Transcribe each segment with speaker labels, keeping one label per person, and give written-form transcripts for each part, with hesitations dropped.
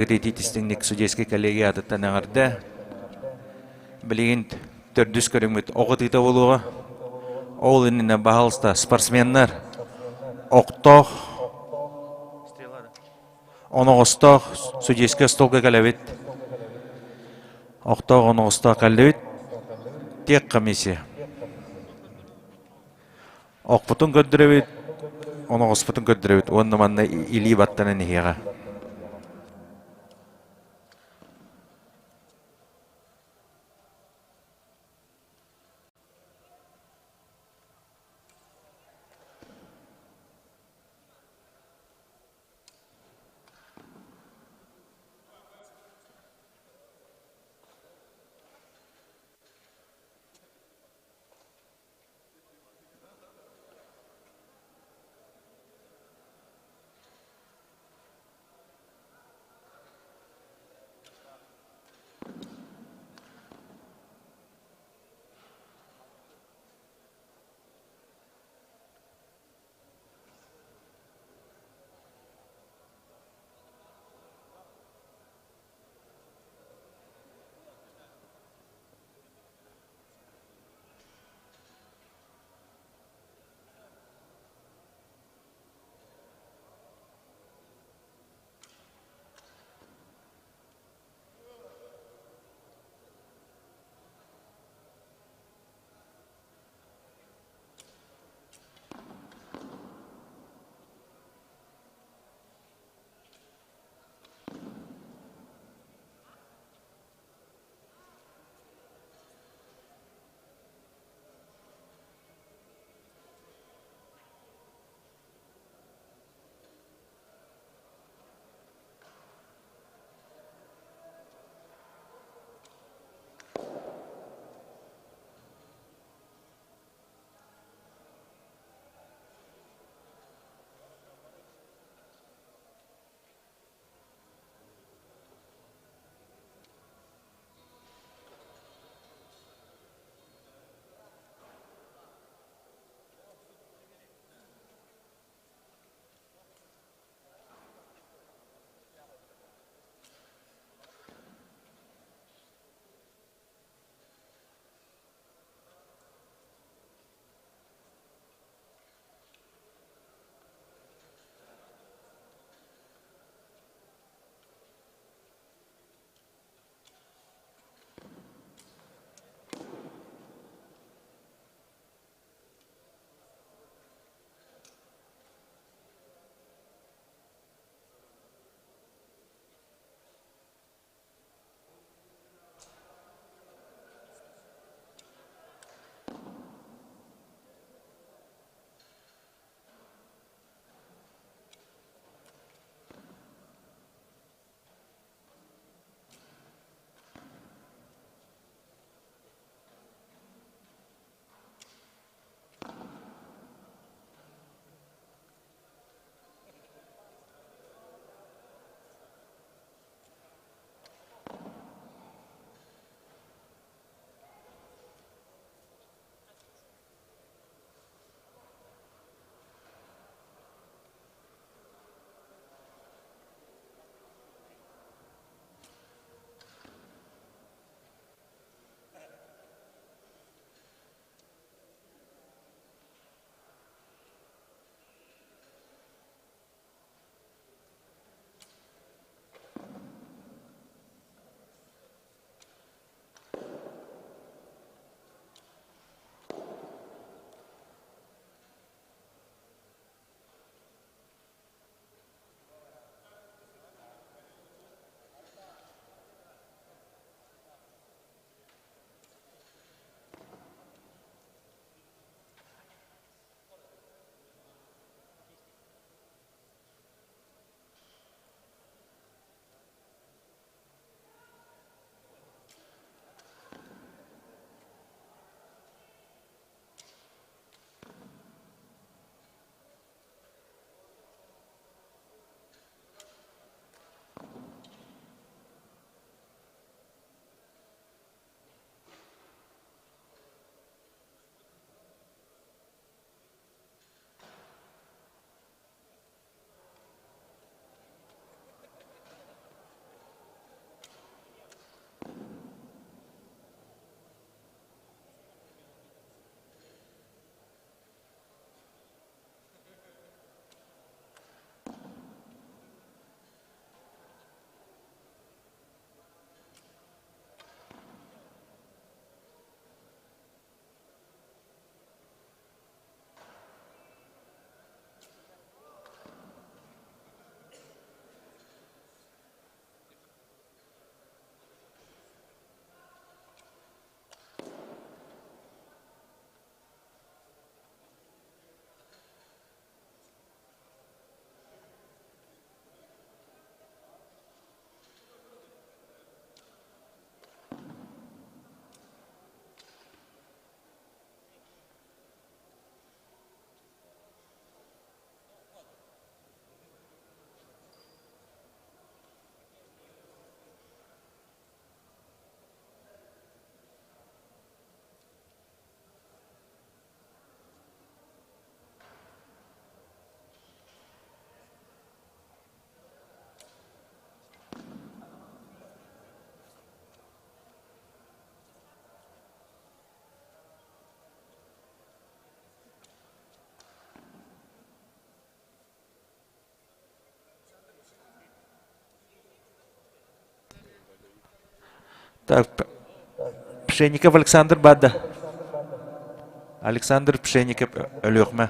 Speaker 1: Итиитистиҥник судейскай коллегия аатыттан эҕэрдэ. Билигин төрдүс көрүҥмүт оҕо тыыта буолуоҕа. Ол иннинэ, баһаалыста, спортсменнар охтоох, оноҕостоох судейскай остуолга кэлэбит. Охтоох оноҕостоох кэллибит. Тех комиссия. Охпутун көрдөрөбүт, оноҕоспутун көрдөрөбүт уонна манна илии баттанан иһиэҕэ. Так, Пшенников Александр баар да? Александр Пшенников Өлүөхмэ.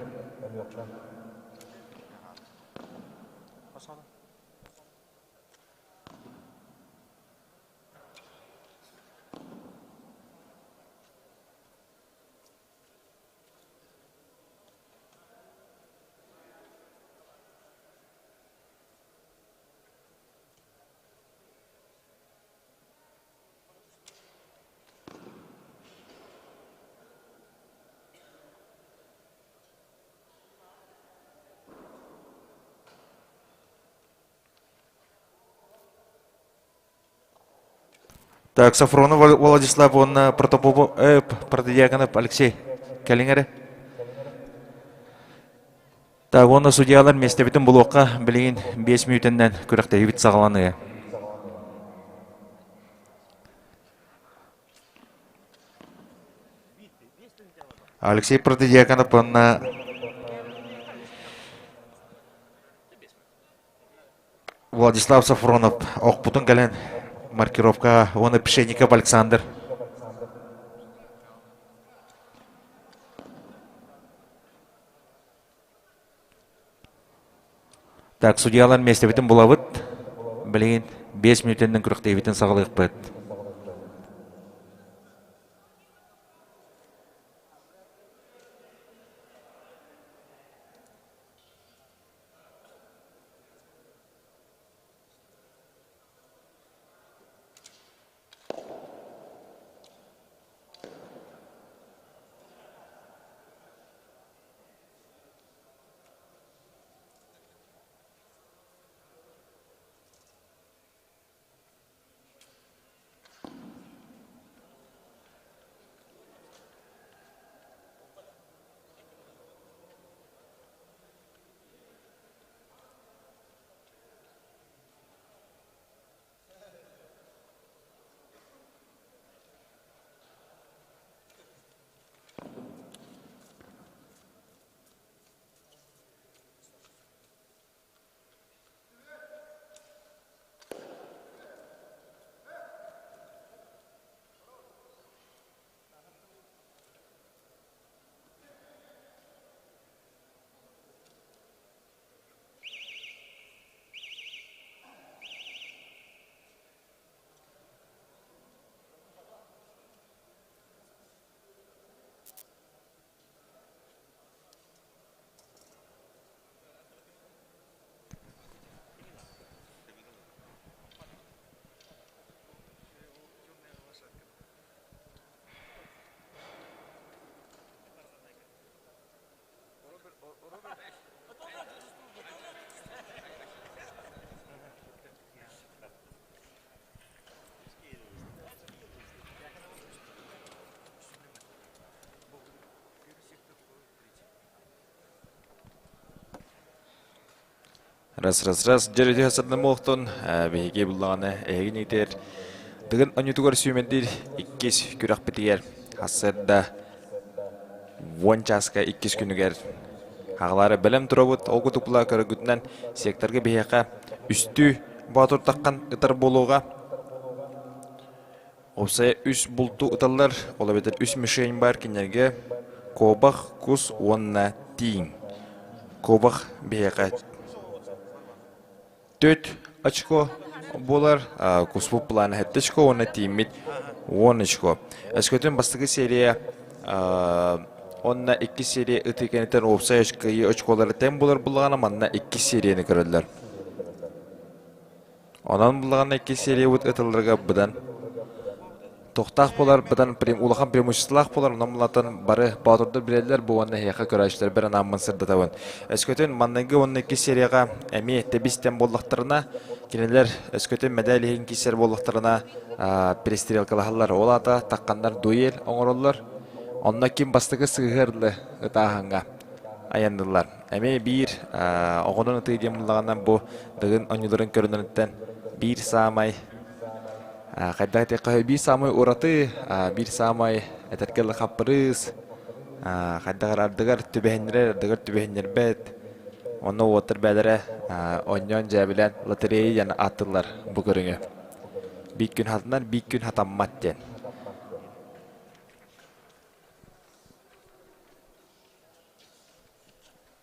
Speaker 1: Так, Сафронов Владислав уонна Протопопов, Протодьяконов Алексей кэлиҥ эрэ. Так, уонна судьялар миэстэбитин булуохха билигин 5 мүнүүтэннэн күрэхтэһиибит саҕаланыа. Алексей Протодьяконов уонна Владислав Сафронов охпутун кэлэн маркировка уонна Пшенников Александр. Так, судьялар миэстэбитин булабыт. Билигин 5 мүнүүтэннэн күрэхтэһиибитин саҕалыахпыт.
Speaker 2: Раз, раз, раз. Дьэрити сырдым буолтун. Биһиги буллаҕына эһигин иитэр Дыгын онньутугар сүүмэрдиир иккис күрэхпитигэр сарсыарда уон чааска иккис күнүгэр хаҕалаары бэлэм турабыт. Ол кутукла көрөргүтүнэн секторга биһиэхэ үстүү боотур таххан ытар буолуоҕа. Уопсайа үс булту ыталлар, ол эбэтэр үс мишень баар кинилэргэ куобах, кус уонна тииҥ. Куобах биһиэхэ төрт очко буолар, куспут плана сэттэ очко уонна тииммит уон очко. Өскөтүн бастакы серия уонна иккис серия ытыы кэнниттэн уопсай кыайыы очколара тэҥ буолар буллаҕына манна иккис серияны көрөллөр. Онон буллаҕына иккис сериябыт ытылларга быдан Тохтаах буолар быдан улахан преимуществолаах буолар, онон булатан бары боотурдар билэллэр бу уонна эһиэхэ көрөөччүлэрбэр анааммын сырдатабын. Өскөтүн манныгы уонна иккис серияҕа эмиэ тэбис-тэм буоллахтарына, кинилэр өскөтүн мэдээл иһин киирсэр буоллахтарына перестрелкалаһаллар. Ол аата тахханнар дуэль оҥороллор. Онно ким бастакы сыыһыарлы ытааһыҥҥа айанныыллар. Эмиэ биир оҕонон ытыы диэн буллаҕына бу Дыгын оонньууларын көрүнэриттэн биир саамай Хайдах этиэххэ биир саамай ураты, биир саамай этэргэ дылы хаппырыыс, хайдах эрэ ардыгар түбэһиннэрэр, ардыгар түбэһиннэрбэт. Онно уолаттар бэйэлэрэ оонньоон дьээбэлээн лотерея диэн ааттыыллар бу көрүҥү. Биир күн хатанар, биир күн хатаммат диэн.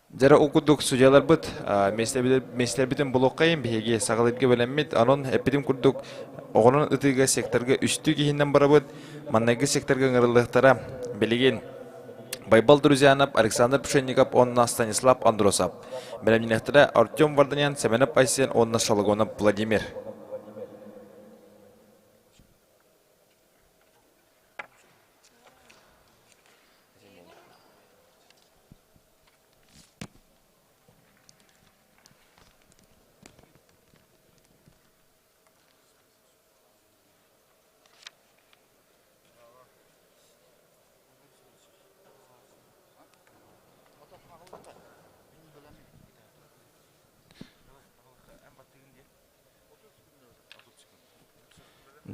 Speaker 2: Дьэрэ ол курдук судьяларбыт миэстэлэрбитин булуоххайын биһиги саҕалыырга бэлэммит. Онон эппитим курдук оҕонон ытыыга секторга үстүү киһинэн барабыт. Маннайгы секторга ыҥырыллыахтара. Билигин Байбал Друзьянов, Александр Пшенников уонна Станислав Андросов. Бэлэмнэниэхтэрэ Артем Варданян, Семенов Айсен уонна Шологонов Владимир.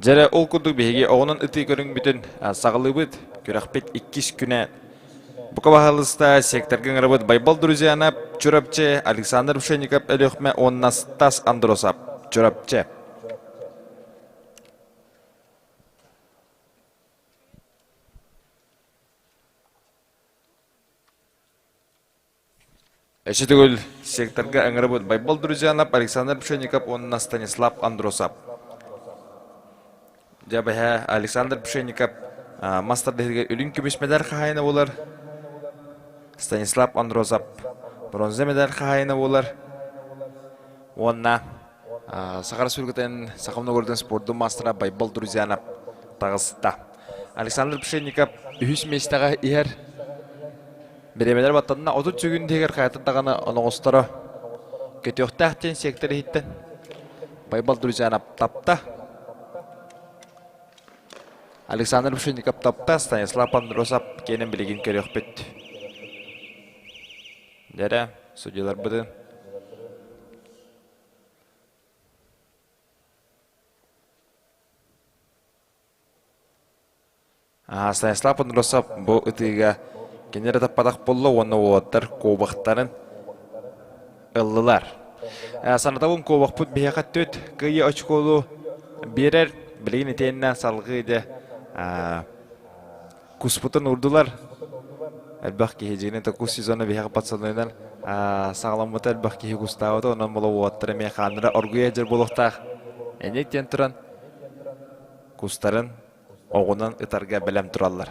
Speaker 2: Дьэрэ ол курдук биһиги оҕонон ытыы көрүҥмүтүн саҕалыыбыт. Күрэхпит иккис күнэ. Бука баһылыста секторга ыҥырабыт Байбал Друзьянов, Чурапчы, Александр Пшенников, Өлүөхмэ уонна Стас Андросов, Чурапчы. Өссө төгүл секторга ыҥырабыт Байбал Друзьянов, Александр Пшенников уонна Станислав Андросов. Дьэ бэһэ Александр Пшенников мас тардыһыыга үрүҥ көмүс медаль хаһаайына буолар. Станислав Андросов бронза медаль хаһаайына буолар. Уонна Саха Республикатын Саха Новгородын спордун маастара Байбал Друзьянов таҕыста. Александр Пшенников үһүс миэстэҕэ иһэр. Бириэмэлэр баттанна 30 сүгүн иһигэр хайатын даҕаны оноҕосторо көтүөхтээх диэн сектор иһиттэн Байбал Друзьянов тапта. Александр Пшенников тапта, Станислав Андросов киэнин билигин көрүөхпүт. Дэрэ, судьяларбытын. Станислав Андросов бу ытыыга кини эрэ таппатах буолла уонна уолаттар куобахтарын ыллылар. Санатабын куобахпыт биһиэхэ түт кыайыы очколу биэрэр. Билигин итиэннэ салгыы дьэ куспутун уурдулар. Элбэх киһи дьиҥинэн кус сезона биһиэхэ пацанынан саҕаламмыта элбэх киһи кустаабыта онон була уолаттар эмиэ хааннара оргуйа дьэр буолуохтаах. Эник диэн туран кустарын оҕунан ытарга бэлэм тураллар.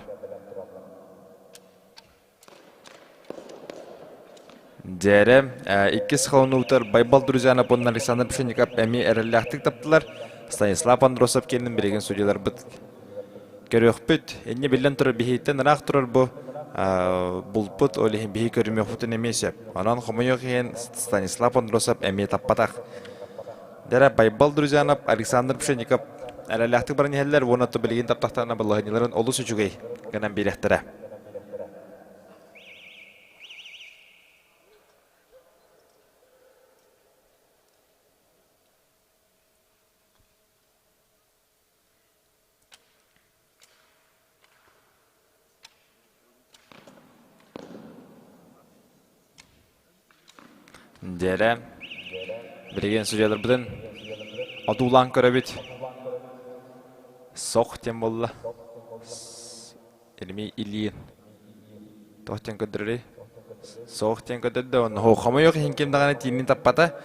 Speaker 2: Дьээрэ, иккис холонуутар Байбал Друзьянов уонна Александр Пшенников эмиэ эрэллээхтик таптылар. Станислав Андросов киэнин билигин судьяларбыт көрүөхпүт. Инньэ биллэн турар биһиттэн ыраах турар бу булпут, ол иһин биһи көрүмүөхпүтүн эмиэ сөп. Онон хомойуох иһин Станислав Андросов эмиэ таппатах. Дэрэ Байбал Друзьянов, Александр Пшенников эрэллээхтик баран иһэллэр уонна то билигин таптахтарына балаһыанньаларын олус үчүгэй гынан биэриэхтэрэ. Дьэрэ, билигин судьуйаларбытын одуулаан көрөбүт. Сох диэн буолла. Илими илиин. Туох диэн көрдөрөрүй? Суох диэн көрдөрдө. Онно хомойуох иһин ким даҕаны тиинин таппата.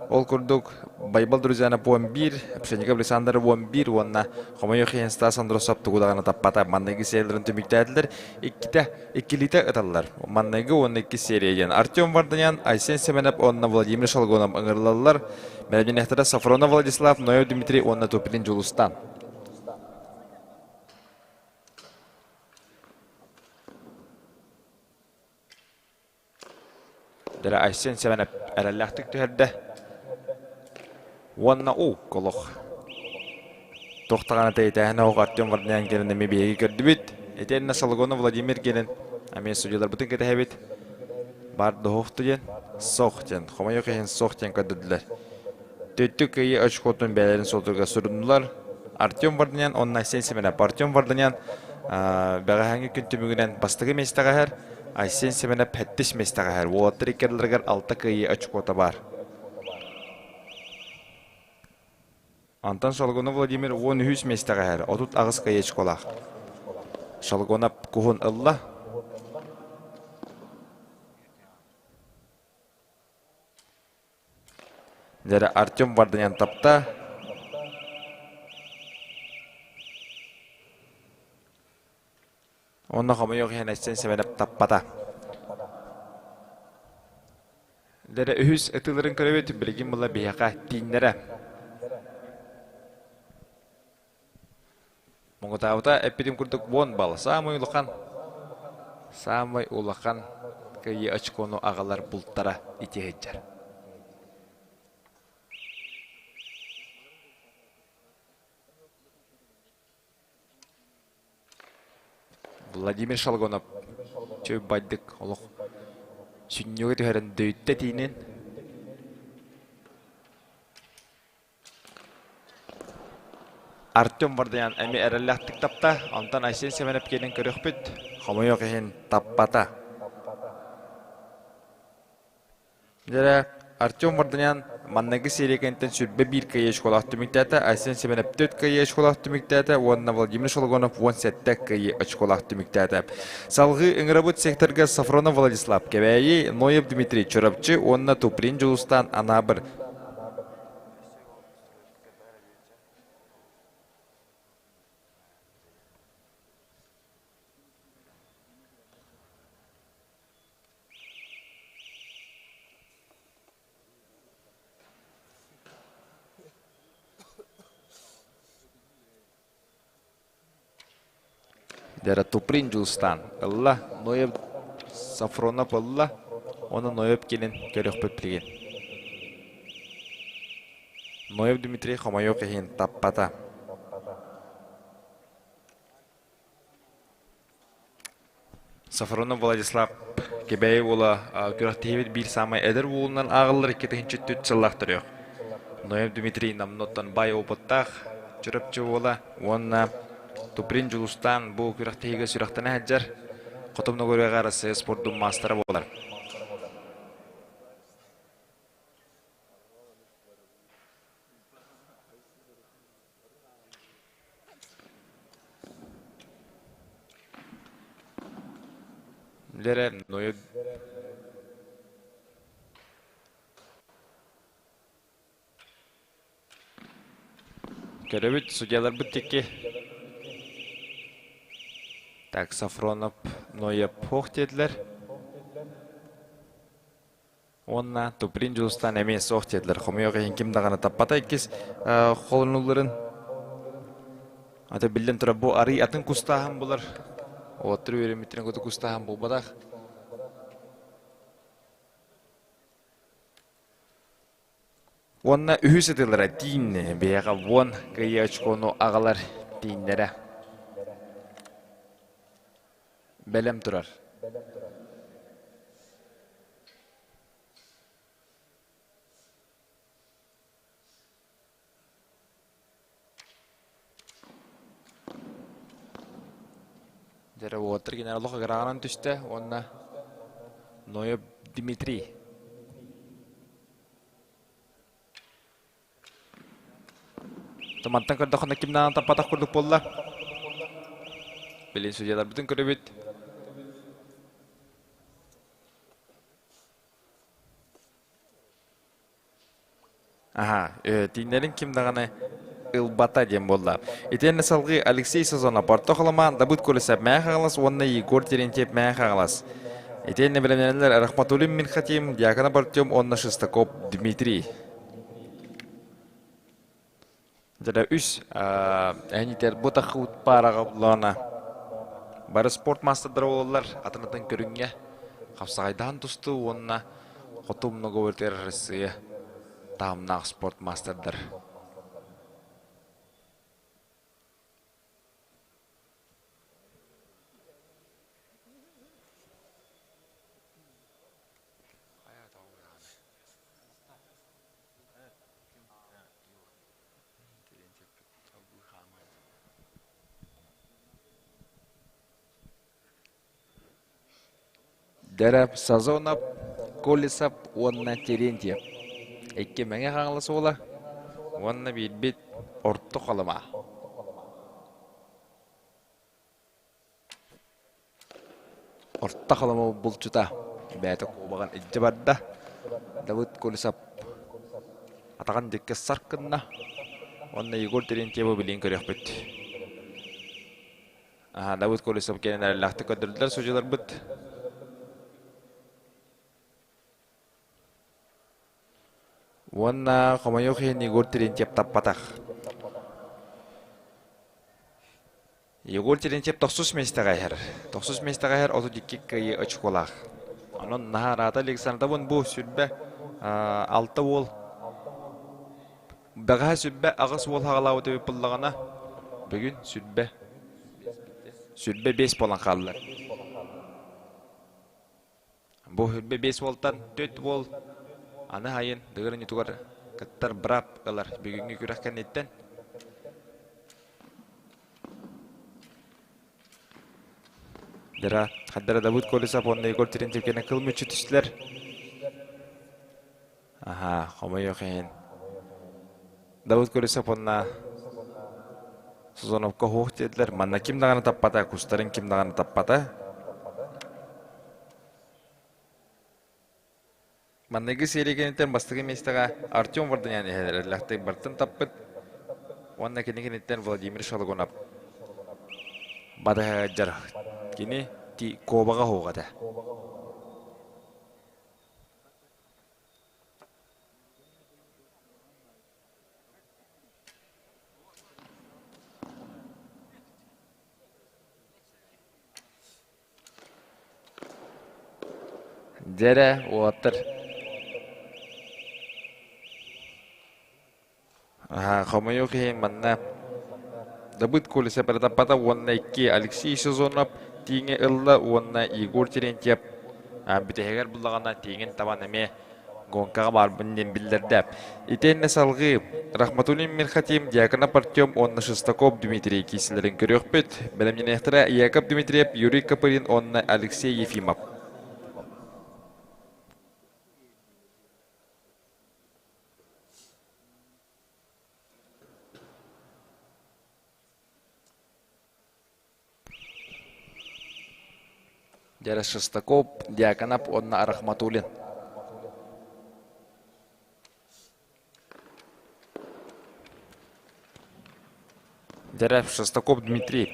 Speaker 2: Ол курдук Байбал Друзьянов 11, Пшенников Александр 11 уонна хомойуох иһин Стас Андросов тугу даҕаны таппата. Манныгы серияларын түмүктээтилэр. Иккитэ, иккилиитэ ыталлар. Манныгы уонна иккис серия диэн Артем Варданян, Айсен Семенов уонна Владимир Шалгонов ыҥырылаллар. Бэлэмнэниэхтэрэ Сафронов Владислав, Ноев Дмитрий уонна Туприн Дьулустан. Дэрэ Айсен Сэмэнэп эрэллээхтик түһэрдэ. Уонна уу колох. Туох даҕаны тэйитээһин оҕо Артем Варданян кэлэн эмиэ биһиги көрдүбүт. Итиэннэ Сологонов Владимир кэлэн эмиэ судьяларбытын кэтэһэбит. Бар доһуохту диэн, сох диэн, хомойуох иһин сох диэн көрдөрдүлэр. Төттү кыайыы очкотун бэйэлэрин суотугар сурунулар. Артем Варданян уонна Айсен Семенов. Артем Варданян бэҕэһээҥҥи күн түмүгүнэн бастакы миэстэҕэ иһэр. Айсен Семенов сэттис миэстэҕэ иһэр. Уолаттар иккиэллэригэр алта кыайыы очкота баар. Онтон Шалгунов Владимир 13 миэстэҕэ иһэр, 38 кыайыы очколаах. Шалгунов куһун ылла. Дьэрэ Артем Варданян тапта. Онно хомойуох иһин Айсен Семенов таппата. Дэрэ үһүс ытыыларын көрөбүт, билигин була биһиэхэ тииннэрэ. Муҥутаабыта эппитим курдук 10 балл. Саамай улахан, саамай улахан кыайыы очкону аҕалар бултара ити сылдьар. Владимир Шалгонов чөй байдык олох сүнньүгэ түһэрэн дөйүттэ тиинин. Артем Вардаян эмиэ эрэллээхтик тапта, онтон Айсен Семенов киэнин көрүөхпүт. Хомойуох иһин таппата. Дьэрэ, Артем Варданян манныгы серия кэнниттэн 21 кыайыы очколаах түмүктээтэ, Айсен Семенов 4 кыайыы очколаах түмүктээтэ уонна Владимир Шологонов 17 кыайыы очколаах түмүктээтэ. Салгыы ыҥырабыт секторга Сафронов Владислав Кэбээйи, Ноев Дмитрий Чурапчы уонна Туприн Дьулустаан Анаабыр. Дьэрэ Туприн Дьулустаан ылла, Ноев Сафронов ылла, уонна Ноев кэлин көрүөхпүт билигин. Ноев Дмитрий хомойуох иһин таппата. Сафронов Владислав Кэбээйи уола күрэхтэһиибит биир саамай эдэр уолунан ааҕыллар 2-4 сыллаах төрүөх. Ноев Дмитрий Намноттан баай опыттаах Чурапчы уола уонна Туприн Дьулустаан бу күрэхтэһиигэ сүрэхтэнэ сылдьар Хотун Ногорыаҕа Арассыыйа спордун маастара буолар. Лэрэ нойо Көрөбүт, судьяларбыт тикки. Так, Сафронов, Ноев суох диэтилэр. Уонна Туприн Дьулустаан эмиэ суох диэтилэр. Хомойуох иһин ким даҕаны таппата иккис холонулларын. Ата биллэн турар бу арый атын кустааһын булар. Уоттар үөрэммиттэрин куту кустааһын булбатах. Уонна үһүс ытыылара тиин биһиэхэ вон кыайыы очкону аҕалар тииннэрэ. Бэлэм турар. Дьэрэ уоттар генерал ыгыраҕынан түстэ уонна Ноев Дмитрий Тумантан көрдөххүнэ ким даҕаны таппатах курдук буолла. Билин судьяларбытын көрөбүт. Аха, тииннэрин ким даҕаны ылбата диэн буолла. Итиэннэ салгыы Алексей Сазонов, Орто Халымаан, Дабыт Колесов, Мээх Аҕалас уонна Егор Терентьев Мээх Аҕалас. Итиэннэ бэлэмнэнэллэр Рахматуллин Минхатим, Дьяконов Артем уонна Шестаков Дмитрий. Дьэ үс эһинитэр бу таххыбыт паараҕа буллаҕына бары спорт маастардара буолаллар атын-атын көрүҥҥэ хапсаҕайдаһан тустуу уонна хоту многоуверт Россия таһымнаах спорт маастардар. Дэрэ Сазонов, Колесов уонна Терентьев. Икки Мэҥэ Хаҥалас уола уонна биирбит. Орто Халыма. Орто Халыма булчута бэйэтэ куобаҕын илдьэ барда. Давыд Колесов атаҕын диэки сарк гынна. Уонна Егор Терентьевы билигин көрүөхпүт. Аха, Давыд Колесов кэлэн эрэллээхтик көрдөрдүлэр судьуйаларбыт. Уонна хомойуох иһин Егор Терентьев таппатах. Егор Терентьев тохсус миэстэҕэ иһэр. Тохсус миэстэҕэ иһэр 32 кыайыы очколаах. Онон наһаа ыраата Александровын бу сүрбэ алта уол бэҕэһээ сүрбэ аҕыс уол хаҕалаабыт эбит буоллаҕына бүгүн сүрбэ биэс буолан хааллар. Бу сүрбэ биэс уолтан түөрт уол аны айын дыгыр ньутугар кыттар быраап ылар бүгүҥҥү күрэх кэнниттэн. Дера хаддара Давыд Колесов уонна Егор Терентьев кэннэ кыл мүччү түстүлэр. Аха, хомойуох иһин. Давыд Колесов уонна Созоновка хуох диэтилэр. Манна ким даҕаны таппата, кустарын ким даҕаны таппата. Манныгы серия кэнниттэн бастакы миэстэҕэ Артем Варданян иһэлэр эллэхтик бартын таппыт уонна кини кэнниттэн Владимир Шалгунов батыһа Кини ти куобаҕа суох этэ. Дьэ эрэ, уолаттар. Хомойуох иһин манна Давыд Колесов таппата уонна икки Алексей Сазонов тииҥи ылла уонна Егор Терентьев бүтэһигэр буллаҕына тииҥин табан эмиэ гонкаҕа баарбын диэн биллэрдэ. Итиэннэ салҕыы Рахматуллин Мирхатим, Дьяконов Артем уонна Шестаков Дмитрий киисэлэрин көрүөхпүт. Бэлэмнэниэхтэрэ Яков Дмитриев, Юрий Копырин уонна Алексей Ефимов. Дьэрэ Шестаков, Дьяконов уонна Рахматуллин. Дьэрэ Шестаков Дмитрий.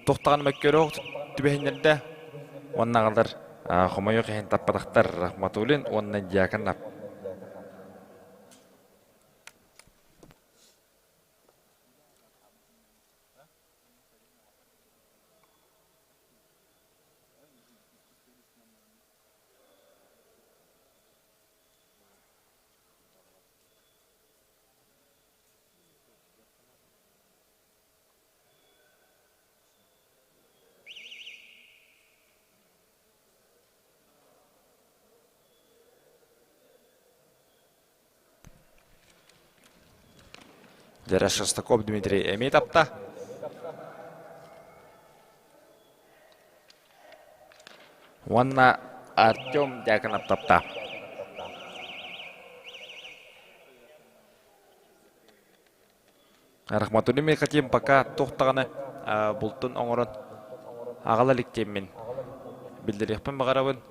Speaker 2: Туохтаҕын мөккүөрөөх түбэһиннэрдэ уонна аҕалар хомойуох иһин таппатахтар Рахматуллин уонна Дьяконов. Дьэрэ Шестаков Дмитрий эмиэ тапта. Уонна Артем Дьяконов тапта. Рахматуллин Михатим пока туох даҕаны бултун оҥорон аҕала илик диэммин биллэриэхпин баҕарабын.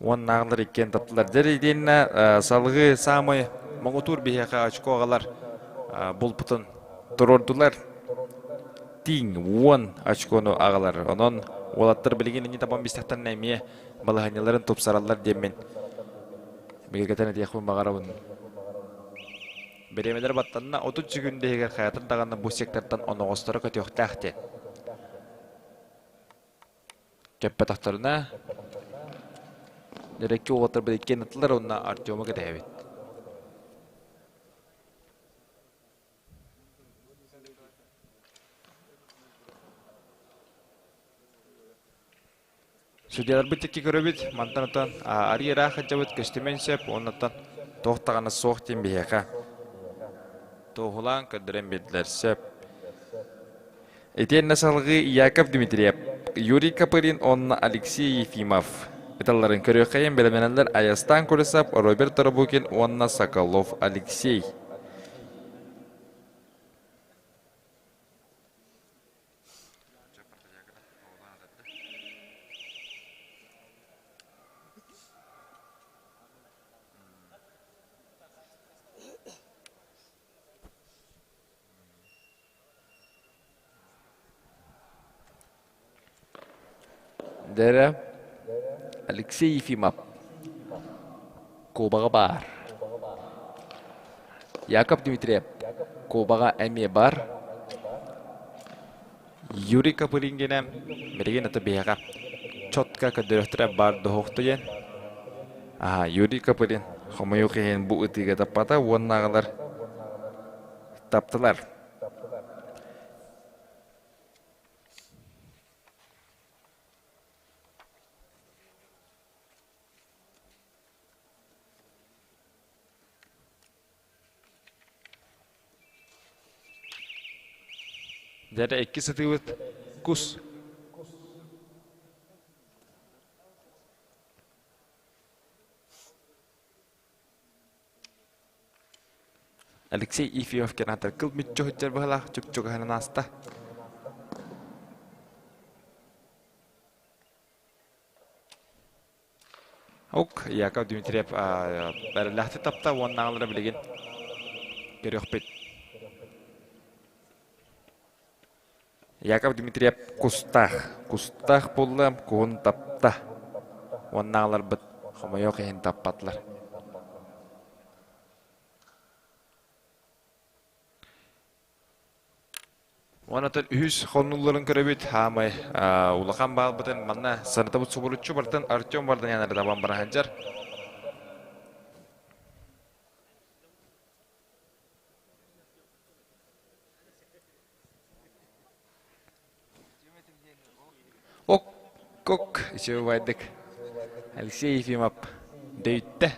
Speaker 2: Уоннааҕылар иккиэн таптылар. Дьэ итиэннэ салгыы саамай моҥутуур биһиэхэ очко аҕалар булпутун туруордулар. Тииҥ уон очкону аҕалар. Онон уолаттар билигин инни табан бистэхтэринэ эмиэ балаһыанньаларын тупсараллар диэммин бигэргэтэн этиэхпин баҕарабын. Бириэмэлэр баттанна 30 секүндэ иһигэр хайатын даҕаны бу сектортан оноҕосторо көтүөхтээх диэн. Көппөтөхтөрүнэ Дьэрэкки уолаттарбыт иккиэн ыттылар уонна Артему кэтэһэбит. Судьяларбыт икки көрөбүт, мантан отон арый ыраах сылдьабыт көстүмэн сөп, уоннаттан туох даҕаны суох диэн биһиэхэ туоһулаан көрдөрөн биэрдилэр сөп. Итиэннэ салгыы Яков Дмитриев, Юрий Копырин уонна Алексей Ефимов. Ыталларын көрүөххэйин бэлэмнэнэллэр Айастан Колесов, Роберт Тарабукин уонна Соколов Алексей. Дэрэ Алексей Ефимов Кубаҕа баар. Яков Дмитриев Кубаҕа эмиэ бар. Юрий Копырин билигин аты биһиэхэ четко көрдөрүөхтэрэ баар доһуохту диэн. Аха, Юрий Копырин хомойуох иһин бу ытыыга таппата уоннааҕылар таптылар. Дьэ икки сытыыбыт кус. Алексей Ефимов кенатор кыл мүччү сылдьар быһалаах чуп-чугаһынан ааста. Ок, Яков Дмитриев бэриллээхтик тапта уоннааҕылара билигин көрүөхпүт. Яков Дмитриев кустаах. Кустаах буолла, куһун тапта. Уоннааҕыларбыт хомойуох иһин таппатылар. Уонна үһүс хоннулларын көрөбүт. Хаамай улахан баалбытын манна санатабыт субуруччу бартан Артем Варданян эрэ табан бара сылдьар. Ок, ок, үчүгэй Алексей Ефимов дөйүттэ.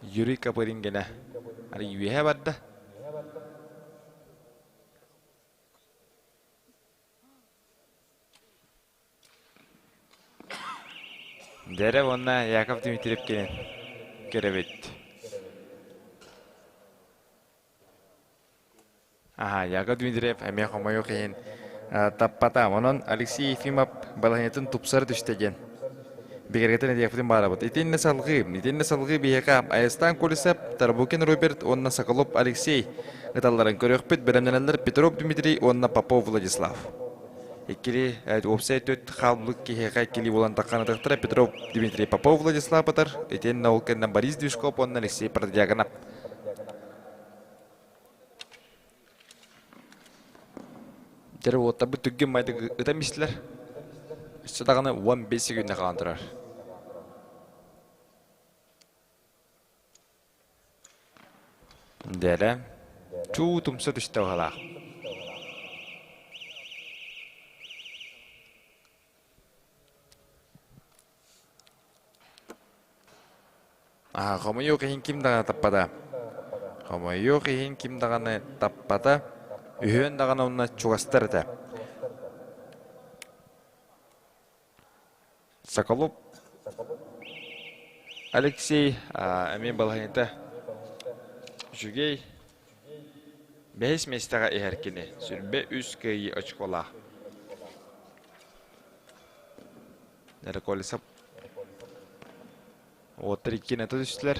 Speaker 2: Юрий Копырин гэнэ арый үөһэ барда. Дэрэ уонна Яков Дмитриев кэлэн көрөбүт. Аха, Яков Дмитриев эмиэ хомойуох иһин таппата. Онон Алексей Ефимов балаһыанньатын тупсара түстэ диэн бигэргэтэн этиэхпитин баарабыт. Итиннэ салҕыы, итиннэ салҕыы биһиэхэ Айастан Колесов, Тарбукин Роберт уонна Соколов Алексей ыталларын көрүөхпүт. Бэлэмнэнэллэр Петров Дмитрий уонна Попов Владислав. Иккили уопсай төрт хаалбыт киһиэхэ иккилии буолан таххан ытыахтара Петров Дмитрий Попов Владислав ытар, итиэннэ ол кэннэ Борис Движков уонна Алексей Продьягонов. Дьэ уоттарбыт түргэн майдык ытан истилэр. Өссө даҕаны 15 секүндэ хаалан турар. Дэлэ чуу тумса түстэ баһылаах. Аа, хомойуох иһин ким даҕаны таппата. Хомойуох иһин ким даҕаны таппата. Үһүөн даҕаны онно чугастар этэ. Соколов Алексей эмиэ балаһыанньата үчүгэй. Бэһис миэстэҕэ иһэр кини сүрбэ үс кыайыы очколаах. Колесов уоттар иккиэн ата түстүлэр.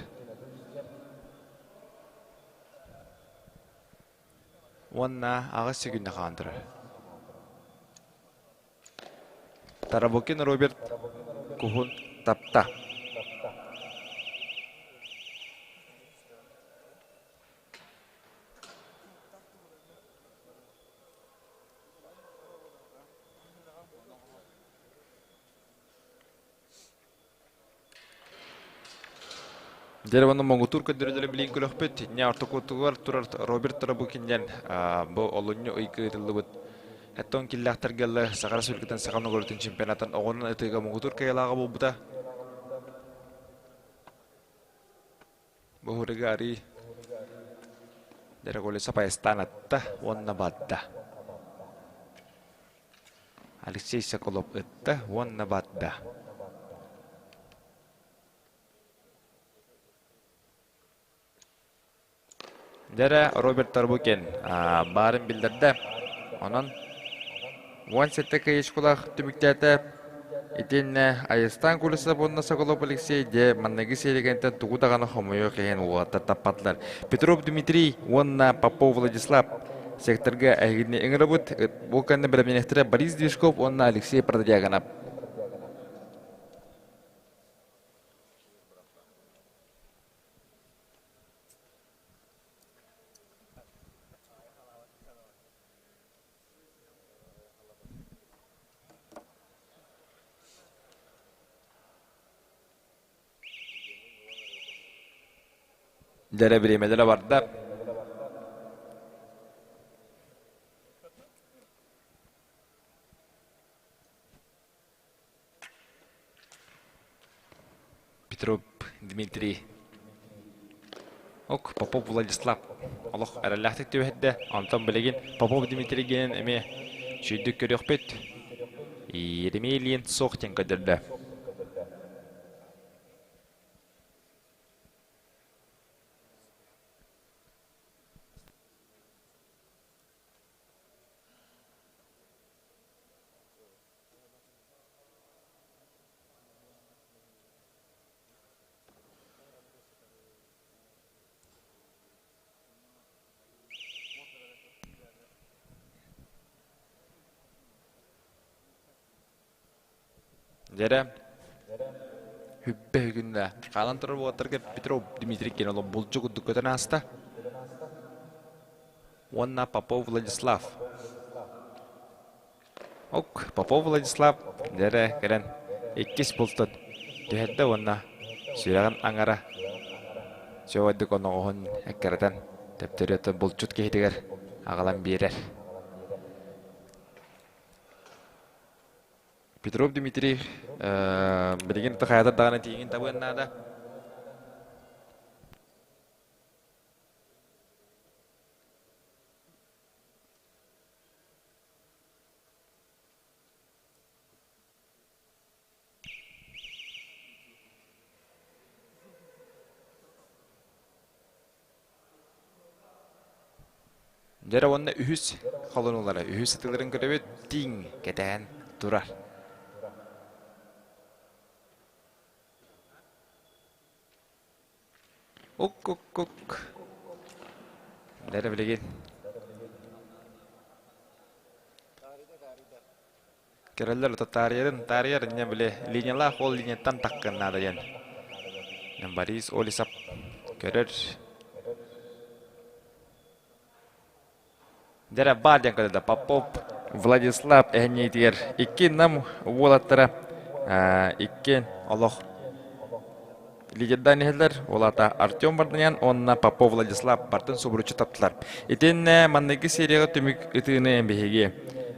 Speaker 2: Уонна аҕыс секүндэ хаалан турар. Тарабукин Роберт куһун тапта. Дьэ, уонна моҥутуур көрдөрүүлэри билигин көрөхпүт. Инньэ ортокуотугар турар Роберт Тарабукин диэн бу олунньу ыйга ыытыллыбыт Эттон киллээхтэргэ Саха Республикатын Саха норуотун чемпионатын оҕонон ытыыга муҥутуур кыайыылааҕа буолбута. Бу уһуруга арый Драголица Пайстан атта уонна барда. Алексей Соколов ытта уонна барда. Дьэрэ Роберт Тарбукин баарын биллэрдэ. Онон 17 кыйышкулах түмүктээтэ. Итиннэ Айыстаан Кулесов уонна Соколов Алексей дьэ манныгы сиэригэнтэн тугу даҕаны хомойуох иһин уолаттар таппатылар. Петров Дмитрий уонна Попов Владислав секторга эһигини ыҥырабыт. Бу кэннэ бэлэмнэниэхтэрэ Борис Движков уонна Алексей Протодьяконов. Дьэрэ бириэмэлэрэ барда. Петров Дмитрий Ок, Попов Владислав олох эрэллээхтик түбэһэрдэ. Онтон билигин Попов Дмитрий диэн эмиэ сүүрдүк көрүөхпүт. Еремей суох диэн көрдөрдө. Дьэрэ, хүббэ күннэ хаалан турар уолаттарга Петров Дмитрий Кириллов булчу курдук көтөн ааста. Уонна Попов Владислав. Ок, Попов Владислав дьэрэ кэлэн иккис бултун түһэрдэ уонна сүрэҕин аҥара чуобайдык оноҕоһун эккирэтэн төптөрүөтэ булчут киһитигэр аҕалан биэрэр. Петров Дмитрий билигин хайатар даҕаны тииҥин табыан наада. Дьэ уонна үһүс холонуулара, үһүс ытыыларын көрөбүт, тииҥ кэтээн турар. Ук-ук-ук. Дэрэ билигин. Кереллер таарыйарын таарыйар инньэ били линиялаах ол линияттан таккын наада диэн. Борис Олисов көрөр. Дэрэ баар диэн көрдө Попов Владислав эһэнниитигэр икки нам уолаттара икки олох лидердаан иһэллэр. Ол аата Артем Варданян уонна Попов Владислав бартын субуруччу таптылар. Итиннэ манныгы серияҕа түмүк ытыыны биһиги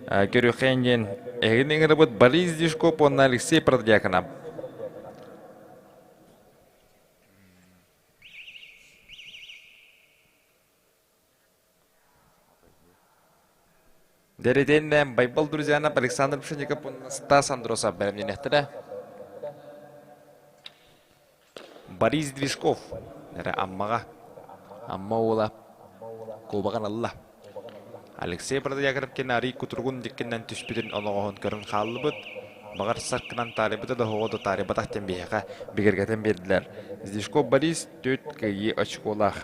Speaker 2: көрүөххэйин диэн эһигини ыҥырабыт Борис Дишков уонна Алексей Протодьяконов. Дэритиэннэ Байбал Друзьянов, Александр Пшенников уонна Стас Андросов бэлэмнэниэхтэрэ. Борис Движков эрэ Аммаҕа Амма уола куобаҕын ылла. Алексей Протодьяконов кини арый кутуругун диккинэн түспүтүн олоҕоһун көрөн хааллыбыт. Баҕар саркынан таарыйбыта да оһоҕо да таарыйбатах диэн биһиэхэ бигэргэтэн биэрдилэр. Сдвижков Борис төрт кыайыы очколаах.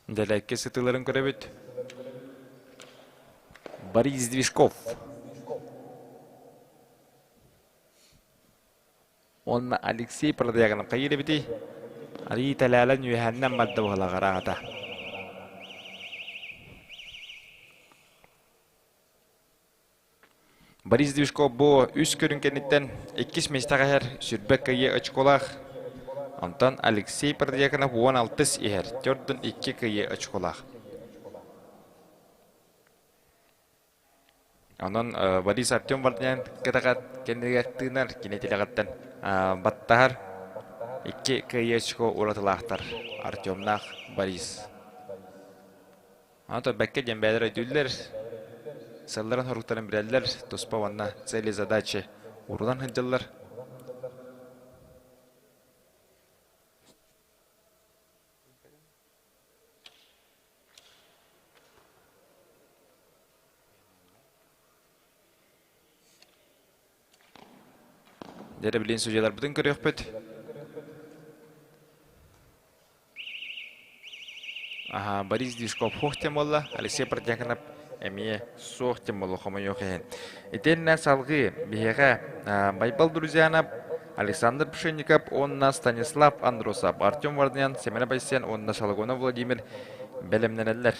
Speaker 2: Дэлэкки сытыыларын көрөбүт. Борис Движков. Уонна Алексей Протодьяконов хайыыр эбитий? Арыы тэлээлэн үөһээннэн барда буолаҕар аата. Борис Движков бу үс көрүҥ кэнниттэн иккис миэстэҕэ иһэр сүрбэ кыайыы очколаах. Онтон Алексей Протодьяконов 16 иһэр, 42 кыайыы очколаах. Онон Борис Артем Варданян кытаҕат кэннигэр тыынар, кини тилэҕиттэн баттаһар икки кыайыы очко уратылаахтар Артемнаах Борис. Аны бэккэ диэн бэйэлэр өйдүүллэр, сылларын-соруктарын билэллэр, туспа уонна цели задачи уурунан сылдьаллар. Дьэ, билигин судьуйаларбытын көрүөхпүт. Аха, Борис Дишков суох диэн буолла, Алексей Протякинов эмиэ суох диэн буолла, хомойуох иһин. Итиэннэ салгыы биһиэхэ Байбал Друзьянов, Александр Пшенников уонна Станислав Андросов, Артем Варданян, Семен Байсен уонна Шалагонов Владимир бэлэмнэнэллэр.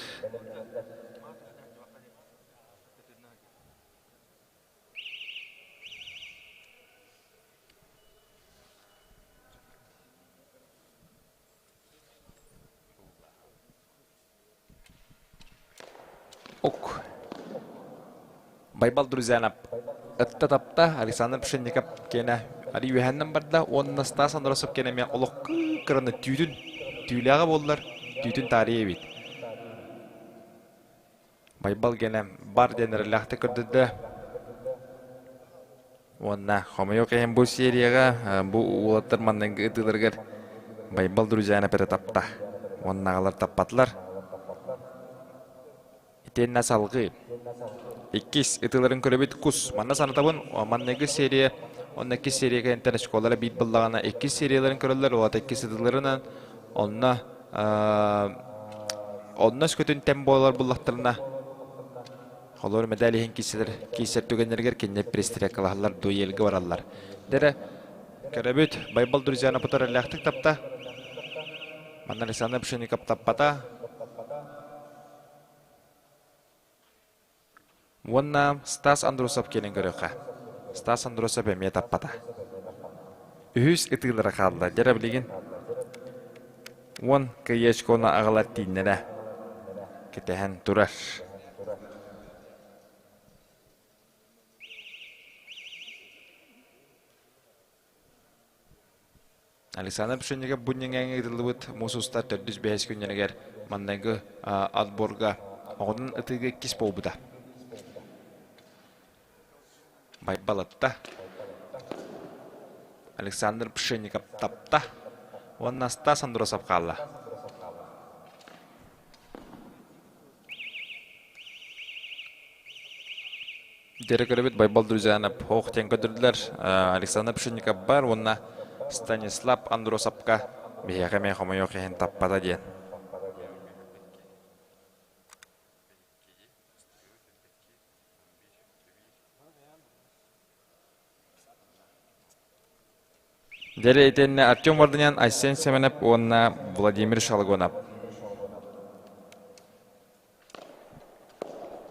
Speaker 2: Ок. Байбал Друзьянов ытта тапта Александр Пшенников киэнэ арый үөһэннэн барда уонна Стас Андросов киэнэ эмиэ олох кыраны түүтүн түүлээҕэ буоллар түүтүн таарыйа эбит. Байбал киэнэ бар диэн эрэллээхтик көрдөрдө. Уонна хомойуох иһин бу серияҕа бу уолаттар манныгы ытыыларыгар Байбал Друзьяна эрэ тапта. Уоннааҕылар таппатылар. Итиэннэ салҕыы. Иккис ытыыларын көрөбүт кус. Манна санатабын, манныгы серия онно иккис серия кэнниттэн очколара биир буллаҕына иккис серияларын көрөллөр, уолата иккис ытыыларынан онно онно өскөтүн тэм буолар буллахтарына Холобур, медаль иһин киирсэлэр, киирсэр түгэннэригэр кинилэр перестрелкалаһаллар, дуэлгэ бараллар. Дэрэ, көрөбүт, Байбал Друзьяна путар эллээхтик тапта. Манна Александр Пшенников таппата. Уонна Стас Андросов кэлин көрүөххэ. Стас Андросов эмиэ таппата. Үһүс ытыылара хаалла. Дьэрэ билигин 10 кыайыы очкону аҕалар тииннэрэ кэтэһэн турар. Александр Пшенников бу ньэҥэҥ ыытыллыбыт муус устар төрдүс бэһис күннэригэр манныгы отборга оҕонун ытыыга иккис буолбута. Байбалатта. Александр Пшенников тапта уонна Стас Андросов хаалла. Дьэрэ көрөбүт Байбал Друзьянов ох диэн көрдөрдүлэр. Александр Пшенников бар уонна Станислав Андросовка биһиэхэ эмиэ хомойуох иһин таппата диэн. Дьэ итиннэ Артем Варданян, Айсен Семенов уонна Владимир Шалгонов.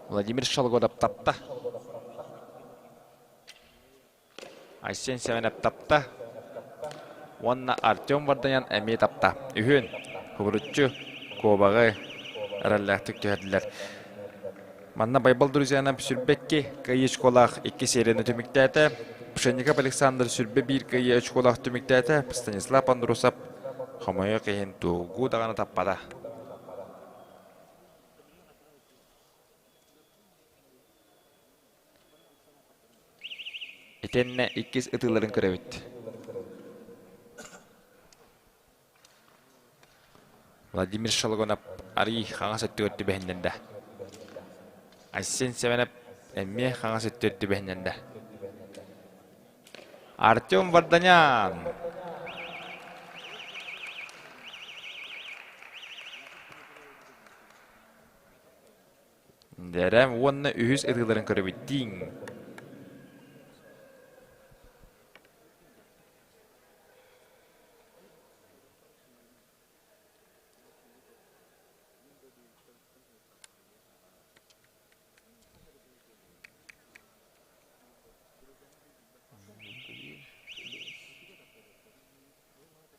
Speaker 2: Владимир Шалгонов тапта. Айсен Семенов тапта. Уонна Артем Варданян эмиэ тапта. Үһүн кубуруччу куобаҕы эрэллээхтик түһэрдилэр. Манна Байбал Друзьянов сүрбэкки кыайыы очколаах икки серияны түмүктээтэ. Пшенников Александр сүрбэ биир кыайыы очколаах түмүктээтэ. Станислав Андрусов хомойуох иһин тугу даҕаны таппата. Итиннэ иккис ытыыларын көрөбүт. Владимир Шологонов арый хаҥас өттүгэр түбэһиннэрдэ. Айсен Семенов эмиэ хаҥас өттүгэр түбэһиннэрдэ. Артем Варданян! Дэрэ уонна үһүс ытыыларын көрөбүт дииҥ.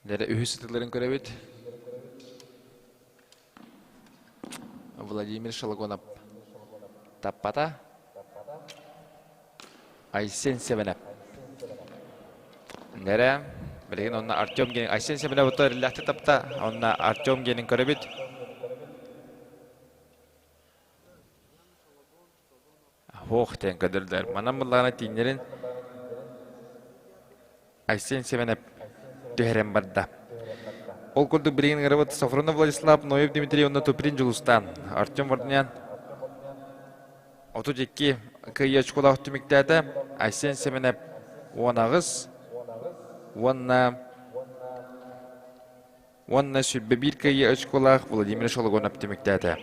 Speaker 2: Дэрэ үһүс ытыларын көрөбүт. Владимир Шологонов таппата. Айсен Семенов. Нэрэ, билигин онно Артем Генин, Айсен Семенов утар иллэхти тапта, онно Артем Генин көрөбүт. Ох диэн көдөрдөр. Манан буллаҕына тииннэрин Айсен Семенов түһэрэн барда. Ол курдук билигин ыҥырабыт Софронов Владислав, Ноев Дмитрий уонна Туприн Дьулустаан. Артем Варданян 32 кыайыы очколоох түмүктээтэ. Айсен Семенов 18 уонна уонна 101 кыайыы очколоох Владимир Шологонов түмүктээтэ.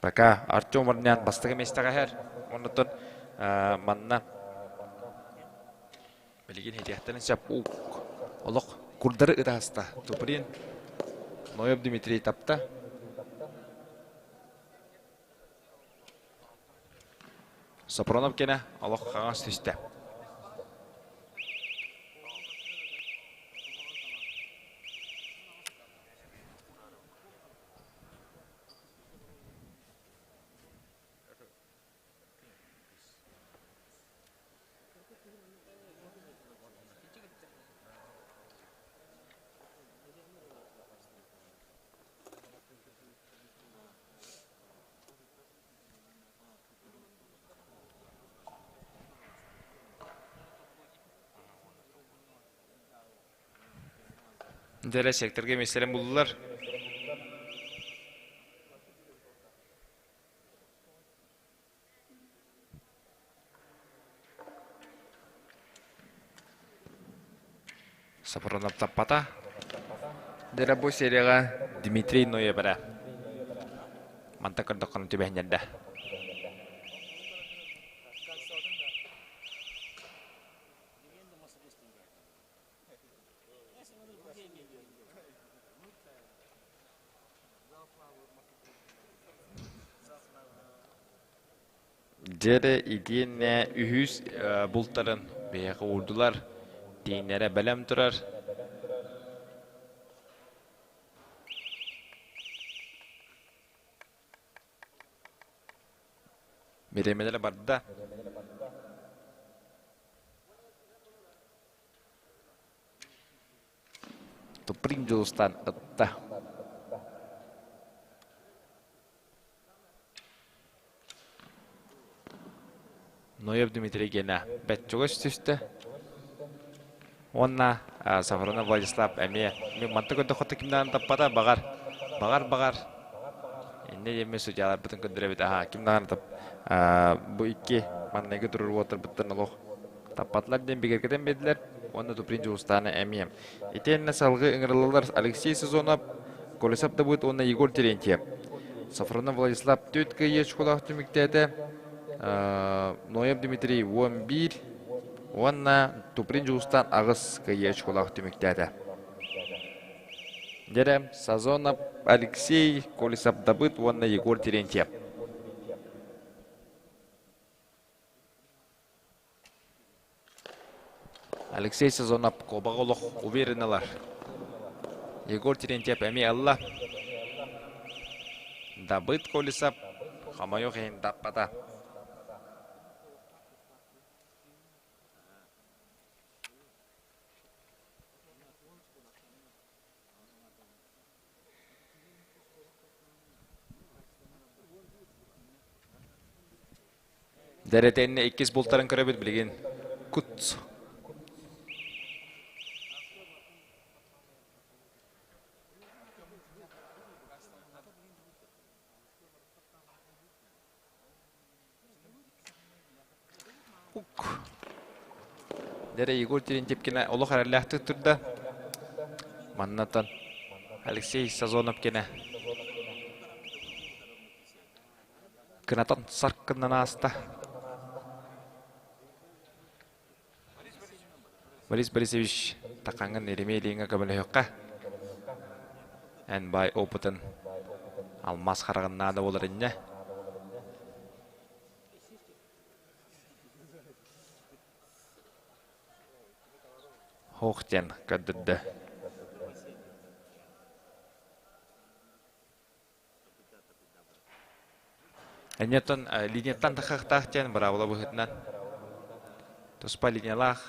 Speaker 2: Пока Артем Варнян бастакы миэстэҕэ иһэр. Оннуттан манна билигин итиэхтэрин сөп олох курдары ытаста. Туприн Ноев Дмитрий тапта. Сопронов кэнэ олох хаҥас түстэ. Дьэ секторга миэстэлэрин буллулар. Сопронов таппата. Дьэ бу серияҕа Дмитрий Ноебара манта көрдөххүнэ түбэһиннэрдэ. Дьэ итиэннэ үһүс бултарын биһиэхэ уурдулар, тииҥнэрэ бэлэм турар. Бириэмэлэрэ барда. Туприн Дьулустаан ытта. Ноев Дмитрий генэ бэт чугас түстэ. Уонна Сафронов Владислав эмиэ манта көрдөххө кимнээҕин таппата баҕар баҕар баҕар иннэ диэммин судьяларбытын көрдөрөбүт аха ким даҕаны тап бу икки манныгы турар уолаттарбыттан олох таппатылар диэн бигэргэтэн биэрдилэр уонна Туприн Дьулустаана эмиэ. Итиэннэ салгыы ыҥырыллаллар Алексей Сазонов, Колесов Давыд уонна Егор Терентьев. Сафронов Владислав түөрт кыайыы очколоох түмүктээтэ. Ноев Дмитрий 11 уонна Туприн Дьулустаан аҕыс кыайыы очколоох түмүктээтэ. Дьэрэ Сазонов Алексей, Колесов Давыд уонна Егор Терентьев. Алексей Сазонов куобаҕы олох уверен ылар. Егор Терентьев эмиэ ылла. Давыд Колесов хомойуох иһин таппата. Дэрэтэннэ иккис бултарын көрөбүт билигин. Кут. Ук. Дэрэ Егор Терентьевкина олох эрэллээхтик турда. Маннатан Алексей Сазонов кенэ кынатан саркыннан ааста. Борис Борисович тақаңын Еремейлиҥҥэ көмөлөһүөххэ. Эн баай опытын алмаас хараҕын наада буолар инньэ. Һуох диэн көрдөрдө. Энньэттэн линияттан таххахтаах диэн быраабыла быһыытынан туспа линиялаах,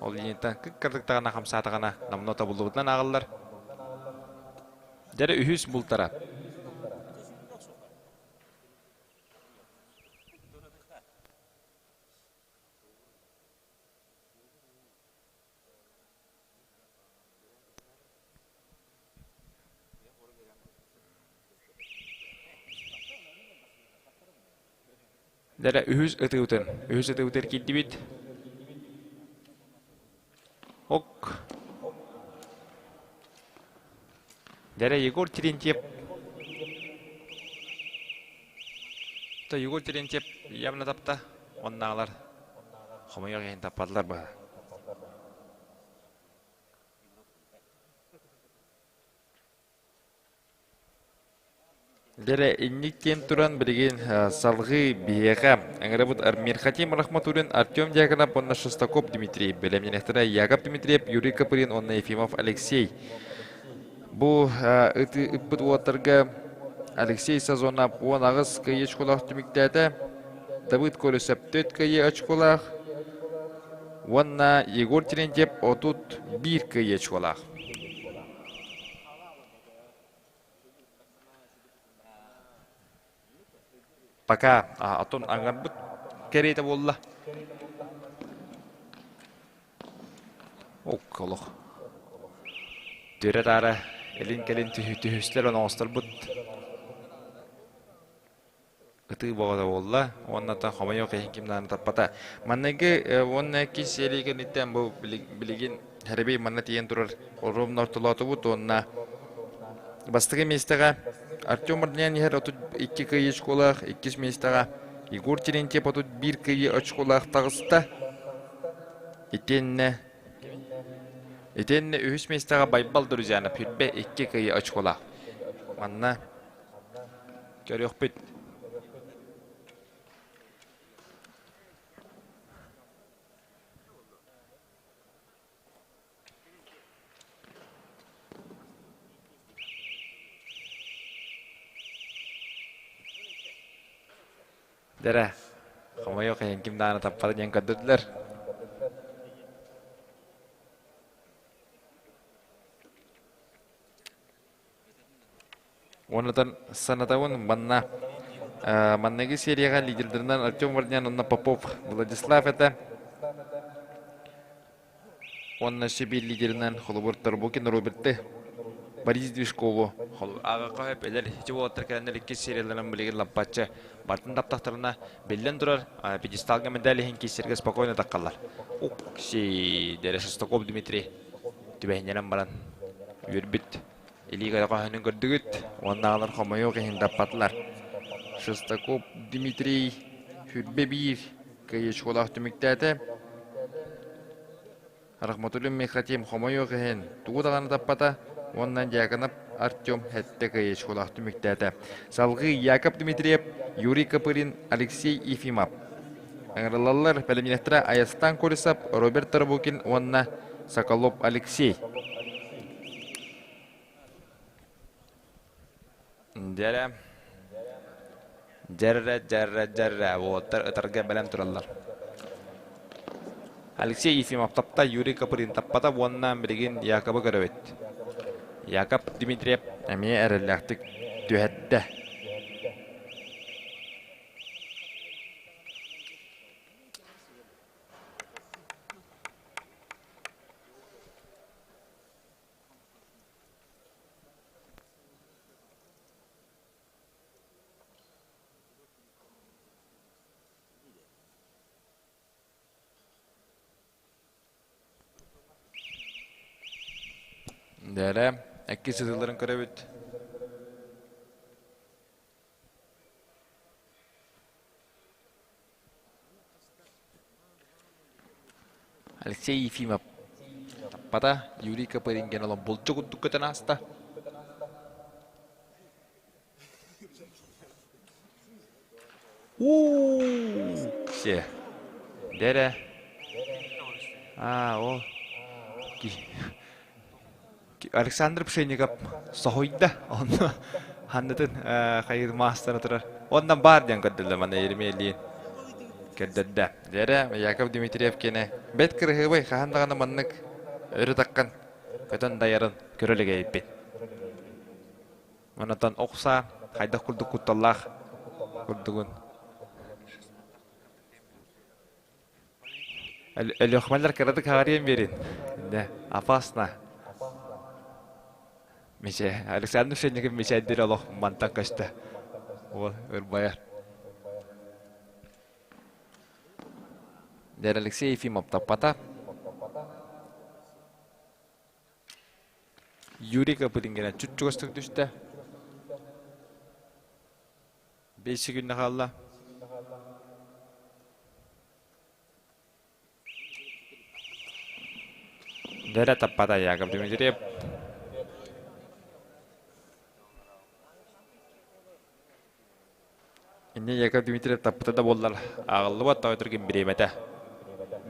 Speaker 2: ол линияттан кыккырдыктаҕына хамсаатаҕына номнуо табыллыбытынан ааҕыллар. Дьэрэ үһүс бултара. Дэрэ үһүс ытыыбытын, үһүс ытыыбытыгар киирдибит. Ок. Дэрэ Егор Терентьев. То Егор Терентьев явно тапта. Оннааҕылар хомойуох иһин таппатылар быһа. Дьэрэ, инник диэн туран билигин салҕыы биһиэхэ ыҥырабыт Мирхатим Рахматуллин, Артем Дьяконов уонна Шестаков Дмитрий, бэлэмнэнэхтэрэ Яков Дмитриев, Юрий Копырин уонна Ефимов Алексей. Бу ыты ыппыт уолаттарга Алексей Сазонов 18 кыайыы очколоох түмүктээтэ, Давыд Колесов 4 кыайыы очколоох уонна Егор Терентьев 31 кыайыы очколоох. Пока отон аҥарбыт кэриэтэ буолла. Ок, олох. Түөрэ-таара илин-кэлин түһүстэр оноҕосторбут ытыы боҕото буолла уонна та хомойуох иһин ким даҕаны таппата. Манныгы уонна иккис серия кэнниттэн бу билигин Хэрбий манна тиийэн турар ровно ортолоотубут уонна бастакы миэстэҕэ Артем Морднян иһэр 32 кыайыы очколаах, иккис миэстэҕэ Егор Терентьев 31 кыайыы очколаах таҕыста. Итиэннэ итиэннэ үһүс миэстэҕэ Байбал Друзьянов 22 кыайыы очколаах. Манна көрүөхпүт. Дэрэ, хомойуох иһин ким даҕаны таппата диэн көрдөрдүлэр. Уонна санатабын манна манныгы серияҕа лидердэринэн Артем Варнян уонна Попов Владислав этэ. Уонна Сибиир лидеринэн холобур Тарбукин Роберты, Борис Движкову ааҕыахха сөп. Элэр ити уолаттар кэлэннэр иккис серияларын билигин лаппаччы бартын таптахтарына биллэн турар пьедесталга медаль иһин киирсэргэ спокойно таххаллар. Укси дэрэ Шестаков Дмитрий түбэһиннэрэн баран үөрбүт. Илии көтөҕөһүнүн көрдүгүт уоннааҕылар хомойуох иһин таппатылар. Шестаков Дмитрий хүрбэ биир кыайыычкалаах түмүктээтэ. Рахматуллин Михатим хомойуох иһин тугу даҕаны таппата уонна Дьяконов Артем сэттэ кыайыычкалаах түмүктээтэ. Салгыы Яков Дмитриев, Юрий Копырин, Алексей Ефимов ыҥырыллаллар. Бэлэмнээхтэрэ Айастан Колесов, Роберт Тарабукин уонна Соколов Алексей. Дьэрэ, дьэррэ, дьэррэ, дьэррэ, уолаттар ытарга бэлэм тураллар. Алексей Ефимов тапта, Юрий Копырин таппата уонна билигин Якобы көрөбүт. Якоб Дмитриев эмиэ эрэллээхтик түһэрдэ. Дээрэ, иккис ытылларын көрөбүт. Алексей Ефимов таппата, Юрий Копырин олом булчу курдук көтөн ааста. Уу, все. Дэрэ. Аа, ол. Александр Пшенников соһуйда. Онно ханнытын хайыр маастара турар. Онно бар диэн көрдүллэр мана Еремейлиин көрдөрдө.
Speaker 3: Дьэрэ Яков Дмитриев киэнэ бэт кырыһыыбай хаһан даҕаны маннык өрө таккан
Speaker 2: көтөн дайарын көрө илигэйбит. Онтон охса хайдах курдук кутталлаах курдугун. Өлүөхүмэлэр кыратык хаҕарыйан биэрин. Да, опасно. Мичэ, Александр Шенников мичээддир олох мантан көстө. Ол ырбайар.
Speaker 3: Дэр Алексей Ефимов таппата.
Speaker 2: Юрий Копырин кэлэн чуть-чугастык түстэ. 5 күннэ хаалла. Дэрэ таппата Яков Дмитриев. Инне Яков Дмитриев таппыта да буоллар ааҕыллыбат тоҕо бириэмэтэ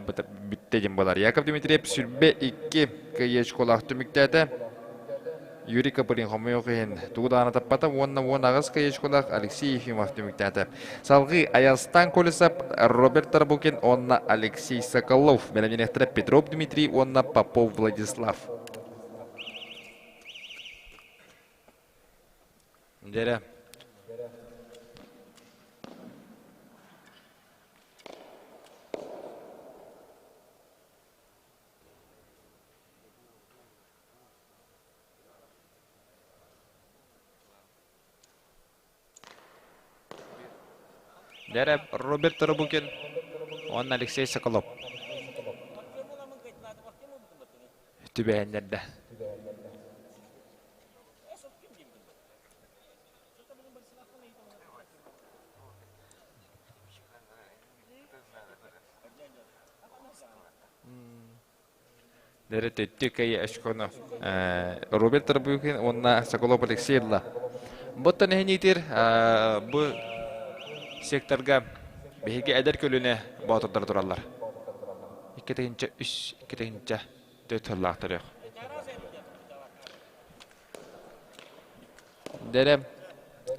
Speaker 2: бүттэ диэн буолар. Яков Дмитриев сүрбэ икки кыайыы түмүктээтэ. Юрий Копырин хомойуох иһин тугу даҕаны таппата уонна 18 кыайыы Алексей Ефимов түмүктээтэ. Салгыы Айастан Колесов, Роберт Тарабукин уонна Алексей Соколов, бэлэмнэниэхтэрэ Петров Дмитрий уонна Попов Владислав. Дьэрэ. Дьэрэ Роберт Тарабукин уонна Алексей Соколов түбэһэннэрдэ.
Speaker 3: Дэрэ кэй очкону Роберт Тарабукин уонна Соколов Алексей ылла.
Speaker 2: Буттан иһиниитир бу секторга биһиги эдэр көлүнэ боотурдар тураллар. 2-3, 2-4 сыллаахтар. Дэрэ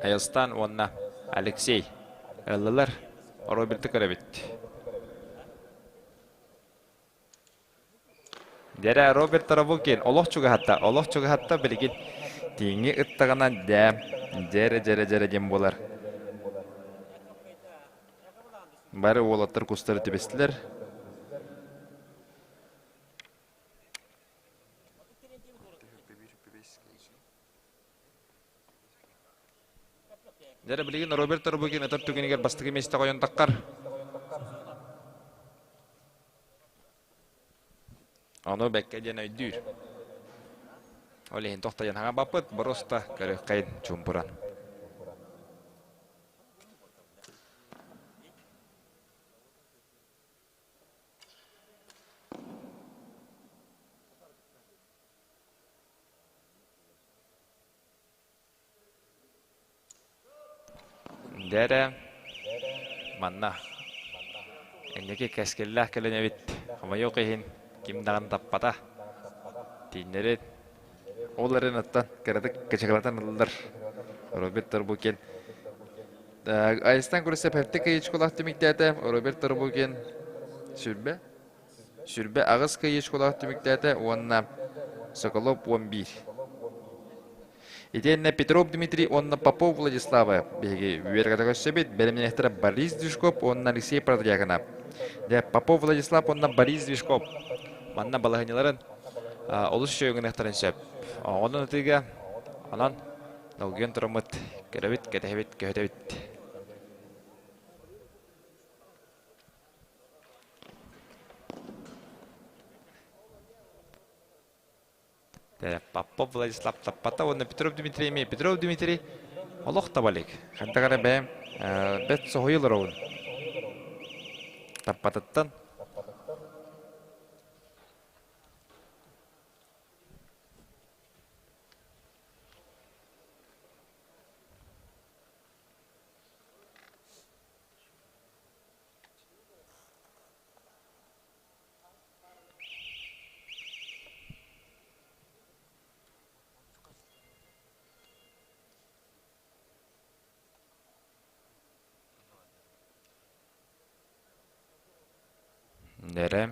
Speaker 2: Айылстан уонна Алексей ыллылар. Роберты көрөбүт. Дэрэ Роберт Тарабукин олох чугаһатта, олох чугаһатта билигин тииҥи ыттаҕына дэ дьэрэ дьэрэ дьэрэ диэн буолар.
Speaker 3: Бары уолаттар кустары түбэстилэр.
Speaker 2: Дьэрэ билигин Роберт Тарабукин ытар түгэнигэр бастакы миэстэ хойон таххар. Ону бэккэ диэн өйдүүр. Ол иһин тохтойон хаҥа баппыт, боруоста көрүөххэйин чуумпуран. Дэрэ манна инники кэскиллээх кэлин эбит. Хомойуох иһин ким даҕаны таппата. Тииннэри
Speaker 3: Ол эрэн аттан кыратык кычыкылатан ыллар. Роберт Тарбукин Айстан көрүсэ пэпти кыйычкулах түмүктээтэ. Роберт Тарбукин сүрбэ сүрбэ аҕыс кыйычкулах түмүктээтэ уонна Соколов 11. Итиэннэ Петров Дмитрий уонна Попов Владислава биһиги үөргэтэ көрсөбүт. Бэлэмнэниэхтэрэ Борис Движков уонна Алексей Протодьяконов. Дьэ, Попов Владислав уонна Борис Движков
Speaker 2: манна балаһыанньаларын олус үчүгэй гыныахтарын сөп. Онон ытыыга онон долгуйан тураммыт көрөбүт, кэтэһэбит, көһүтэбит. Попов Владислав таппата уонна Петров Дмитрий эмиэ Петров Дмитрий олох таба илик.
Speaker 3: Хайдах эрэ бэйэм бэт соһуйа олоробун. Таппатыттан.
Speaker 2: Нэрэ.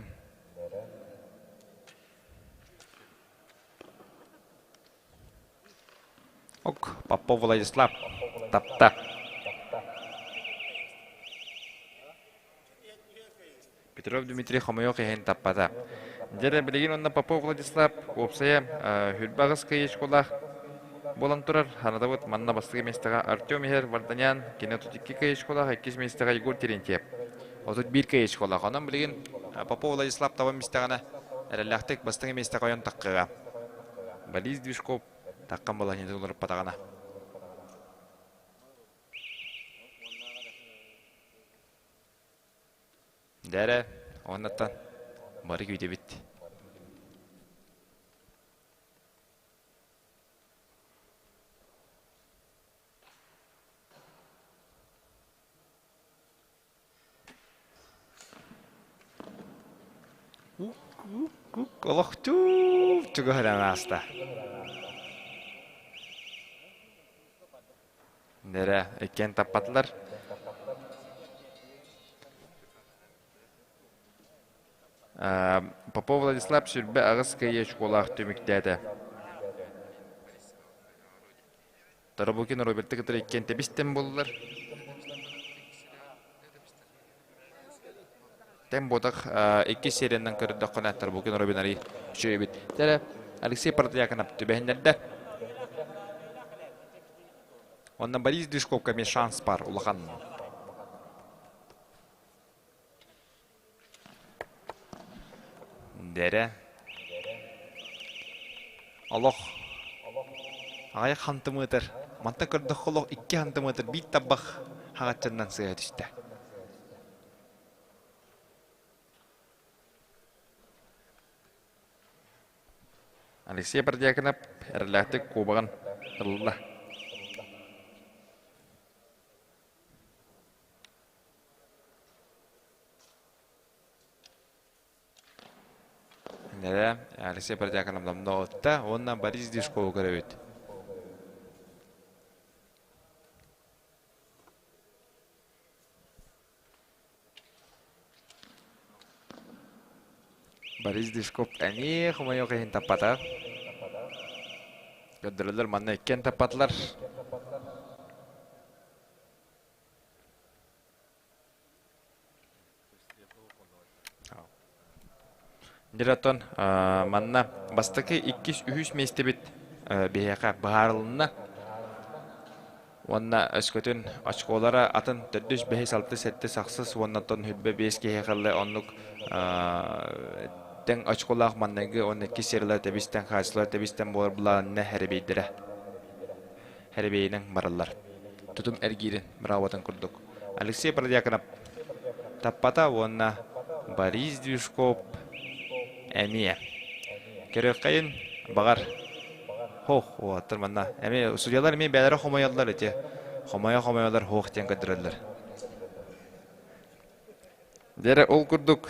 Speaker 2: Ок, Попов Владислав тапта. Петров Дмитрий хомойуох иһин таппата. Дьэ билигин онно Попов Владислав уопсайа хүрбэ аҕыс кыйычкулаах буолан турар. Ханатабыт манна бастакы миэстэҕэ Артем иһэр Варданян, кини 32 кыйычкулаах, иккис миэстэҕэ Егор Терентьев. 31 кыйычкулаах. Онон билигин Попов Владислав табан мистэҕинэ эрэллээхтик бастакы миэстэҕэ ойон таххыга. Борис Движков таххан балаһыанньатын уларыппатаҕына. Дээрэ, уоннаттан бары күүтэбит. Олох чугуһаран ааста. Нэрэ иккиэн таппатылар. Попов Владислав сүрбэ аҕыс кыайыы очколаах түмүктээтэ. Тарабукин Роберты кытары иккиэн тэбистэн буоллар. Тэн буотах иккис сериянан көрдөххүнэ Тарабукин Робин арый үчүгэй эбит. Тэрэ Алексей Протодьяконов түбэһиннэрдэ. Онно Борис Движковка эмиэ шанс бар улахан. Дэрэ. Олох аҕыйах хантымыытыр. Мантан көрдөххө олох икки хантымыытыр биир табах хаҕаччаннан сыыһа түстэ. Алексей Бордякинов эрэллээхтик кубогын ылла. Нэрэ Алексей Бордякинов номнуо ытта уонна Борис Дишкову көрөбүт. Борис Дишков эмиэ хомойуох иһин таппата. Көрдөрөллөр манна иккиэн таппатылар. Диротон манна бастакы иккис үһүс миэстэбит биһиэхэ быһаарылынна. Уонна өскөтүн очколара атын төрдүс, бэһис, алтыс, сэттис, ахсыс уонна оттон хүрбэ биэс киһи халлы оннук тэҥ очколаах манныгы уонна иккис сериялар тэбистэн хаачылар тэбистэн буолар былаанна хэрэбиэйдэрэ хэрэбиэйинэн бараллар. Тутум эргиирин бработын курдук. Алексей Продьяконов таппата уонна Борис Движков эмиэ. Көрүөххэйин баҕар Хоох уолаттар манна эмиэ судьялар эмиэ бэйэлэрэ хомойоллор ити. Хомойо-хомойолор хоох диэн көрдөрөллөр.
Speaker 3: Дьэрэ ол курдук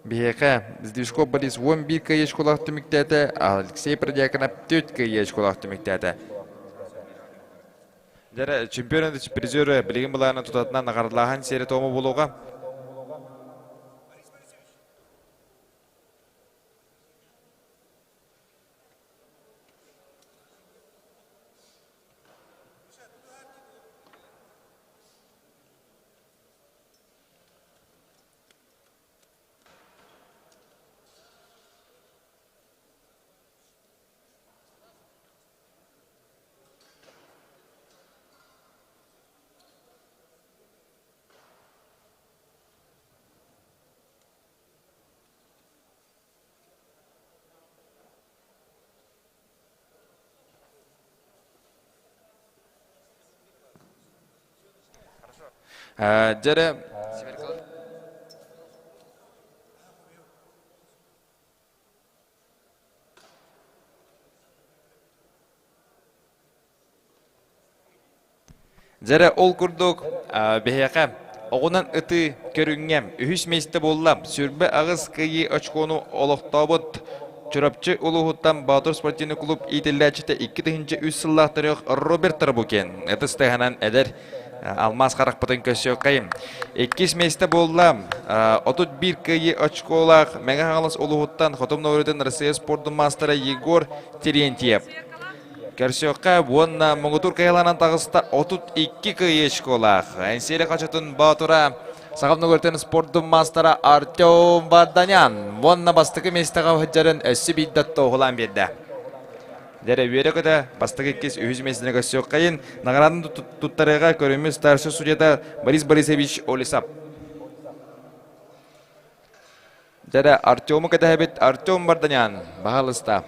Speaker 3: биһиэхэ Сдвижков Борис 11 кыайыы школаах түмүктээтэ, Алексей Продьяконов 4 кыайыы школаах түмүктээтэ.
Speaker 2: Дьэрэ чемпион призеры билигин былаана тутатынан наҕараадалааһын сиэрэ-туома буолуоҕа. Дьэрэ Дьэрэ ол курдук биһиэхэ оҕунан ытыы көрүҥҥэ үһүс миэстэ буолла. Сүрбэ аҕыс кыайыы очкону олохтообут Чурапчы улууһуттан Боотур спортивный клуб иитиллээччитэ 2003 сыллаах төрүөх Роберт Тарабукин ытыс тыаһынан эдэр
Speaker 3: Алмаас харахпытын көрсүөххэйим. Иккис миэстэ буолла 31 кыайыы очколаах Мэҥэ Хаҥалас улууһуттан Хотум Норуотун Россия спордун маастара Егор Терентьев. Көрсүөххэ уонна муҥутуур кыайыыланан таҕыста 32 кыайыы очколаах Энсиэли хочотун боотура Саха Норуотун спордун маастара Артем Варданян уонна бастакы миэстэҕэ сылдьарын өссө биирдэ туоһулаан биэрдэ. Дьэрэ үөрэ-көтө бастакы иккис үһүс миэстэни көрсүөххэйин наҕарааданы туттарыаҕа көрүммүт старшай судьята Борис Борисович Олесап. Дьэрэ Артему кэтэһэбит Артем Барданян баһалыста.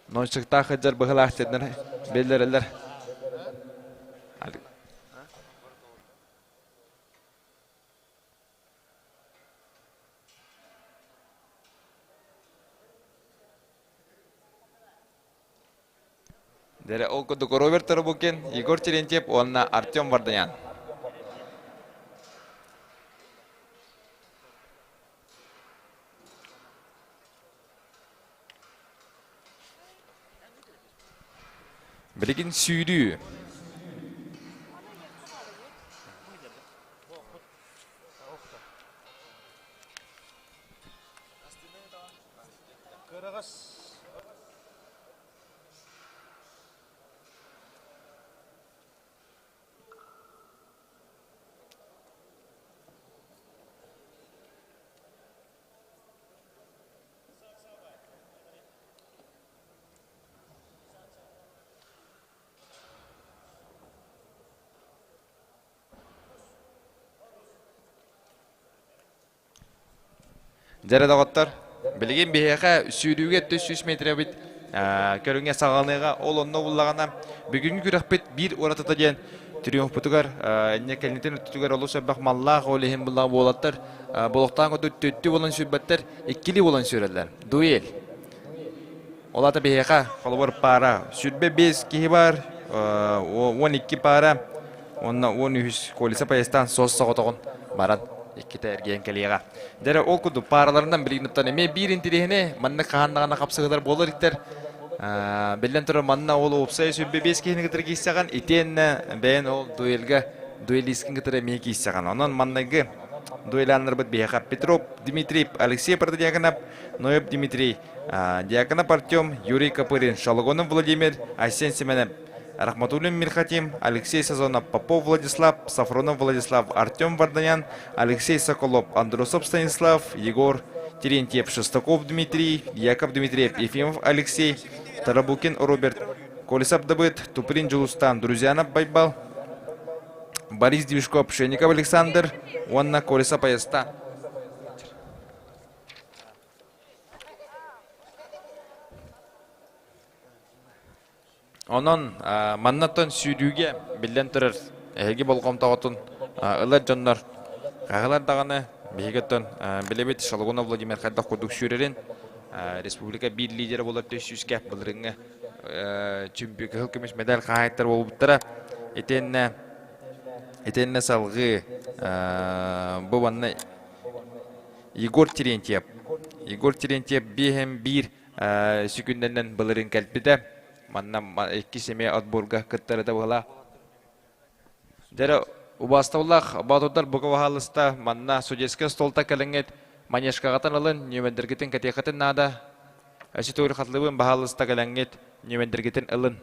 Speaker 3: Нончиктаах сылдьар быһылаах сирдэр биллэрэллэр. Дэрэ ол курдук Роберт Тарабукин, Егор Терентьев уонна Артем Варданян. Билигин сүүрүү. Дьэрэ доҕоттор, билигин биһиэхэ сүүрүүгэ 400 метрэбит көрүҥэ саҕаланыаҕа. Ол онно буллаҕына бүгүҥҥү күрэхпит биир уратыта диэн триумфпутугар инньэ кэннитин өттүгэр олус элбэх маллаах, ол иһин буллаҕа буолаттар болохтаан курдук түттүү буолан сүүрбэттэр, иккилии буолан сүүрэллэр. Дуэль. Ол аата биһиэхэ холобур паара 25 киһи бар, 12 паара уонна 13 колеса поездтаан суос соҕотоҕун баран иккитэ эргийэн кэлиэҕэ. Дьэ ол курдук паараларынан билигин эмиэ биир интириэһинэй маннык хаһан даҕаны хапсыһыылар буолар иттэр. Биллэн турар манна ол уопсай 25 киһини кытары киирсэҕин итиэннэ бэйэн ол дуэльга дуэлисткин кытары эмиэ киирсэҕин. Онон манныгы дуэляннарбыт биһиэхэ Петров Дмитрий, Алексей Протодьяконов, Ноев Дмитрий, Дьяконов Артем, Юрий Копырин, Шологонов Владимир, Айсен Семенов, Рахматуллин Мирхатим, Алексей Сазонов, Попов Владислав, Сафронов Владислав, Артем Варданян, Алексей Соколов, Андросов Станислав, Егор Терентьев, Шестаков Дмитрий, Яков Дмитриев, Ефимов Алексей, Тарабукин Роберт, Колесов Давыд, Туприн Джулустан, Друзьянов Байбал, Борис Движков, Пшенников Александр уонна Колеса Поеста. Онон маннаттан сүүрүүгэ биллэн турар эһиги болҕомтоҕутун ылар дьоннор хаһылар даҕаны биһиги оттон билэбит Шалгунов Владимир хайдах курдук сүүрэрин республика биир лидерэ буолар 400-кэ былырыҥҥы чөмпүйүөн кыһыл көмүс медаль хаһаайыттар буолбуттара итиэннэ итиэннэ салҕыы бу манна Егор Терентьев. Егор Терентьев биэһэн биир сүкүннэнэн былырын кэлбитэ. Манна иккис эмиэ отборга кыттарыта буола. Дэрэ убаастабыллаах боотурдар бука баһаалыста манна судейскай столта кэлиҥҥит манежкаҕытын ылын, нүөмэрдэргитин кэтиэххитин наада. Өссө төгүл хатылыбын баһаалыста кэлэҥҥит нүөмэрдэргитин ылын.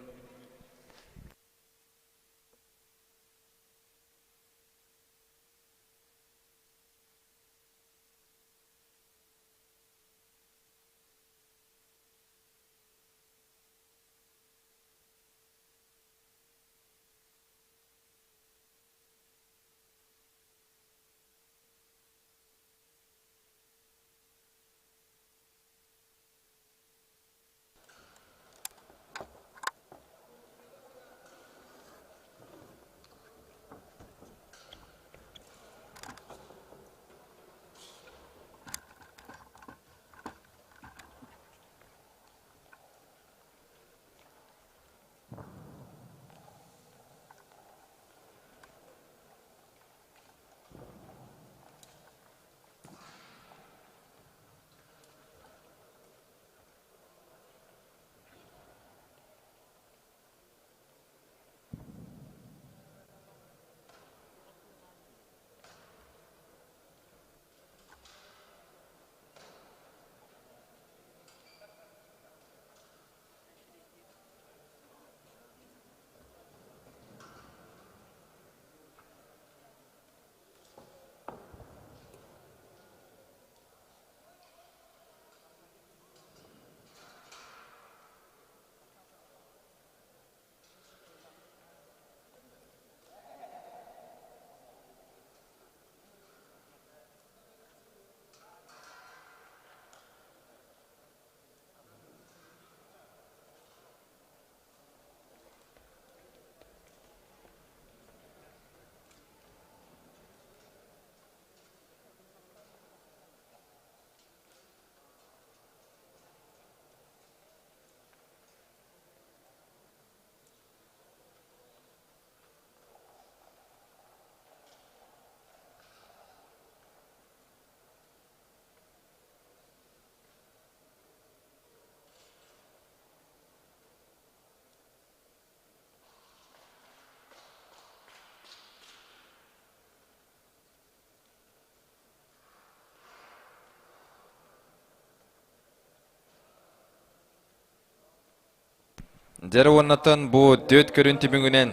Speaker 3: Дьэ уоннаттан бу түөрт көрүн түмүгүнэн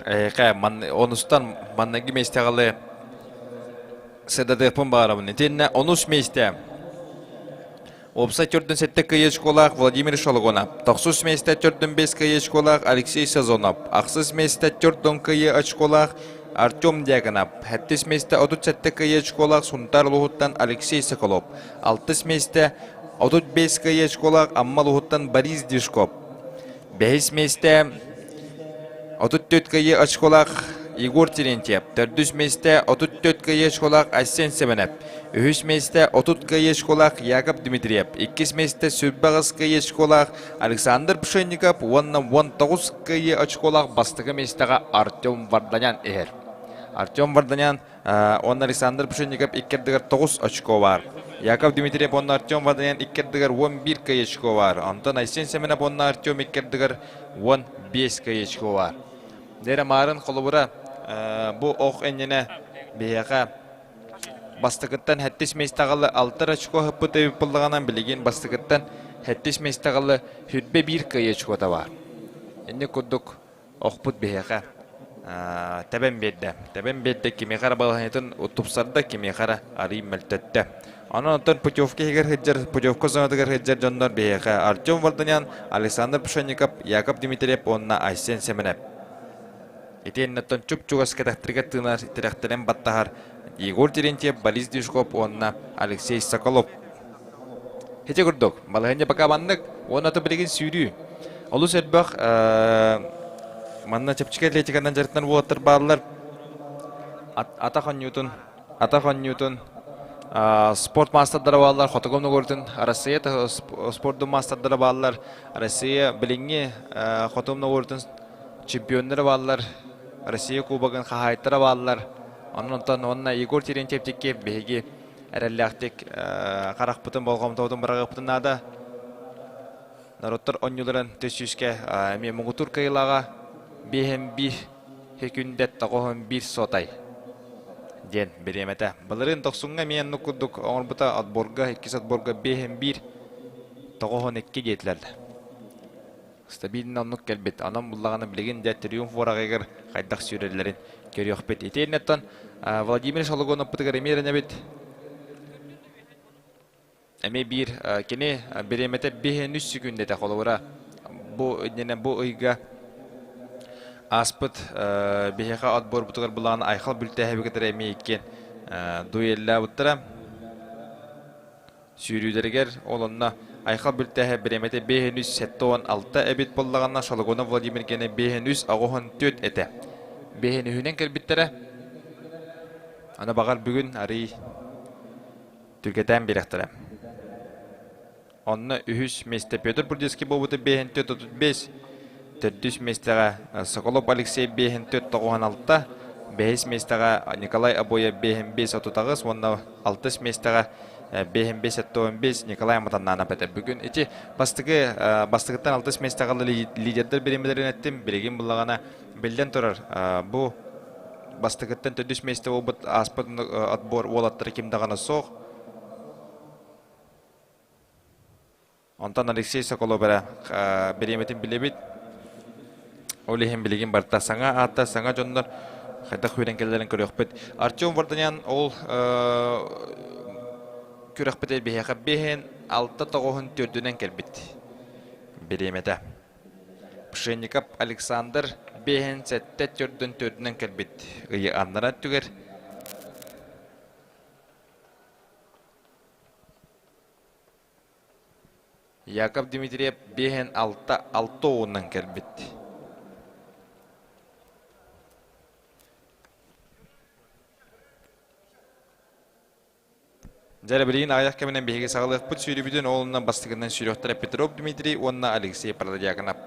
Speaker 3: эһиэхэ онустан манныгы миэстэҕэ сырдатыахпын баҕарабын. Итиэннэ онус миэстэ Уопсай төрдүн сэттэ кыайыы очколаах Владимир Шологонов, тохсус миэстэ төрдүн бэс кыайыы очколаах Алексей Сазонов, ахсыс миэстэ төрдүн кыайыы очколаах Артем Дьяконов, сэттис миэстэ 37 кыайыы очколаах Сунтаар улууһуттан Алексей Соколов, алтыс миэстэ 35 кыайыы очколаах Амма улууһуттан Борис Движков, бэһис миэстэ 34 кыайыы очколаах Егор Терентьев, төрдүс миэстэ 34 кыайыы очколаах Айсен Сэмэнэп, үһүс миэстэ 30 кыайыы очколаах Яков Дмитриев, иккис миэстэ 28 кыайыы очколаах Александр Пшенников уонна 19 кыайыы очколаах бастакы миэстэҕэ Артем Варданян иһэр. Артем Варданян уонна Александр Пшенников икки ардыгар 9 очко баар. Яков Дмитриев уонна Артем Варданян икки ардыгар 11 кыайыы очко баар. Онтон Айсен Семенов уонна Артем икки ардыгар 15 кыайыы очко баар. Дэрэ маарын холобура бу ох энньэнэ биһиэхэ бастакыттан сэттис миэстэҕэ алтар очко ыһыппыт эбит билигин бастакыттан сэттис миэстэҕэ сүрбэ биир кыайыы очкота баар. Инник курдук охпут биһиэхэ тэбэн биэрдэ. Тэбэн биэрдэ кимиэхэ эрэ балаһыанньатын тупсарда, кимиэхэ эрэ арыый мөлтөттө. Онон оттон путевка иһигэр сылдьар, путевка зонатыгар сылдьар дьоннор биһиэхэ Артем Варданян, Александр Пшенников, Яков Дмитриев уонна Айсен Семенов. Итиэннэ оттон чуп-чугас кэтэхтэргэ тыынар тирэхтэрин баттаһар Егор Терентьев, Борис Движков уонна Алексей Соколов. Ити курдук, балаһыанньа пока маннык, уонна аты билигин сүүрүү. Олус элбэх манна чэпчэки атлетиканан дьарыктанар уолаттар бааллар. Атах оонньуутун, атах оонньуутун спорт маастардара бааллар, Хотугу Новгородун Россия спордун маастардара бааллар, Россия билиҥҥи Хотугу Новгородун чемпионнара бааллар, Россия Кубогын хаһаайыттара бааллар. Онон онтон уонна Егор Терентьев биһиги эрэллээхтик харахпытын болҕомтобутун быраҕыахпытын наада. Народтар оонньууларын төс сүүскэ эмиэ муҥутуур кыайыылааҕа биэһэн биир секүндэт тоҕуһун биир сотай диэн бириэмэтэ. Былырыын тохсуҥҥа эмиэ оннук курдук оҥорбута отборга, иккис отборга биэһэн биир тоҕуһун икки диэтилэр. Стабильно оннук кэлбит. Онон буллаҕына билигин дьэ триумф уораҕайыгар хайдах сүүрэллэрин көрүөхпүт. Итиэннэттэн Владимир Шологоновпытыгар эмиэ эрэнэбит. Эмиэ биир кини бириэмэтэ биэһин үс секүндэтэ холобура бу иннинэ бу ыйга ааспыт биһиэхэ отборбутугар былаан Айхал Бүлтээһэбигитэр эмиэ иккиэн дуэллаабыттара. Сүүрүүлэригэр ол онно Айхал Бүлтээһэ бириэмэтэ биэһин үс сэттэ уон алта эбит буоллаҕына, Шологонов Владимир гэнэ биэһин үс аҕыһын түөрт этэ. Биэһин үһүнэн кэлбиттэрэ. Аны баҕар бүгүн арый түргэтээн биэрэхтэрэ. Онно үһүс миэстэ Петр Бурдецкий буолбута биэһин түөрт отут биэс, төрдүс миэстэҕэ Соколов Алексей биэһин түөрт тоҕуһан алта, бэһис миэстэҕэ Николай Обоев биэһин биэс отут аҕыс уонна алтыс миэстэҕэ биэһин биэс сэттэ биэс Николай Матаннанов этэ. Бүгүн ити бастакы бастакыттан алтыс миэстэҕэ лидердэр бириэмэлэрин эттим. Билигин буллаҕына биллэн турар бу бастакыттан төрдүс миэстэ буолбут ааспыт отбор уолаттара ким даҕаны суох. Онтон Алексей Соколов эрэ бириэмэтин билэбит. Ол иһин билигин барыта саҥа ааттар, саҥа дьоннор хайдах үүрэн кэллэрин көрүөхпүт. Артем Варданян ол күрэхпит биһиэхэ биэһин алта тоҕуһун төрдүнэн кэлбит бириэмэтэ. Пшенников Александр биэһин сэттэ төрдүн төрдүнэн кэлбит ыйы аннара өттүгэр Яков Дмитриев биэһин алта алта уонунан кэлбит. Дьэ, билигин аҕыйах кэминэн биһиги саҕалыахпыт сүүрүүбүтүн ол онно бастакынан сүүрүөхтэрэ Петров Дмитрий уонна Алексей Протодьяконов.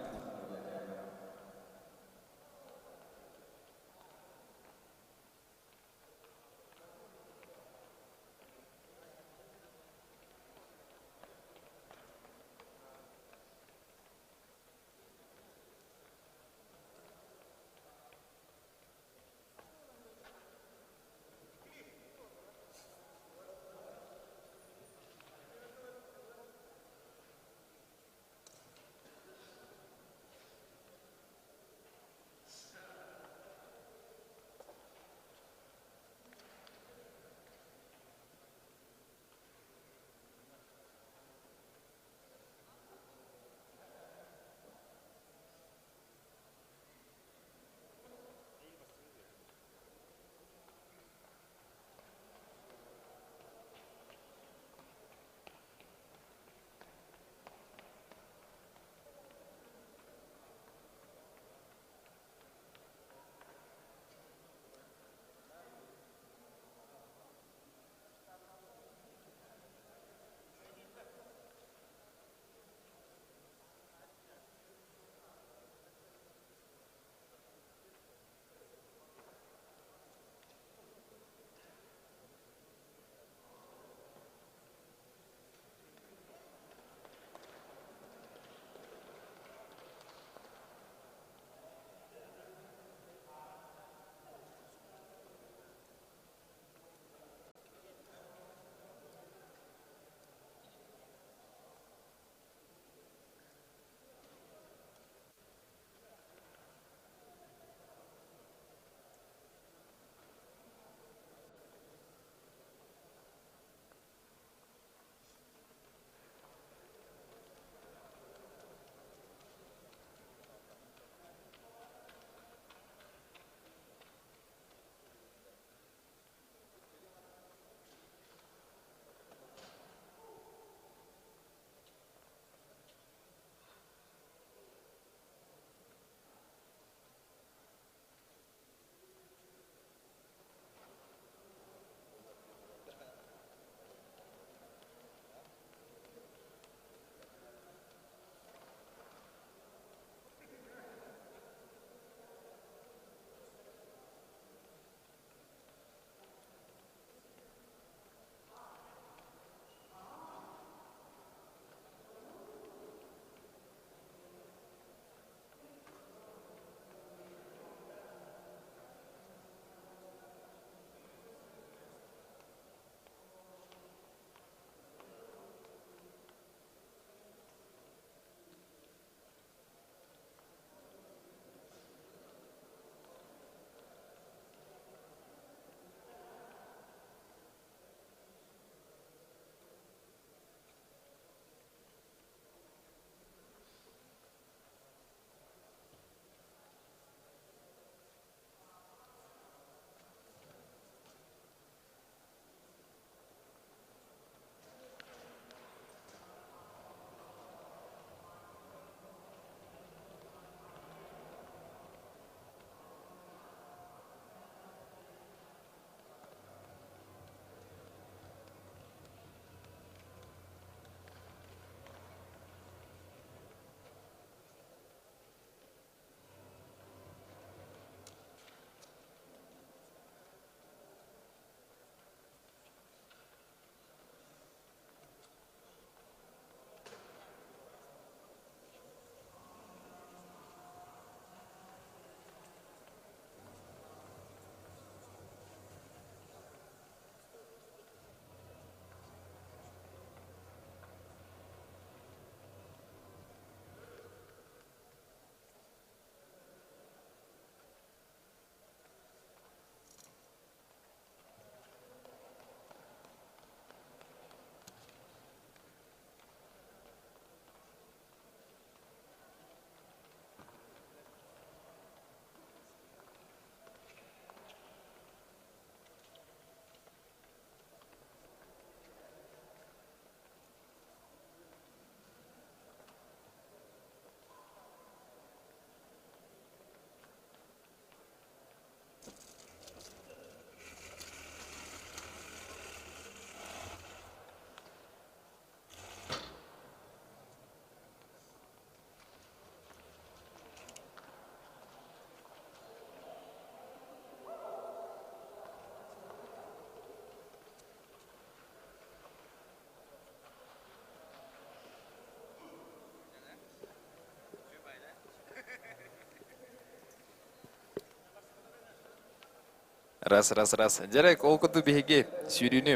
Speaker 3: Раз, раз, раз. Дьэрек, ол курдук биһиги сүүрүүнү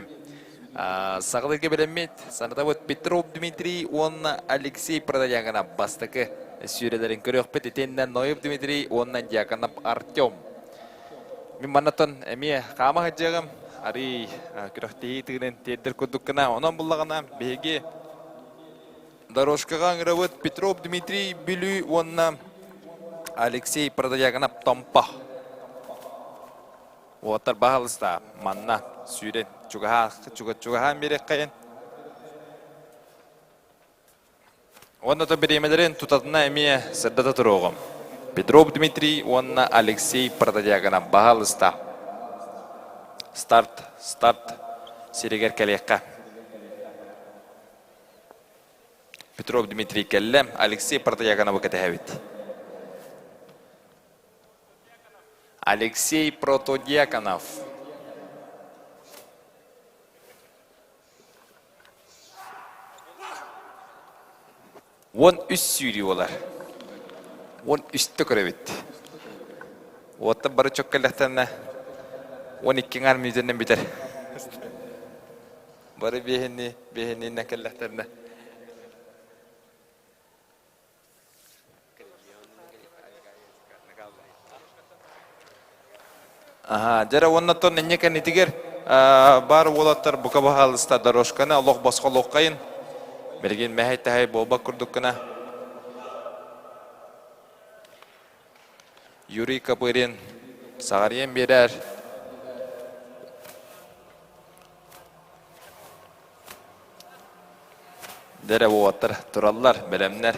Speaker 3: саҕалыырга бэлэммит. Санатабыт Петров Дмитрий уонна Алексей Протодьяконов бастакы сүүрэлэрин көрүөхпүт. Итиэннэ Ноев Дмитрий уонна Дьяконов Артем. Мин маннаттан эмиэ хаама сылдьыаҕым. Арый күрэхтэһии тыынын тиэрдэр курдук гына. Онон буллаҕына биһиги дорожкаҕа ыҥырабыт Петров Дмитрий Бүлүү уонна Алексей Протодьяконов Томпо. Уоттар баһалыста манна сүүрэн чугаһаа чугаһаан биэриэххэйин. Уонна то бириэмэлэрин тутатына эмиэ сырдата туруоҕум. Петров Дмитрий уонна Алексей Протодьяконов баһалыста. Старт, старт сиригэр кэлиэххэ. Петров Дмитрий кэллэ, Алексей Протодьяконовы кэтэһэбит. Алексей Протодьяконов. 13 сүүрүү болар. 13-тө көрөбүт. Уоттан бары чөк кэллэхтэринэ 12 ҥаар мүнүүтэнэн бүтэр. Бары биэһини, биэһининэн кэллэхтэринэ. Аха, дьэрэ уонна тон инньэ кэннитигэр баар уолаттар бука баһаалыста дорожканы олох босхо олоххайын. Билигин мэһэй-тэһэй буолбат курдук гына. Юрий Копырин саҕарыйан биэрэр. Дэрэ уолаттар тураллар, бэлэмнэр.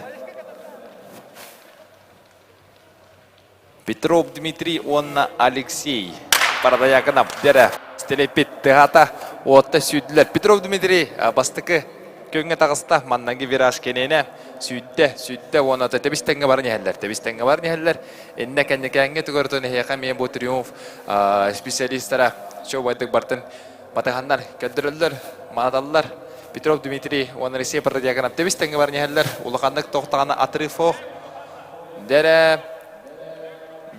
Speaker 3: Петров Дмитрий уонна Алексей Парадаякынов дэрэ стелепит тыһата уотта сүүрдүлэр. Петров Дмитрий бастакы көҥҥэ таҕыста, маннаги вираж кэнэнэ сүүрдэ, сүүрдэ уонна тэбис тэҥҥэ баран иһэллэр, тэбис тэҥҥэ баран иһэллэр. Иннэ кэнникээҥҥэ түгөртөн эһиэхэ эмиэ бу триумф специалистара чуобайдык бартын батыһаннар көрдөрөллөр, мааталлар. Петров Дмитрий уонна Алексей Протодьяконов тэбис тэҥҥэ баран иһэллэр. Улаханнык тохтаҕына отрыв ох. Дэрэ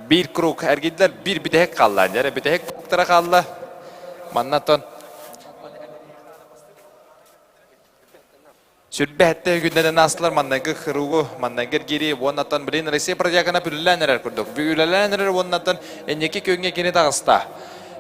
Speaker 3: биир круг эргийдилэр, биир бүтэһик хаалла. Дэрэ бүтэһик кругтара хаалла. Манна тон Сүрбэһэтте күннэрин аастылар маннайгы кыругу, маннайгы эргири уоннаттан билин Россия протягана бүллээн эрэр курдук. Бүлэлээн эрэр уоннаттан энники күҥҥэ кини таҕыста.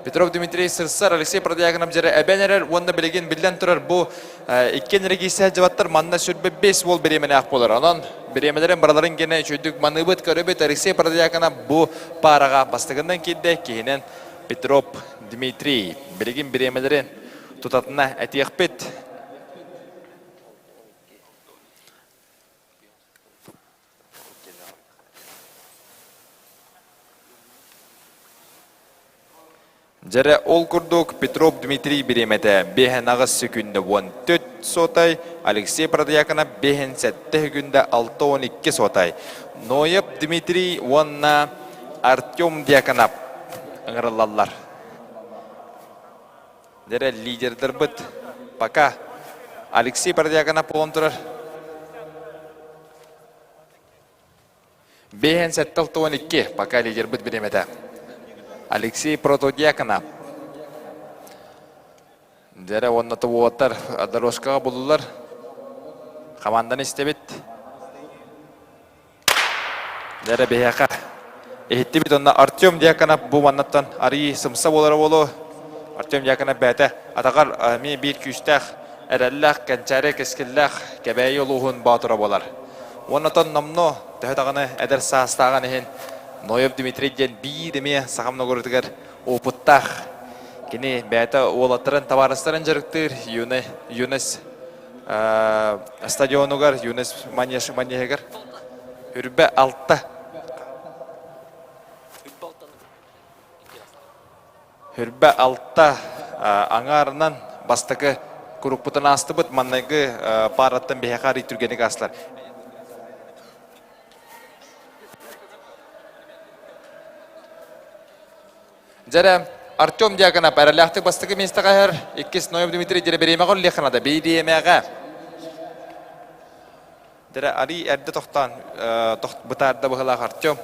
Speaker 3: Петров Дмитрий сырсар Алексей Протягонов дьэрэ эбэн эрэр уонна билигин биллэн турар бу иккиэн эрэгиисэ дьыбаттар манна сүрбэ бес уол бириэмэлээх буолар. Онон бириэмэлэрин бараларын гэнэ үчүйдүк маныыбыт көрөбүт Алексей Протягонов бу паараҕа бастакынан киирдэ киһинэн Петров Дмитрий. Билигин бириэмэлэрин тутатына этиэхпит. Дьэрэ ол курдук Петров Дмитрий бириэмэтэ биэһэн аҕыс секүндэ 14 сотай, Алексей Протодьяконов биэһэн сэттэ секүндэ 6-12 сотай. Ноев Дмитрий уонна Артем Дьяконов ыҥырыллаллар. Дьэрэ лидердэрбит пока Алексей Протодьяконов буолан турар. Биэһэн сэттэ 62 пока лидербит бириэмэтэ. Алексей Протодьяконов. Дьэрэ уонна уолаттар дорожкаҕа буллулар. Хамаанданы истэбит. Дьэрэ биһиэхэ иһиттибит онно Артем Дьяконов бу маннаттан арыый сымса буолара буолуо. Артем Дьяконов бэйэтэ атаҕар эмиэ биир күүстээх, эрэллээх, кэнчээри кэскиллээх Кэбээйи улууһун боотура буолар. Уонна номнуо төһө даҕаны эдэр саастааҕын иһин Ноев Дмитрий диэн биир эмиэ сахам ноҕуруутугар опыттаах. Кини бэйэтэ уолаттарын, табаарыстарын дьарыктыыр юный, юность стадионугар, юность манеһыгар Үрбэ алта. Үрбэ алта аҥаарынан бастакы куруппутун аастыбыт. Маннайгы паараттан биһиэхэ арый түргэнник аастылар. Дьэрэ, Артем Дьяконов эрэлээхтик бастакы миэстэҕэ иһэр. Иккис Ноев Дмитрий Дьэрэбэриэмэҕэ үллиэххэ бириэмэҕэ. Дьэрэ, арый эрдэ тохтоон бытаарда быһылаах Артем.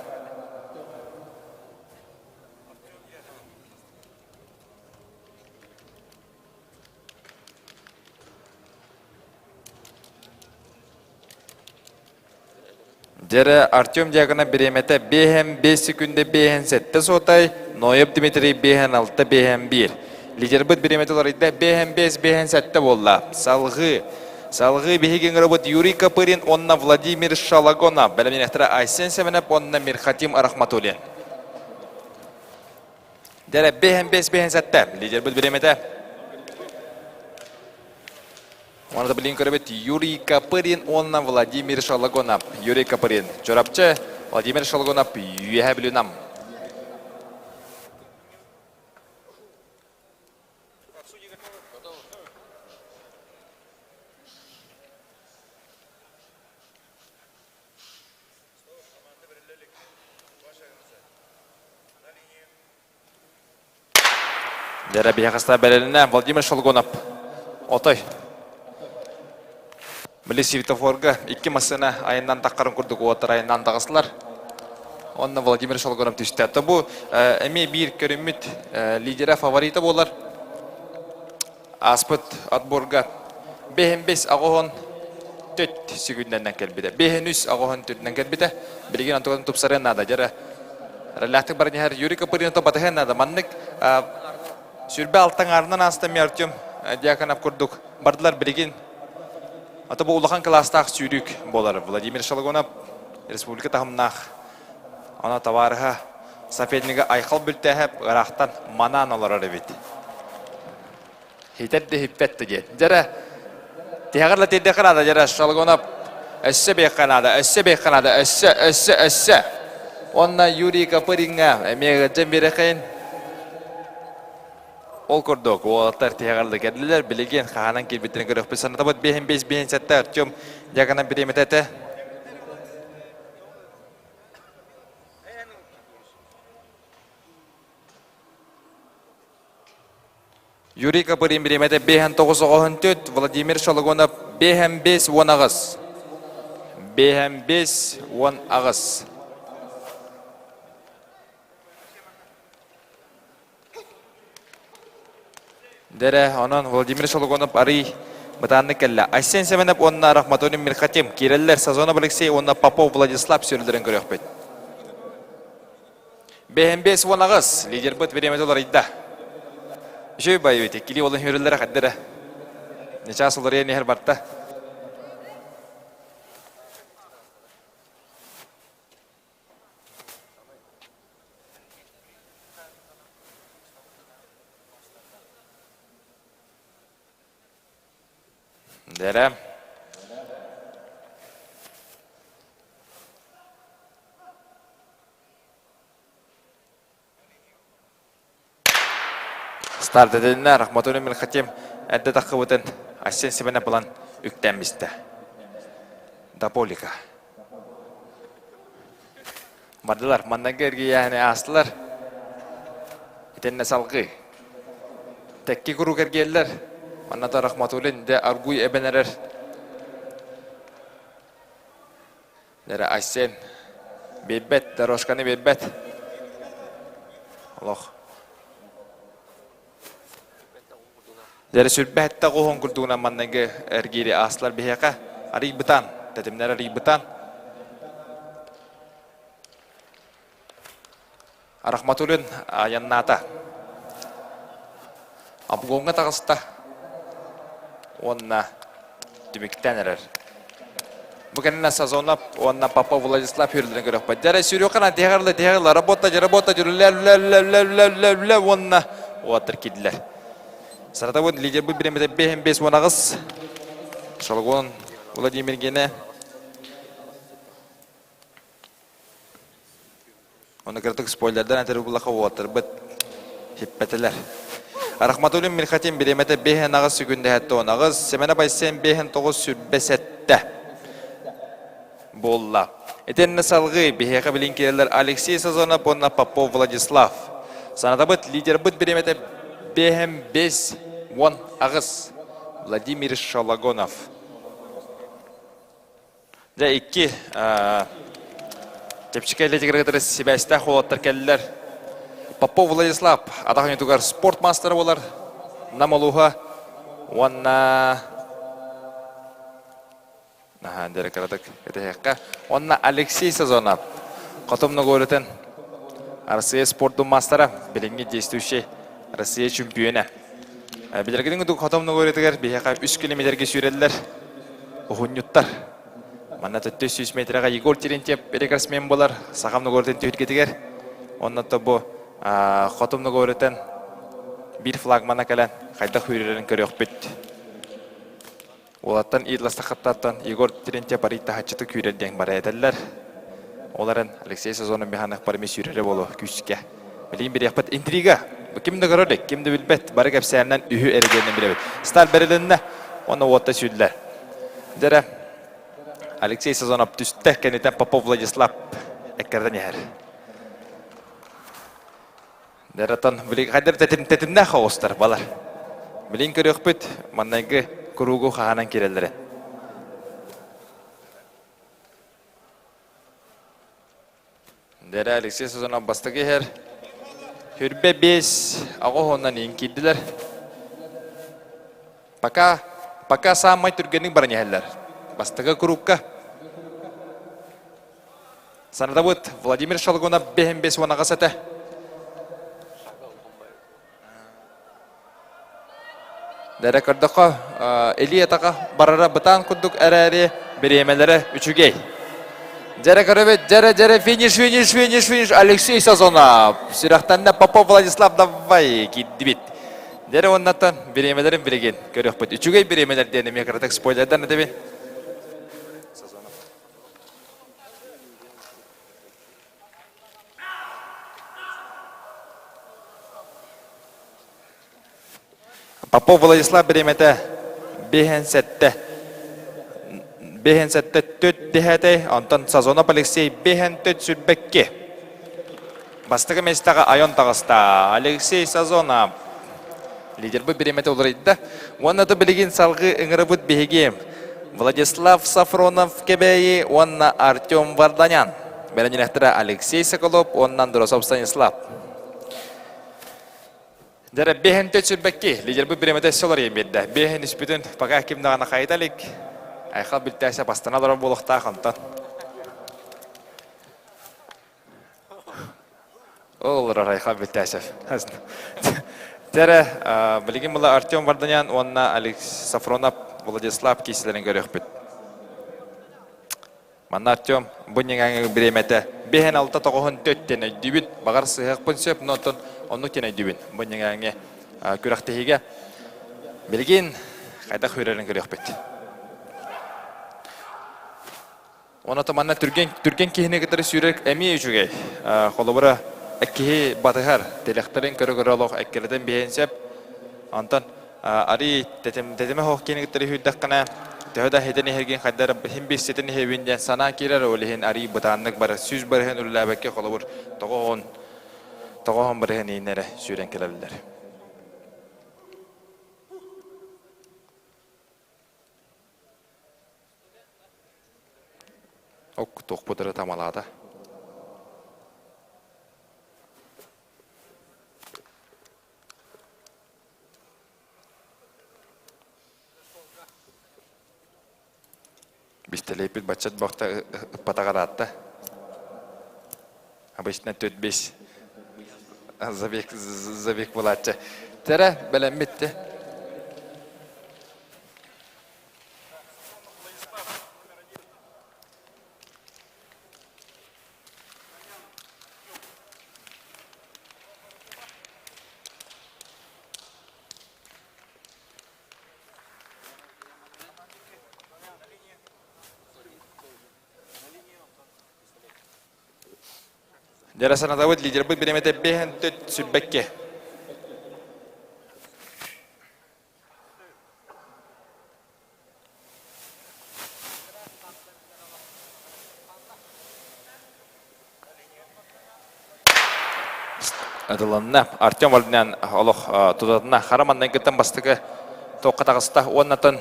Speaker 3: Дьэрэ Артем Дьяконов бириэмэтэ биэһэн биэс секүндэ биэһэн сэттэ суотай, Ноев Дмитрий биэһэн алта биэһэн биир. Лидербыт бириэмэтэ уларыйда биэһэн биэс биэһэн сэттэ буолла. Салҕыы Салҕыы биһиги ыҥырабыт Юрий Копырин уонна Владимир Шалагонов, бэлэмнэниэхтэрэ Айсен Семенов уонна Мирхатим Рахматуллин. Дьэрэ биэһэн биэс биэһэн сэттэ. Лидербыт бириэмэтэ Уонна да билин көрөбүт Юрий Копырин уонна Владимир Шалагонов. Юрий Копырин Чурапчы, Владимир Шалагонов Үөһээ Бүлүү Нам. Дьэрэ биһиэхэ бэрилинэ Владимир Шолгунов отой Били светофорга икки массыына айаннан таххарын курдук уоттар айаннаан таҕыстылар. Онно Владимир Шолгунов түстэ. То бу эмиэ биир көрүммүт лидера фаворита буолар. Ааспыт отборга бэһин бес аҕоһон төт сүгүннэнэн кэлбитэ. Бэһин үс аҕоһон түрдүнэн кэлбитэ. Билигин онтугун тупсарыан наада. Дьэрэ ралляхтык баран иһэр Юрий Копыринов батыһыан наада. Маннык сүрбэ алтан аарынан ааста ми Артем Дьяконов курдук бардылар билигин. Ата бу улахан кылаастаах сүүрүүк буолар. Владимир Шалагонов республика таһымнаах Ана табаарыһа сопернига Айхал Бүлтээһэп ыраахтан манаан олорор эбит. Хитэр да хиппэт да диэн. Дьэрэ, тиһэҕэр да тиэрдиэххэ наада, дьэрэ, Шалгонов өссө биэххэ наада, өссө биэххэ наада, өссө, өссө, өссө. Уонна Юрий Копыриҥҥа эмиэ ыалдьан биэрэхин. Ол курдук, уолаттар тиһэҕэр да кэллилэр, билигин хаһанан киирбиттэрин көрүөхпүт. Санатабыт биэһин биэс биэһин сэттэ Артем Дьяконов бириэмэтэ этэ. Юрий Копырин бириэмэтэ 5 оҕоһун түт, Владимир Шологонов 5 18. 5 18. Дэрэ, онон Владимир Шологонов арый бытааннык кэллэ. Айсен Семенов уонна Рахматуллин Мирхатим киирэллэр. Сазонов Алексей уонна Попов Владислав сүрүллэрин көрүөхпүт. Бэһин бес уон аҕыс. Лидербыт бириэмэтэ уларыйда. Үчүгэй байыбыт. Иккилии уолун хүрүллэрэ хаддара. Нечаас уларыйан иһэр барта. Дэрэ. Старт этилиннэ Рахматуллин Мирхатим эрдэ таххыбытын Айсен Семенов булан үктэммистэ. Дополика. Бардылар, маннайгы эргийээһини аастылар. Итиннэ салгыы. Тэкки куруук эргийэллэр. Манна Рахматуллин дэ аргуй эбэн эрэр. Дэрэ Айсен биэрбэт, дорожканы биэрбэт. Олох. Дьэрэ сүрбэһэтте оҕуһун курдугунан манныгы эргиири аастылар биһиэхэ. Арыйбытан, тэтимнэр арыйбытан. Рахматуллин айаннаата. Обгоҥҥа таҕыста уонна түмүктээн эрэр. Бу кэннэ Сазонов уонна Попов Владислав хүрдүнэн көрөхпөт. Дьэрэ сүүрүөххэ тиһэҕэр тиһэҕэр работа работа үлэ үлэ үлэ үлэ үлэ үлэ үлэ уонна уоттар киирдилэр. Саратовын лидербыт бириэмэтэ 5 18. Шалгон Владимир Гене Оны кыратык спойлердан этэр буллаха уоттарбыт хиппэтилэр. Рахматуллин Мирхатин бириэмэтэ бэһэн аҕыс сүгүндэһэтте он аҕыс, Семена Байсен бэһэн тоҕус сүрбэ сэттэ буолла. Итиннэ салгыы биһиэхэ билин киирэллэр Алексей Сазонов уонна Попов Владислав. Санатабыт лидербыт бириэмэтэ бэһэн бес уон аҕыс Владимир Шалагонов. Дьэ икки чэпчэки элитигэр кытары сибээстээх уолаттар кэллилэр. Попов Владислав атах оонньуутугар спорт маастара буолар. Нам улууһа уонна
Speaker 2: Наһаа дэрэ кыратык кэтэһиэххэ. Уонна Алексей Сазонов Хотум Ногорытын Россия спордун маастара, билиҥҥи действующий Россия чемпиона. Билэргитин курдук Хотум Ногорытыгар биһиэхэ 3 километрга сүүрэллэр уһунньуттар. Манна 400 метрга Егор Терентьев рекордсмен буолар Сахам Ногорытын түһүлгэтигэр. Онно бу Хотум Ногорытын биир флагмана кэлэн хайдах үүрэрин көрүөхпүт. Уолаттан Идластахаттартан Егор Терентьев арый таһаччыты күүрэр диэн бара этэллэр. Ол эрэн Алексей Сазонов Миханов барыми сүүрэрэ буолуо күүскэ. Билигин бириэхпит интрига. Ким да көрөр, ким да билбэт. Бары кэпсээнинэн үһү эрэгиэнин билэбит. Сталь бэрилиннэ, уонна уотта сүүрдүлэр. Дьэрэ Алексей Сазонов түстэ, кэннитэн Попов Владислав эккэрдэн иһэр. Дэрэтон билигин хайдар тэтим тэтимнээх оҕустар балар. Билигин көрүөхпүт маннайгы куруугу хаһанан киирэллэрин. Дэрэ Алексей Сазонов бастакы иһэр. Хүрбэ 5 аҕыс уоннан иин киирдилэр. Пока, пока саамай түргэнник баран иһэллэр. Бастакы курукка Санатабыт, Владимир Шалгунов бэһин бес уонаҕас этэ. Дэрэ көрдөххө, илии атаҕа барара бытаан курдук эрээри бириэмэлэрэ үчүгэй. Дьэрэ көрөбүт, дьэрэ, дьэрэ, финиш, финиш, финиш, финиш, Алексей Сазонов. Сүрэхтэннэ Попов Владислав, давай, киирдибит. Дьэрэ уоннаттан бириэмэлэрин билигин көрүөхпүт. Үчүгэй бириэмэлэр диэн эмиэ кыратык спойлердан этэбин. Попов Владислав бириэмэтэ биэһэн сэттэ биэһэн сэттэ төт дэһээтэй, онтон Сазонов Алексей биэһэн төт сүрбэкки. Бастакы миэстэҕэ Айон таҕыста. Алексей Сазонов лидербыт бириэмэтэ уларыйда. Уонна да билигин салгыы ыҥырабыт биһиги Владислав Сафронов Кэбээйи уонна Артем Варданян. Бэлэмнэнэхтэрэ Алексей Соколов уонна Андросов Станислав. Дьэрэ биэһэн төт сүрбэкки лидербыт бириэмэтэ өссө уларыйан биэрдэ. Биэһэн үспүтүн пока ким даҕаны хайыта илик. Айхал Билтээсэ бастана олорор буолуохтаах онтон. Ол олорор Айхал Битясев. Дьэрэ, билигин була Артем Варданян уонна Алекс Сафронов Владислав киисилэрин көрүөхпүт. Манна Артем бу ньыҥаҥы бириэмэтэ биэһэн алта тоҕуһун төт диэн өйдүүбүн. Баҕар сыһыахпын сөп, но оттон оннук диэн өйдүүбүн. Бу ньыҥаҥы күрэхтэһиигэ билигин хайдах үүрэрин көрүөхпүт. Онон манна түргэн, түргэн киһини кытары сүүрэр эмиэ үчүгэй. Холобура, киһи батыһар, тилэхтэрин көрө-көрө олох эккирэтэн биһиэн сөп. Онтон арый тэтим, тэтимэ суох киһини кытары сүүрдэххинэ, төһө да хитэн иһэргин хайдар иһин бисситин иһэбин диэн санаа киирэр, ол иһин арый бытааннык барар, сүүс барыһын үлэлээбэккэ холобур тоҕо тоҕоһон барыһын иһин эрэ сүүрэн кэлэллэр. Ок, туохпут эрэ тамалаата. Бистэлиэппит баччат бохта ыппатах ыраатта. Обычно төрт бес забег забег булааччы. Тэрэ бэлэммитти. Дьэ, санатабыт лидербыт бириэмэтэ биэһэн төт сүрбэккэ. Ытылынна. Артем Вальднян олох тутатына хара маннайгыттан бастакы туохха таҕыста уоннатын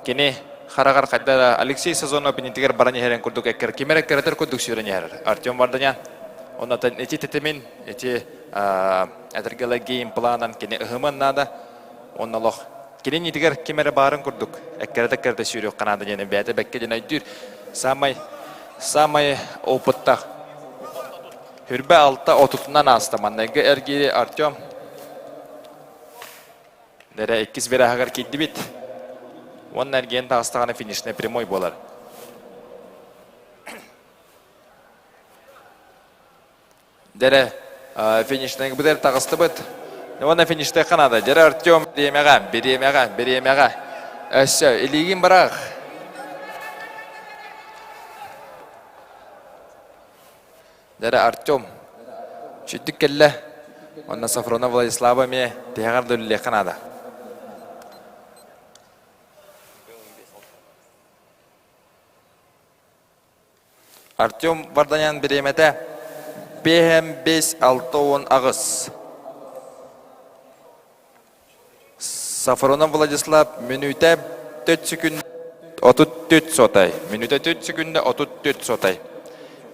Speaker 2: кини хараҕар хайда Алексей Сазонов иннитигэр баран иһэрин курдук эккэр ким эрэ эккирэтэр курдук сүүрэн иһэр Артем Варданян оннотон ити тэтимин ити этэргэлэ геймпланан кини ыһымын наада Уонна олох
Speaker 3: Кини иннитигэр ким эрэ баарын курдук эккирэтэ-эккирэтэ сүүрүөххэ наада диэн бэйэтэ бэккэ диэн өйдүүр. Саамай саамай опыттаах. Хүрбэ алта отутунан ааста. Маннайгы эргиири Артем Дэрэ иккис вираһыгар киирдибит. Уонна эргийэн таҕыстаҕына финишнэй прямой буолар. Дэрэ финишнэй бытыр таҕыстыбыт. Уонна фиништыахха наада. Дэрэ Артем бириэмэҕэ, бириэмэҕэ, бириэмэҕэ. Өссө илиигин быраах. Дэрэ Артем сүрдүк кэллэ. Уонна Сафронов Владислава эмиэ тиһэҕэр да үлэлиэххэ наада. Артем Варданян бириэмэтэ 5-5-68. Сафронов Владислав мүнүүтэ 4 секунд 34 сотай. Мүнүүтэ 4 секунда 34 сотай.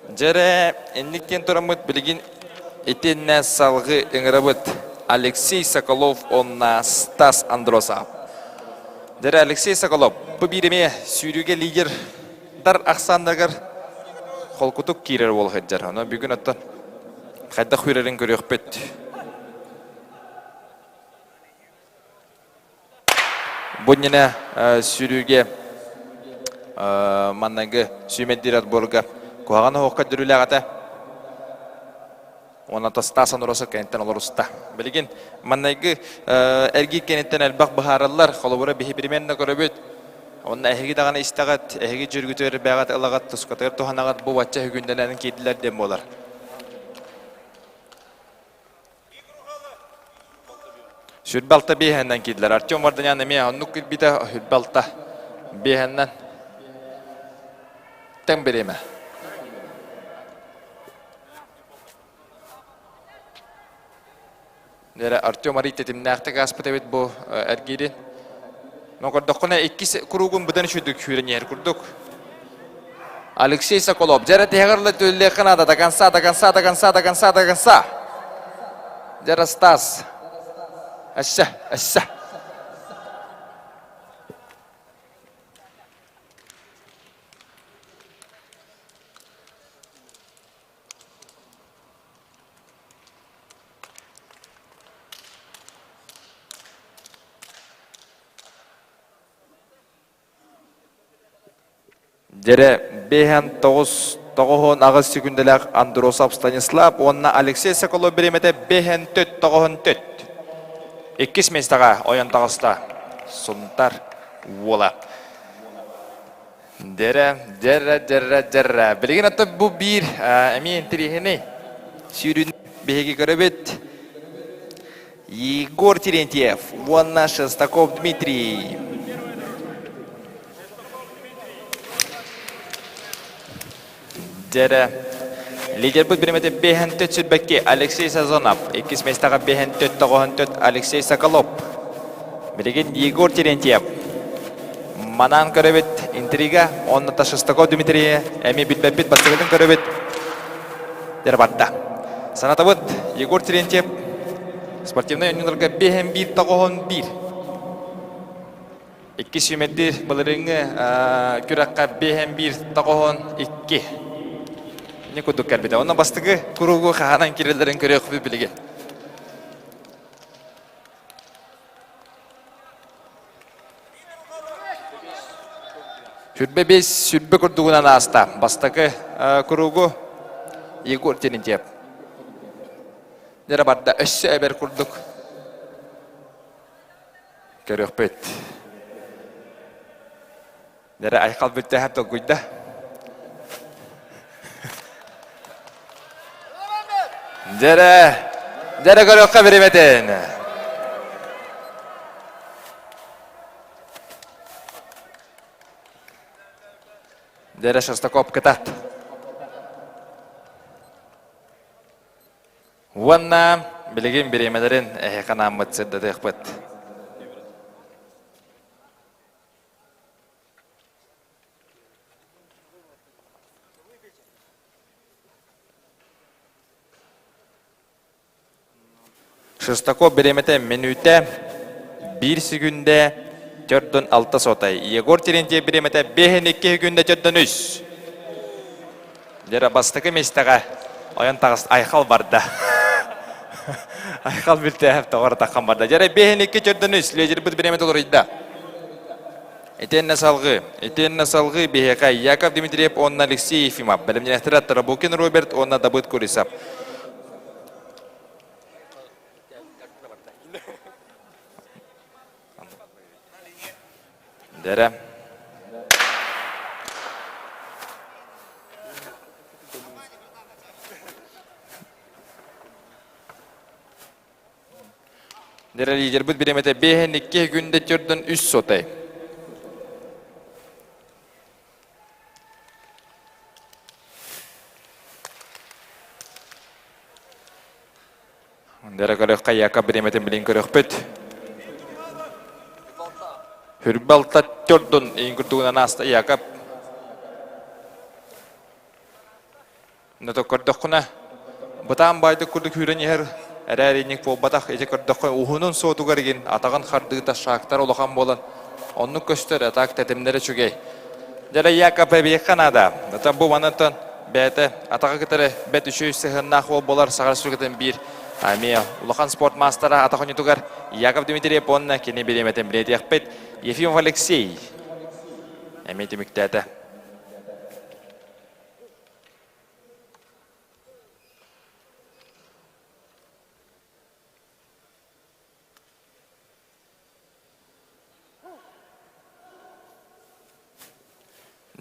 Speaker 3: Дьэрэ, инник диэн тураммыт билигин итиннэ салгыы ыҥырабыт Алексей Соколов уонна Стас Андросов. Дьэрэ, Алексей Соколов бу биир эмиэ сүүрүүгэ лидер дар ахсааннарыгар холкутук киирэр уол сылдьар. Ону бүгүн оттон хайдах үүрэрин көрүөхпүт. Бу иннинэ сүүрүүгэ манныгы сүүмэрдиир отборга куһаҕан оһоххо дөрүлээх этэ. Уонна Стас Андросов кэнниттэн олоруста. Билигин манныгы эргиир кэнниттэн элбэх быһаараллар. Холобура биһи примерно көрөбүт. Онно эһиги даҕаны истэҕит, эһиги дьүргүтүгэр бэҕэт ылаҕыт, тускатыгар туһанаҕыт бу бачча үгүндэнэн киирдилэр диэн буолар. Сүрбэ алта биэһэннэн киирдилэр. Артем Варданян эмиэ оннук кирбитэ сүрбэ алта биэһэннэн тэҥ бириэмэ. Дэрэ Артем арый тэтимнээхтик ааспыт эбит бу эргиирин. Но көрдөххүнэ иккис кругун быдан үчүгдүк сүүрэн иһэр курдук. Алексей Соколов. Дьэрэ тиһэҕэр ыла түллиэххэ наада. До конца, до конца, до конца, до конца, до конца. Дьэрэ Стас. Өссө, өссө. Дьэрэ 5-9 98 секүндэлээх Андросов Станислав уонна Алексей Соколов бириэмэтэ 5-4 94. Иккис миэстэҕэ ойон таҕыста Сунтар уола. Дьэрэ, дьэрэ, дьэрэ, дьэрэ. Билигин ата бу биир эмиэ интэриэһинэй сүүрүүнү биһиги көрөбүт. Егор Терентьев уонна Шестаков Дмитрий. Дьэрэ. Лидербыт бириэмэтэ бэһэн төт сүрбэкки Алексей Сазонов, иккис миэстэҕэ бэһэн төт тоҕоһон төт Алексей Соколов. Билигин Егор Терентьев. Манаан көрөбүт интрига, онно Шестаков Дмитрий эмиэ билбэппит бастакытын көрөбүт. Дьэрэ барда. Санатабыт, Егор Терентьев спортивнай оонньууларга бэһэн биир тоҕоһон биир. Икки сүүмэрдиир былырыыҥҥы күрэххэ биэһэн биир тоҕоһон икки. Ини курдук кэлбитэ. Онно бастакы куругу хаһанан киирэллэрин көрүөхпүт билигин. Сүрбэ бес сүрбэ курдугунан ааста. Бастакы куругу Егор Терентьев. Дьэрэ барда өссө эбэр курдук көрүөхпүт. Дьэрэ айхал бүттэһэр толкуйда. Дьэрэ, дьэрэ көрүөххэ бириэмэтин. Дьэрэ Шестаков кытат. Уонна билигин бириэмэлэрин эһиэхэ анааммыт сырдатыахпыт. Шестаков бириэмэтэ мүнүүтэ. 1 секүндэ 46 сотай. Егор Терентьев бириэмэтэ 5-2 секүндэ 43. Дьэ бастакы миэстэҕэ ойон таҕыс Айхал барда. Айхал бүлтээһэп тоҕор таххан барда. Дьэ 5-2 43 лидербит бириэмэтэ уларыйда. Итиэннэ салгыы, итиэннэ салгыы биһиэхэ Яков Дмитриев уонна Алексей Ефимов, бэлэмнэнээхтэрэ Тарабукин Роберт уонна Дабыт Курисов. Дэрэ. Дэрэ лидербит бириэмэтэ 5-2 күндэ төрдөн 3 сотай. Дэрэ көрөххө Яков бириэмэтин билин көрөхпүт. Хүрбалта төрдун иин курдугунан ааста Яков. Ното көрдөххүнэ, бытаан баайдык курдук күүрэн иһэр эрээриинник буолбатах. Ити көрдөххө уһунун суотугар игин атаҕын хардыыта шагтар улахан буолан оннук көстөр, атак тэтимнэрэ үчүгэй. Дьэ Яков эбиэххэ наада. Ата бу манантан бэйэтэ атаҕа кытары бэт үчүгэй сыһыаннаах уол буолар Саха Республикатын биир эмиэ улахан спорт маастара атах оонньуутугар Яков Дмитриев уонна кини бириэмэтин билиэтиэхпит Ефимов Алексей эмиэ түмүктээтэ.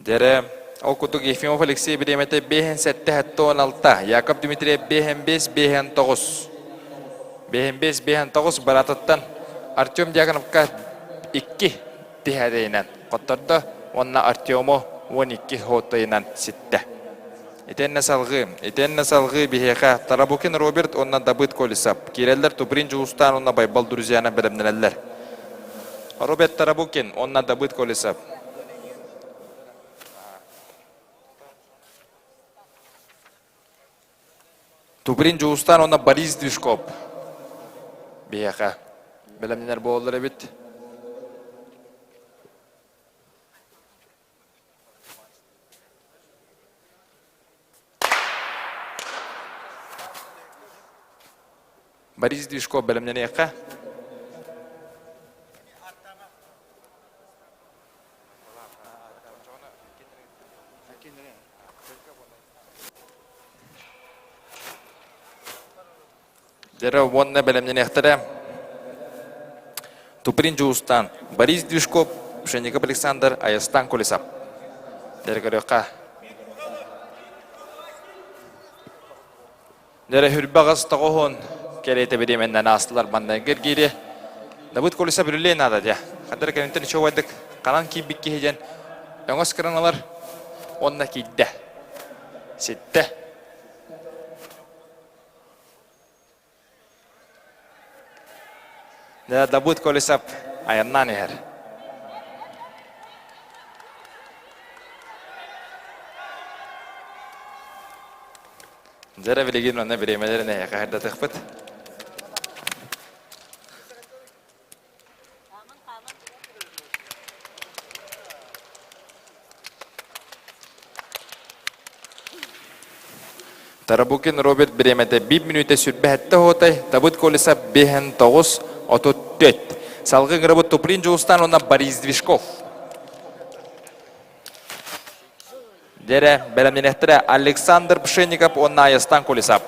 Speaker 3: Дьэрэ, ол курдук Ефимов Алексей бириэмэтэ 5-7-76, Яков Дмитриев 5-5-5-9. 5-5-5-9 бараатыттан Артем Дьяконовка 2 тиһээдэйинэн хоттордо уонна Артему 12 хоттойунан ситтэ. Итиэннэ салҕыы, итиэннэ салҕыы биһиэхэ Тарабукин Роберт уонна Дабыт Колесов киирэллэр Туприн Дьулустаан уонна Байбал Друзьяна бэлэмнэнэллэр. Роберт Тарабукин уонна Дабыт Колесов. Туприн Дьулустаан уонна Борис Движков биһиэхэ бэлэмнэнэр буолаллар эбит. Борис Движков бэлэмнэниэххэ. Дьэрэ уонна бэлэмнэниэхтэрэ Туприн Дьулустаан, Борис Движков, Пшенников Александр, Айастан Колесов. Дьэрэ көрүөххэ. Дьэрэ хүрбэҕас тоҕоһун кэриэтэ бириэмэннэн аастылар манна гиргири. Дабыт Колесов үрүлүө наада дьэ. Хадыр кэнниттэн үчүгэйдик ханан киирбит киһи диэн өҥөс кыраналар уонна киирдэ. Ситтэ. Дьэ, Дабыт Колесов айаннаан иһэр. Дьэ, билигин манна бириэмэлэрин эһиэхэ сырдатыахпыт. Тарабукин Роберт бириэмэтэ биир мүнүүтэ сүрбэһэттэ оһуотай, Табыт Колесов 5 9 34. Салгыы ыҥырабыт Туприн Дьулустаан уонна Борис Движков. Дьэрэ, бэлэмнэнэхтэрэ Александр Пшенников уонна Айастан Колесов.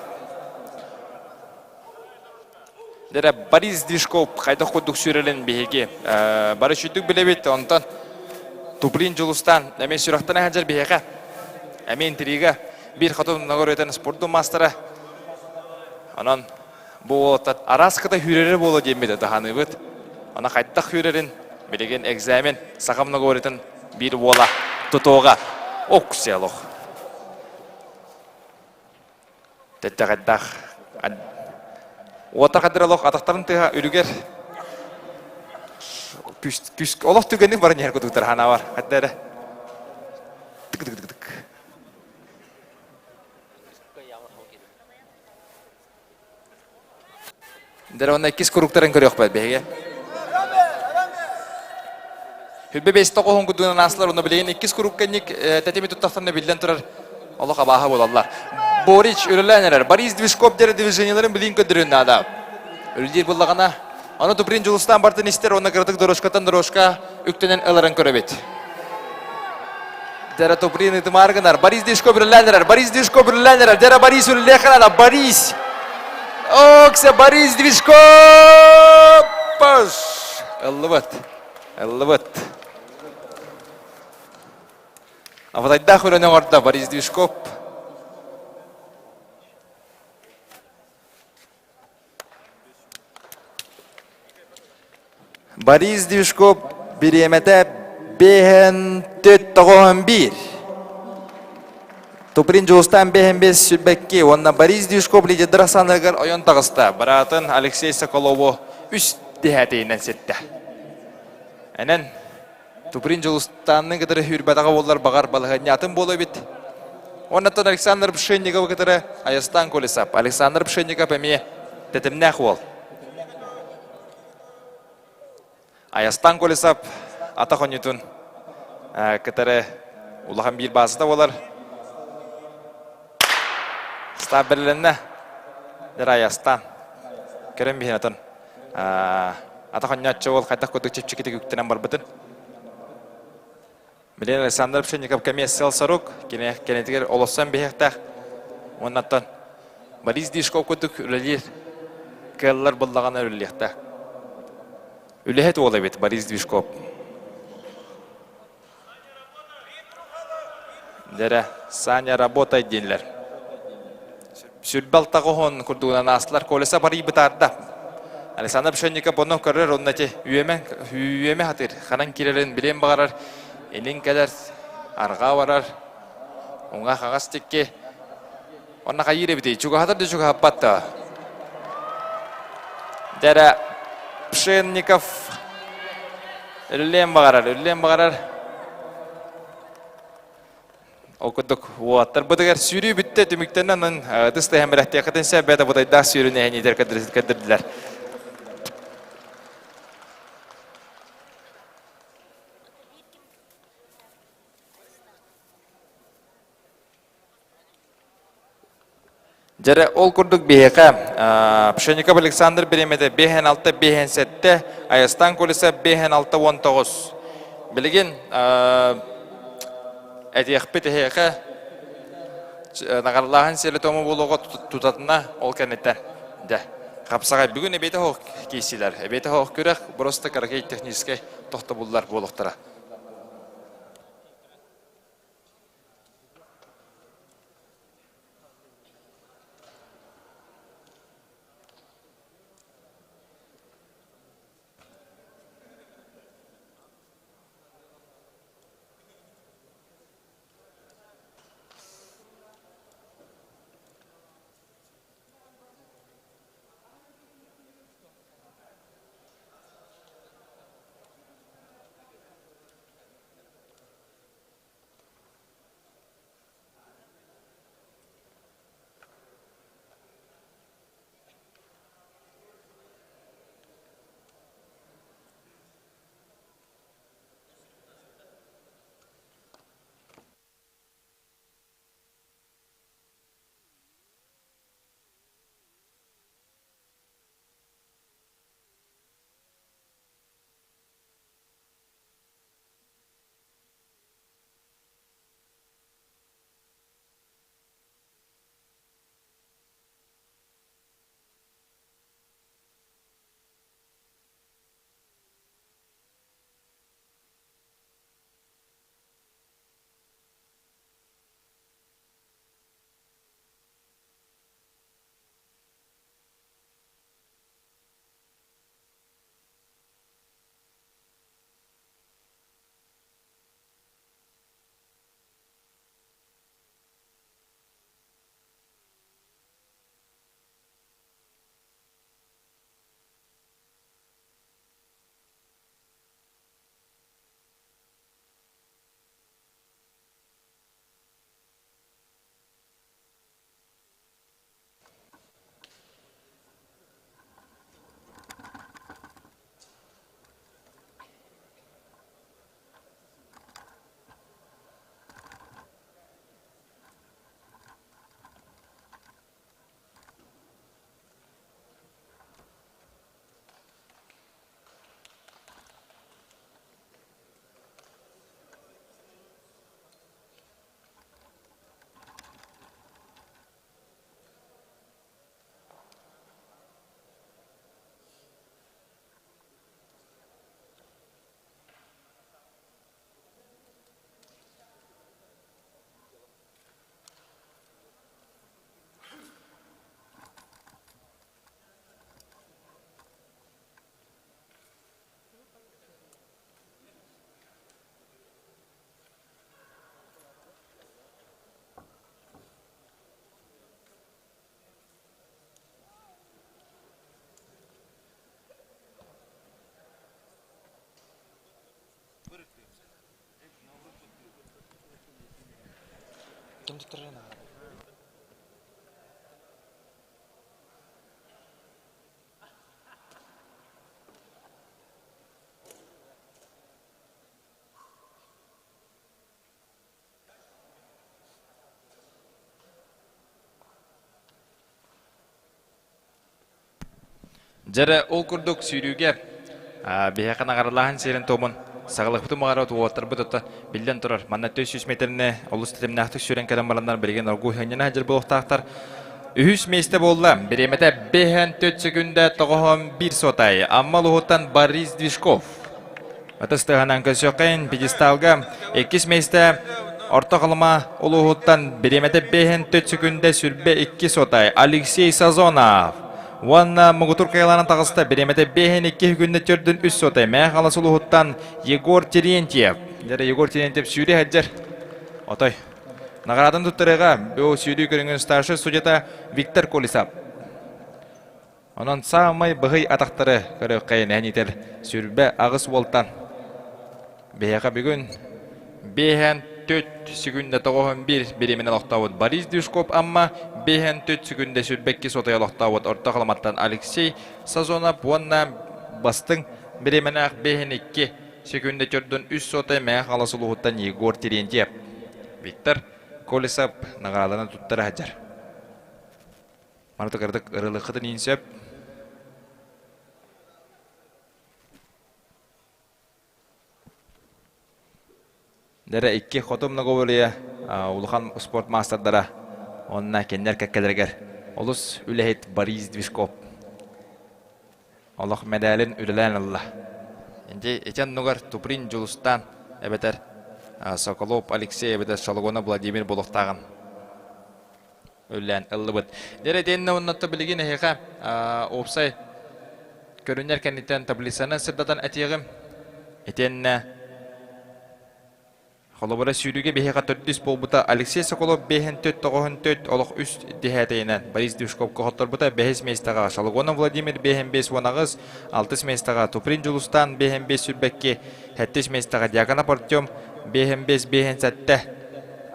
Speaker 3: Дьэрэ, Борис Движков хайдах курдук сүүрэрин биһиги бары үчүгдүк билэбит. Онтон Туприн Дьулустаан эмиэ сүрэхтэн сылдьар биһиэхэ. Эмиэ интрига. Биир хотун нагорөтөн спордун маастара. Онон бу уолаттар араас кыта сүүрэрэ буолуо диэммит таһаныыбыт. Аны хайдах сүүрэрин билигин экзамен саха многоворитын биир уола тутуоҕа. Ок-селох. Тэттэ хайдах. Уота хадыр олох атахтарын тыаһа үлүгэр күс күс олох түгэнник баран иһэр кутуктар ханаабар. Хадда эрэ. Тык тык тык тык. Дэр онно иккис куруктарын көрүөхпүт биһиги. Хүлбэ бэстэ хоһун кудуунан аслар, оны билигин иккис курукканник тэтими туттахтарына биллэн турар олох абааһы буолаллар. Борич үлэлээн эрэр. Борис Движков диэн движениеларын билин көрдөрүөн наада. Үлэлиир буллаҕына, аны Туприн Дьулустаан бартын истэр уонна кыратык дорожкаттан дорожка үктэнэн ыларын көрөбүт. Дера Туприн ытымаар гынар. Борис Движков үлэлээн эрэр. Борис Движков үлэлээн эрэр. Дера Борис үлэлиэх гынар. Борис! Оксе Борис Движков! Паш! Ыллыбыт. Ыллыбыт. Абатайдаах үлэни оҥордо Борис Движков. Борис Движков бириэмэтэ бэһэн төрт тоҕоһон биир. Туприн Дьулустаан бэһэн бес сүрбэкки уонна Борис Движков лидердэр ахсааныгар ойон таҕыста. Быраатын Алексей Соколову үс дэһээтийинэн ситтэ. Энэн Туприн Дьулустаанныын кытары үүрбэтэҕэ буоллар баҕар балаһыанньа атын буолуо эбит. Оннуттан Александр Пшенниковы кытары Айастан Колесов. Александр Пшенников эмиэ тэтимнээх уол. Айастан Колесов атах онньутун кытары улахан биир баасыта буолар. Став бэрилэннэ. Дэр Айастан. Көрөн биһин атын. Атах онньооччу уол хайдах курдук чэпчэкитик үктэнэн барбытын. Билигин Александр Пшенников кэмиэ сыл сорук, кини кэннитигэр олоссон биһиэхтээх. Уоннаттан Борис Дишков курдук үлэлиир кыаллар буллаҕына үлэлиэхтээх. Үлэһит уол эбит Борис Движков. Дэрэ, Саня, работай дииллэр. Сүрбэл таҕыһын курдугунан аастылар. Колеса барый бытаарда. Александр Пшенников онно көрөр, онно ити үөмэ, үөмэ хатыр. Ханан кирерин билиэн баҕарар. Илин кэлэр, арҕаа барар. Уҥа хаҥас тикки. Онно хайыыр эбитий? Чугаһатар да чугаһаппат да. Дэрэ Пшенников үллээн баҕарар, үллээн баҕарар. Ол курдук уолаттарбытыгар сүүрүү бүттэ түмүктэнэн онон ытыс тыаһын бэлэхтиэххитин сөп бэйэтэ бутайдаах сүүрүүнү эһэниитэр көрдөрдүлэр. Дьэрэ, ол курдук биһиэхэ Пшенников Александр бириэмэтэ 5-6, 5-7, Айастан Колесов 5-6, 19. Билигин этиэхпит эһиэхэ наҕаралааһын сиэлэ-туома буолуоҕа тутатына ол кэнниттэн дьэ хапсаҕай бүгүн эбиэтэ оһох киирсилэр эбиэтэ оһох күрэх просто каракей техническэй тохтобуллар буолуохтара. Дьэрэ ол курдук сүүрүүгэ биһиэхэ наҕаралааһын сиэрин туомун саҕалыахпытын баҕарабыт уолаттарбыт оттон биллэн турар манна 400 метрини олус тэтимнээхтик сүүрэн кэлэн бараннар билигин оргууй сынньана сылдьар буолуохтаахтар. Үһүс миэстэ буолла. Бириэмэтэ 5 секүндэ 91 сотай. Амма улууһуттан Борис Движков. Ытыс тыаһынан көрсүөххэйин пьедесталга иккис миэстэ Орто Халыма улууһуттан бириэмэтэ 5 секүндэ 22 сотай Алексей Сазонов. Уонна муҥутуур кыайыылаах таҕыста бириэмэтэ 5 2 секүндэ 4 3 сотай Мэҥэ Хаҥалас улууһуттан Егор Терентьев. Дьэ, Егор Терентьев сүүрэ сылдьар. Отой. Наҕарааданы туттарыаҕа бу сүүрүү көрүҥүн старшай судьята Виктор Колесов. Онон саамай быһый атахтары көрүөххэйин эн итэр сүрбэ аҕыс уолтан. Биһиэхэ бүгүн биэһэн түт секүндэ тоҕуһун биир бириэмэни олохтообут Борис Дюшков Амма, биэһэн түт секүндэ сүрбэкки сотуй олохтообут Орто Халыматтан Алексей Сазонов уонна бастыҥ бириэмэлээх биэһин икки секүндэ төрдүн үс сотай Мэҥэ Хаҥалас улууһуттан Егор Терентьев. Виктор Колесов наҕарааданы туттара сылдьар. Маны кырдык ырылыххытын иин сөп. Дэрэ икки хоту многоборье улахан спорт маастардара онно кинилэр кэккэлэригэр олус үлэһит Борис Движков олох мэдээлин үлэлээн ылла. Инди ити оннугар Туприн Дьулустаан эбэтэр Соколов Алексей эбэтэр Шологонов Владимир буолуохтааҕын үллээн ыллыбыт. Дьэ итиэннэ оннотто билигин эһиэхэ уопсай көрүнэр кэнниттэн таблицаны сырдатан этиэҕим. Итиэннэ холобура сүүрүүгэ биһиэхэ төрдүс буолбута Алексей Соколов биэһин төрт тоҕуһун төрт олох үс дэһээтэйинэн Борис Дюшковка хотторбута бэһис миэстэҕэ Шалгонов Владимир биэһин биэс уон аҕыс алтыс миэстэҕэ Туприн Дьулустаан биэһин биэс сүүрбэкки сэттис миэстэҕэ Дьяконов Артем биэһин биэс биэһин сэттэ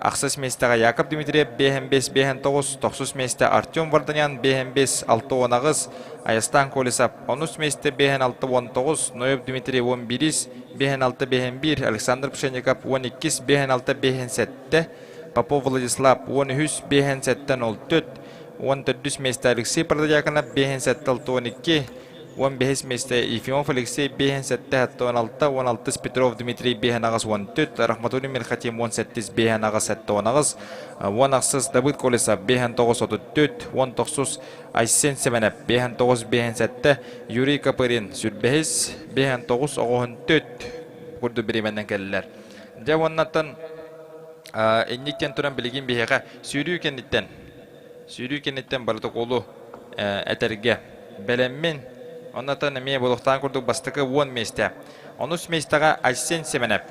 Speaker 3: Ахсыс миэстэҕэ Яков Дмитриев биэһэн биэс биэһэн тоҕус, тохсус миэстэ Артем Варданян биэһэн биэс алта уон аҕыс, Айастаан Колесов онус миэстэ биэһэн алта уон тоҕус, Ноев Дмитрий уон биирис, биэһэн алта биэһэн биир, Александр Пшенников уон иккис, биэһэн алта биэһэн сэттэ, Попов Владислав уон үһүс, биэһэн сэттэ нол төрт, уон төрдүс миэстэ Алексей Протодьяконов биэһэн сэттэ алта уон икки, Уон бэһис миэстэ Ефимов Алексей биэһин сэттэ сэттэ уон алта, уон алтыс Петров Дмитрий биэһин аҕыс уон түөрт, Рахматуллин Мирхатим уон сэттис биэһин аҕыс сэттэ уон аҕыс, уон ахсыс Давыд Колесов биэһин тоҕус отут түөрт, уон тохсус Айсен Сэмэнэп биэһин тоҕус биэһин сэттэ, Юрий Копырин сүрбэһис биэһин тоҕус оҕуһун түөрт курдук бириэмэнэн кэллилэр. Дьэ уоннаттан инник диэн туран билигин биһиэхэ сүүрүү кэнниттэн Сүүрүү кэнниттэн боротокуолу этэргэ бэлэммин. Оннотон эмиэ буолуохтаах курдук бастакы уон миэстэ. Онус миэстэҕэ Айсен Семенов.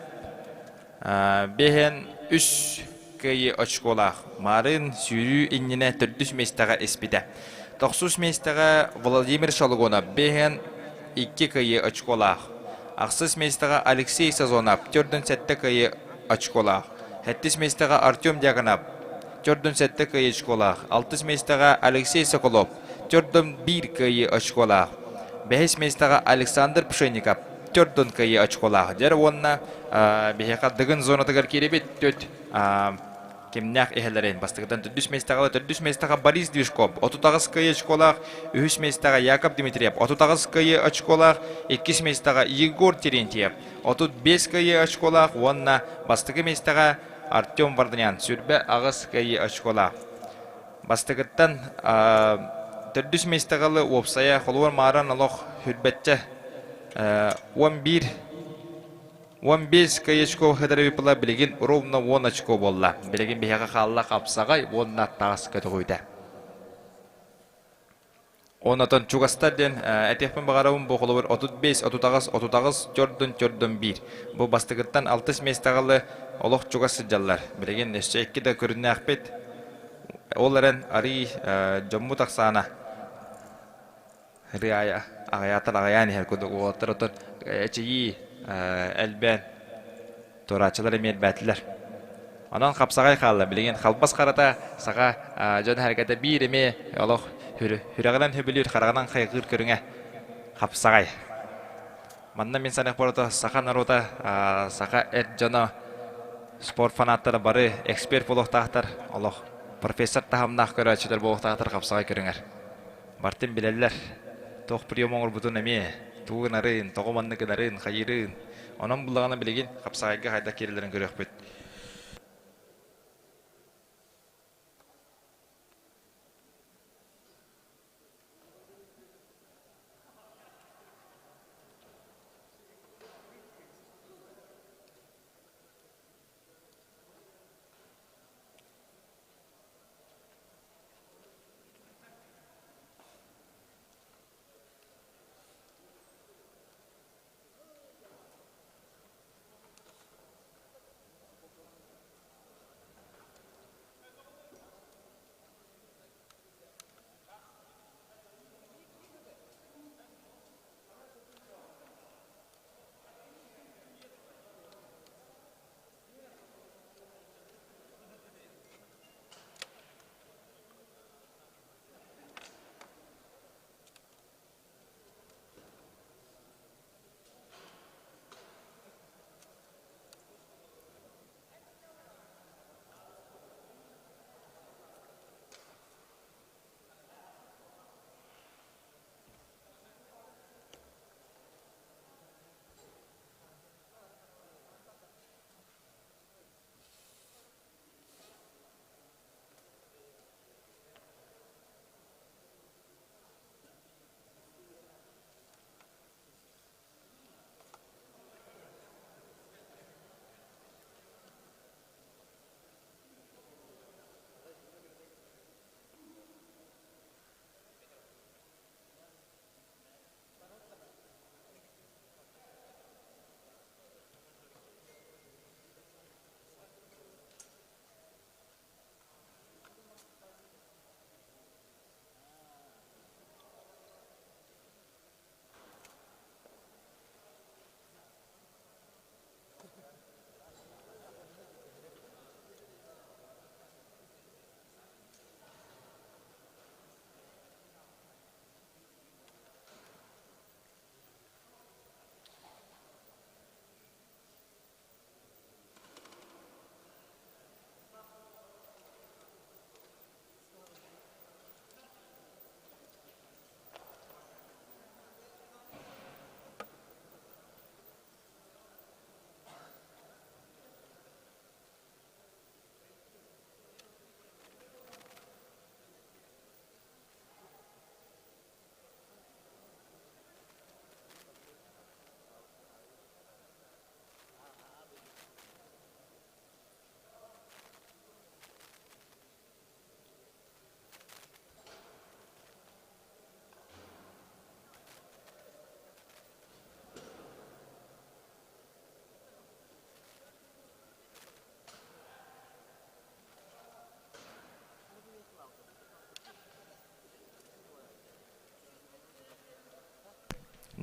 Speaker 3: Биэһэн үс кыайыы очколаах. Марын сүүрүү иннинэ төрдүс миэстэҕэ испитэ. Тохсус миэстэҕэ Владимир Шологонов биэһэн икки кыайыы очколаах. Ахсыс миэстэҕэ Алексей Сазонов төрдүн сэттэ кыайыы очколаах. Сэттис миэстэҕэ Артем Дьяконов Төрдүн сэттэ кыайыы очколаах. Алтыс миэстэҕэ Алексей Соколов, төрдүн биир кыайыы очколаах. Бэһис миэстэҕэ Александр Пшенников, төрдүн кыайыы очколаах. Дьэр уонна биһиэхэ Дыгын зонатыгар киирибит түт кимнээх иһэлэрин бастакытан төрдүс миэстэҕэ төрдүс миэстэҕэ Борис Движков отут аҕыс кыайыы очколаах, үһүс миэстэҕэ Яков Дмитриев отут аҕыс кыайыы очколаах, иккис миэстэҕэ Егор Терентьев отут биэс кыайыы очколаах уонна бастакы миэстэҕэ Артем Варданян сүүрбэ аҕыс кыайыы очколаах. Бастакыттан төрдүс миэстэҕэ ылы уопсайа холуор мааран олох хүрбэччэ уон биир уон биэс кыайыы очко хытарыбыппыла билигин ровно уон очко буолла. Билигин биһиэхэ хаалла хапсаҕай уонна таас көтөҕүүтэ. Онотон чугастар диэн этиэхпин баҕарабын бу холобур 35, 38, 38, төрдүн төрдүн биир. Бу бастакыттан алтыс миэстэҕэ олох чугас сылдьаллар. Билигин өссө икки да көрүннээхпит. Ол эрэн арыый дьоммут ахсаана ырыа аҕыйаатар аҕыйаан иһэр курдук уолаттар отон эчийии элбээн туорааччылар эмиэ элбээтилэр. Онон хапсаҕай хаалла. Билигин халбас харата саха дьон сэргэтэ биир эмиэ олох сүрэҕинэн сөбүлүүр, хараҕынан хайҕыыр көрүҥэ хапсаҕай. Манна мин саныах саха норуота, саха эр дьоно, спорт фанаттара бары эксперт буолуохтаахтар, олох профессор таһымнаах көрөөччүлэр буолуохтаахтар хапсаҕай көрүҥэр. Бартын билэллэр. Туох прием оҥорбутун эмиэ, тугу гынарын, тоҕо маннык гынарын, хайыырын. Онон буллаҕына билигин хапсаҕайга хайдах киирэллэрин көрүөхпүт.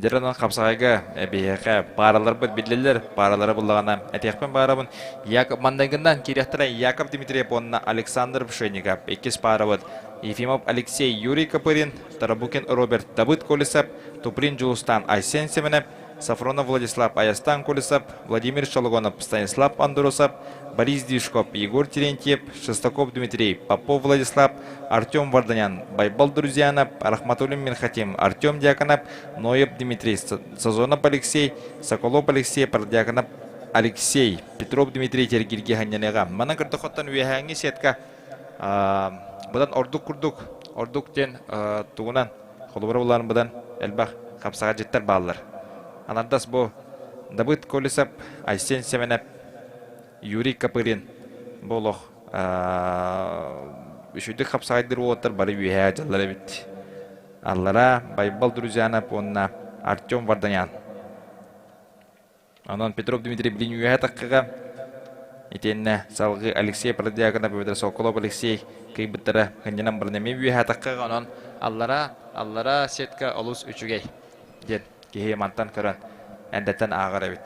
Speaker 3: Дьэ онон хапсаҕайга биһиэхэ паараларбыт биллэллэр. Пааралара буллаҕына этиэхпин баарабын. Яков Мандайгыннан киириэхтэрэ Яков Дмитриев уонна Александр Пшенников. Иккис паарабыт Ефимов Алексей Юрий Копырин, Тарабукин Роберт Давыд Колесов, Туприн Дьулустан Айсен Семенов, Сафронов Владислав Аястан Колесов, Владимир Шологонов Станислав Андросов, Борис Дишков, Егор Терентьев, Шестаков Дмитрий, Попов Владислав, Артем Варданян, Байбал Друзьянов, Рахматуллин Минхатим, Артем Дьяконов, Ноев Дмитрий, Сазонов Алексей, Соколов Алексей, Продьяконов Алексей, Петров Дмитрий Тергирги Ханнянега. Манан көрдөхөттөн үөһээҥҥи сетка быдан ордук курдук, ордук диэн тугунан холобура буларын быдан элбэх хапсаҕа дьиттэр бааллар. Анардас бу Давыд Колесов, Айсен Семенов, Юрий Копырин бу олох үчүгдүк хапсаҕайдыр уолаттар бары үөһээ дьаллар эбит. Аллара Байбал Друзьянов уонна Артем Варданян. Онон Петров Дмитрий билин үөһэ таххыга итиэннэ салгыы Алексей Продьяконов эбэтэр Соколов Алексей кыйбыттара хынньанан баран эмиэ үөһэ таххыга онон аллара аллара сетка олус үчүгэй диэн киһи мантан көрөн эрдэттэн ааҕар эбит.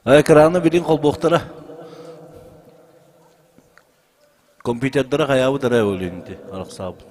Speaker 4: Экраны билин холбуохтара. Компьютердара хайаабыт эрэ өлүнти арахсаабыт.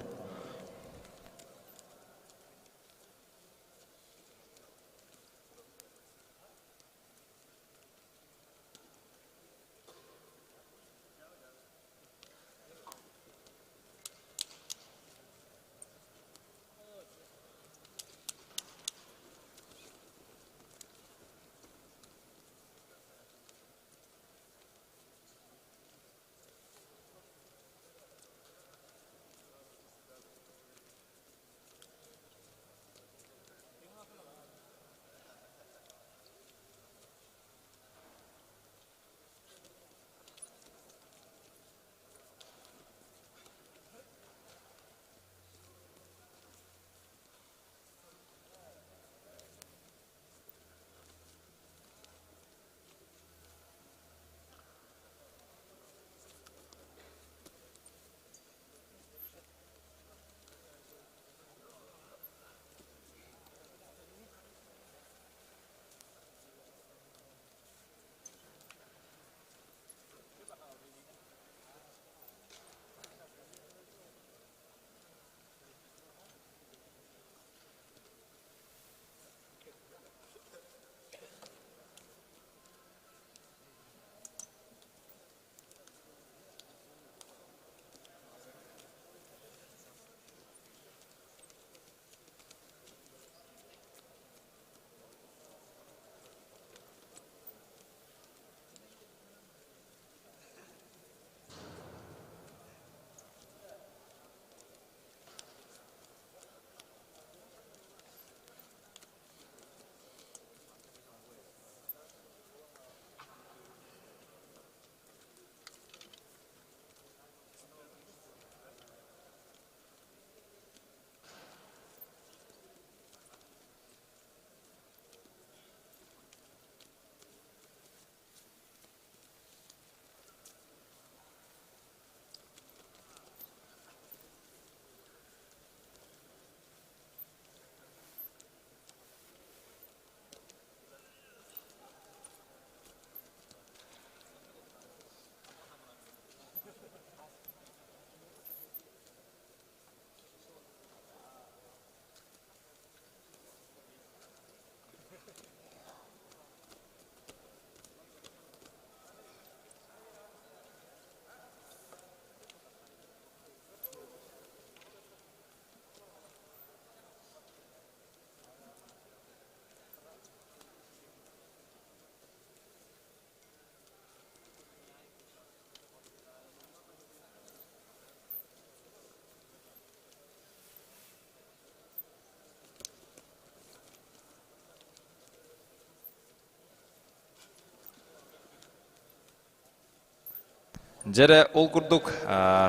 Speaker 3: Дьэрэ ол курдук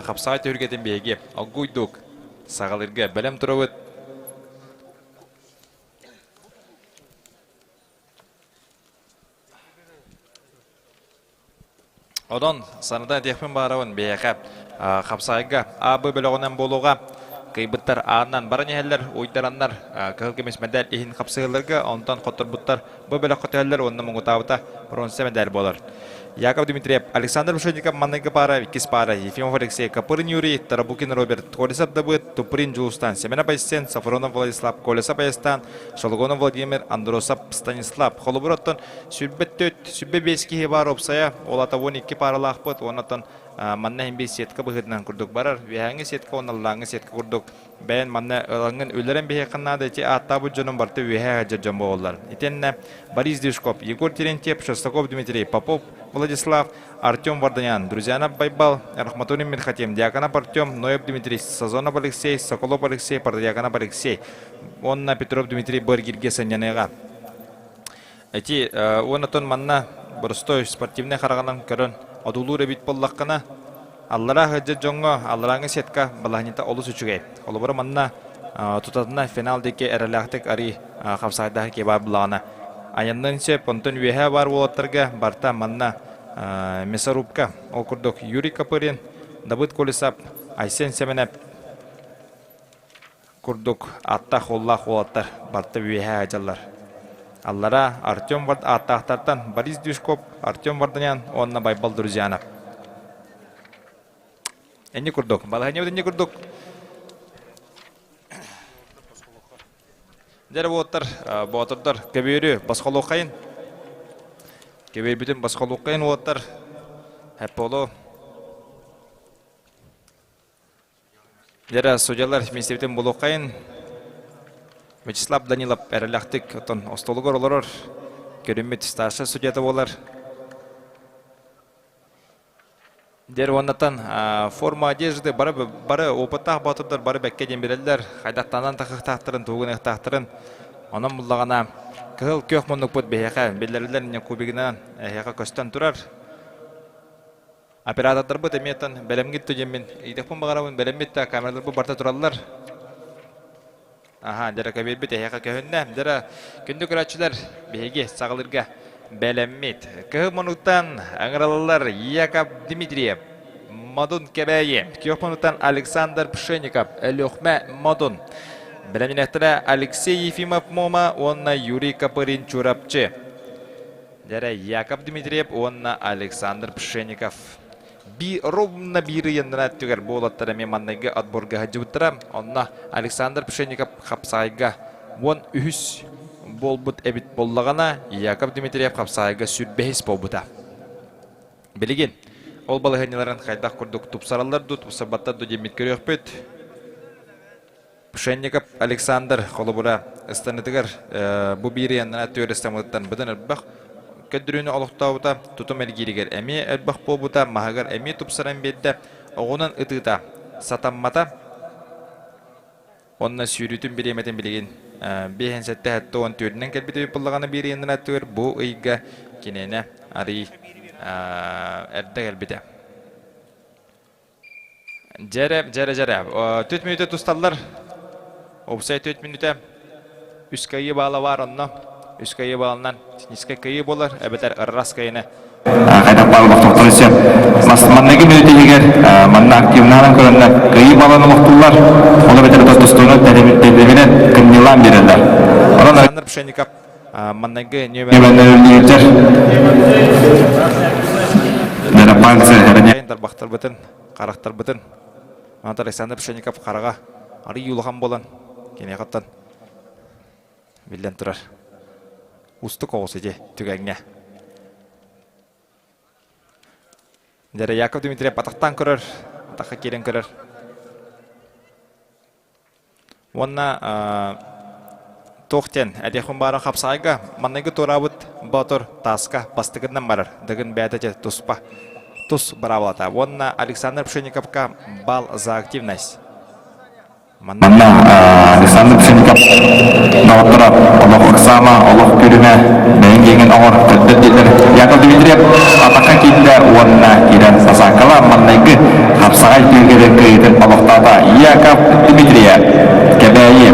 Speaker 3: хапсаҕай түһүлгэтин биһиги оггуйдук саҕалыырга бэлэм турабыт. Онон санатан этиэхпин баҕарабын биһиэхэ хапсаҕайга А, Б бөлөҕүнэн буолуоҕа. Кыайбыттар аанынан баран иһэллэр, уйдараннар кыһыл көмүс мэдээл иһин хапсыһыыларга, онтон хотторбуттар бу бөлөххө түһэллэр уонна муҥутаабыта бронза мэдээл буолар. Яков Дмитриев, Александр Бушенников маҥнайгы паара, иккис паара Ефимов Алексей, Копырин Юрий, Тарабукин Роберт, Колесов Дабыт, Туприн Дьулустан, Семенов Айсен, Сафронов Владислав, Колесов Айастан, Шологонов Владимир, Андросов Станислав. Холобур оттон 24, 25 киһи баар уопсайа, ол ата 12 пааралаахпыт, уонна манна иһин биир сетка быһыытынан курдук барар. Үөһээҥҥи сетка уонна аллааҥҥы сетка курдук бэйэн манна ылаҥҥын үлэрэн биһиэххин наада ити ааттаабыт дьонум барыта үөһээ сылдьар дьон буолаллар. Итиэннэ Борис Движков, Егор Терентьев, Шестаков Дмитрий, Попов Владислав, Артем Варданян, Друзьянов Байбал, Рахматуллин Мирхатим, Дьяконов Артем, Ноев Дмитрий, Сазонов Алексей, Соколов Алексей, Протодьяконов Алексей уонна Петров Дмитрий Быргирге сынньаныаҕа. Ити уонна манна боростуой спортивнай хараҕынан көрөн одуулуур эбит буоллаххына, аллараа сылдьар дьоҥҥо алларааҥҥы сетка балаһынньата олус үчүгэй. Холобура манна тутатына финал диэки эрэлээхтик арый хапсаайдаах кебаб булаҕына айанныан сөп. Онтон үөһээ баар уолаттарга барта манна мясорубка. Ол курдук Юрий Копырин, Давыд Колесов, Айсен Семенов курдук аттаах уоллаах уолаттар барта үөһээ сылдьаллар. Аллара Артем ааттаахтартан Борис Дюшков, Артем Варданян уонна Байбал Друзьянов. Энни курдук, балаһыанньабыт инни курдук. Дьэ уоттар, боотурдар, көбүөрү босхолуоххайын. Көбүөрбүтүн босхолуоххайын уоттар. Хэпполу. Дьэ судьялар миэстэбитин булуоххайын. Вячеслав Данилов эрэлээхтик оттон остуолугар олорор. Көрүммүт старшай судьята буолар. Дэр уоннатан форма одежды бары бары опыттаах боотурдар бары бэккэ диэн билэллэр. Хайдахтанан тахыхтаахтарын, тугун ыхтаахтарын. Онон буллаҕына кыһыл күөх муннукпут биһиэхэ биллэриллэр инньэ кубигынан эһиэхэ көстөн турар. Оператордарбыт эмиэ оттон бэлэмҥит да диэммин ыйытыахпын баҕарабын. Бэлэммит да камераларбыт барыта тураллар. Аха, дьэ көбүөрбүт эһиэхэ көһүннэ. Дьэ күндү көрөөччүлэр, биһиги саҕалыырга бэлэммит. Кыһыл муннуктан ыҥыраллар Яков Дмитриев, Модун Кэбээйи, күөх муннуктан Александр Пшенников, Өлүөхүмэ Модун. Бэлэмнэнэхтэрэ Алексей Ефимов Муома уонна Юрий Копырин Чурапчы. Дьэрэ Яков Дмитриев уонна Александр Пшенников би ровно биир ыйаннара өттүгэр буолаттар эмиэ маннайгы отборга сылдьыбыттара. Онно Александр Пшенников хапсаайга 13 буолбут эбит буоллаҕына, Яков Дмитриев хапсаайга 25 буолбута. Билигин ол балаһыанньаларын хайдах курдук тупсараллар дуу, тупсарбаттар дуу диэммит көрүөхпүт. Пшенников Александр холобура ыстанытыгар бу биир ыйаннара түөр ыстаммытыттан быдан элбэх көрдөрүүнү олохтообута, тутум эргииригэр эмиэ элбэх буолбута, маһыгар эмиэ тупсаран биэрдэ, оҕунан ытыыта сатаммата. Онно сүүрүүтүн бириэмэтин билигин 5 7 74-нэн кэлбит эбит буоллаҕына биир ыйаннара түөр бу ыйга киниэнэ арый эрдэ кэлбитэ. Дьэрэ, дьэрэ, дьэрэ. 4 мүнүүтэ тусталлар. Уопсай 4 мүнүүтэ. Үс кыайыы баала баар онно. Үс кыайыы баалынан техническэй кыайыы буолар, эбэтэр ыррас кыайыны.
Speaker 5: Хайдах баар олохтоохтор сөп. Манныгы мүнүүтүгэр манна активнаан көрөннөр кыайыы баалан олохтууллар. Ол эбэтэр тустууну тэбинэн кынньылаан биэрэллэр. Онон
Speaker 3: Александр Пшенников манныгы нөмер тарбахтарбытын, харахтарбытын Антон Александр Пшенников хараҕа арый улахан буолан киниэхэттэн биллэн турар устук оҕус ити түгэҥҥэ. Дьэрэ Яков Дмитриев атахтаан көрөр, атахха киирэн көрөр. Уонна туох диэн этиэхпин баара хапсаайга манныгы туораабыт Боотур тааска бастакынан барар Дыгын бэйэтэ туспа тус быраабылата. Уонна Александр Пшенниковка балл за активность.
Speaker 5: Манна Александр Пшенников доҕотторо олох ыксаама, олох күрүмэ, бэйэҥ диэҥин оҥор, көрдөр дииллэр. Яков Дмитриев атахха киирдэ уонна киирэн Сасаакала маннайгы хапсаҕай түһүлгэлэр кыайыытын олохтоото Яков Дмитриев, Кэбээйи.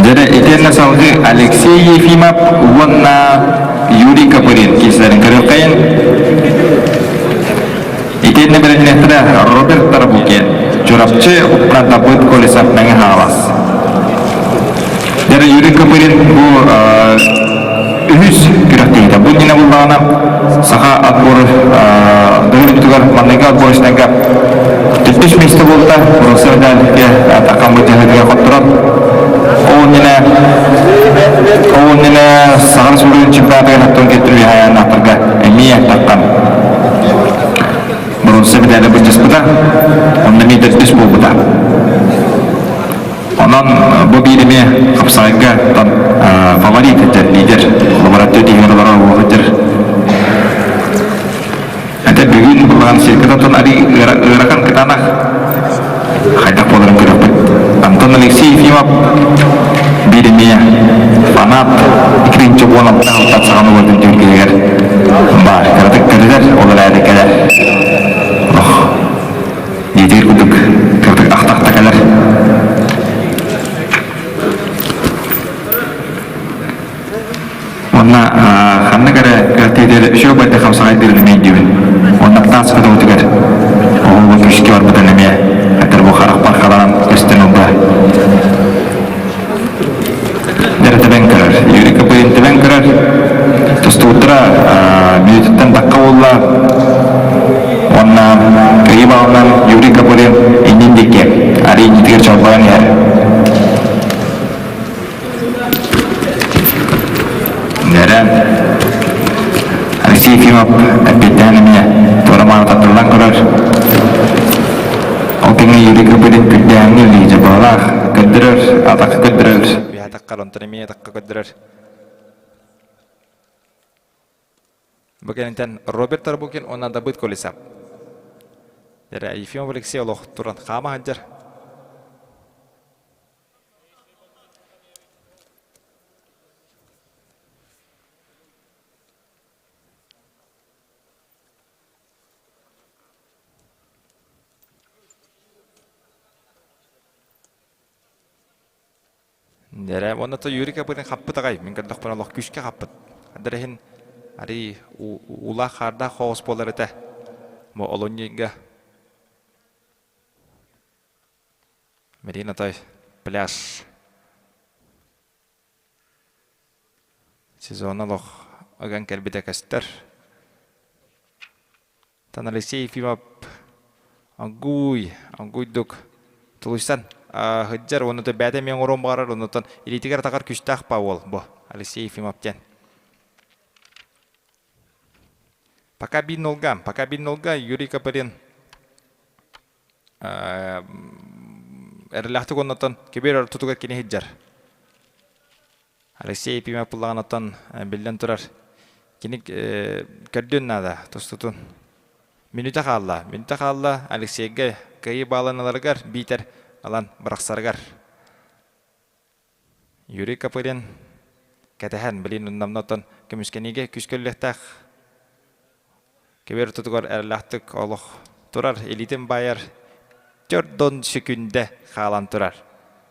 Speaker 5: Дьэрэ итиэннэ салгыы Алексей Ефимов уонна Юрий Копырин киирсэлэрин көрүөххэйин. Итиэннэ бэлэмнэхтэрэ Роберт Тарабукин, Чурапчы Давыд Колесов Мэҥэ Хаҥалас. Дьэрэ Юрий Копырин бу үһүс күрэхтэһиитэ. Бу иннинэ буллаҕына саха отбор дойдутугар манныгы отборочнайга төрдүс миэстэ буолта. Россия медальга таххан быдьаһыытыгар хотторон. Ол иннинэ ол иннинэ Саха Республикатын чемпионатыгар оттон кеттүрү хайааннаахтарга эмиэ таххан боруонса медали былдьаспыта. Онно эмиэ төрдүс буолбута. Онон бу биир эмиэ хапсаҕайга фаворит этэр, лидер, лаборатория тиһигэр олорор уолаттар. Это бүгүн булан сиркатан ари ыарахан кытаанах хайдах буоларын көрөппүт. Антон Алексей Ефимов биир эмиэ фанат иккинчи 16 алтан саҕана уолдун түһүлгэтигэр баар кыратык кэлэр, ол эрээри кэлэр. Диэтигэр курдук кырдык ахтахта кэлэр. Уонна ханнык эрэ кыартыытыгар үчүгэй байда хамсаҕайдыырын эмиэ өйдүүбүн. Уонна таас көтөҕүтүгэр оҕолор күскэ барбытын эмиэ. Дэрэ тэбэн көрөр. Юрий Копырин тэбэн көрөр. Тустубуттара мүнүүтүттэн тахха буолла. Уонна кыайыы баҕалынан Юрий Копырин иннин диэки арый иннитигэр чолбойон иһэр. Дэрэ Алексей Ефимов эппиэттээн эмиэ туора-маары тардыллан көрөр. Ол кэмҥэ Юрий Копырин күрдээҥҥи илии дьабалаах көрдөрөр, атахха көрдөрөр.
Speaker 3: Үөһэ таххар, онтон эмиэ атахха көрдөрөр. Бу кэнниттэн Роберт Тарбукин уонна Дабыт Колесов. Дэрэ Ефимов Алексей олох туран хаама сылдьар. Дэрэ, уонна то Юрий Копытин хаппыт аҕай, мин көрдөхпүнэ олох күүскэ хаппыт. Дэр иһин арый уулаах хаардаах хоҕус буолар этэ. Бу олунньуйга Марина той пляж сезона олох ыган кэлбитэ көстөр. Тан Алексей Ефимов Агуй, агуйдук тулуйсан сылдьар уонна бэйэтэ эмиэ оҥоруон баҕарар, оннуттан илиитигэр атаҕар күүстээх па уол бу Алексей Ефимов диэн. Пока биир нолга, пока биир нолга Юрий Копырин эрэлээхтик оннуттан кибер ортотугар кини сылдьар. Алексей Ефимов буллаҕыттан биллэн турар кини көрдүөн наада тустутун. Мүнүүтэ хаалла. Мүнүүтэ хаалла Алексейга кыайыы бааланаларыгар биитэр ылан бырахсарыгар. Юрий Копырин кэтэһэн, билин намнаттан көмүскэниигэ күүскөллүөхтээх. Кэбиэр ортотугар эрэлээхтик олох турар, илиитин баайар төрдон сөкүндэ хаалан турар.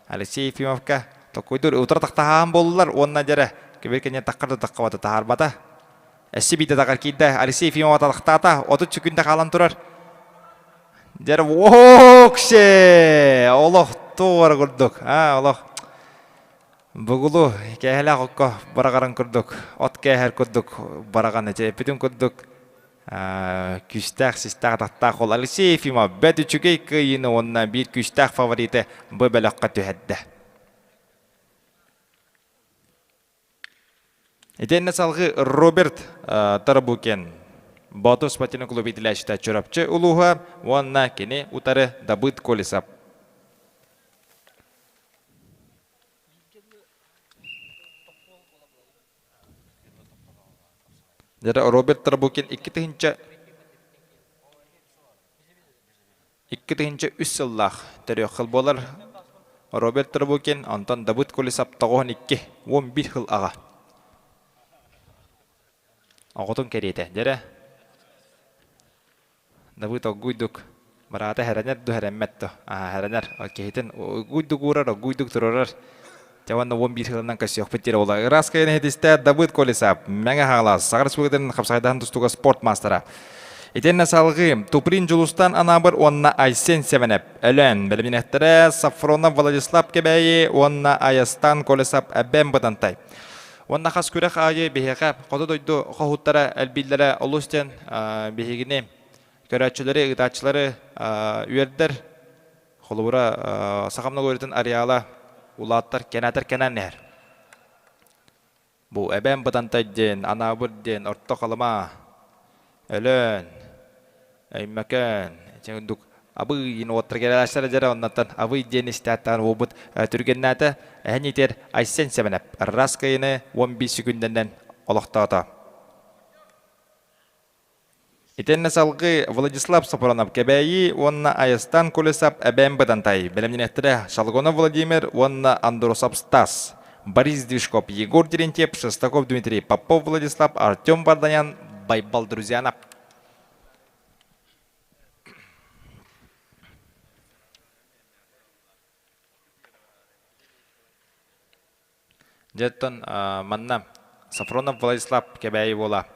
Speaker 3: Алексей Ефимовка токуйдур утары тахтаһаан буоллулар уонна дьэрэ кэбиэр кэннэ таххар да таххабата таһаарбата. Эсси биитэ тахар киирдэ Алексей Ефимова талахтаата 30 сөкүндэ хаалан турар. Дьэрэ уоксе олох туора курдук а олох Бугулу кээһэлээх окко бараҕарын курдук, от кээһэр курдук бараҕан ити эппитим курдук күүстээх, систээх атахтаах ол Алексей Ефимов бэрт үчүгэй кыайыыны уонна биир күүстээх фавориты бу бөлөххө түһэрдэ. Итиэннэ салгыы Роберт Тарабукин Боотур спортивный клуб иитиллээччитэ Чурапчы улууһа уонна кини утары Дабыт Колесов. Дьэ, Роберт Тарабукин 2003 сыллаах төрүөх хыл буолар. Роберт Тарабукин, онтон Дабыт Колесов 92, 11 хыл аҕа. Оҕотун кэриэтэ, дьэрэ. Давыд оггуйдук быраата хэрэнэр ду хэрэммэт ду аа хэрэнэр киһитин угуйдук уурар оггуйдук турарар Дьэ уонна 11 сылынан көрсүөхпүт диир ола. Ыраас кайын иһитистэ Давыд Колесов, Мэҥэ Хаҥалас, Саха Республикатын хапсаҕайдаһын тустууга спорт маастара. Итиэннэ салгыы Туприн Дьулустан Анаабыр уонна Айсен Сэмэнэп Өлөөн бэлэмнэнэхтэрэ Сафронов Владислав Кэбээйи уонна Айастан Колесов Эбэм Бытантай. Уонна хас күрэх аайы биһиэхэ хоту дойду хоһууттара элбииллэрэ олус диэн биһигини көрөөччүлэри, ыытааччылары үөрдэр. Холобура, сахам норуотун ареала улааттар кэнээтэр кэнээн иһэр. Бу Эбээн Бытантай диэн, Анаабыр диэн, Орто Халыма, Өлөөн, Өймөкөөн, ити курдук Абый уоттар кэлээччилэр дьэрэ оннуттан Абый диэн истээттаан уолбут түргэннээтэ. Эһэн иитэр Айсен Сэмэнэп раз кыйыны 11 секүндэнэн олохтоото. Итиэннэ салгыы Владислав Сапронов Кэбээйи уонна Айастан Колесов Эбээн Бытантай бэлэмнэнэхтэрэ Шалгонов Владимир уонна Андросов Стас, Борис Движков, Егор Терентьев, Шестаков Дмитрий, Попов Владислав, Артем Варданян, Байбал Друзьянов. Дьэ оттон манна Сафронов Владислав Кэбээйи буола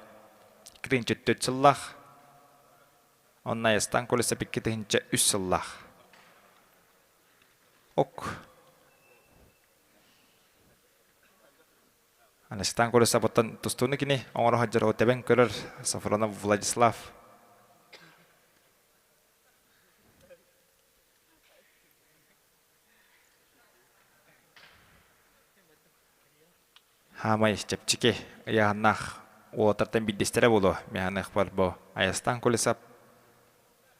Speaker 3: 2 4 сыллаах, онно Айастан Колесов 2 3 сыллаах. Ок. Анастан көрөсө боттон тустууну кини оҥоро сылдьар тэбэн көрөр Сафронов Владислав. Хаамай чэпчэки ыйааһыннаах уолаттартан биирдэстэрэ буолуо миэхэ бу Айастан Колесов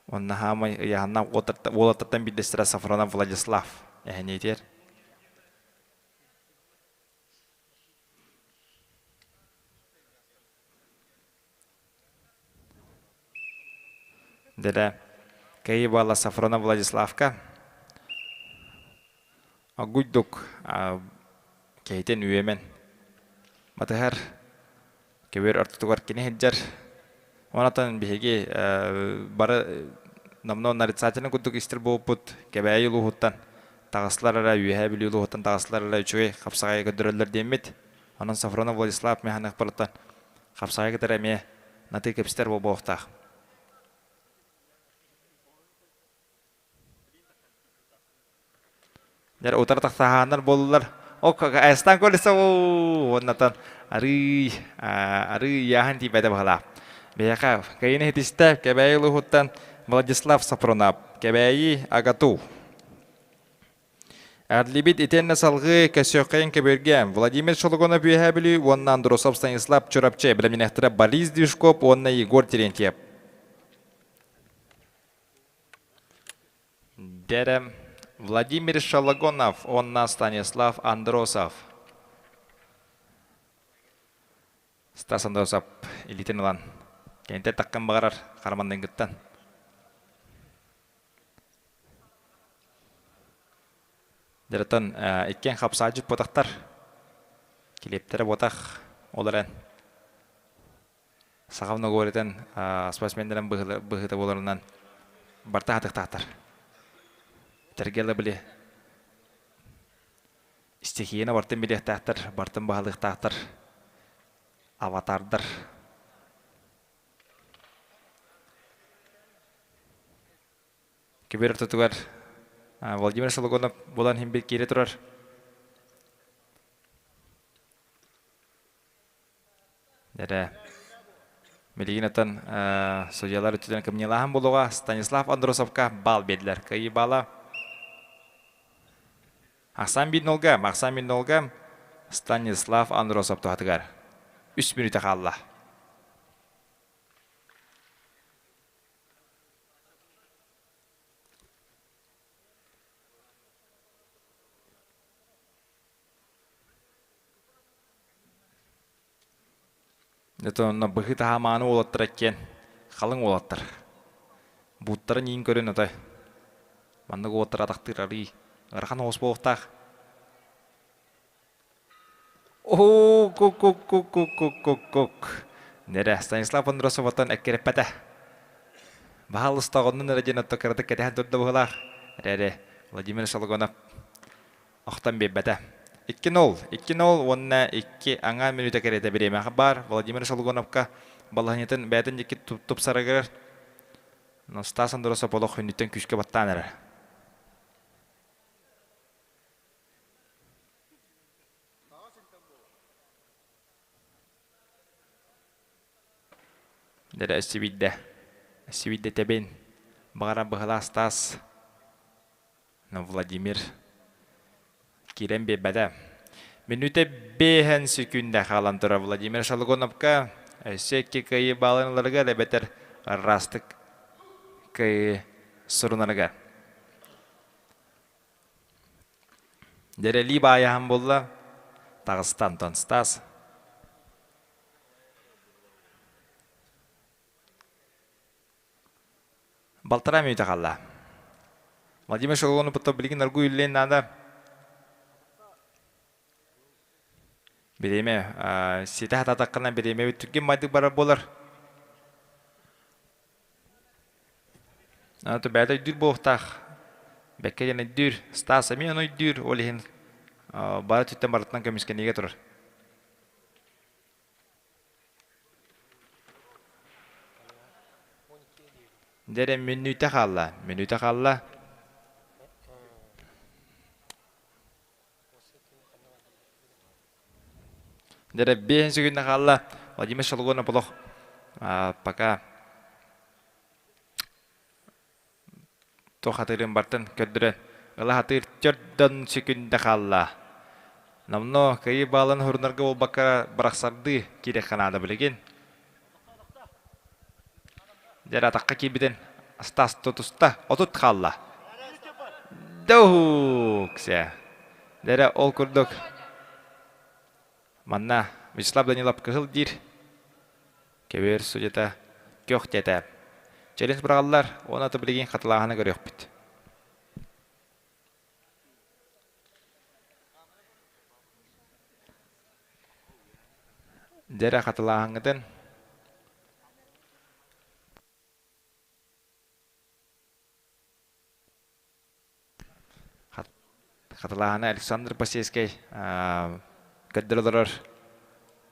Speaker 3: уонна хаамай ыйааһыннаах уолаттартан биирдэстэрэ Сафронов Владислав эһэниитигэр Дэлэ Кэйи буолла Сафронов Владиславка Огуйдук киһитин үөмэн батыһар көбүөр ортотугар кини сылдьар. Онтон биһиги бары номнуо нарицательный курдук истэр буолбут Кэбээйи улууһуттан таҕыстылар эрэ, Үөһээ Бүлүү улууһуттан таҕыстылар эрэ үчүгэй хапсаҕайы көрдөрөллөр диэммит. Онон Сафронов Владислав Михайловтан хапсаҕайы кытары эмиэ натыы кэпсэтэр буолуохтаах. Дьэр утары тахсаһааннар буоллулар. О, Айастан колесо уоннатан арыы арыы яаһын тиийбэтэ баһылаа. Биһиэхэ кэйини хитистэ Кэбээйи улууһуттан Владислав Сапронов, Кэбээйи Агату. Эрлибит итиэннэ салгыы Көсүөххэйин көбүөргэ Владимир Шологонов Үөһээ Бүлүү уонна Андросов Станислав Чурапчы бэлэмнэнэхтэрэ Борис Движков уонна Егор Терентьев. Дэрэ Владимир Шологонов уонна Станислав Андросов. Стас Андросов илиитин ылан кэнтэ таххан баҕарар хараманныгыттан. Дьарытан иккиэн хапсаадьыт буотахтар. Килиэптэрэ буотах ол эрэн саха многоворитын спортсменнэрин быһыыта буоларынан барта хатыктаахтар. Тэргела били стихияны бартын билиэхтээхтэр, бартын баһылыахтаахтар аватардар. Кибер ортотугар Владимир Сологонов буолан иһин киирэ турар. Эрэ. Билигин оттон судьялар өттүнэн кымньылааһын буолуоҕа Станислав Андросовка баал биэрдилэр. Кыайыы баала Ахсаан биир нолга, Ахсаан биир нолга Станислав Андросов туһатыгар. Үс мүнүүтэ хаалла. Это онно быһыы таһаамааны уолаттар эккиэн халыҥ уолаттар. Бууттарын иин көрөн отой. Маннык уолаттар атахтыыр арыы ыарахан оҕус буолуохтаах. Оо, кук-кук-кук-кук-кук-кук. Нэрэ, Станислав Андросовтан эккирэппэтэ. Баһаалыста оҕоннун эрэ диэн отто кыратык кэтэһэн турда быһыылаах. Эрээри Владимир Шологонов охтон биэрбэтэ. 2-0, 2-0 уонна 2 аҥаа мүнүүтэ кэриэтэ бириэмэҕэ баар Владимир Шологоновка балаһыанньатын бэйэтин диэки тупсарыгар Стас Андросов олох хүннүттэн күүскэ баттаан эрэр. Дэрэ өссө биирдэ. Өссө биирдэ тэбин. Баҕарар быһалаах Стас. Но Владимир киирэн биэрбэтэ. Мүнүүтэ биэһэн секүндэ хаалан турар Владимир Шалгоновка өссө икки кыайыы баалын ыларыгар эбэтэр ыраастык кыайыы сурунарыгар. Дэрэлии баайаһан булла, таҕыста Антон Стас. Балтараа мүнүүтэ хаалла. Владимир Шолгонов потом билигин аргуй үллээн наада. Бириэмэ ситэ хататаххына бириэмэ түргэн майдык барар буолар. Аны бэйэтэ өйдүүр буолуохтаах. Бэккэ диэн өйдүүр. Стас эмиэ ону өйдүүр. Ол иһин бары өттүттэн барытынан көмүскэниигэ турар. Дьэ эрэ мүнүүтэ хаалла. Мүнүүтэ хаалла. Дэрэ биэһин сүгүннэ хаалла. Владимир Шалгонов олох пока туох хатыырын бартын көрдөрөн ыла хатыыр төрдөн сүкүндэ хаалла. Намно кыйы баалын хурунарга буолбакка барахсардыы киириэххэ наада билигин. Дьэр атахха киирбитин астаас тутуста 30 хаалла. Дохукся. Дэрэ ол курдук манна Вячеслав Данилов кыһыл диир. Кэбиэр судьята көх диэтэ. Челлендж быраҕаллар, уонна аты билигин хатылааһыны көрүөхпүт. Дьэ эрэ хатылааһыҥҥытын Хатылааһына Александр Посельскай көрдөрө олорор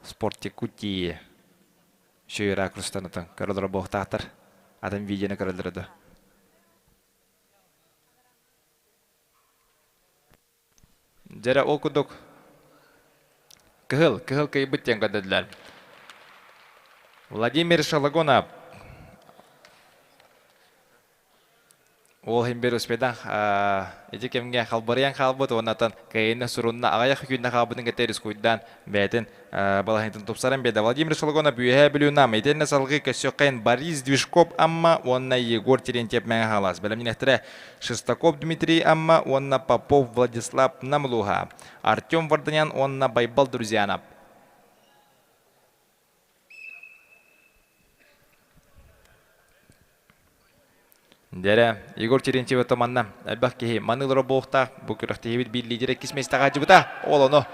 Speaker 3: Спорт Якутии үчүгэй ракурстан отон көрө олорор буолуохтаахтар. Атын видеоны көрөллөрө да. Дьэрэ ол курдук кыһыл, кыһыл кыйбыт диэн көрдөрдүлэр. Владимир Шалагонов Ол иһин бир успедан ити кэмҥэ халбарыйан хаалбыт уоннатан кыайыыны сурунна аҕыйах күннэ хаалбытын кытта рискуйдаан бэйэтин балаһыытын тупсаран биэрдэ. Владимир Шологонов Үөһээ Бүлүү Нам итиэннэ салгыы көссүөххэйин Борис Движков Амма уонна Егор Терентьев Мэҥэ Хаҥалас бэлэмнэнэхтэрэ Шестаков Дмитрий Амма уонна Попов Владислав Нам улууһа Артем Варданян уонна Байбал Друзьянов. Дэрэ, Егор Терентьев манна элбэх киһи маныылара буолуохтаах. Бу күрэхтэһиибит биир лидер иккис миэстэҕэ сылдьыбыта. Ол ону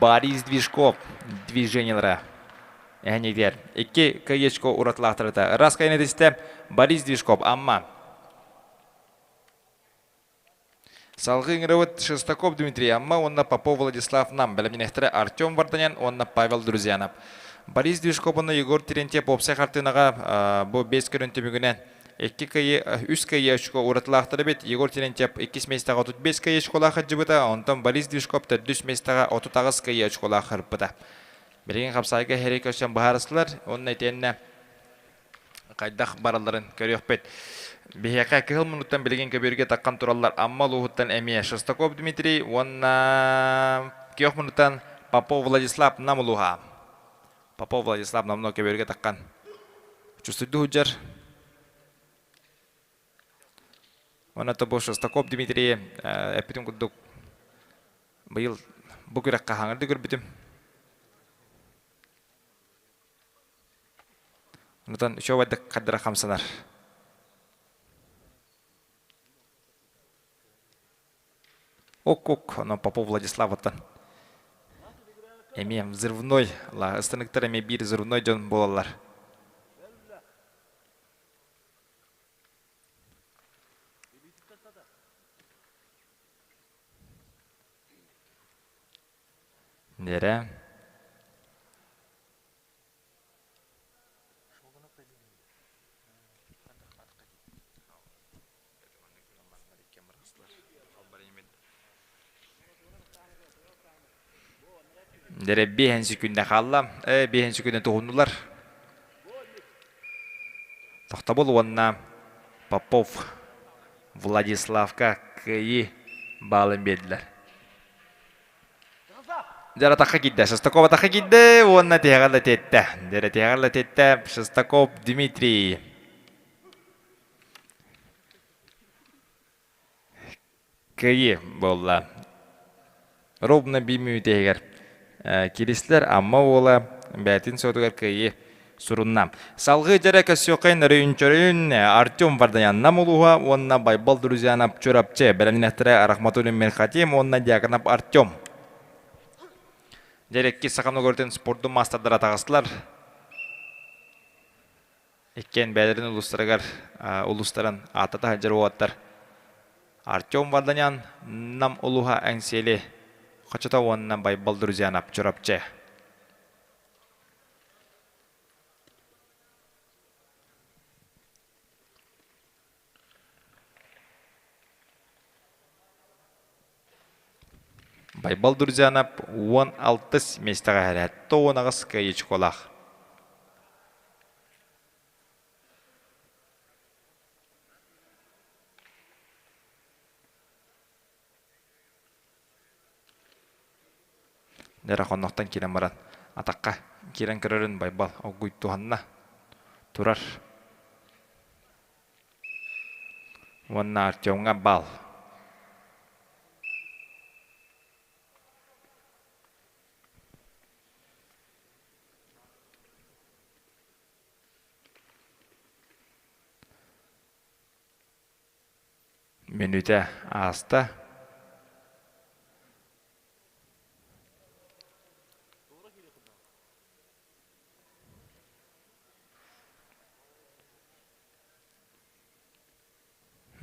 Speaker 3: Борис Движков движениелара эһэнигэр икки каечко уратылаахтарыта. Ыраас кайын этистэ Борис Движков Амма. Салгыы ыҥырабыт Шестаков Дмитрий Амма уонна Попов Владислав Нам бэлэмнэнэхтэрэ Артем Варданян уонна Павел Друзьянов. Борис Движков уонна Егор Терентьев уопсай хартыынаҕа бу бэс көрүн түмүгүнэн икки кыайыы, үс кыайыы очко уратылаахтар эбит. Егор Терентьев иккис миэстэҕэ 35 кыайыы очколаах сылдьыбыта, онтон Борис Движков төрдүс миэстэҕэ 38 кыайыы очколаах харыппыта. Билигин хапсаайга хэрэй көрсөн быһаарыстылар уонна итиэннэ хайдах баралларын көрүөхпүт. Биһиэхэ кыһыл муннуктан билигин көбүөргэ таххан тураллар Амма улууһуттан эмиэ Шестаков Дмитрий уонна күөх муннуктан Попов Владислав Нам улууһа. Попов Владислав номнуо көбүөргэ таххан чувствуйду сылдьар. Уонна тобу Шестаков Дмитрий эппитим курдук быйыл бу күрэххэ хаҥырды көрбүтүм. Онтон үчүгэйдик хардара хамсанар. Ок-ок, оно Попов Владиславыттан. Эмиэ взрывной, ыстыныктар эмиэ биир взрывной дьон буолаллар. Дэрэ. Дэрэ биэһэн секүндэ хаалла. Э, биэһэн секүндэ туһуннулар. Тохтобул уонна Попов Владиславка кыайыы баалын биэрдилэр. Дьэ атахха киирдэ. Шестаков атахха киирдэ уонна тиһэҕэр да тиэттэ. Дьэ тиһэҕэр да тиэттэ Шестаков Дмитрий. Кыайыы буолла. Ровно биир мүнүүтэ киристилэр Амма уола бэйэтин суотугар кыайыы сурунна. Салгыы дьэрэ көссүөххэ нөрүйүн Артем Варданян Нам улууһа уонна Байбал Друзьянов Чурапчы бэлэмнэхтэрэ Рахматуллин Мирхатим уонна Дьяконов Артем. Дьэрэкки саха ногорутун спордун маастардара таҕыстылар. Иккиэн бэйэлэрин улуустарыгар улуустарын ааттата сылдьар уолаттар Артем Варданян Нам улууһа Эҥсиэли Хочото уонна Байбал Друзьянов Чурапчы. Байбал Друзьянов 16 миэстэҕэ иһэр 78 кыайыы очколаах. Дьэ хоннохтон киирэн баран атахха киирэн көрөрүн Байбал оггуйтуһанна турар. Уонна Артемҥа баал. Мүнүүтэ ааста.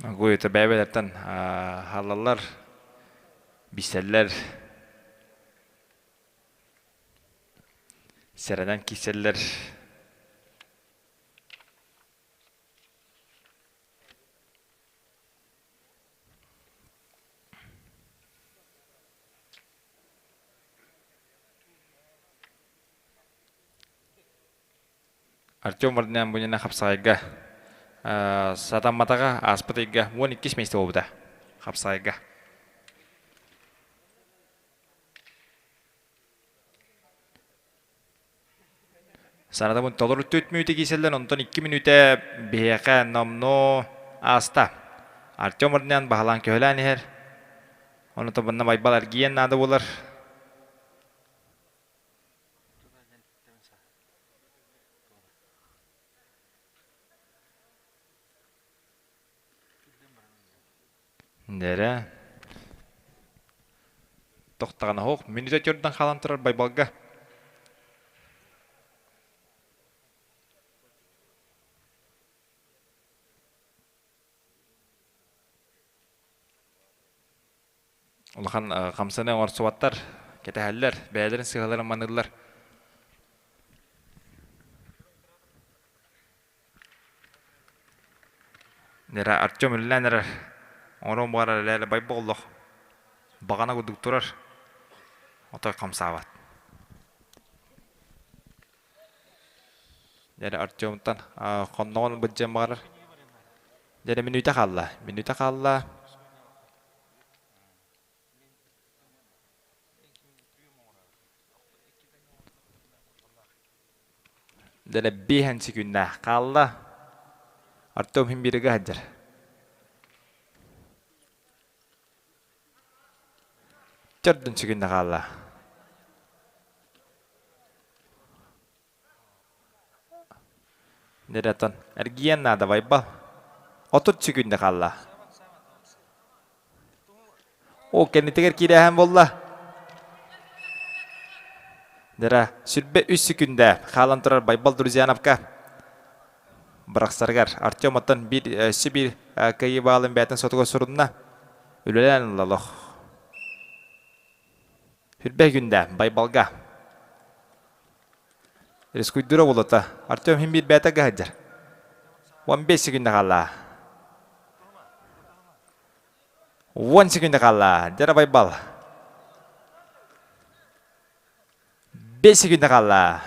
Speaker 3: Гуйта бэйэ-бэйэлэртэн хаалаллар, билсэллэр, сэрэнэн киирсэллэр. Артем Варданян бу хапсаҕайга сатамматаҕа ааспыт ыйга 12 миэстэ буолбута хапсаҕайга. Санатабын толору 4 мүнүүтэ киирсэллэр, онтон 2 мүнүүтэ биһиэхэ номнуо ааста. Артем Варданян баһылаан көһөлөөн иһэр. Ону тобунна Байбал эргийэн наада буолар. Дэрэ. Тохтаҕына оһох мүнүүтэ төрдөн хаалан турар Байбалга. Улахан хамсаны оҥорсубаттар, кэтэһэллэр, бэйэлэрин сыыһаларын маныыллар. Нера Артем үлэлээн эрэр. Оҥоруон баҕарар эрээри байба олох баҕана курдук турар. Отой хамсаабат. Дьэ Артемтан хонноҕун быдьан баҕарар. Дьэ мүнүүтэ хаалла. Мүнүүтэ хаалла. Дэлэ биэһэн секүннээх хаалла. Артем иһин биэрэгэ сылдьар. Төрдүн секүндэ хаалла. Неретон эргийэн наада Байбал. 30 секүндэ хаалла. Ол кэннитигэр киирээһин буолла. Дера сүрбэ үс секүндэ хаалан турар Байбал Друзьяновка бырахсарыгар Артем оттон биир өссө биир кыайыы баалын бэйэтин сотугар сурунна. Үлэлээн ылла олох. Сүрбэ күндэ Байбалга. Рискуйдура болота. Артем хим биир бэйэтэ гаһадьар. 15 секүндэ хаалла. 10 секүндэ хаалла. Дьара Байбал. 5 секүндэ хаалла.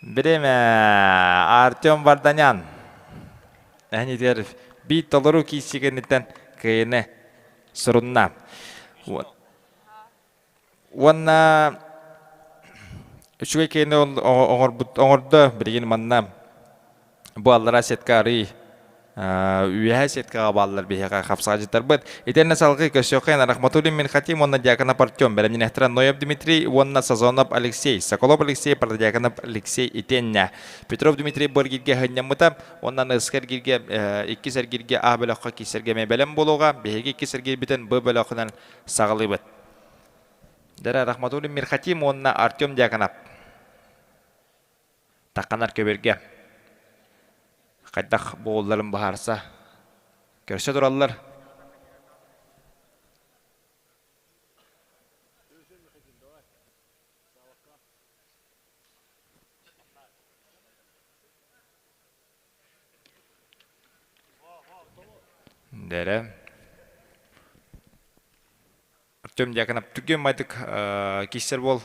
Speaker 3: Бириэмэ Артем Варданян. Эһинитигэр биир толору киирсии кэнниттэн кыайыны сурунна. Уонна үчүгэй киһини оҥорбут оҥордо билигин манна бу аллараа сетка арый үөһээ сеткаҕа бааллар биһиэхэ хапсаҕадьыттарбыт. Итиэннэ салгыы көрсүөххэйин Рахматуллин Минхатим уонна Дьяконов Артем, бэлэмнэнэхтэрэ Ноев Дмитрий уонна Сазонов Алексей, Соколов Алексей, Протодьяконов Алексей итиэннэ Петров Дмитрий бу эргииргэ сынньаммыта уонна ныска эргииргэ иккис эргииргэ А бөлөххө киирсэргэ эмиэ бэлэм буолуоҕа. Биһиги иккис эргиирбитин Б бөлөхүнэн саҕалыыбыт. Дара Рахматуллин Мирхатим уонна Артем Дьяконов тахханар көбүөргэ хайдах буолларын быһаарса көрсө тураллар. Дэрэ. Артем Дьяконов түргэн майдык киссер бол.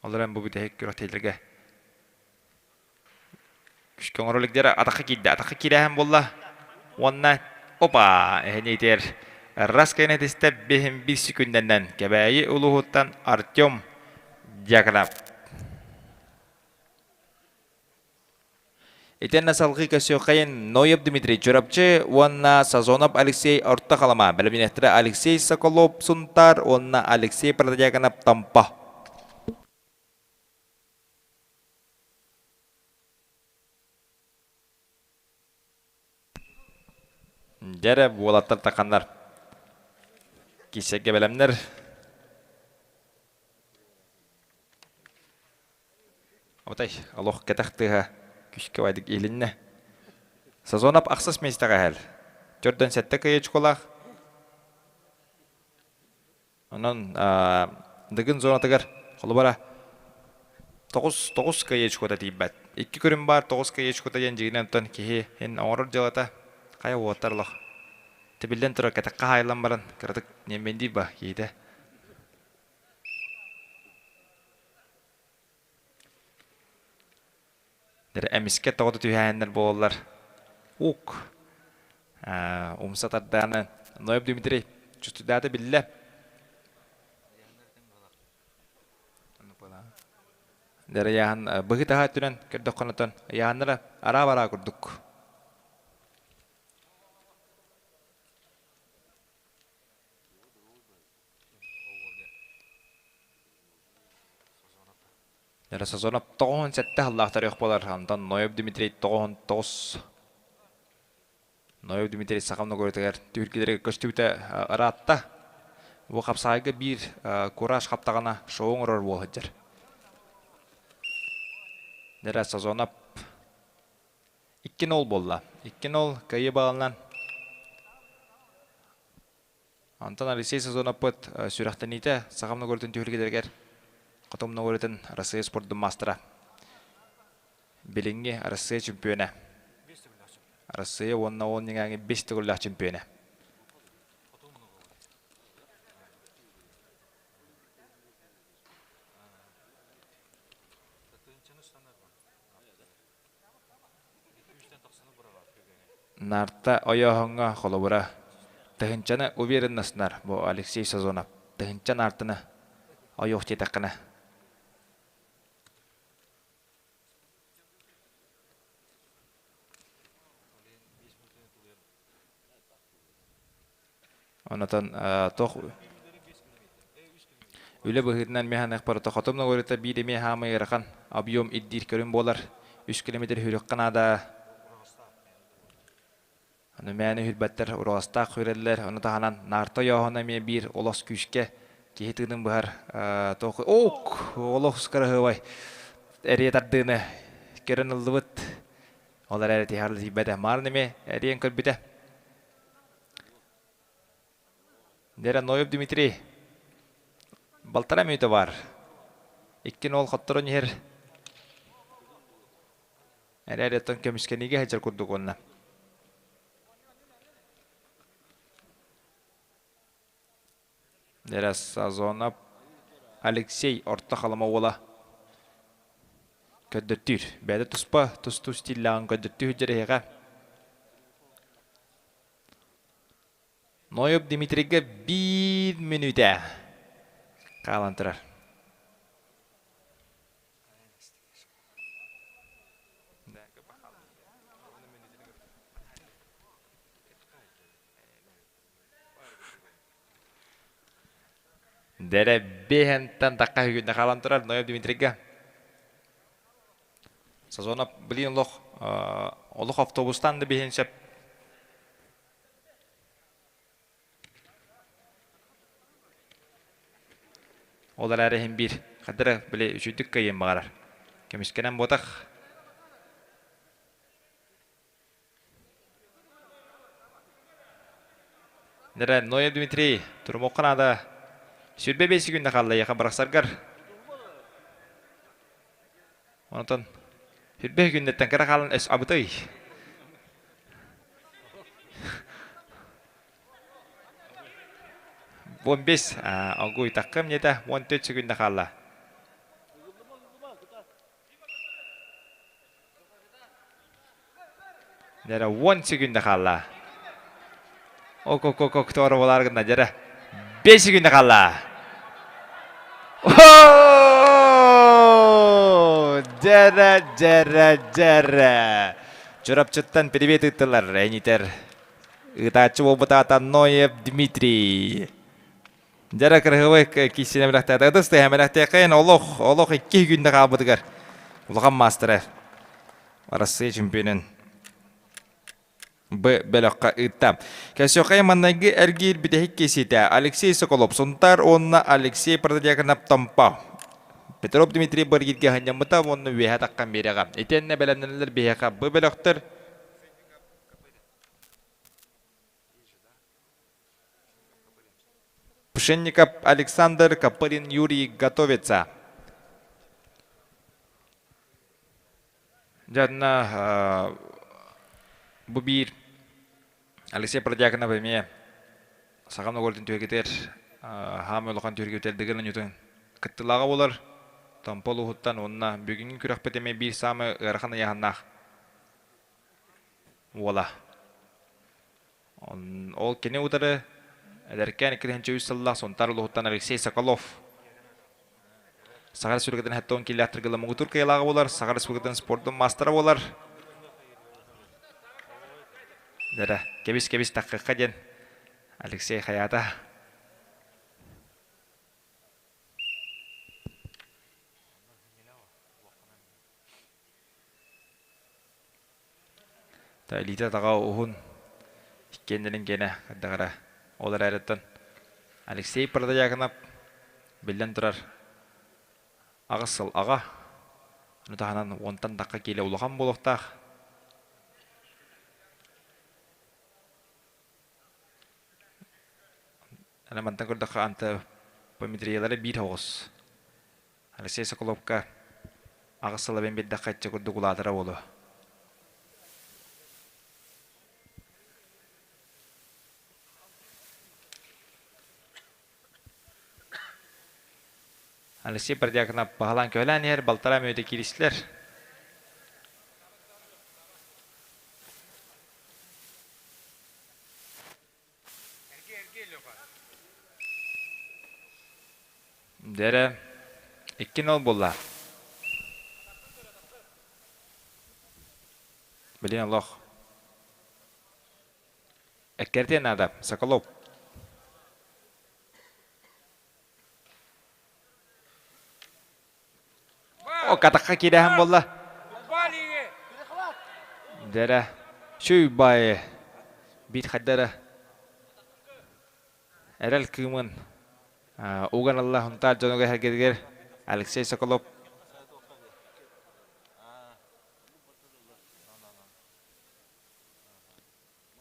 Speaker 3: Олорон бу бүтэһик күрэхтэһиилэргэ күшкэ оҥоро иликтэр атахха киирдэ. Атахха киирээһин буолла. Уонна опа эһэниитигэр раз кэнэтистэ биһин биир секүндэннэн Кэбээйи улууһуттан Артем Дьяконов. Итиэннэ салгыы көрсүөххэйин Ноев Дмитрий Чурапчы уонна Сазонов Алексей Орто Халыма, бэлэмнээхтэрэ Алексей Соколов Сунтаар уонна Алексей Протодьяконов Томпо. Дьэ эрэ, уолаттар тахханнар киирсэргэ бэлэмнэр. Отой олох кэтэх тыаһа күүскэ байдык иһилиннэ. Сазонов ахсыс миэстэҕэ иһэр. Төрдөн сэттэ кыайычкалаах. Онон Дыгын зонатыгар холобура тоҕус тоҕус кыайычкота тиийбэт. Икки көрүм баар тоҕус кыайычкота диэн дьиҥинэн оттон киһи ин оҥорор дьыалата хайа уоттар олох. Тибиллэн турар кэтэххэ хаайыллан баран кыратык ниэмбэндиир ба киһитэ. Эмискэ тоҕо да түһээннэр буолаллар. Ук. Умса тардааны Ноев Дмитрий чувствуйдаата биллэ. Дэрэ быһыы таһаа өттүнэн көрдөххөнөтөн ыйааннара араа-бараа курдук. Сазонов 97 сыллаах төрүөх буолар. Онтон Ноев Дмитрий 99. Ноев Дмитрий Саха Новгородыгар түһүлгэлэргэ көстүбүтэ ыраатта. Бу хапсаайга биир кураж хаптаҕына шоу оҥорор буол сылдьар. Нера Сазонов 2-0 буолла. 2-0 кыайыы баалынан Онтон Алексей Сазоновпыт сүрэхтэниитэ Саха Многородун түһүлгэлэригэр Хоту Многородун Россия спордун маастара. Билиҥҥи Россия чемпиона. Россия уонна уон ньиҥээҥи бес төгүллээх чемпиона. Нарта ойооһуҥҥа холобура, тыһыынчаны уверенноснар бу Алексей Сазонов тыһыынча наартаны ойуох диэтэххинэ Онотон туох үлэ быһыытынан механик хотум ногорита биир эмиэ хаамай ыарахан объем ирдиир көрүн буолар. Үс километр хүрүөххэ наада. Аны мээнэ хүрбэттэр ураҕастаах хүрэллэр. Ону таһынан наарта ойооһуна эмиэ биир олос күүскэ киһи тыынын быһар туох ок олох кыраһыабай эрийэ тардыыны көрөн ыллыбыт. Ол эрээри тиһэҕэр тиийбэтэ. Маарын эмиэ эрийэн көрбүтэ. Дэрэ Ноев Дмитрий балтараа мүнүүтэ баар. Иккин ол хотторон иһэр. Эрээри оттон көмүскэниигэ сылдьар курдук уонна. Дэрэ Сазонов Алексей Орто Халыма уола көрдөттүүр. Бэйэтэ туспа тустуу стиллээҕин көрдөттүү сылдьар эһиэхэ. Ноев Дмитрийгэ биир мүнүүтэ хаалан турар. Дэрэ биэһэнтэн тахха үгүннэ хаалан турар Ноев Дмитрийгэ. Сазонов, блин, олох, олох автобустан да биһин сөп. Ол эрээри иһин биир хадара били үчүйдүк кыайыан баҕарар. Көмүскэнэн буотах. Нэрэ Ноя Дмитрий, турумуохха наада. Сүрбэ бэс күннэ хаалла эйиэхэ барахсаргар. Онтон сүрбэ күннэттэн кыра хаалан өс абытай. 15 огуй таккым нете 14 секунда хаалла. Дьэрэ 10 секунда хаалла. Ок ок ок ок тоҕо болар гына дьэрэ 5 секунда хаалла. Дьэрэ дьэрэ дьэрэ. Чурапчыттан привет ыыттылар энитер. Ыытааччы буолбут аата Ноев Дмитрий. Дьэрэ кырыһыбай киссинэ бэлэхтээтэ. Ытыс тыаһа бэлэхтиэххин олох олох икки күндэ хаалбытыгар улахан маастара Арассыыйа чемпионун Б бөлөххө ыытта. Кэсиэхэй маннайгы эргиир бүтэһик кииситэ Алексей Соколов Сунтаар уонна Алексей Протодьяконов Томпо. Петров Дмитрий Баргиргэ сынньаммыта уонна үөһэ таххан биэрэҕэ. Итиэннэ бэлэмнэнэллэр биһиэхэ Б бөлөхтөр Пшенников Александр, Копырин Юрий готовится. Дьэ, бу биир Алексей Продяконов эмиэ саха норуотун түһүлгэтигэр хаамай улахан түһүлгэтигэр дыгын оонньуутун кыттыылааҕа буолар. Томпо улууһуттан уонна бүгүҥҥү күрэхпит эмиэ биир саамай ыарахан ыйааһыннаах уола. Ол кини утары эдэркээн 2003 сыллаах Сунтаар улууһуттан Алексей Соколов Саха Республикатын 70 килиэхтэргэ муҥутуур кыайыылааҕа буолар, Саха Республикатын спордун маастара буолар. Дэрэ, кэбис-кэбис таххыхха диэн Алексей хайаата. Илиитэ атаҕа уһун, иккиэннэрин киэнэ хайдах эрэ ол эрээриттэн Алексей Протодьяконов биллэн турар аҕыс сыл аҕа, ону таһынан уонтан тахха киилэ улахан буолуохтаах. Аны мантан көрдөххө антропометриялара биир оҕус. Алексей Соколовка аҕыс сыл эбэн биэрдэххэ иччэ курдук улаатара буолуо. Алексей Продьяконов баһылаан көһөлөөн иһэр, балтараа мүнүүтэ кииристилэр. Дьэ 2-0 буолла. Билин олох. Эккирэтиэн наада, Соколов. О, катахха киирээһин буолла. Дьэрэ, Чуйбай биир хайдара эрэл кыымын уган ылла Хунтаар дьонугар эргэтигэр Алексей Соколов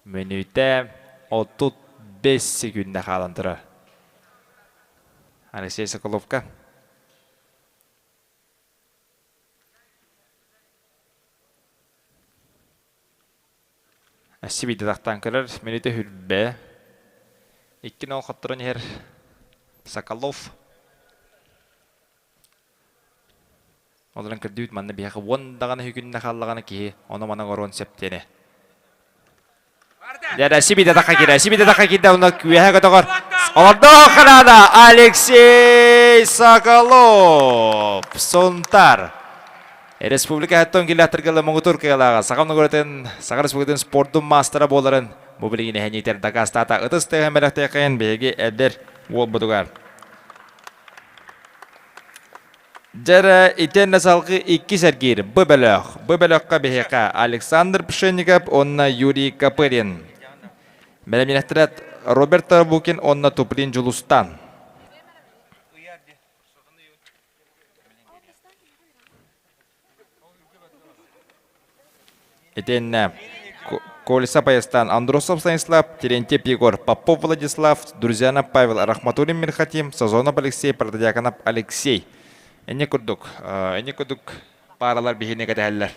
Speaker 3: Мүнүүтэ 35 секүндэ хаалан турар. Алексей Соколовка. Өссө биирдэ тахтаан көрөр. Мүнүүтэ хүрбэ. 2-0 хотторон иһэр Соколов. Олорон көрдүүт манна биһиэхэ уон даҕаны үһү күннэ хааллаҕына киһи ону-маны оҥоруон сөп диэни. Дьэ, сибиде тахха киирэ, сибиде тахха киирдэ, онно күөһэ көтөҕөр. Олордоох Канада Алексей Соколов, Сунтар. Республика хэттон киллэхтэргэ муҥутуур кыалааҕа Саха Новгородын, Саха Республикатын спордун маастара буоларын бу билигин эһэниитэр дакаастаата. Ытыс тыаһын бэлэхтиэххин биһиги эдэр уолбутугар. Дьэ эрэ, итиэннэ салгыы иккис эргиир Б бөлөх. Б бөлөххө биһиэхэ Александр Пшенников уонна Юрий Копырин. Бэлэмнэнэхтэрэ Роберт Тарабукин уонна Туприн Дьулустан. Итиэннэ Колеса Баястан Андросов Станислав, Терентьев Егор, Попов Владислав, Друзьянов Павел, Рахматуллин Мирхатим, Сазонов Алексей, Протодьяконов Алексей. Энни курдук, энни курдук пааралар биһиэни кэтэһэллэр.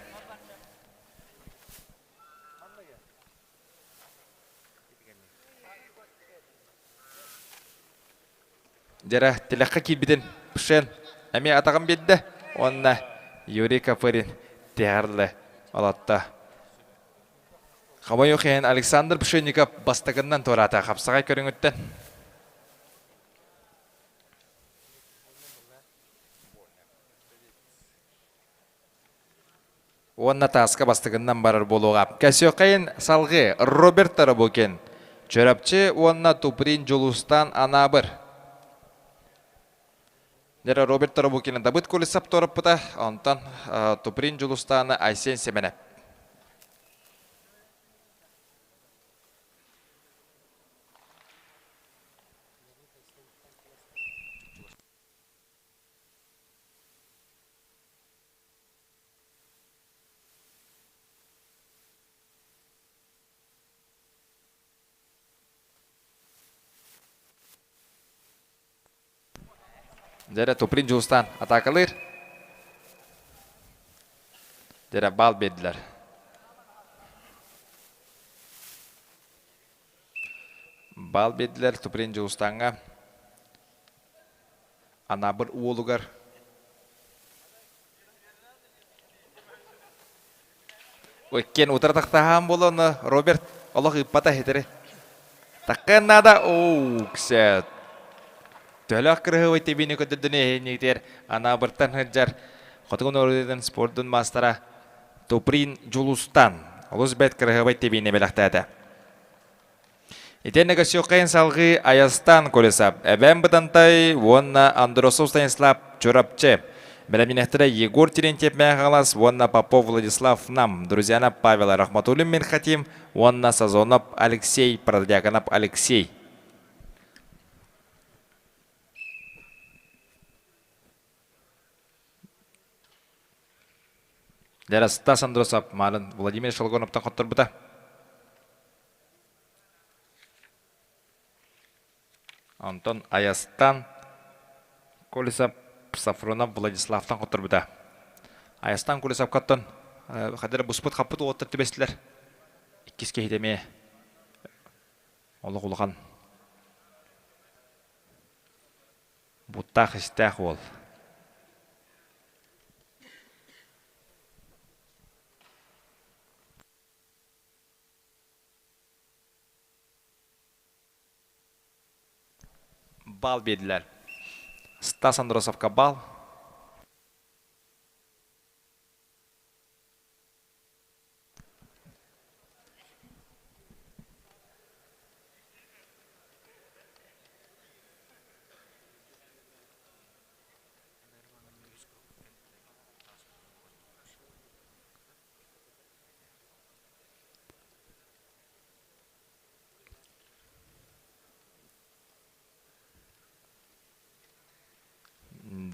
Speaker 3: Дьэрэ тилэххэ киирбитин Пшен эмиэ атаҕын биэрдэ уонна Юрий Копырин тиһэҕэр олотто. Хомойуох иһин Александр Пшенников бастакыннан туораата хапсаҕай көрүҥүттэн. Уонна тааска бастакыннан барар буолуоҕа. Кэсиэхэйин салгыы Роберт Тарабукин, Чөрапчы уонна Туприн Дьулустан Анаабыр. Дьэ, Роберт Тарабукины Дабыт Кулисов туораппыта, онтон Туприн Дьулустааны Айсен Семенов. Дьэрэ Туприн Дьулустаан атаакалыыр. Дьэрэ баал биэрдилэр. Баал биэрдилэр Туприн Дьулустааҥҥа. Анаабыр уолугар Иккиэн утары тахтаһаан буолла онно Роберт олох ыыппата хитери. Таккыан наада оу ксэ төһөлөөх кырыһыбай тибини көтөрдөн эһинигитер Анаабыртан сылдьар Хотугу норуотун спордун маастара Туприн Дьулустан олус бэрт кырыһыбай тибини бэлэхтээтэ. Итиэннэ Косюхайн салҕыы Айастан Колесов, Эбээн Бытантай уонна Андросов Станислав Чурапчы. Бэлэмнэнэхтэрэ Егор Терентьев Мэхалас уонна Попов Владислав Нам, Друзьяна Павел Рахматуллин Минхатим уонна Сазонов Алексей Протодьяконов Алексей. Дьэ, Стас Андросов маалын Владимир Шолгоновтан хотторбута. Онтон Айастан Колесов Сафронов Владиславтан хотторбута. Айастан Колесовкаттан хадара буспут хаппыт уоттар түбэстилэр. Иккис киһитэ эмиэ олох улахан буттаах истээх уол. Бал биэрдилэр. Стас Андросовка бал.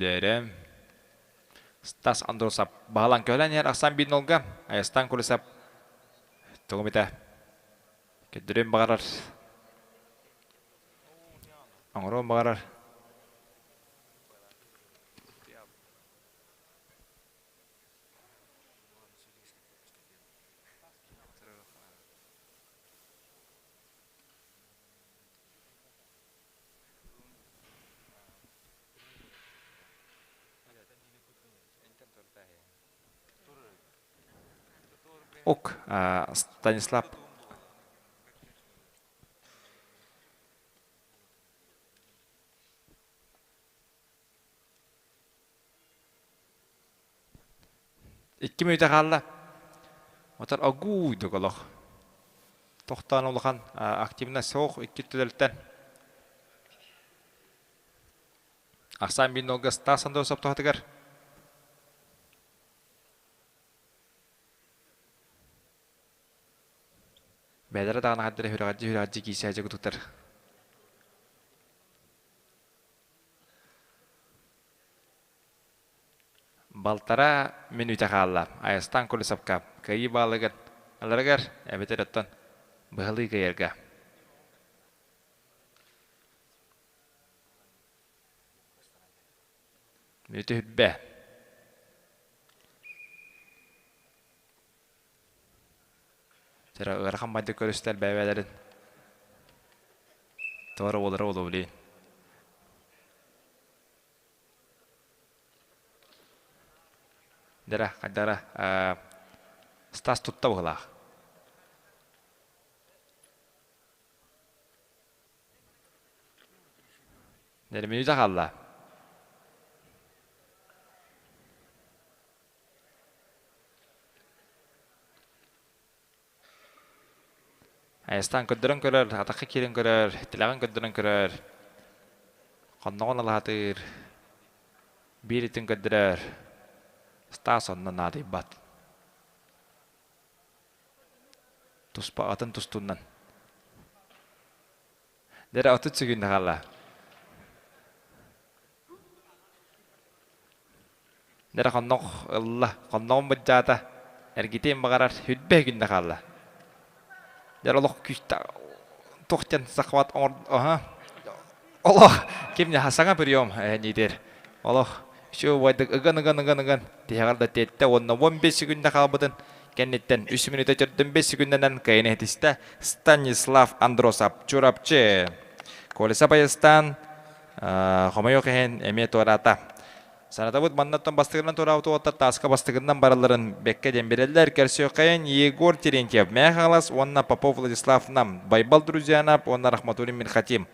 Speaker 3: Дэрэ. Стас Андросов баһылаан көһөлөн иһэр ахсаан биир нолга. Айастан Кулисов тугу эмитэ көрдөрүөн баҕарар. Оҥоруон баҕарар. Ок, Станислав. Икки мүнүүтэ хаалла. Отон огууйдук олох. Тохтоон улахан активно суох икки түлэлтэн. Ахсаан биир нолга Стас Андросов туһатыгар. Бэйэлэрэ даҕаны хардары хүрэҕэрдьи-хүрэҕэрдьи киисээдьи кутуктар. Балтараа мүнүүтэ хаалла. Айастаан Кулисовка кыайыы баалыгар ыларыгар эбэтэр оттон быһалыы кыайарга. Мүнүүтэ үрбэ. Чара ыарахан байды көрүстэр бэйэлэрин. Туора уолара буолуо билигин. Дэрэ, хайдара Стас тутта быһылаах. Дэрэ мүнүүтэ хаалла. Айастаан көрдөрөн көрөр, атахха киирэн көрөр, тилэҕин көрдөрөн көрөр, хонноҕун алаһатыыр, биир итин көрдөрөр. Стас онно наадыйбат. Туспа атын тустуннан. Дэрэ 30 секунда хаалла. Дэрэ хоннох ылла, хонноҕун быдьаата, эргитиэн баҕарар, сүрбэ күндэ хаалла. Дэрэ олох күүстээх туох диэн захват оҥор аха олох ким саҥа прием ньиитэр олох үчүгэй убайдык ыган ыган ыган ыган тиһэҕэр да тиэттэ уонна 15 секунда хаалбытын кэнниттэн үс мүнүүтэ төрдүн 5 секунданан кыайан иһитистэ Станислав Андросов Чурапчы Колеса поездтаан хомойуох иһин эмиэ туораата. Санатабыт маннаттан бастыгынан туораабыт уолаттар тааска бастыгынан баралларын бэккэ диэн билэллэр. Көрсүөххэйин Егор Терентьев, Мээх Хаҥалас уонна Попов Владислав Нам, Байбал Друзьянов уонна Рахматуллин Мирхатим.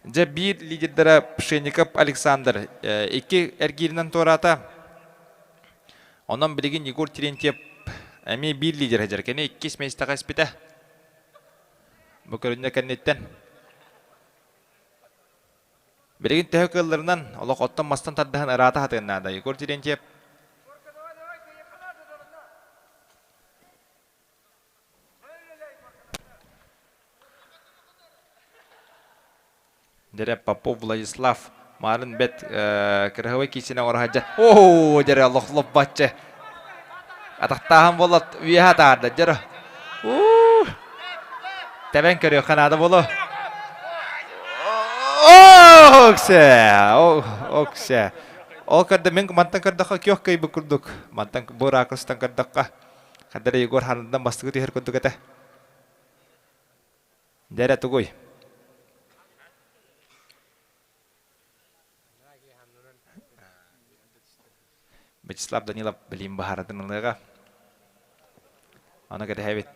Speaker 3: Дьэ биир лидердара Пшенников Александр икки эргииринэн туораата. Онон билигин Егор Терентьев эмиэ биир лидер сылдьар. Кини иккис миэстэҕэ испитэ. Бу көрүннэ кэнниттэн Билигин төһө кыалларынан олох оттон-мастан тардыһан ыраата сатыан наада. Егор Терентьев Дэрэ Попов Владислав Марын бэт кыраһыбай киисинэ оҥоро сылдьар. Оо, дэрэ лохлоппаччы. Атахтааһын буолла үөһэ атаарда дьоро. Уу! Тэбэн көрүөххэ наада буолуо. Оксе! Оксе! Ол көрдө мин мантан көрдөххө күөх кыйбыт курдук. Мантан бу ракурстан көрдөххө хандар Егор хандан бастыгы түһэр курдук этэ. Дэрэ тугуй? Вячеслав Данилов билим баһаратын ылыаҕа. Аны кэтэһэбит.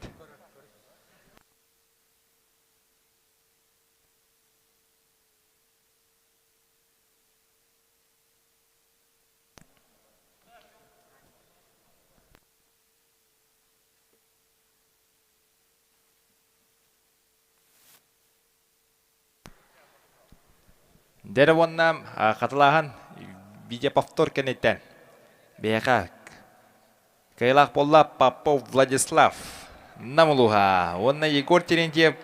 Speaker 3: Дэрэ уонна хатылааһын видеоповтор кэнниттэн биһиэхэ кыайыылаах буолла Попов Владислав Нам улууһа уонна Егор Терентьев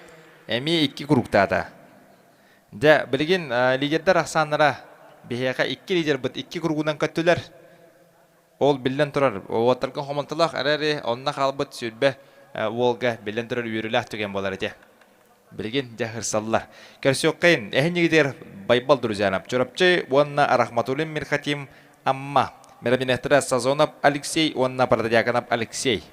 Speaker 3: эмиэ икки куруктаата. Дьэ, билигин лидердэр ахсааннара биһиэхэ икки лидербыт икки кругунан көттүлэр. Ол биллэн турар, уолаттарга хомолтолоох эрээри, онно хаалбыт сүүрбэ уолга биллэн турар үөрүүлээх түгэн буолар этэ. Билигин дьэ ырсаллар. Көрсүөххэйин, эһинньигитигэр Байбал Друзьянов, Чурапчы уонна Рахматуллин Мирхатим Амма, мероприятие Сазонов Алексей уонна Протодьяконов Алексей.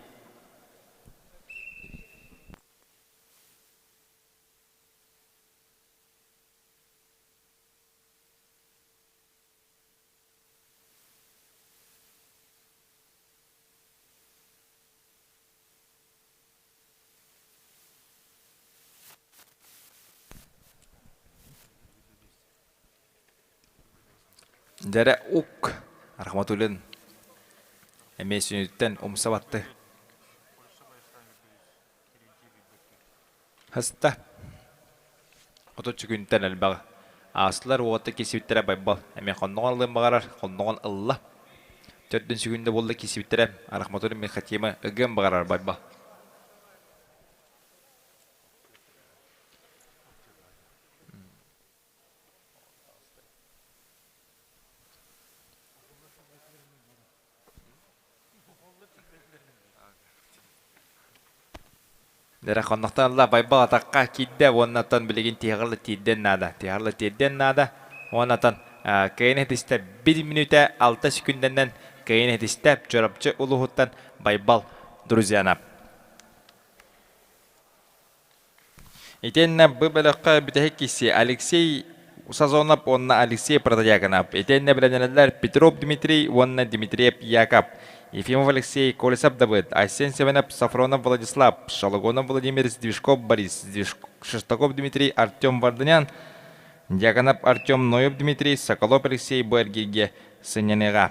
Speaker 3: Дьэрэ ук Рахматуллин эмиэ сүнньүттэн умса батты. Хаста 30 күнтэн элбэҕи аастылар уота кисибиттэрэ Байбал эмиэ хонноҕун ылыан баҕарар, хонноҕун ылла. Төрдүн сүгүндэ буолла кисибиттэрэ Рахматуллин Михатима ыгыан баҕарар Байбал. Дэрэ хоннохтон ылла Байбал атахха киирдэ уонна оттон билигин тиһэҕэр тиэрдиэн наада. Тиһэҕэр тиэрдиэн наада. Уонна оттон кыайан иһитистэ 1 мүнүүтэ 6 секундэнэн кыайан иһитистэ Чурапчы улууһуттан Байбал Друзьянов. Итиэннэ бу бөлөххө бүтэһик киси Алексей Сазонов уонна Алексей Протодьяконов. Итиэннэ бэлэмнэнэллэр Петров Дмитрий уонна Дмитриев Яков. Ефимов Алексей, Колесов Давыд, Айсен Семенов, Сафронов Владислав, Шологонов Владимир, Сдвижков Борис, Шестаков Дмитрий, Артем Варданян, Дьяконов Артем, Ноев Дмитрий, Соколов Алексей бу эргииргэ сынньаныаҕа.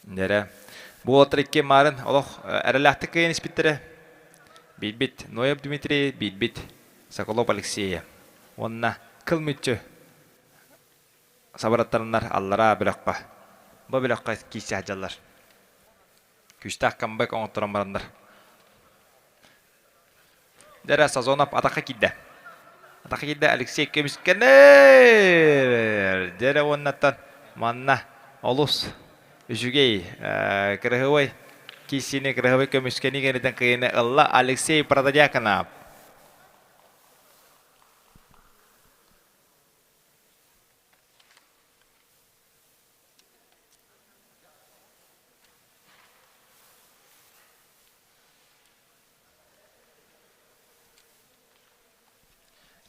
Speaker 3: Дэрэ. Бу уолаттар икки маарын олох эрэлээхтик кыайан испиттэрэ. Биирбит Ноев Дмитрий, биирбит Соколов Алексея. Уонна кыл мүччү сабыраттарыннар аллараа бөлөххө. Бу бөлөххө киирсэ сылдьаллар. Күүстээх камбэк оҥотторон бараннар. Дэрэ Сазонов атахха киирдэ. Атахха киирдэ Алексей көмүскэнэр. Дэрэ уоннаттан манна олус үчүгэй кыраһыбай киирсиини кыраһыбай көмүскэни кэнниттэн кыайыыны ылла Алексей Протодьяконов.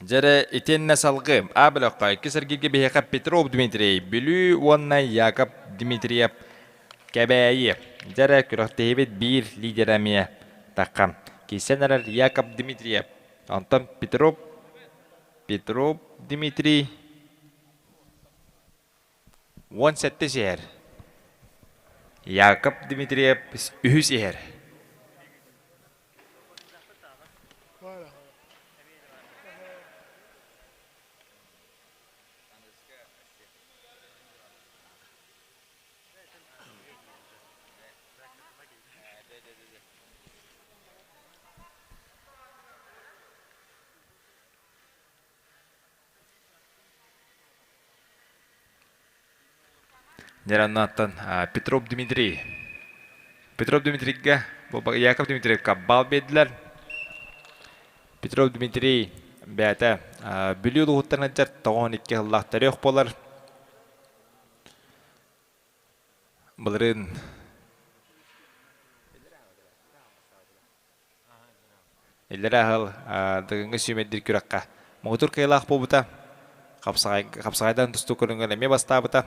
Speaker 3: Дьэрэ итиэннэ салгыы А бөлөххө иккис эргииргэ биһиэхэ Петров Дмитрий, Бүлүү уонна Яков Дмитриев Кэбээйи. Дьэрэ күрэхтэһиибит биир лидерэ эмиэ тахха. Киирсэн эрэр Яков Дмитриев. Онтон Петров Петров Дмитрий 17 иһэр. Яков Дмитриев үһүс иһэр. Нераннаттан Петров Дмитрий. Петров Дмитрийгэ, Яков Дмитриевка бал биэрдилэр. Петров Дмитрий бэйэтэ Бүлүү улууһуттан сылдьар 92 сыллаах төрүөх буолар. Былырыын Иллэрээ аһыл Дыгыҥҥа сүүмэрдиир күрэххэ муҥутуур кыайыылаах буолбута. Хапсаҕайдан тустуу көрүҥүн эмиэ бастаабыта.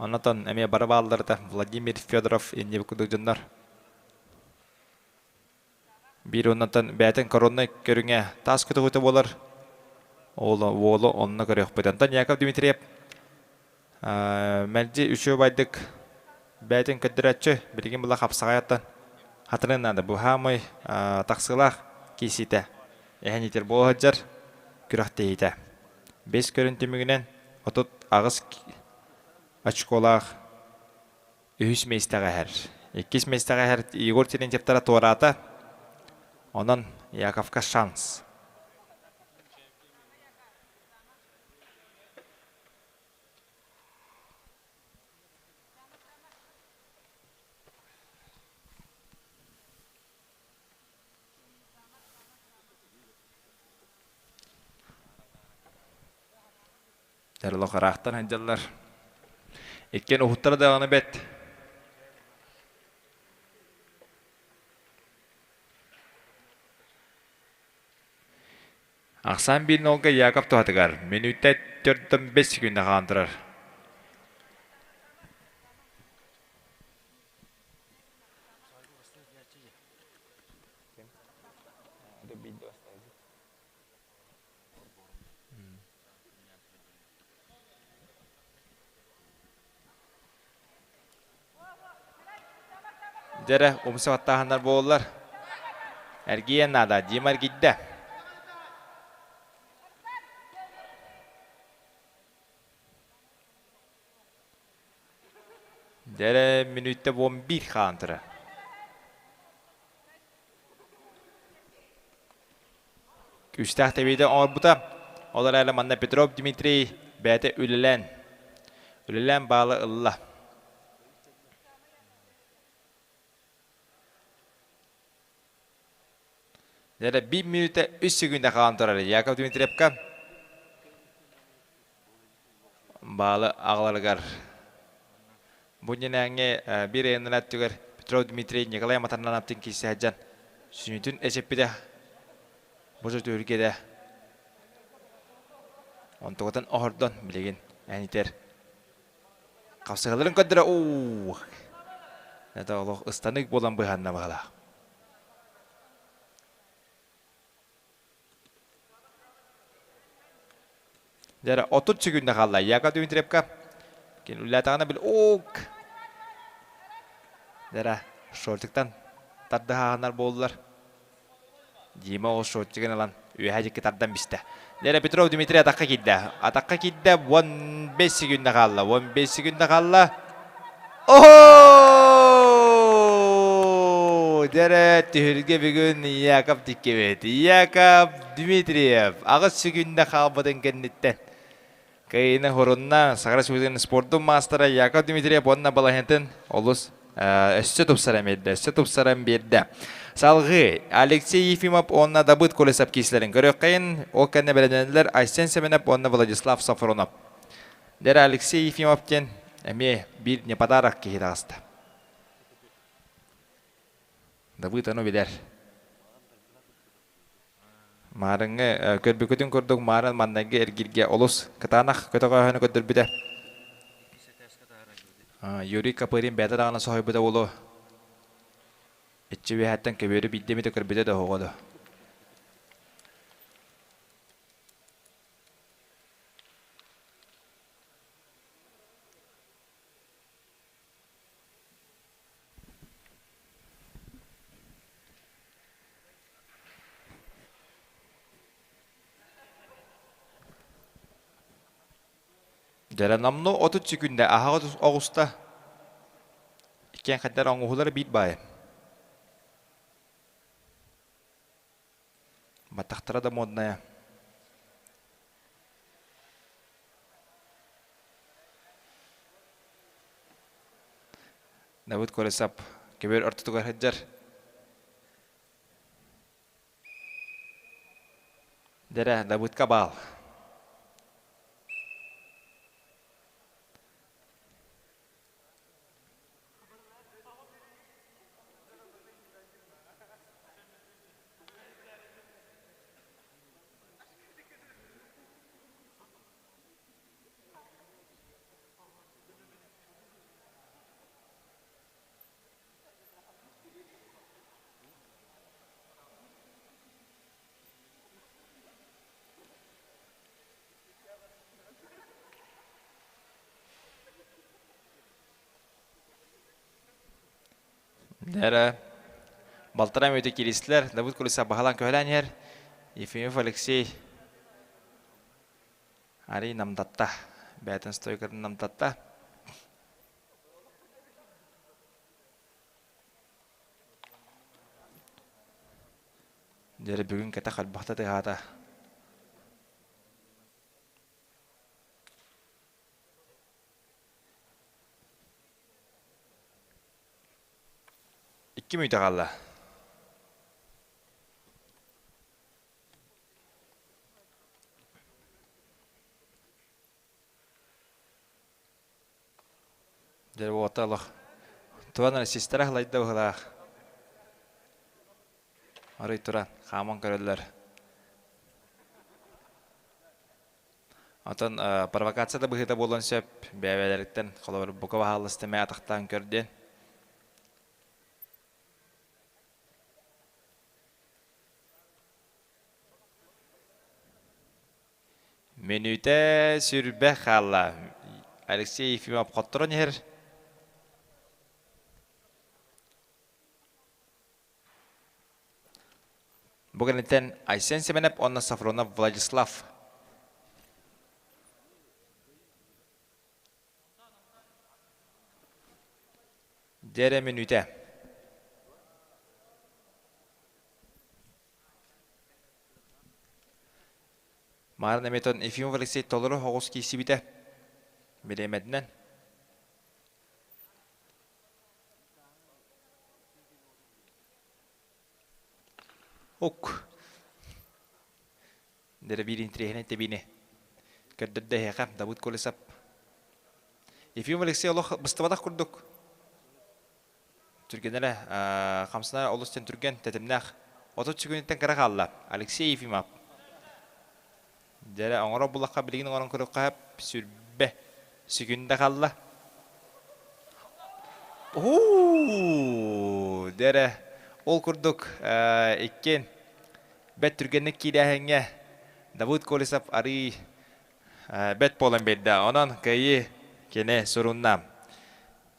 Speaker 3: Оннотон эмиэ бары баалларыта Владимир Федоров иннибит курдук дьоннор. Биир уоннаттан бэйэтин короннай көрүҥэ таас көтөҕүүтэ буолар. Уолу онно көрүөхпүт. Онтон Яков Дмитриев Мэлдьи үчүгэйдик бэйэтин көрдөрөөччү, билигин була хапсаҕайаттан хатырын наада. Бу хаамай тахсыылаах киирсиитэ эһэн иитэр буола сылдьар күрэхтэһиитэ. Бэс көрүн түмүгүнэн 38 очколаах үһүс миэстэҕэ иһэр. Иккис миэстэҕэ иһэр Егор Терентьевтара туораата. Онон Яковка шанс. Дьарылах ыраахтан сылдьаллар. Иккиэн уһуттара даҕаны бэт. Ахсаан биир нолга Яков туһатыгар мүнүүтэ 4-5 секунда хаалан турар. Дьэ эрэ, умса баттааһыннар буоллар. Эргийэн наада, Дима эргийдэ. Дьэ эрэ, мүнүүттэ буон биир хаалан турар. Күүстээх тэбиитэ оҥорбута. Ол эрээри манна Петров Дмитрий бэйэтэ үлэлээн, үлэлээн баалы ылла. Дьэ биир мүнүүтэ үс секунда хаалан турар Яков Дмитриевка баалы аҕаларыгар. Бу иннинээҥҥи биир ыйаннара өттүгэр Петров Дмитрий Николай Матаннанаптын киирсэ сылдьан сүнньүтүн эчэппитэ. Бу түһүлгэдэ онтугутун оһордон билигин энитер хапсыһаларын көрдөрө уу это олох ыстанык буолан быһанна баһылаах. Дьэ, 30 секунда хаалла. Яков Дмитриевка кин үллээтэҕинэ бил уук. Дьэ, шортиктан тардыһааһыннар буоллулар. Дима ол шортигын ылан үөһэ дьикки тардан бистэ. Дьэ, Петров Дмитрий атахха киирдэ. Атахха киирдэ 15 секунда хаалла. 15 секунда хаалла. Оо! Дьэрэ, түһүлгэ бүгүн Яков тиккибит. Яков Дмитриев аҕыс секунда хаалбытын кэнниттэн кыайыыны хорунна Саха Республикатын спордун маастара Яков Дмитриев уонна балаһыатын олус өссө тупсаран биэрдэ, өссө тупсаран биэрдэ. Салгыы Алексей Ефимов уонна Дабыт Колесов киислэрин көрүөххэйин, ол кэннэ бэлэмнэнэллэр Айсен Семенов уонна Владислав Софронов. Дьэ Алексей Ефимов диэн эмиэ биир не подарок киһи таҕыста. Давыд ону билэр. Маарыҥҥы көрбүкүтүн курдук маарын маннайгы эргиргэ олус кытаанах көтөҕөөһүнү көрдөрбүтэ. Юрий Копырин бэйэтэ даҕаны соһуйбута буолуо. Иччи үөһэттэн көбүөрү биирдэ эмитэ көрбүтэ да оһоҕо да. Дьэ, номнуо 30 секүндэ аһаҕас оҕуста. Иккиэн хайдар оҥоһулара биир баайы. Баттахтара да модная. Давыд Колесов көбүөр ортотугар сылдьар. Дэрэ, Давыдка баал. Дэрэ балтараа мүнүүтэ кииристилэр. Давыд Кулиса баһылаан көһөлөөн иһэр. Ефимов Алексей арый намтатта. Бэйэтин стойкатын намтатта. Дьэ бүгүн кэтэх элбэхтэ тыаһаата. Икки мүнүүтэ хаалла. Дьэ уота олох туан эрэ систэрэ аһылайда быһыылаах. Арый туран хааман көрөллөр. Оттон провокация да быһыыта буолуон сөп. Бэйэ-бэйэлэриттэн холобур бука баһаалыста эмэ атахтаан көр диэн. Мүнүүтэ сүрбэ хаалла. Алексей Ефимов хотторон иһэр. Бу кэнниттэн Айсен Семенов уонна Сафронов Владислав. Дьэрэ мүнүүтэ. Маарын эмиэтон Ефимов Алексей толору оҕус киирсибитэ. Бириэмэтинэн. Ук. Дэрэ биир интириэһинэй тэбиини көрдөрдө эһиэхэ Давыд Колесов. Ефимов Алексей олох быстыбатах курдук. Түргэнэрэ хамсанара олус диэн түргэн, тэтимнээх. 30 секунduттан кыра хаалла. Алексей Ефимов. Дьэрэ оҥоро булахха билигин оҥорон көрүөххэ сүрбэ секунда хаалла. Уу, дьэрэ ол курдук иккиэн бэт түргэнник киирээһиҥҥэ Давыд Колесов арыый бэт буолан биэрдэ. Онон кыайыы кини сурунна.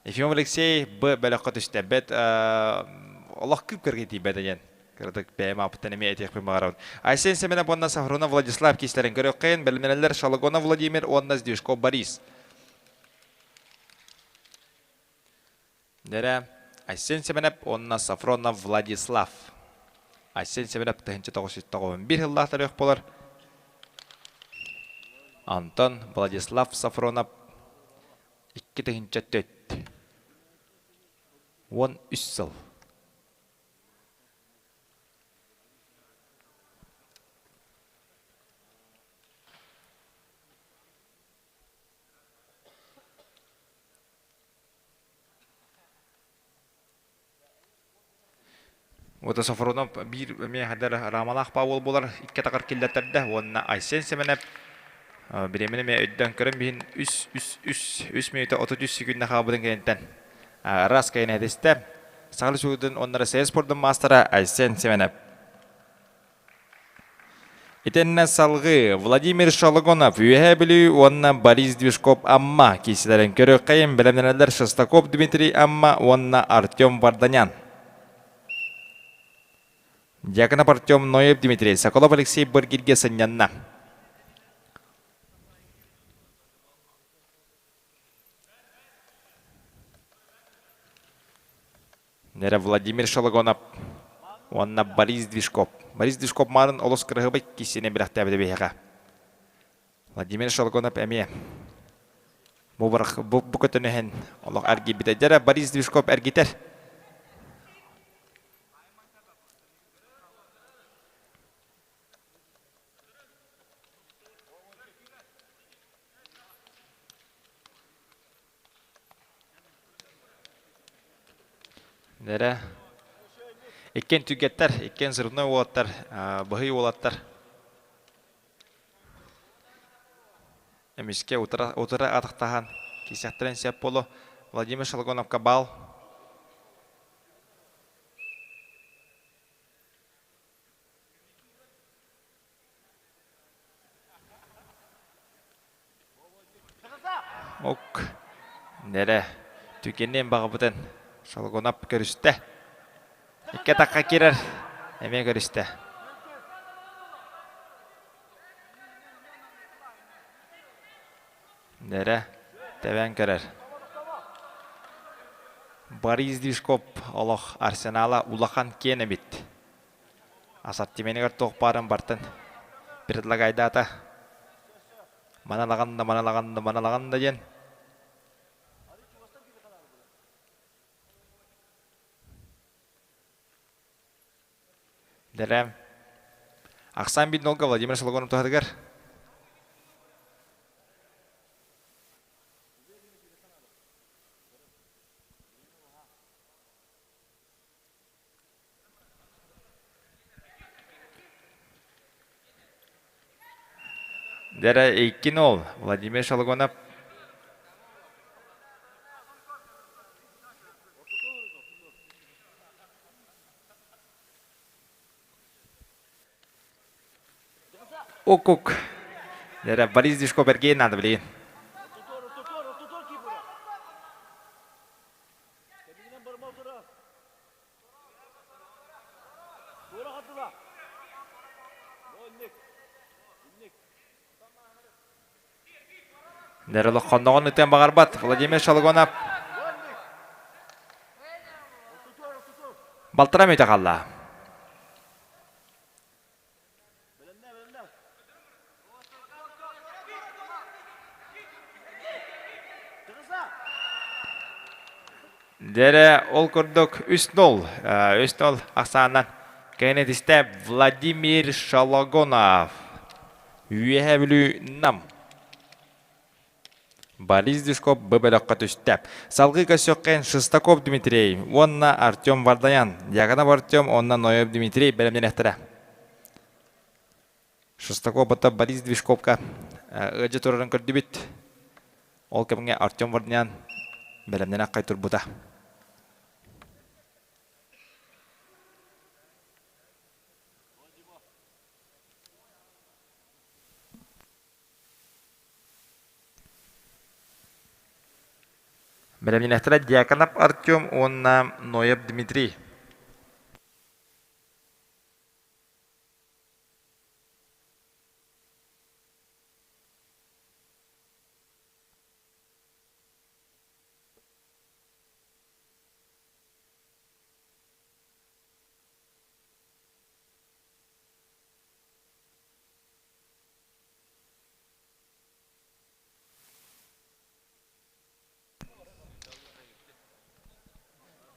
Speaker 3: Ефимов Алексей Б бөлөххө түстэ. Бэт олох күп-кыргый тиийбэтэ диэн кыратык бэйэм ааппыттан эмиэ этиэхпин баҕарабын. Айсен Семенов уонна Сафронов Владислав киистэрин көрүөххэйин бэлэмнэнэллэр Шалагонов Владимир уонна Сдвижков Борис. Дэрэ Айсен Семенов уонна Сафронов Владислав. Айсен Семенов 1991 сыллаах төрүөх буолар. Антон Владислав Сафронов 2004 13 сыл. Уота Софронов биир эмиэ хадэр Рамалаах Павел буолар икки атаҕар киллэртэрдэ уонна Айсен Семенов бириэмэни эмиэ өйдөөн көрөн биһин үс үс үс үс мүнүүтэ 33 секунда хаалбытын кэнниттэн раз кэйэн этистэ. Саха Республикатын уонна Россия спордун маастара Айсен Семенов. Итиннэ салгыы Владимир Шологонов Үөһээ Бүлүү уонна Борис Движков Амма киирсилэрин көрүөххэйин бэлэмнэнэллэр Шестаков Дмитрий Амма уонна Артем Варданян. Дьяконов Артем Ноев Дмитрий, Соколов Алексей Быргирге сынньанна. Нэрэ Владимир Шологонов уонна Борис Движков. Борис Движков маарын олус кыраһыабай киссиэнэ бэлэхтээбитэ биһиэхэ. Владимир Шологонов эмиэ бу бу, бу көтөн иһэн олох эргийбитэ. Дьэрэ Борис Движков эргитэр. Нэрэ. Иккиэн түгэттэр, иккиэн взрывной уолаттар, быһый уолаттар. Эмискэ утара, утара атахтаһан киисэхтэрин сөп буолу. Владимир Шалгоновка бал. Ок, нэрэ, түгэниэн баҕабытын Шалгунап көрүстэ. Икки атахха киирэр, эмиэ көрүстэ. Нэрэ, тэбэн көрөр. Борис Движков олох арсенала улахан киэн эбит. Ассортименыгар туох баарын бартын предлагайдаата. Маналаган да, маналаган да, маналаган да диэн. Дэрэ. Ахсаан Биднолга Владимир Сологонов туһатыгар. Дьэрэ иккин ол Владимир Шалгонов Укук. Дьэрэ Борис Дишко бэргээн надо билигин. Нэрэлоххонноҕун ытыан баҕарбат Владимир Шалгонов балтара мүтэ хаалла. Дьэрэ ол курдук 3-0, 3-0 ахсаанынан кэнэтистэ Владимир Шологонов. Үөһээ Бүлүү Нам. Борис Дюшков б бөлөххө түстэ. Салгыы көрсүөххэйин Шестаков Дмитрий уонна Артем Вардаян, Дьяконов Артем уонна Ноев Дмитрий бэлэмнэниэхтэрэ. Шестаков бата Борис Движковка ыалдьа турарын көрдүбүт. Ол кэмҥэ Артем Вардаян бэлэмнэнэ аккай турбута. Бэлэмнэнэхтэрэ Дьяконов Артем уонна Ноев Дмитрий.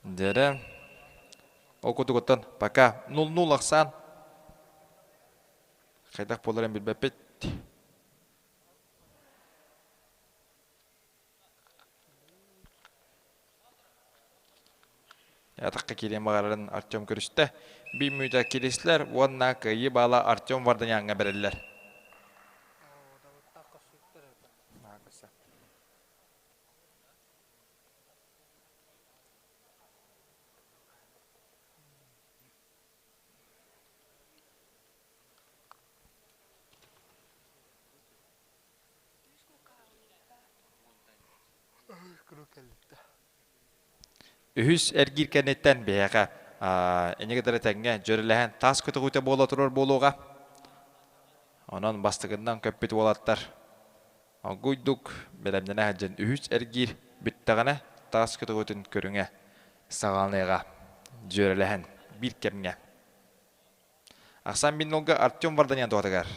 Speaker 3: Дьэрэ, ол курдугуттан пока нул-нул ахсаан хайдах буоларын билбэппит. Атахха киириэн баҕарарын Артем көрүстэ. Биир мүнүүтэ кириэслэр уонна кыайыы баала Артем Варданяҥҥа бэриллэр. Үһүс эргиир кэнниттэн биһиэхэ инники кытары тэҥҥэ дьүөрэлэһэн таас көтөҕүүтэ буола турар буолуоҕа. Онон бастакыннан көппүт уолаттар огуйдук бэлэмнэнэ сылдьан үһүс эргиир бүттэҕинэ таас көтөҕүүтүн көрүҥэ саҕаланыаҕа дьүөрэлэһэн биир кэмҥэ. Ахсаан Биннолга Артем Варданян туһатыгар.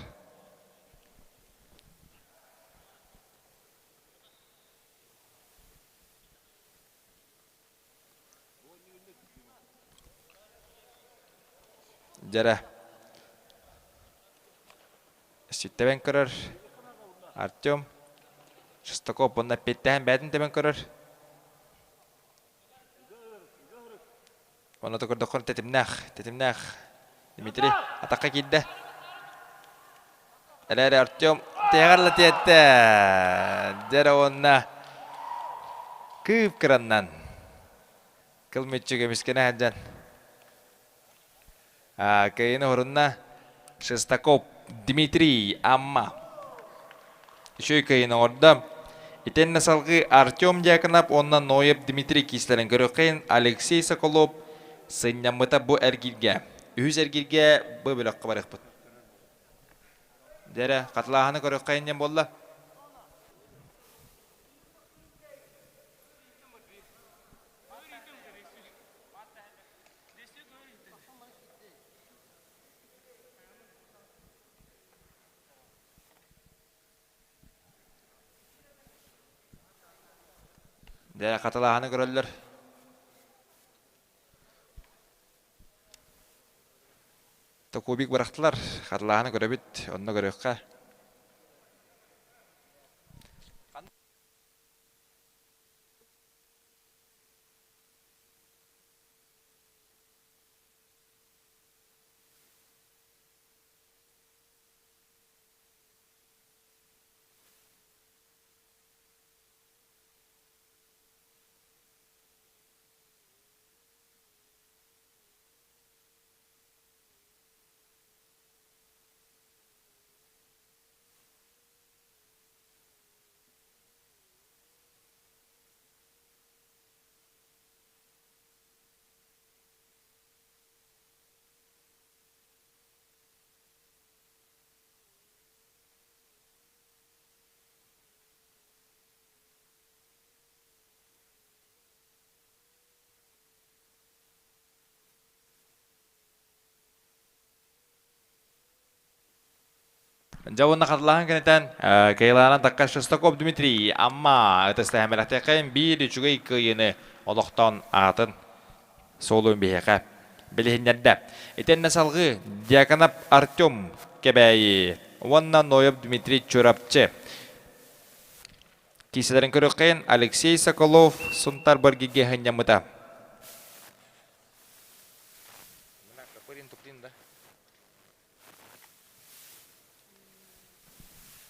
Speaker 3: Дьэрэ. Ситтэбэн көрөр Артем Шестаков уонна эппиэттэһэн бэйэтин тэбэн көрөр. Онно көрдөххө тэтимнээх, тэтимнээх Дмитрий атахха киирдэ. Эрээри Артем тиһэҕэр да тиэттэ. Дьэрэ уонна кыып кыраннан кыл мүччү көмүскэнэ сылдьан кыайыыны уһурунна Шестаков Дмитрий Амма. Үчүгэй кыайыыны оҥордо. Итиэннэ салгыы Артем Дьяконов уонна Ноев Дмитрий киислэрин көрүөххэйин Алексей Соколов сынньаммыта бу эргииргэ. Үһүс эргииргэ бу бөлөххө барыахпыт. Дьэ эрэ, хатылааһыны көрүөххэйин диэн буолла. Дьэ, хатылааһыны көрөллөр. Токубик бырахтылар. Хатылааһыны көрөбүт, онно көрүөххэ. Дьэ уонна хатылааһын кэнниттэн Кайлаана Такка Шестаков Дмитрий Амма ытыстаһан бэлэхтиэххэйин биир үчүгэй кыайыыны олохтоон аатын суолун биһиэхэ билиһиннэрдэ. Итиннэ салгыы Дьяконов Артем Кэбээйи уонна Ноев Дмитрий Чурапчы. Киисэлэрин көрүөххэйин Алексей Соколов Сунтар Баргиге хынньаммыта.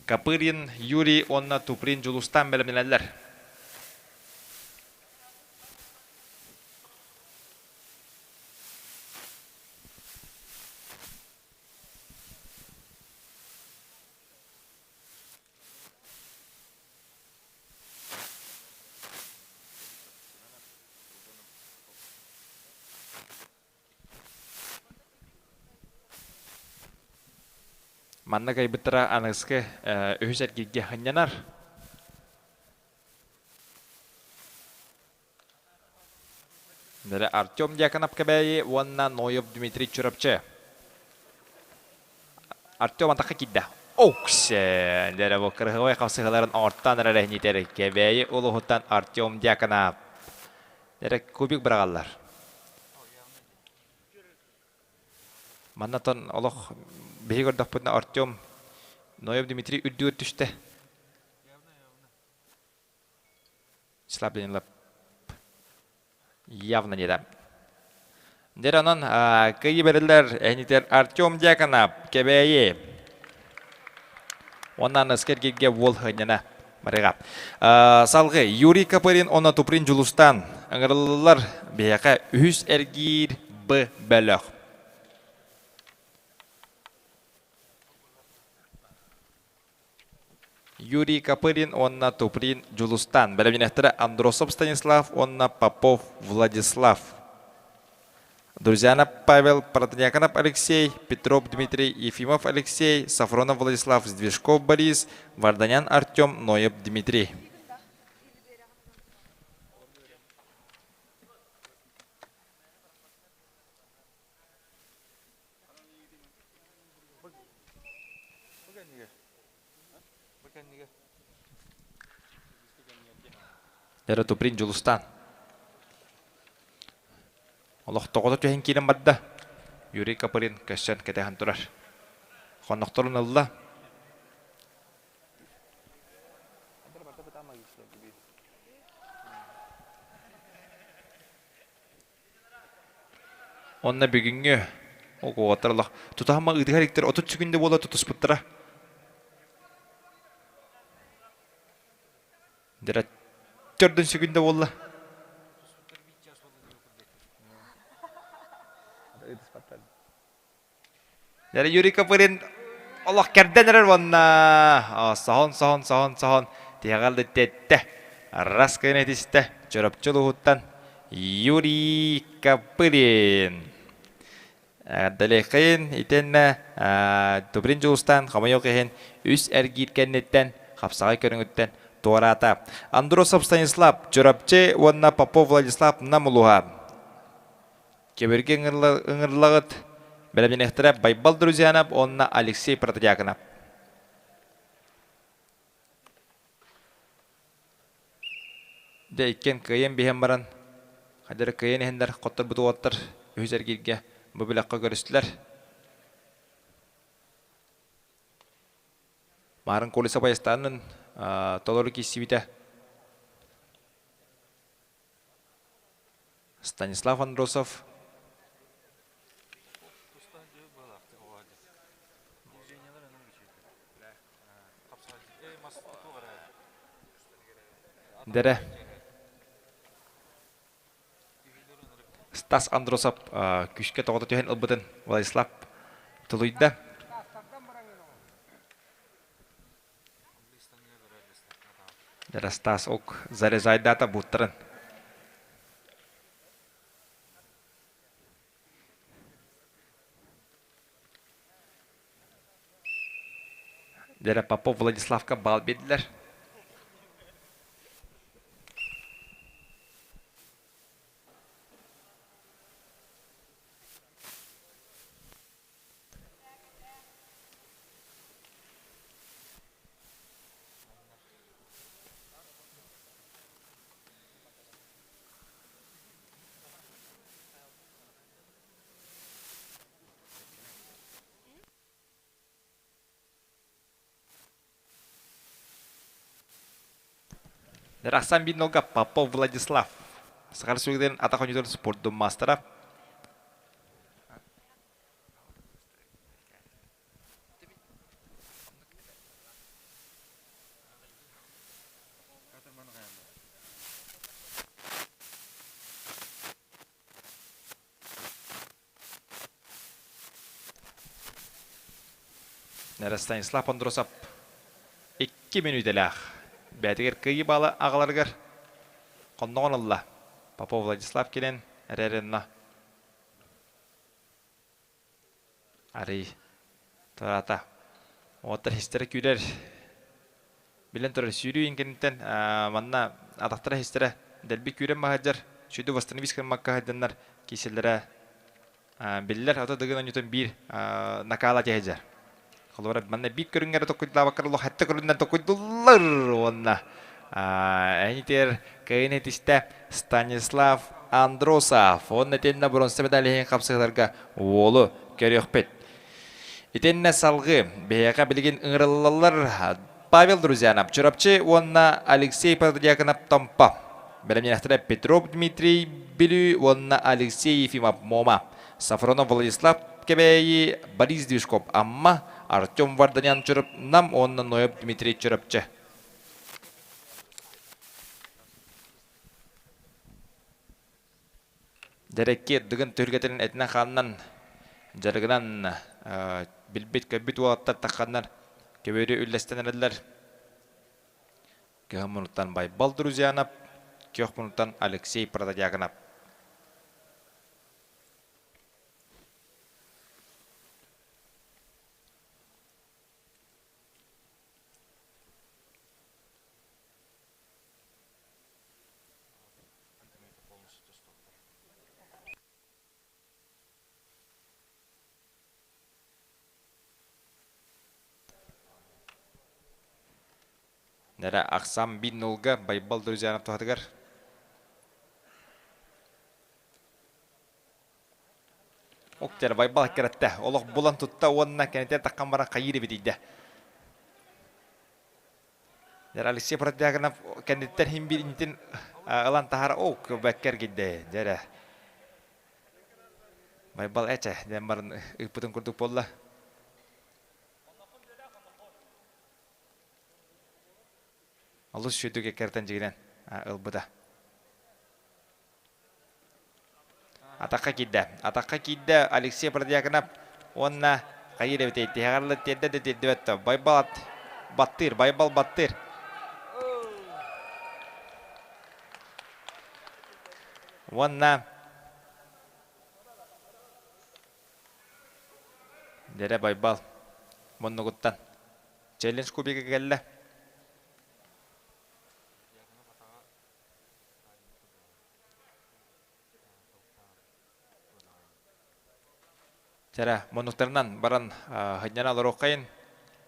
Speaker 3: Копырин Юрий уонна Туприн Дьулустан бэлэмнэнэллэр. Манна кайбыттара аныгыскы үһүс эргииргэ сынньанар. Артем Дьяконов Кэбээйи уонна Ноев Дмитрий Чурапчы. Артем атахха киирдэ. Оксе! Дэрэ бу кырыһыбай хапсыһыларын оҥортоон эрэр эһинитэр Кэбээйи улууһуттан Артем Дьяконов. Дэрэ кубик быраҕаллар. Манна олох биһиги көрдөхпүтүнэ Артем Ноев Дмитрий үрдүгэр түстэ. Вячеслав Данилов явно не да. Дэр онон кыйы берилер эһинитер Артем Дьяконов Кэбээйи Онна аныскы эргирге уол хынньана барыга. Салгы Юрий Копырин онна Туприн Дьулустан ыҥырыллылар биһиэхэ үһүс эргиир Б бөлөх. Юрий Копырин уонна Туприн Дьулустан. Бэлэмнэнэхтэрэ Андросов Станислав уонна Попов Владислав. Друзьянов Павел, Протодьяконов Алексей, Петров Дмитрий, Ефимов Алексей, Сафронов Владислав, Сдвижков Борис, Варданян Артем, Ноев Дмитрий. Эрэ Туприн Дьулустаан. Олохтоҕото түһэн киирэн барда. Юрий Копырин көссөн кэтэһэн турар. Хоннохторун ылла. Онно бүгүҥҥү уоттар олох тутаһыма ыытыһар иктэр 30 секунда буола тутуспуттара. Дера төрдүн секунда буолла. Дера Юрий Копырин олох кэрдэн эрэр уонна соһон соһон соһон соһон тиһэҕэр тиэттэ. Раз кыйын этистэ Чөрөпчү улууһуттан Юрий Копырин. Эҕэрдэлиэххин итиэннэ Туприн Дьулустаан хомойуох иһин үс эргиир кэнниттэн хапсаҕай көрүҥүттэн туораата. Андросов Станислав Чурапчы уонна Попов Владислав Нам улууһа. Кэбиргэ ыҥырыллаҕыт бэлэмнэниэхтэрэ Байбал Друзьянов уонна Алексей Протодьяконов. Дьэ иккиэн кыайан биһэн баран, хайдары кыайан иһэннэр хотторбут уолаттар үһүс эргииргэ бу бөлөххө көрүстүлэр. Маарын Колесов айастаанын толору киирсибитэ. Станислав Андросов Дэрэ. Стас Андросов күүскэ тоҕото түһэн ылбытын Владислав тулуйда. Дэрэ Стас ок зарезайдата буттарын. Дэрэ Попов Владиславка баал биэрдилэр. Рахсан Биннолга Попов Владислав. Сахар Сүгден атах ойнутун спордун мастера. Станислав Андросов 2 мүнүүтэлээх бэйэтигэр кыайыы баала аҕаларыгар хонноҕун ылла. Попов Владислав кэлэн эрэринна Арый туораата. Уоттар истэрэ күүрэр. Билэн турар сүүрүү иҥкэниттэн манна атахтара истэрэ дэлби күүрэн баһадьар. Сүүрдү восстановись гыммакка сылдьаннар кииселлэрэ биллэр. Ото дыгын онньутун биир накала тиһэдьэр. Холобура манна биир көрүҥҥэ эрэ токуйдаабаккар олох хэтте көрүннэн токуйдуллар уонна энитер кыайын этистэ Станислав Андросов уонна итиннэ бронза медаль иһин хапсыһыларга уолу көрүөхпүт. Итиннэ салгыы биһиэхэ билигин ыҥырыллаллар Павел Друзьянов Чурапчы уонна Алексей Протодьяконов Томпо. Бэлэмнээхтэрэ Петров Дмитрий Бүлүү уонна Алексей Ефимов Мома. Сафронов Владислав Кэбээйи, Борис Движков Амма, Артем Варданян Чурап Нам уонна Ноев Дмитрий Чурапчы. Дьэрэкки дыгын түһүлгэтин этинэн-хаанынан дьарыгынан билбит-көрбүт уолаттар тахханнар көбүөрү үллэстэн эрэллэр. Кыһын мунуттан Байбал Друзьянов, күөх мунуттан Алексей Протодьяконов. Нэрэ ахсам бин нулга Байбал Друзьянов туһатыгар. Октер Байбал кэрэттэ. Олох булан тутта уонна кэнитэ таххан баран хайыыр эбитийдэ. Алексей Протягинов кэнниттэн хин биир инитин ылан таһара о бэккэ эргийдэ дьэрэ. Байбал эчэ диэн баран ыыппытын курдук буолла. Олус сүйдүк эккэртэн дьигинэн ылбыта. Атахха киирдэ. Атахха киирдэ Алексей Протодьяконов уонна хайыыр эбитэй тиһэҕэр тиэрдэ да тиэрдибэт да Байбал баттыыр, Байбал баттыыр. Уонна Дэрэ Байбал муннугуттан челлендж кубига кэллэ. Чэрэ, муннуктарынан баран сынньана олоруоххайын.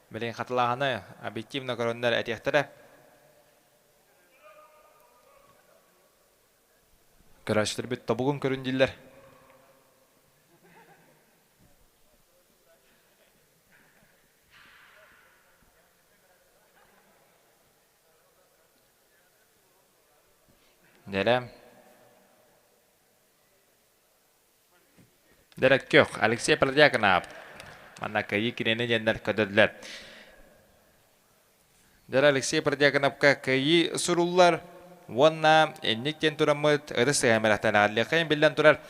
Speaker 3: Билигин хатылааһыны объективно көрөннөр этиэхтэрэ. Көрөөччүлэрбит тобугун көрүн дииллэр. Дэрэ. Дэрэ көх Алексей Протодьяконов. Манна кыайыы кинини диэннэр көтөдүлэр. Дэрэ Алексей Протодьяконовка кыайыы суруллар уонна инник диэн тураммыт ытыс сыһамырахтан аҕаллыаххайын биллэн турар.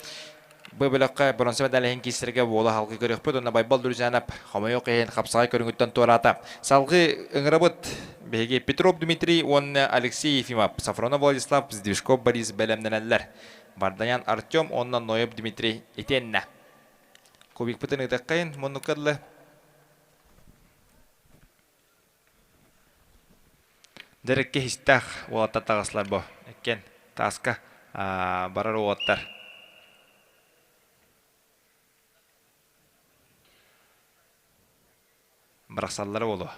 Speaker 3: Бу бөлөххө бронза медаль иһин киирсэргэ буола халгы көрүөхпүт уонна Байбал Друзьянов хомойуох иһин хапсаҕай көрүҥүттэн туораата. Салгыы ыҥырабыт биһиги Петров Дмитрий уонна Алексей Ефимов, Сафронов Владислав, Сдвижков Борис бэлэмнэнэллэр. Варданян Артем уонна Ноев Дмитрий итиэннэ. Кубикпытын ыытыаххайын муннукка дылы. Дьэрикки истээх уолаттар таҕыслар бу. Иккиэн тааска барар уолаттар. Бырахсаллара буолуо.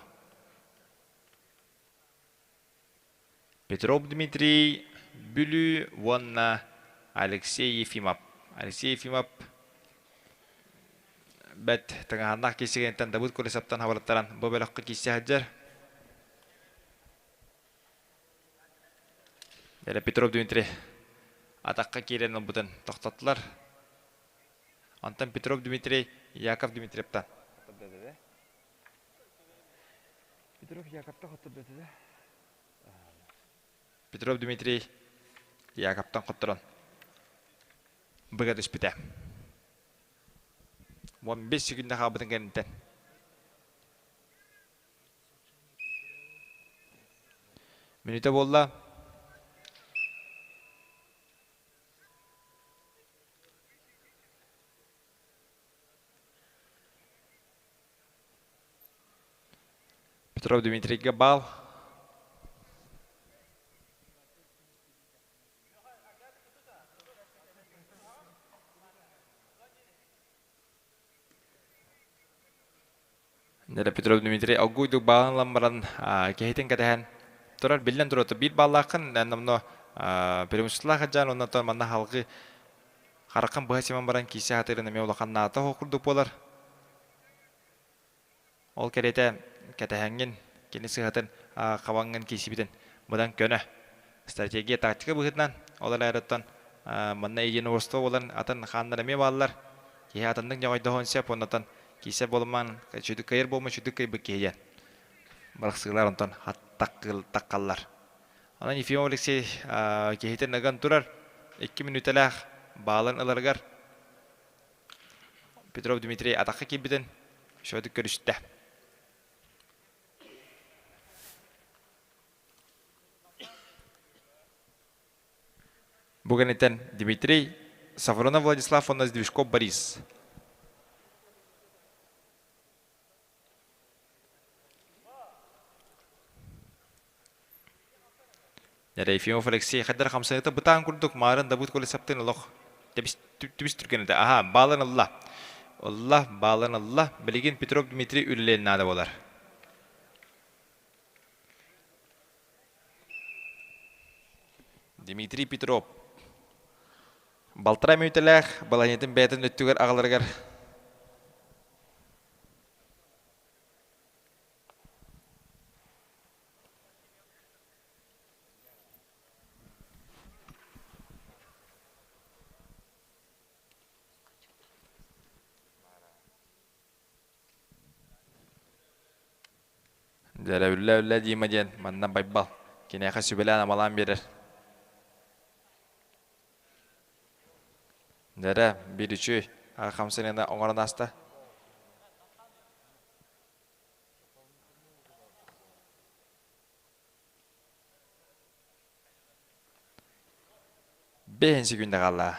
Speaker 3: Петров Дмитрий Бүлүү уонна Алексей Ефимов. Алексей Ефимов бэт тыҥаһаннаах киирсигиниттэн Давыд Колесовтан хабырыттаран бу бөлөххө киирсэ сылдьар. Дэрэ Петров Дмитрий атахха киирэн ылбытын тохтоттулар. Онтон Петров Дмитрий Яков Дмитриевтан. Петров Яковтан хоттордо Петров Дмитрий Яковтан хотторон быга түспүтэ. 15 секунда хаалбытын кэнниттэн. Мүнүүтэ буолла. Петров Дмитрийгэ баал. Нера Петров Дмитрий оггуйдук баалын ылан баран киһитин кэтэһэн турар биллэн турар биир бааллааххын номно преимуществолаах дьаан оннотон манна халгы хараххын быһа симэн баран киисэ хатырын эмиэ улахан наата курдук буолар ол кэриэтэ кэтэһэҥҥин кини сыһатын хабаҥҥын киисибитин быдан көнө стратегия тактика быһыытынан ол эрээриттэн манна единоборство буолан атын хааннар эмиэ бааллар киһи атыннык ньоҕойдоһуон сөп оннотон киисэ буолумаан чүдүк кыайар буолма чүдүк кыайбыт киһи диэн бырахсыылар онтон таккаллар онон Ефимов Алексей киһитин ыган турар 2 мүнүүтэлээх баалын ыларыгар Петров Дмитрий атахха киирбитин үчүгэйдик көрүстэ. Бу кэнниттэн Дмитрий Сафронов Владислав уонна Сдвижков Борис. Ефимов Алексей хайдар хамсаныыта бытаан курдук маарын дабыт колесаптын олох түбүс түргэн этэ. Аха, баалан ылла. Ылла, баалан ылла. Билигин Петров Дмитрий үлэлиэн наада буолар. Дмитрий Петров балтараа мүнүүтэлээх балаһыанньатын бэйэтин өттүгэр аҕаларыгар Дьэ үллэ-үллэ Дима диэн манна Байбал киниэхэ сүбэлээн-амалаан биэрэр. Дьэрэ, биир үчүгэй хамсаныыны оҥорон ааста. Бэһин секунда хаалла.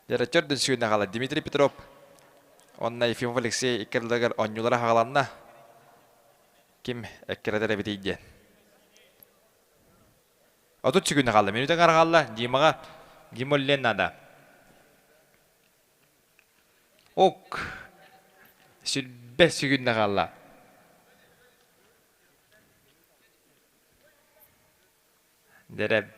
Speaker 3: Дьэ, төрдүн сүүнэ хаалла Дмитрий Петров уонна Ефимов Алексей икки ардыларыгар оонньуулара хааланна. Ким эккирэтэр эбитий диэн. 30 секунда хаалла. Минута хаалла. Димаҕа Дима үллэн наада. Ок. Сүрбэ сүгүннэ хаалла. Дэрэ.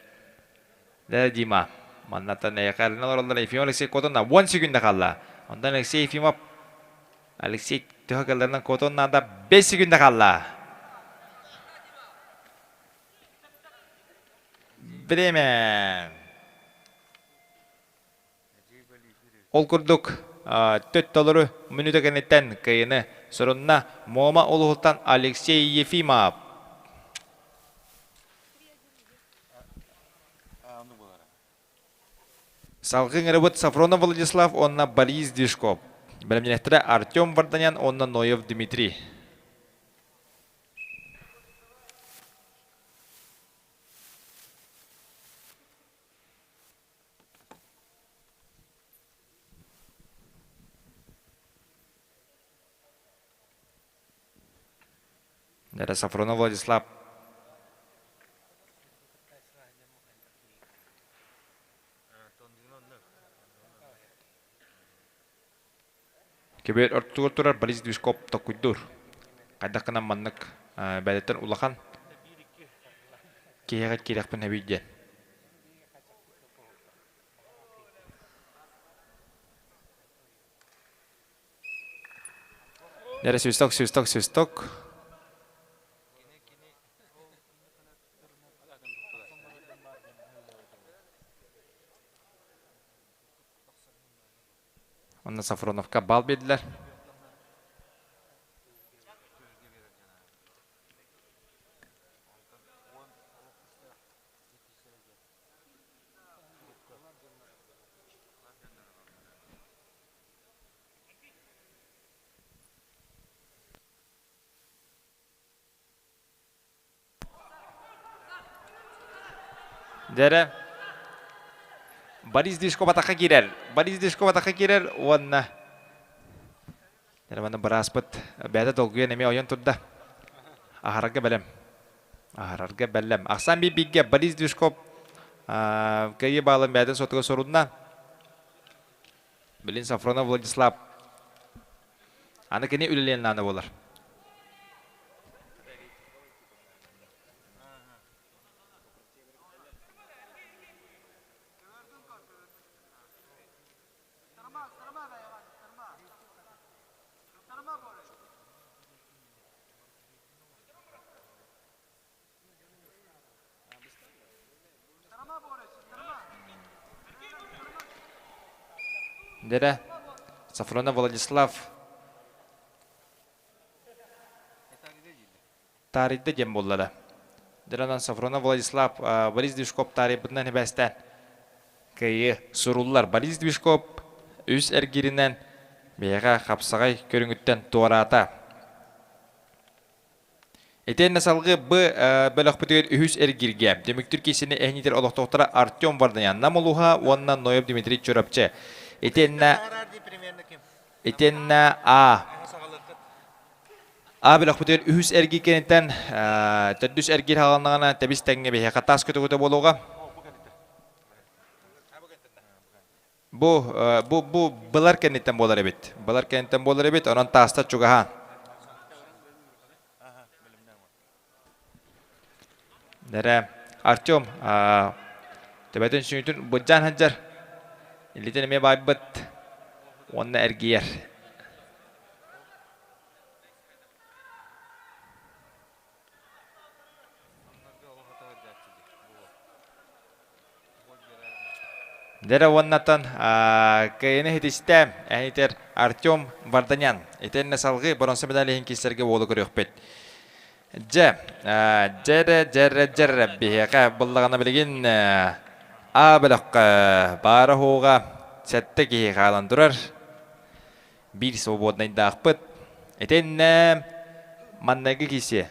Speaker 3: Дэрэ Дима. Маннаттан эйэхэ эрэнэ олороллор Ефимов Алексей Котон 10 секунда хаалла. Онтон Алексей Ефимов Алексей төһө кэллэринэн Котон наада 5 секунда хаалла. Время. Ол курдук, төт толору мүнүүтэ кэнниттэн кыайыны сурунна Муома улууһуттан Алексей Ефимов. Салгыы ыҥырыбыт Сафронов Владислав уонна Борис Движков. Бэлэмнэнэхтэрэ Артем Варданян уонна Ноев Дмитрий. Это Сафронов Владислав. Кэбиэр ортотугар турар Борис Движков токуйдуур. Хайдах гынан маннык бэйэтин улахан киһиэхэ киирэхпин эбий диэн. Дьэрэ свисток, свисток, свисток. Онно Сафроновка бал биэрдилэр. Дьэрэ Борис Дишко батахха киирэр. Борис Дишко батахха киирэр уонна Дьэрэ бырааспыт бэйэтэ долгуйан эмиэ ойон турда. Аһарарга бэлэм. Аһарарга бэлэм. Ахсаан биир Борис Движков кыайыы баалын бэйэтин суотугар сорунна. Билин Сафронов Владислав аны кини үлэлиэн наада буолар. Дэрэ Сафронов Владислав таарыйда диэн буоллара. Дьэ, Сафронов Владислав Борис Движков таарыйбытынан эбээстээн кыайыы суруллар. Борис Движков үс эргииринэн биһиэхэ хапсаҕай көрүҥүттэн туораата. Итиэннэ салгыы Б бөлөхпүтүгэр үһүс эргииргэ түмүктүүр киисини эһинитэр олохтоохторо Артем Варданян Нам улууһа уонна Ноев Дмитрий Чурапчы. Итиэннэ итиэннэ А А бөлөхпүтүгэр үһүс эргиир кэнниттэн төрдүс эргиир хааланнаҕына тэбис тэҥҥэ биһиэхэ таас көтөҕүтэ буолуоҕа. Бу бу бу былар кэнниттэн буолар эбит. Былар кэнниттэн буолар эбит, онон тааста чугаһаан. Дэрэ Артем төбөтүн сүүтүн былдьаан сылдьар. Илиитин эмиэ баайбыт уонна эргийэр. Дэрэ уоннатан кыайыны ситистэ эһитэр Артем Варданян. Итиннэ салгыы боронса медаль иһин киирсэргэ уолу көрүөхпүт. Дьэ, дьэрэ, дьэрэ, дьэрэ биһиэхэ буллаҕына билигин А бөлөххө баара уһууга сэттэ киһи хаалан турар. Биир свободнайдаахпыт. Итиннэ манныгы киси.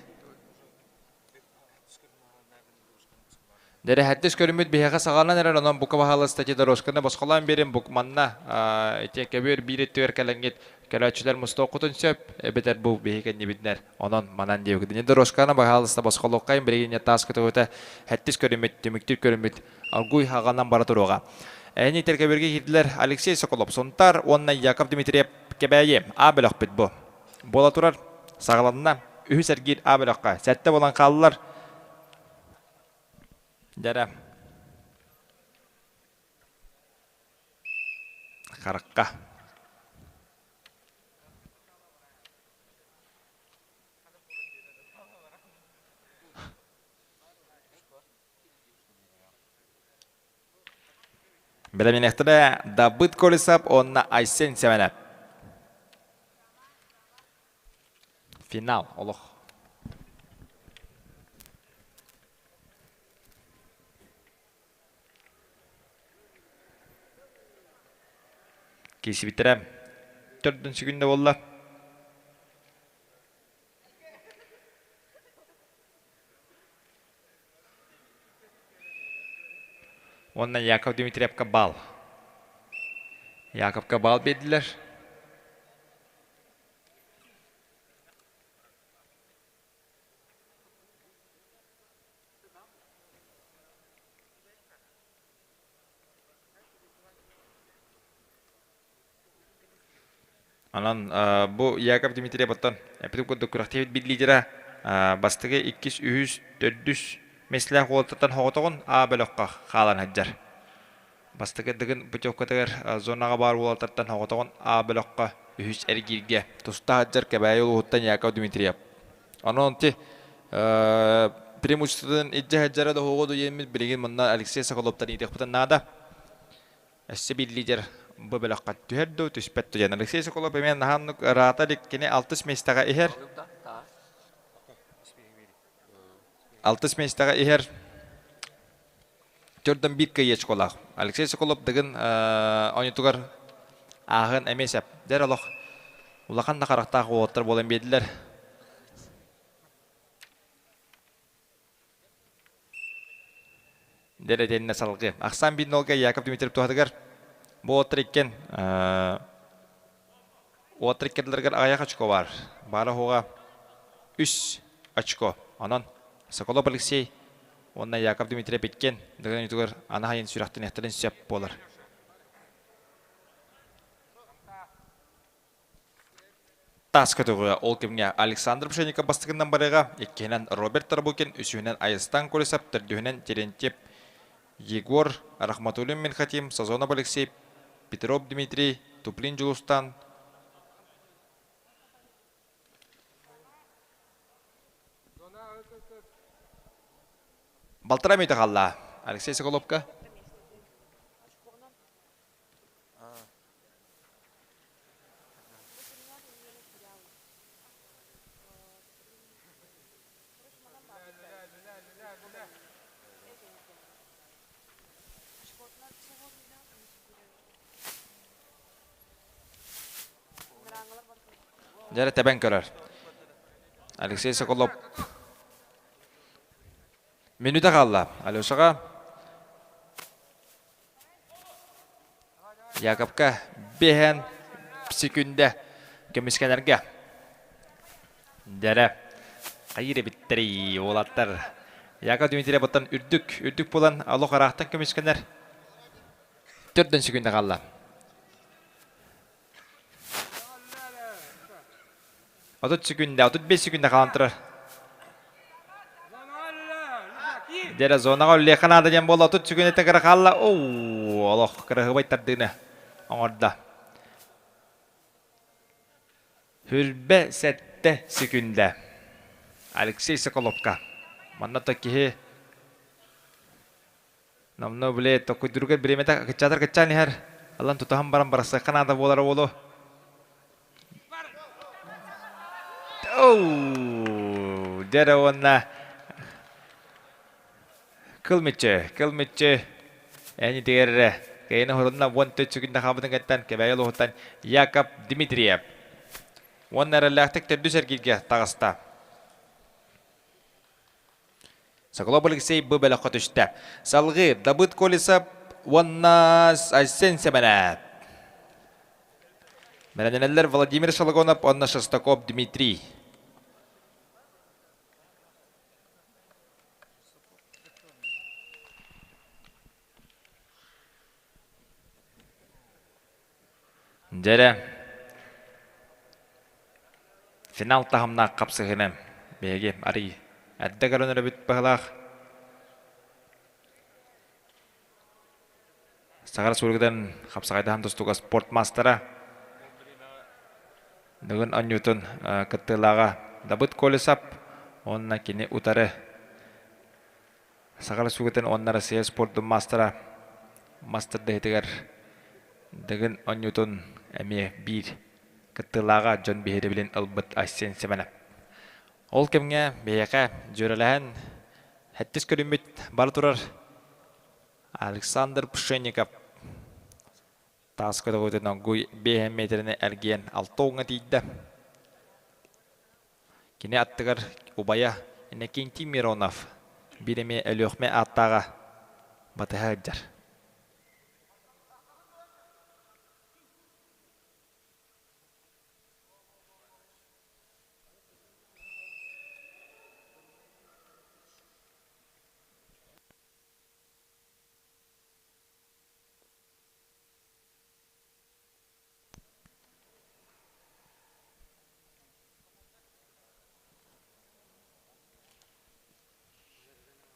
Speaker 3: Дэрэһэттис көрүммүт биһиэхэ саҕаланан эрэр, онон бука баһаалыста ити дорожканы босхолоон биэрин бук манна ити көбүөр биир өттүгэр кэлэҥҥит көрөөччүлэр мустуоххутун сөп, эбэтэр бу биһи кэннибитинэр онон манан диэбиккит. Ини дорожканы баһаалыста босхолуоххайын билигин таас көтөҕүтэ хэттис көрүммүт, түмүктүүр көрүммүт Алгуй хаҕанан бара туруоҕа. Эһини кэбиргэ киирдилэр Алексей Соколов Сунтар уонна Яков Дмитриев Кэбээйи А бөлөхпүт бу. Буола турар, саҕаланна. Үһүс эргиир А бөлөххө сэттэ буолан хааллылар. Дьэрэ. Харахха. Бэлэмнэниэхтэрэ Дабыт Колесов уонна Айсен Сэмэнэп. Финал олох. Киирсибиттэрэ төрдүн сүгүндэ буолла. Уонна Яков Дмитриевка баал. Яковка баал биэрдилэр. Онон бу Яков Дмитриев оттон эппитим курдук күрэхтэһиибит биир лидера бастакы, иккис, үһүс, төрдүс миэстэлээх уолаттартан соҕотоҕун А бөлөххө хаалан сылдьар. Бастакы Дыгын путевкатыгар зонаҕа баар уолаттартан соҕотоҕун А бөлөххө Үһүс эргииргэ туста сылдьар Кэбээйи улууһуттан Яков Дмитриев. Онон ти преимуществотын илдьэ сылдьара да уһугу диэммит билигин манна Алексей Соколовтан иитиэхпитин наада. Өссө биир лидер бу бөлөххө түһэр дуу, түспэт дуу диэн. Алексей Соколов эмиэ наһаа ыраата илик, кини алтыс миэстэҕэ иһэр. Алтыс миэстэҕэ иһэр төрдөн биир кыайыы очколаах. Алексей Соколов Дыгын оонньуутугар ааһын эмиэ сөп. Дьэр олох улахан да харахтаах уолаттар буолан биэрдилэр. Дэр этиннэ салгыы. Ахсаан биир нолга Яков Дмитриев туһатыгар бу уолаттар иккиэн уолаттар иккэрдилэригэр аҕыйах очко баар. Баара уһуга үс очко. Онон Соколов Алексей уонна Яков Дмитриев иккиэн Дыгын оонньуутугар анаһайын сүрэхтэниэхтэрин сөп буолар. Таас көтөҕүө ол кэмҥэ Александр Пшенников бастакынан барыаҕа, иккиһинэн Роберт Тарабукин, үсүһүнэн Айыстан Колесов, төрдүһүнэн Терентьев Егор, Рахматуллин Минхатим, Сазонов Алексей, Петров Дмитрий, Туплин Дьулустан, Балтараа мүнүүтэ хаалла. Алексей Соколовка. Дьэ тэбэн көрөр. Алексей Соколов мүнүүтэ хаалла. Алешаҕа Яковка биэһэн секүндэ көмүскэнэргэ. Дэрэ. Хайыр эбиттэрий уолаттар. Яков Дмитриев оттон үрдүк, үрдүк буолан олох ыраахтан көмүскэнэр. Төрдөн секүндэ хаалла. 30 секүндэ, 35 секүндэ хаалан турар. Дьэрэ зонаҕа үллиэххэ наада диэн буолла 30 секүндэ кыра хаалла. Оо, олох кыраһыабай тардыыны оҥордо. Хүрбэ сэттэ секүндэ. Алексей Соколовка. Манна то киһи Номно били токуйдуругар бириэмэтэ кыччаатар кыччаан иһэр. Алан тутуһан баран барсыахха наада буолара буолуо. Оу, дьэрэ уонна кыл мүччү, кыл мүччү эн итигэр эрэ кэйини хорунна 14 секунда хаалбытын кэттэн Кэбээйи улууһуттан Яков Дмитриев уонна эрэллээхтик төрдүс эргииргэ таҕыста. Соколов Алексей бу бөлөххө түстэ. Салгыы Дабыт Колесов уонна Айсен Сэмэнэп. Бэлэмнэнэллэр Владимир Шологонов уонна Шестаков Дмитрий. Дьэрэ, финал таһымнаах хапсыһыыны биһиги арый эрдэ көрөн эрэбит быһылаах. Саха Республикатын хапсаҕайдаһан тустууга спорт маастара Бүгүн оонньуутун кыттыылааҕа Дабыт Колесов уонна кини утары Саха Республикатын уонна Россия спордун маастара мастер-дэһитигэр Дыгын оонньуутун эмиэ биир кыттыылааҕа дьон биһирэбилин ылбыт Айсен Семенов. Ол кэмҥэ биһиэхэ дьүөрэлэһэн сэттис көрүммүт бара турар Александр Пшенников таас көтөҕүүтүн оҥгуй биэһэн миэтэрэни эргийэн алта уоҥҥа тиийдэ. Кини аттыгар убайа Иннокентий Миронов биир эмиэ Өлүөхүмэ ааттааҕа батыһа сылдьар.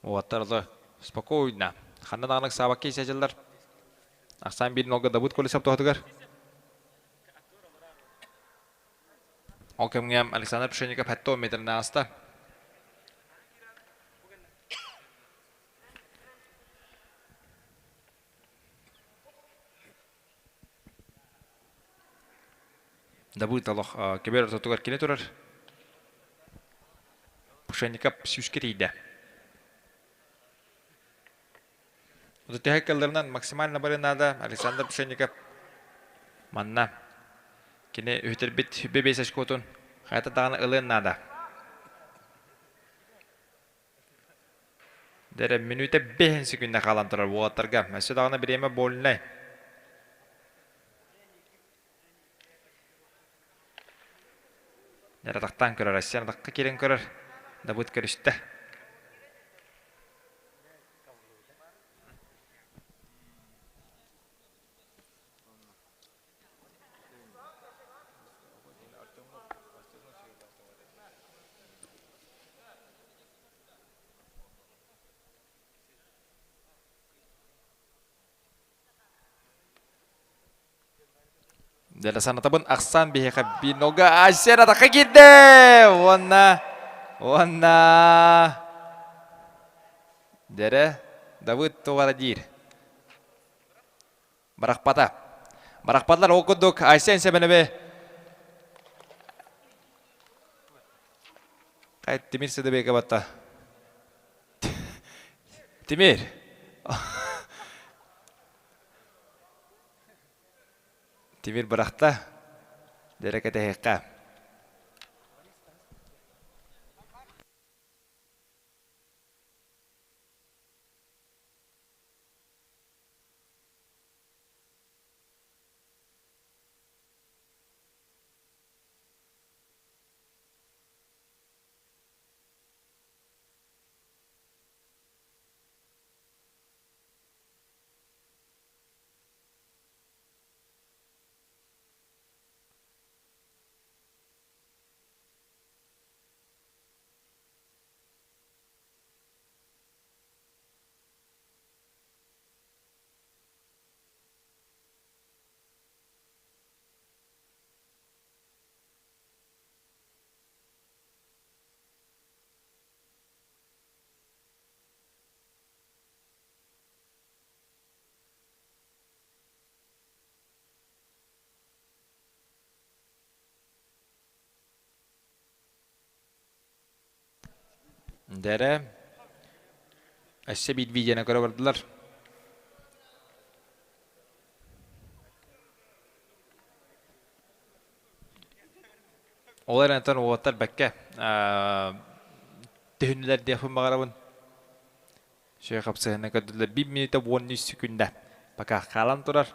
Speaker 3: Уолаттар ылы спокойно. Ханна даҕаны ыксаабакка сылдьаллар. Ахсаан биир нолга Дабыт Колесов туһатыгар. Ол кэмҥэ Александр Пшенников 70 метрин ааста. Дабыт олох кэбиэр ортотугар кини турар. Пшенников сүүскэ тиийдэ. Төһө кэллэринэн максимально бары наада Александр Пшенников манна кини үһүтэрбит 25 очкотун хайата даҕаны ылыан наада. Дэрэ мүнүүтэ 5 секүндэ хаалан турар уолаттарга. Өссө даҕаны бириэмэ больнай. Дэрэ тахтаан көрөр, Россия атахха киирэн көрөр. Дабыт көрүстэ. Дьэ, санатабын ахсаан биһиэхэ бинога Айсен атахха киирдэ! Уонна, уонна Дэрэ, Давыд туох эрэ диир. Барахпата. Барахпатылар ол курдук Айсен Сэмэнэби Хай Тимир Сыдыбека батта. Тимир. Тимир бырахта. Дэрэ кэтэһиэххэ. Дэрэ өссө биир видеоны көрө бардылар. Ол эрэн уолаттар бэккэ түһүннүлэр диэхпин баҕарабын. Шөй хапсыһына көрдүлэр. Биир минута 13 секунда. Пока хаалан турар.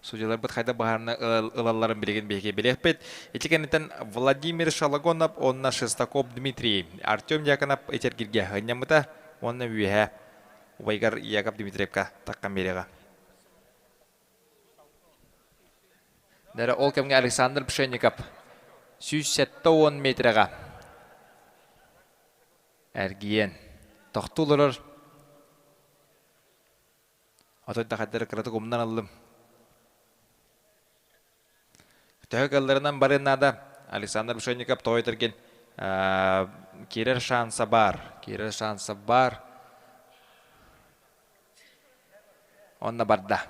Speaker 3: Судьяларбыт хайда баһарны ылалларын билигин биһиги билиэхпит. Ити кэнниттэн Владимир Шалагонов уонна Шестаков Дмитрий, Артем Дьяконов этэргиргэ ынньаммыта уонна үөһэ убайгар Яков Дмитриевка таххан биэриэҕэ. Дэрэ ол кэмҥэ Александр Пшенников 170 метрэҕэ эргийэн тохтуу олорор. Отой да хайдары кыратык умнан ыллым. Төһө кыалларынан барыан наада. Александр Пшенников тоҕо этэргин киирэр шанса баар. Киирэр шанса баар. Онно барда.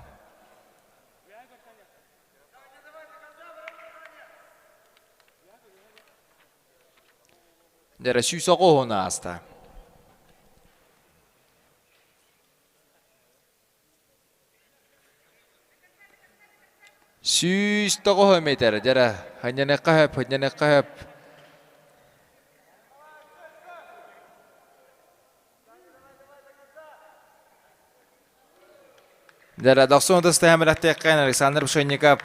Speaker 3: Дьэ, 109 ааста. 109 метр. Дьэ, ханньаныахха сөп, ханньаныахха сөп. Дьэ, дохсун ытыстыһан бэлэхтиэххин Александр Пшенников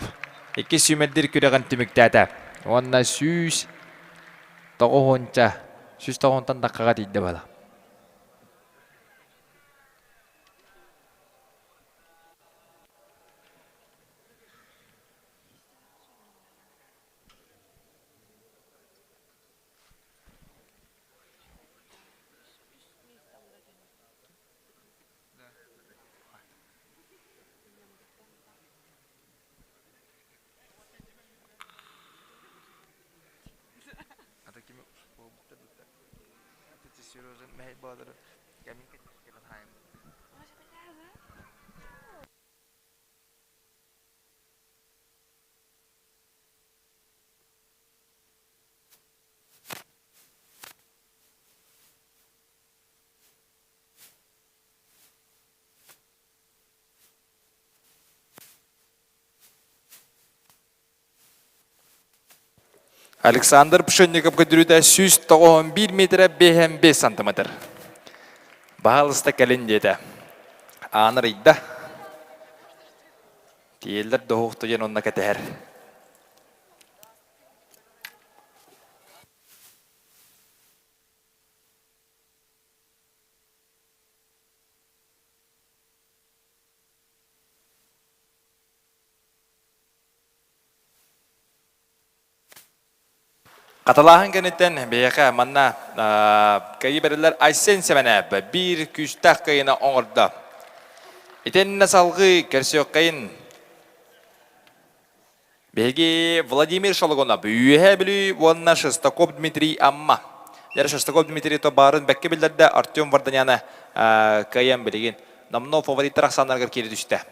Speaker 3: иккис сүүмэрдиир күрэҕин түмүктээтэ. Уонна 190-ча, 190-тан таххаҕа тиийдэ бала. Александр Пшенников көрдөрүүтэ 191 метрэ 5 сантиметр. Баһаалыста кэлин диэтэ. Аан арыйда. Тиэллэр доһуохту диэн онно кэтэһэр. Хатылааһын кэнниттэн биһиэхэ манна кыайыы бэриллэр Айсен Сэмэнээп биир күүстээх кыайыыны оҥордо. Итиннэ салгыы көрсүөххэйин. Биһиги Владимир Шологонов Үөһээ Бүлүү уонна Шестаков Дмитрий Амма. Дьэ Шестаков Дмитрий то баарын бэккэ биллэрдэ Артем Варданяны кыайан билигин номнуо фавориттар ахсааннарыгар киири түстэ.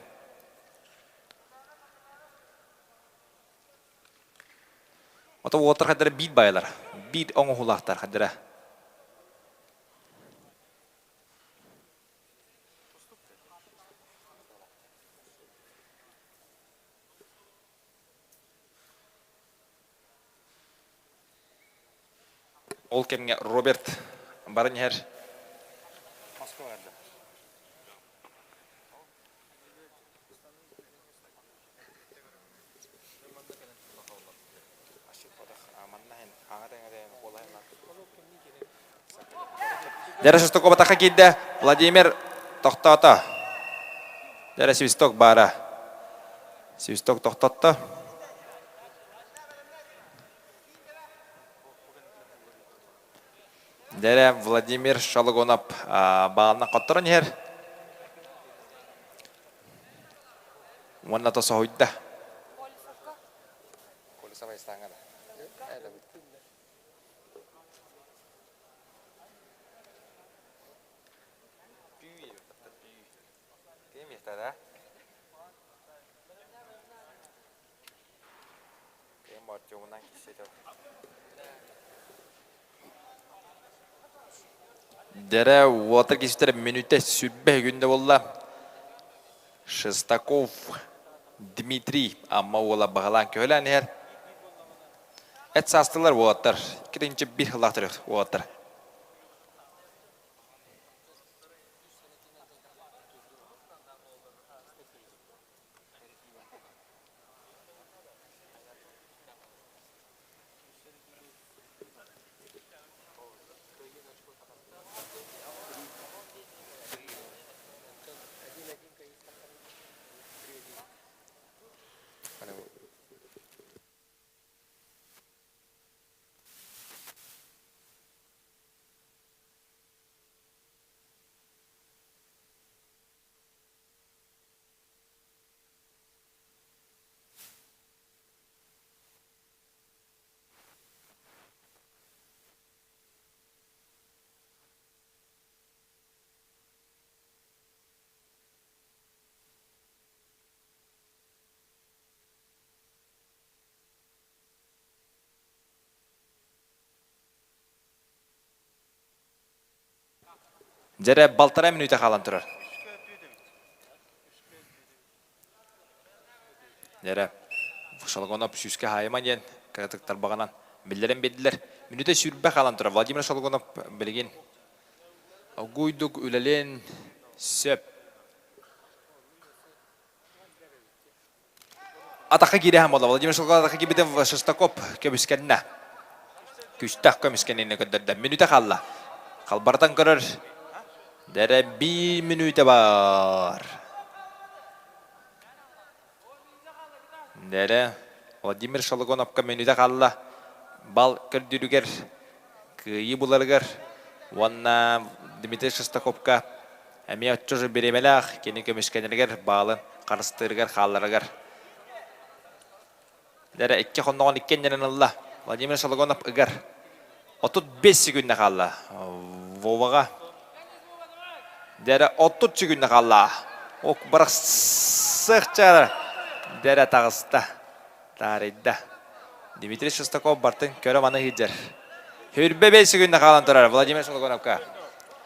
Speaker 3: Ото уолаттар хайдара биир баайалар, биир оҥоһуулаахтар хайдара. Ол кэмҥэ Роберт баран иһэр. Дьэрэ Шестакова киирдэ. Владимир тохтоото. Дьэрэ свисток баара. Свисток тохтотто. Дьэрэ Владимир Шалыгонов баалынан хотторон иһэр. Уонна тосоһуйда. Дэрэ уота кистэр мүнүүтэ сүрбэ күндэ буолла. Шестаков Дмитрий Амма уола баһылаан көһөлөөн иһэр. Эт саастылар уолаттар. Иккитинчи бир сыллаахтар уолаттар. Дьэрэ балтараа мүнүүтэ хаалан турар. Дьэрэ Шологонов сүүскэ хаайыма диэн кыратык тарбаҕынан биллэрэн биэрдилэр. Мүнүүтэ сүүрбэ хаалан турар. Владимир Шологонов билигин огуйдук үлэлиэн сөп. Атахха киирэһэн буолла. Владимир Шелков атахха киирбитин Шестаков көмүскэннэ. Күстэх көмүскэнниини көрдөрдө. Мүнүүтэ хаалла. Халбаратан көрөр. Дэрэ биир мүнүүтэ бар. Дэрэ Владимир Шологоновка мүнүүтэ хаалла. Бал көрдүүрүгэр кыайыы буларыгар уонна Дмитрий Шестаковка эмиэ оччо же бириэмэлээх кини көмүскэнэригэр баалын харыстыырыгар хаалларыгар Дэрэ икки хонноҕун иккиэннэрин ылла. Владимир Шологонов ыгар. 35 секүндэ хаалла. Воваҕа. Дэрэ 30 сүгүннэ хаалла. Ок барахсыахча дэрэ таҕыста. Таарыйда. Дмитрий Шестаков бартын көрө маны сылдьар. Хүрбэ бей сүгүннэ хаалан турар Владимир Шологоновка.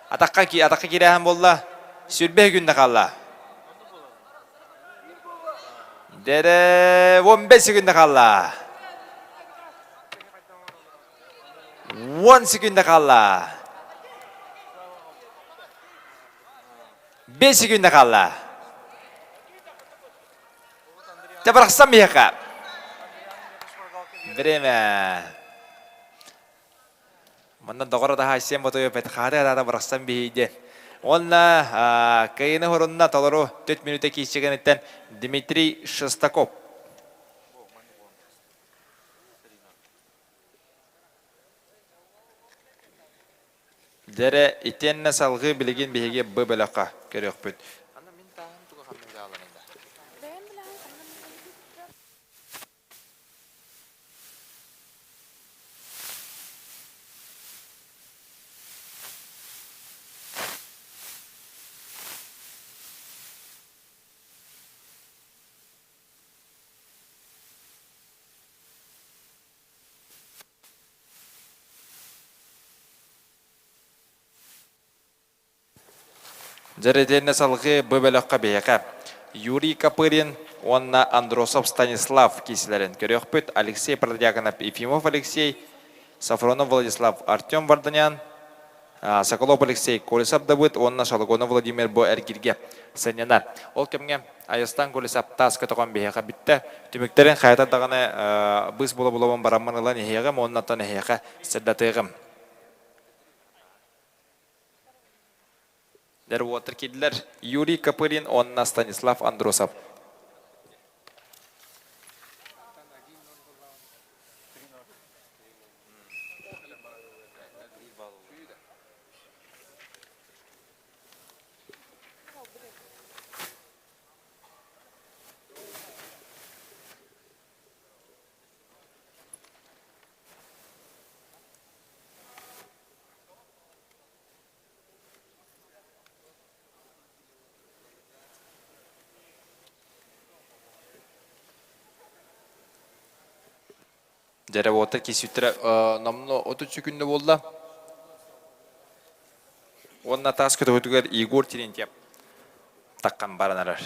Speaker 3: Атахха, атахха киирээһин буолла. Сүрбэ күннэ хаалла. Дэрэ 15 секунда хаалла. 10 секунда хаалла. 5 секунда хаалла. Дьэ барахсан биһиэхэ. Время. Манна доҕор атаһа Айсен Ботуев хааты атаата барахсан биһийдиэн. Уонна кыайыны хорунна толору 4 мүнүүтэ киирсигиниттэн Дмитрий Шестаков. Дэрэ итиэннэ салгыы билигин биһиги Б бөлөххө көрүөхпүт. Дьэ, итиэннэ салгыы бу бөлөххө биһиэхэ Юрий Копырин уонна Андросов Станислав киисэлэрин көрүөхпүт. Алексей Протодьяконов, Ефимов Алексей, Сафронов Владислав, Артем Варданян, Соколов Алексей, Колесов Давыд уонна Шалогонов Владимир бу эргиргэ сынньанар. Ол кэмҥэ Айастан Колесов таас көтөҕөн биһиэхэ бүттэ. Түмүктэрин хайата даҕаны быыс була-булабын бараммын ылан иһиэҕим уонна оттон эһиэхэ сырдатыаҕым. Дэр киирдилэр Юрий Копырин уонна Станислав Андросов. Дьэ, киирсииттэрэ номнуо 33 күннэ буолла. Уонна таас көтөҕүтүгэр Егор Терентьев таххан баран эрэр.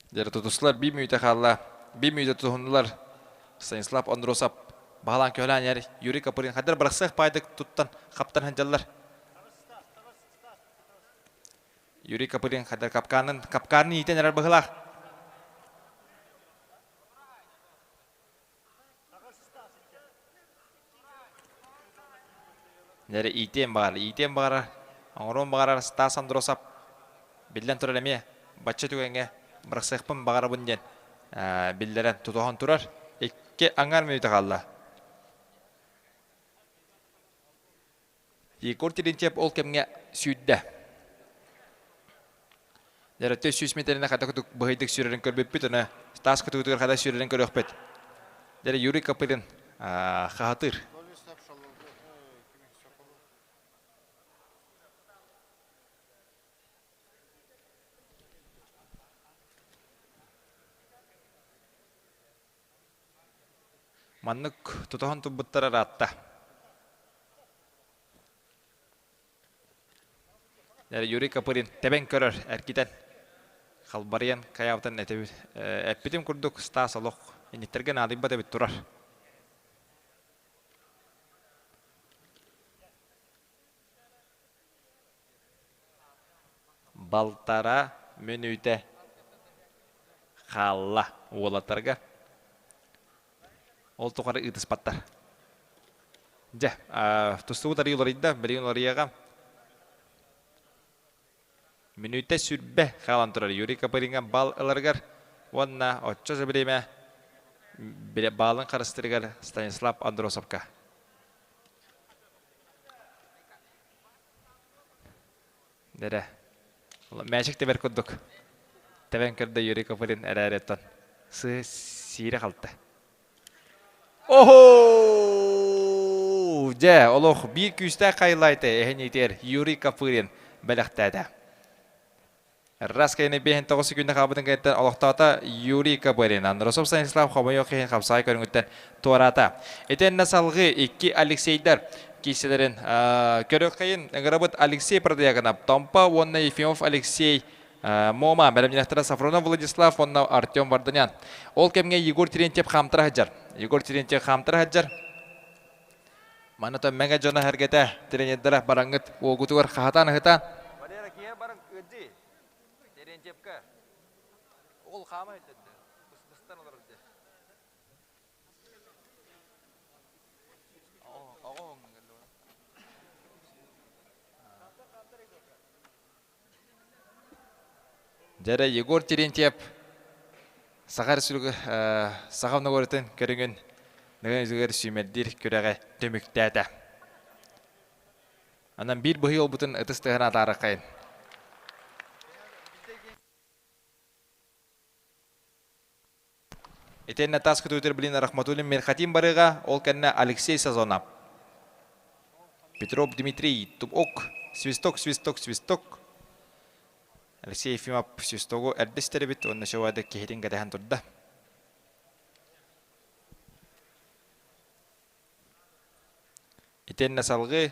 Speaker 3: Дьэ, тутустулар биир мүнүүтэ хаалла. Биир мүнүүтэ тутуһуннулар. Станислав Андросов баһылаан көһөлөөн иһэр Юрий Копырин хайдар бырахсыах паайдык туттан хаптан сылдьаллар. Юрий Копырин хайдар капканын капканын иитэн эрэр быһылаах. Дьэ, иитиэн баҕар, иитиэн баҕарар, оҥоруон баҕарар Стас Андросов биллэн турар эмиэ бачча түгэҥҥэ бырахсыахпын баҕарабын диэн биллэрэн тутуһан турар. Икки аҥаар мүнүүтэ хаалла. Егор Терентьев ол кэмҥэ сүүрдэ. Дьэ, 100 миэтэрэнэ хайдах курдук быһыйдык сүүрэрин көрбүппүт, аны таас кытыытыгар хайдах сүүрэрин көрүөхпүт. Дьэ, Юрий Копырин хаһатыыр. Маннык тутуһан турбуттар ыраатта. Юрий Копырин тэбэн көрөр, эргитэн, халбарыйан хайаабытын этэбит. Эппитим курдук Стас олох инниттэргэ наадыйбат эбит турар. Балтараа мүнүүтэ хаалла уолаттарга. Ол тухары ыытыспаттар. Дьэ, тустубут арыы уларыйда, билигин уларыйыаҕа. Мүнүүтэ сүрбэ хаалан турар Юрий Копыринга бал ыларыгар. Уонна оччо же бириэмэ баалын харыстырыгар Станислав Андросовка. Дэрэ. Мээчик тэбэр курдук. Тэбэн көрдө Юрий Копырин эрээреттон. Сы сиирэ халта. Охо! Дьэ, олох биир күүстээх хайлайты эһэниитигэр Юрий Копырин бэлэхтээтэ. Раз кэйини 59 секүндэ хаалбытын кэнниттэн олохтоото Юрий Копырин. Андросов Станислав хомойуох иһин хапсаҕай көрүҥүттэн туораата. Итиэннэ салгыы икки Алексейдар киирсэлэрин көрүөххэйин ыҥырабыт Алексей Протодьяконов, Томпо уонна Ефимов Алексей Мома, бэлэмнэнэхтэрэ Сафронов Владислав уонна Артем Варданян. Ол кэмҥэ Егор Терентьев хаамтара сылдьар. Егор Терентьев хаамтара сылдьар. Маны то мэҥэ дьоно сэргэтэ тренердэрэ бараҥҥыт уогутугар хаһатаан ыһытаан. Валера киһи баран ыдди. Терентьевка. Ол хаама илдэрдэ. Быстан олорор дии. Дьэрэ Егор Терентьев Саха Республика Саха Новгородын көрүҥүн нөҥүө сүүмэрдиир күрэҕи түмүктээтэ. Онон биир быһыы олбутун ытыс тыаһын атаараххайын. Итиэннэ таас көтүүтүр билин Рахматуллин Мерхатин барыга, ол кэннэ Алексей Сазонов. Петров Дмитрий Тубок, свисток, свисток, свисток. Алексей Ефимов свистогу эрдэ истэрибит уонна сөбөдө киһитин кэтэһэн турда. Итиэннэ салгыы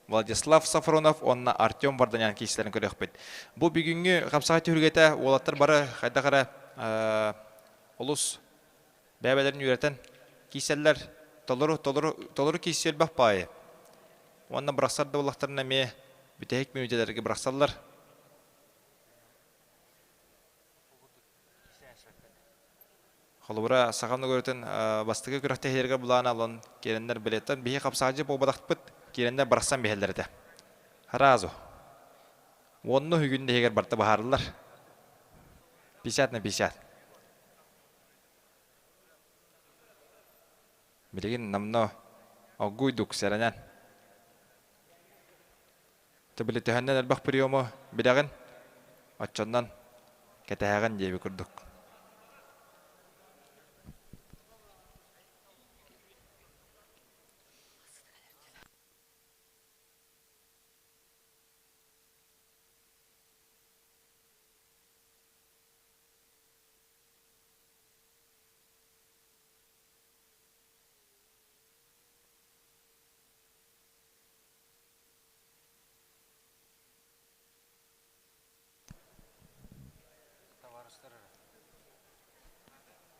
Speaker 3: Владислав Сафронов уонна Артем Варданян киирсэллэрин көрүөхпүт. Бу бүгүҥҥү хапсаҕай түһүлгэтэ уолаттар бары хайдах эрэ олус бэйэ-бэйэлэрин үөрэтэн киирсэллэр. Толору, толору, толору киирсии элбэх баайы. Уонна бырахсар да буоллахтарына эмиэ бүтэһик мүнүүтэлэргэ бырахсаллар. Холобура, саха норуотун бастакы күрэхтэһиилэргэ былаана алан киирэннэр билеттэн биһи хапсаҕайдьы буолбатахпыт, киирэннэр барахсан биһэллэр этэ. Сразу. Уонну үһүгүн иһигэр барыта быһаарыллар. 50 на 50. Билигин намно оггуйдук сэрэнэн. Били төһөннөн элбэх приему билэҕин, оччоннон кэтэһэҕин диэби курдук.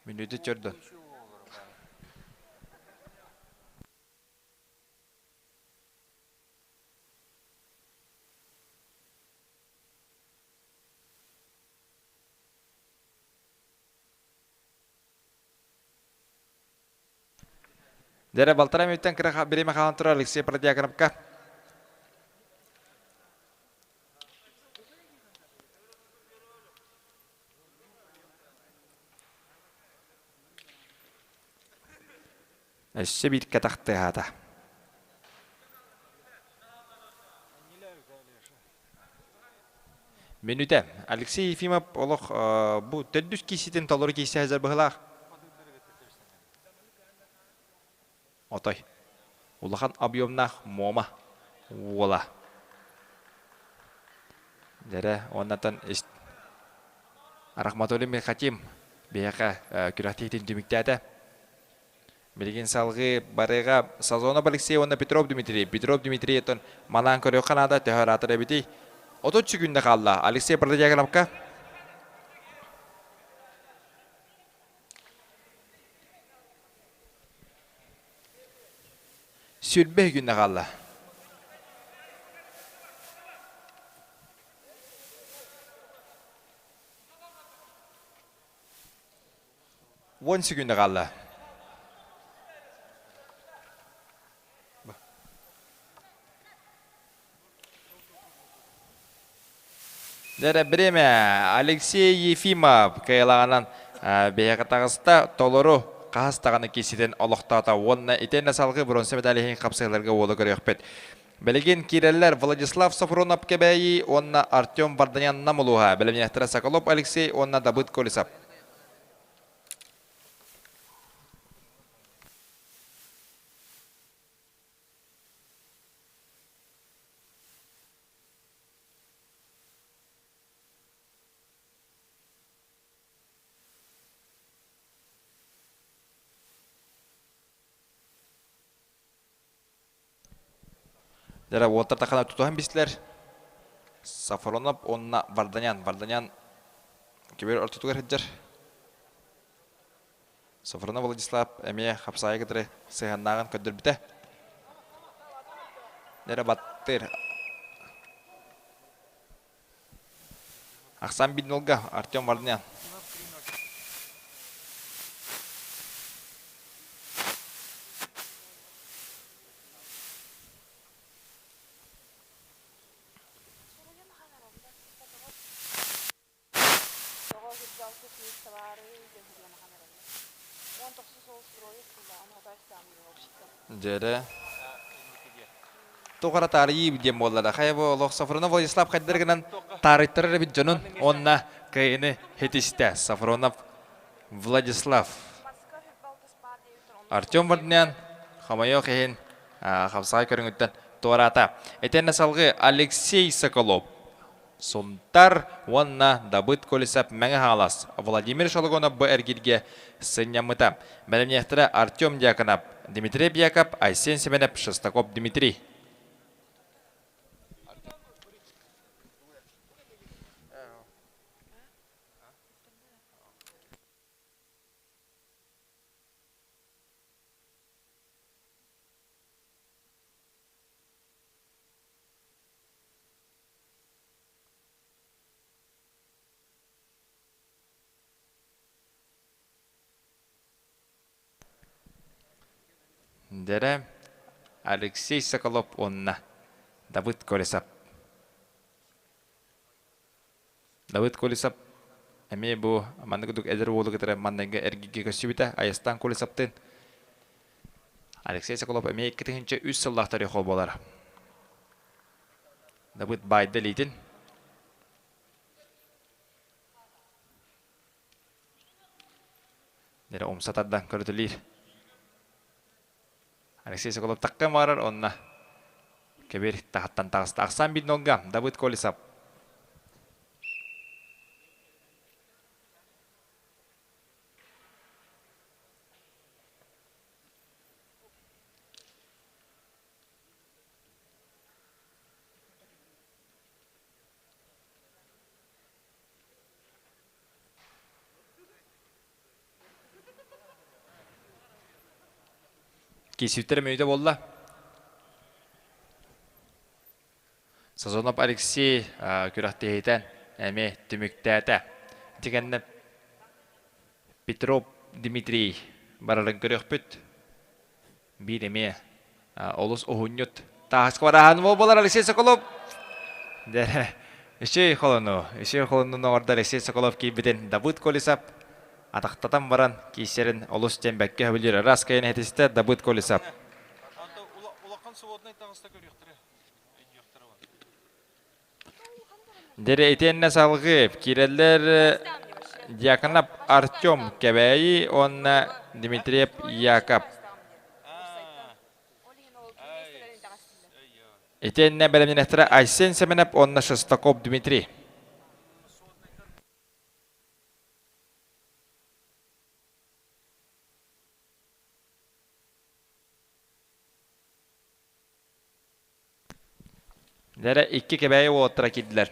Speaker 3: Мүнүүтэ чөрдөн. Дьэрэ балтараа мүнүүттэн кыра бириэмэ хаалан турар Алексей Протодьяконовка. Өссө биир кэтэх тыаһаата. Мүнүүтэ. Алексей Ефимов олох бу төрдүс кииситин толору киирсэ сылдьар быһыылаах. Отой. Улахан объемнаах Муома уола. Дьэрэ, уоннатан Рахматуллин Михатим биһиэхэ күрэхтэһиитин түмүктээтэ. Билигин салгыы барыга Сазонов Алексей уонна Петров Дмитрий. Петров Дмитрий оттон манаан көрүөххэ наада төһө ыраатар эбитий? 30 секунда хаалла. Алексей Протодьяконовка. Сүрбэ күннэ хаалла. Уон секунда хаалла. Дэрэ бириэмэ Алексей Ефимов кыайылаҕынан биһиэхэ таҕыста толору хаһыс даҕаны киирситин олохтоото уонна итиэннэ салгыы бронза медаль иһин хапсыһыыларга уолу көрүөхпүт. Билигин киирэллэр Владислав Сафронов Кэбээйи уонна Артем Варданян Нам улууһа, бэлэмнээхтэрэ Соколов Алексей уонна Дабыт Колесов. Дьэ, уолаттар тахана тутуһан бистилэр. Сафронов уонна Варданян. Варданян кибер ортотугар сылдьар. Сафронов Владислав эмиэ хапсаайы кытары сыһыаннааҕын көрдөрбүтэ. Дьэ, баттыр. Ахсан Биднулга Артем Варданян. Дьэрэ. Туох эрэ таарыйыы диэн буолла да. Хайа бу олох Сафронов Владислав хайдар гынан таарыйтарар эбит дьонун уонна кыайыны хитистэ. Сафронов Владислав. Артем Варданян хомойуох иһин хапсаҕай көрүҥүттэн туораата. Итиэннэ салгыы Алексей Соколов Сунтар уонна Дабыт Колесов Мэҥэ Хаҥалас Владимир Шологонов бу эргииргэ сынньаммыта. Бэлэмниэхтэрэ Артем Дьяконов, Дмитрий Бьяков, Айсен Семенов, Шестаков Дмитрий. Дэрэ Алексей Соколов уонна Давыд Колесов. Давыд Колесов эмиэ бу маннык курдук эдэр уолу кытары манныгы эргийгэ көрсүбүтэ. Айастаан Колесовтыын Алексей Соколов эмиэ 2003 сыллаах төрүөх буолар. Давыд баайда илиитин. Дэрэ умса тардан көрүтүлүүр. Алексей Соколов такка барар онно кэбир таһаттан таҕыста. Ахсаан биир нолга Давыд Колесов. Киирсииттэрэ мүнүүтэ буолла. Сазонов Алексей күрэхтэһиитэ эмиэ түмүктээтэ. Ити кэннэ Петров Дмитрий барарын көрүөхпүт. Биир эмиэ олус уһунньут тааска барааһын буолар Алексей Соколов. Үчүгэй холону, үчүгэй холону оҥордо Алексей Соколов киирбитин Давыд Колесов атахтатан баран киирсэрин олус диэн бэккэ сөбүлүүр. Раз кэйэн этистэ Давыд Колесов. Дьэ итиэннэ салгыы киирэллэр Дьяконов Артем Кэбээйи уонна Дмитриев Яков. Итиэннэ бэлэмнэнэхтэрэ Айсен Семенов уонна Шестаков Дмитрий. Дьэ икки Кэбээйи уолаттара киирдилэр.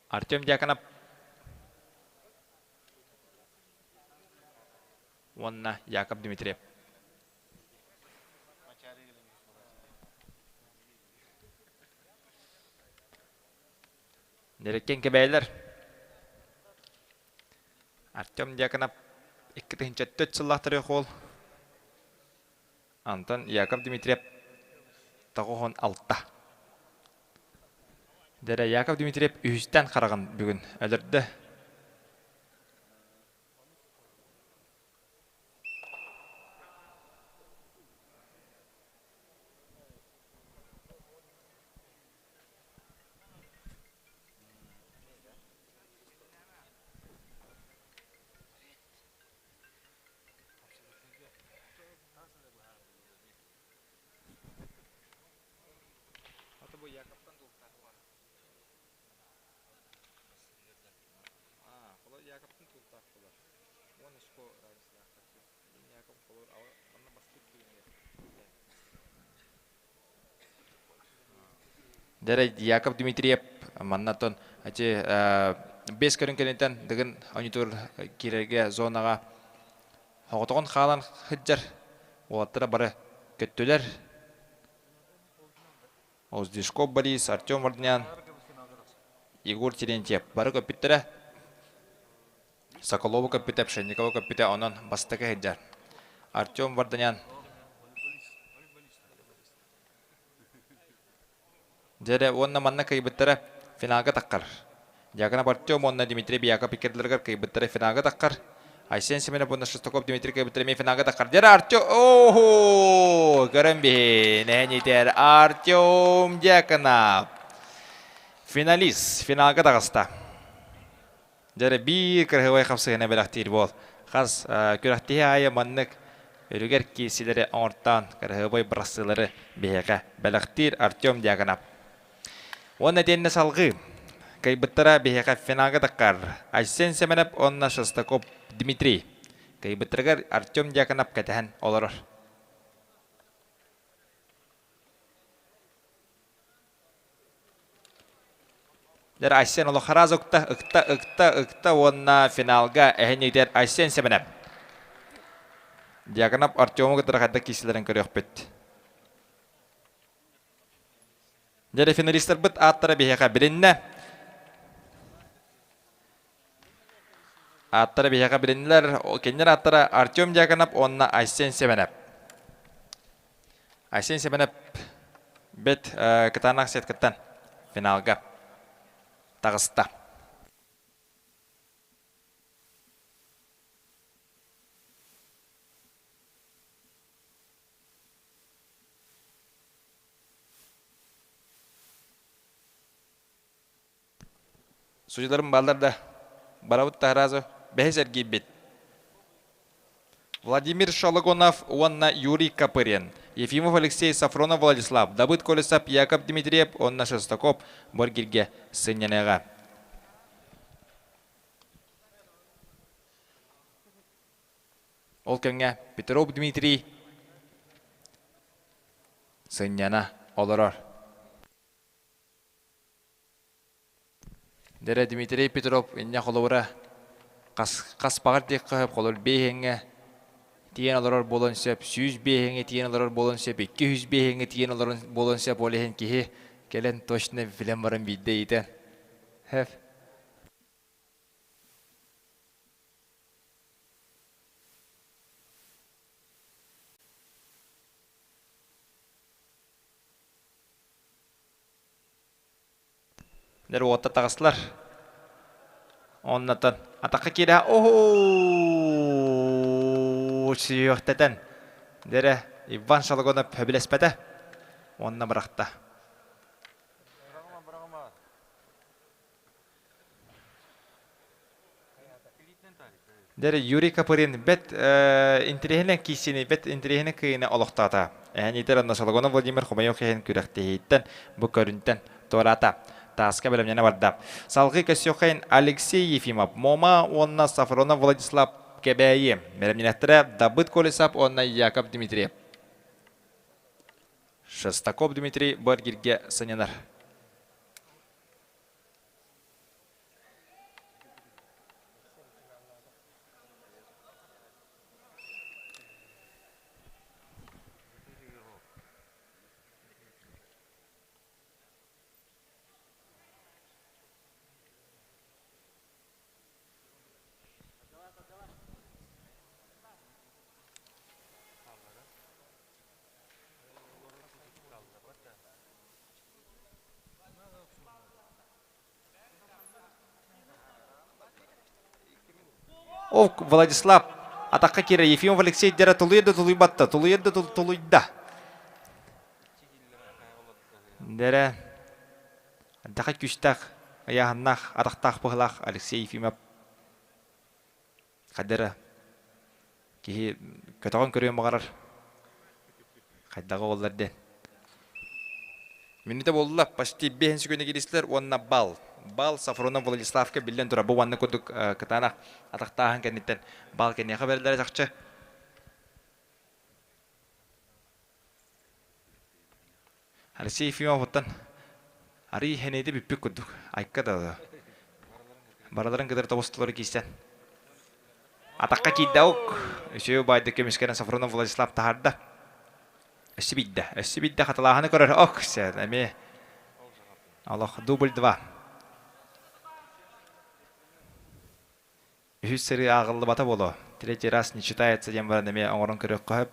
Speaker 3: Артем Дьяконов уонна Яков Дмитриев. Нэриккен Кэбээйилэр Артем Дьяконов 2004 сыллаах төрүөх уол. Антон Яков Дмитриев 96. Дэрэ Яков Дмитриев үһүстэн хараҕын бүгүн өлөрдө. Дэрэ Яков Дмитриев маннаттан ати бес көрүн кэнниттэн дыгын ойнутур киирэргэ зонаҕа Оҕотоҕун хаалан сылдьар уолаттара бары көттүлэр. Оздишков Борис, Артем Варднян, Егор Терентьев бары көппүттэрэ. Соколову көппүтэ, Пшенникову көппүтэ, онон бастакы сылдьар. Артем Варданян Дьэ уонна манна кыайбыттара финалга таххар. Дьяконов Артем уонна Дмитрий Бияков иккирдилэригэр кыайбыттара финалга таххар. Айсен Семенов уонна Шестаков Дмитрий кыайбыттара эмиэ финалга таххар. Дьэ Артем Охо! Көрөн биһин эһэнитэр Артем Дьяконов. Финалист финалга таҕыста. Дьэ биир кыраһыабай хапсыһына бэлэхтиир буол. Хас күрэхтэһии аайы маннык өрүгэр киирсилэри оҥортоон кыраһыабай бырахсыылары биһиэхэ бэлэхтиир Артем Дьяконов. Уонна итиэннэ салҕыы кыайбыттара биһиэхэ финалга таххар Айсен Семенов уонна Шестаков Дмитрий. Кыайбыттарыгар Артем Дьяконов кэтэһэн олорор. Дэр Айсен Олохараас ыкта, ыкта, ыкта, ыкта уонна финалга эһин Айсен Семенов. Дьяконов Артему кытары хайдах киирсилэрин көрүөхпүт. Дьэ, финалистарбыт ааттара биһиэхэ билиннэ. Ааттара биһиэхэ билиннилэр. Кинилэр ааттара Артем Дьяконов уонна Айсен Семенов. Айсен Семенов бэт кытаанах сеткаттан финалга таҕыста. Судьуларым бааллар да, барабыт таһараазы бэһис эргийбит. Владимир Шологонов уонна Юрий Копырин, Ефимов Алексей, Сафронов Владислав, Давыд Колесов, Яков Дмитриев уонна Шестаков Боргирге сынньаныаҕа. Ол кэмҥэ Петров Дмитрий сынньана олорор. Дэрэ Дмитрий Петров инньэ холобура хас хаспаҕар диэххэ сөп холобур биэһиҥҥэ тиийэн олорор буолуон сөп, 105 тиийэн олорор буолуон сөп, 205 тиийэн олорор буолуон сөп, ол иһин киһи кэлэн точно билэн баран биирдэ ыйытан Хэп. Дэр уотта таҕыстылар. Оннотон атахха киирэ оһуу сүһүөхтэтэн дэрэ Иван Шологонов сөбүлэспэтэ уонна бырахта. Дьэ, Юрий Копырин бэт интэриэһинэй киирсиини, бэт интэриэһинэй кыайыыны олохтоото. Эһэниитэр онно Шологонов Владимир хомойуох иһин күрэхтэһииттэн бу көрүнтэн туораата. Тааска бэлэмнэнэ барда. Салгыы көстүөххэйин Алексей Ефимов, Мома уонна Сафронов Владислав Кэбээйи. Бэлэмнэнэхтэрэ Дабыт Колесов уонна Яков Дмитриев. Шестаков Дмитрий бу эргиргэ сынньанар. Ок, Владислав атахха киирэ Ефимов Алексей дэрэ тулуйар да тулуйбатта, тулуйар да тулуйда. Дэрэ Даха күүстээх, ыйааһыннаах, атахтаах быһылаах Алексей Ефимов хайдара киһи көтөҕөн көрүөн баҕарар. Хайдаҕа буоллар диэн. Мүнүүтэ буолла, почти 5 секунда кииристилэр уонна бал. Бал Сафронов Владиславка биллэн турар. Бу манна курдук кытаанах атахтааһын кэнниттэн бал кэнниэхэ бэриллэрэ чахчы. Алексей Ефимовыттан арый хэнэйди бүппүт курдук. Айка да бараларын кытары тобустулары киирсэн. Атахха киирдэ ок. Үчүгэй убайды көмүскэнэн Сафронов Владислав таһаарда. Өссө биирдэ. Өссө биирдэ хатылааһыны көрөр. Ок, сен эмиэ. Олох дубль два. Үһүс сырыы ааҕыллыбата буолуо. Третий раз не читается диэн баран эмиэ оҥорон көрүөххэ сөп.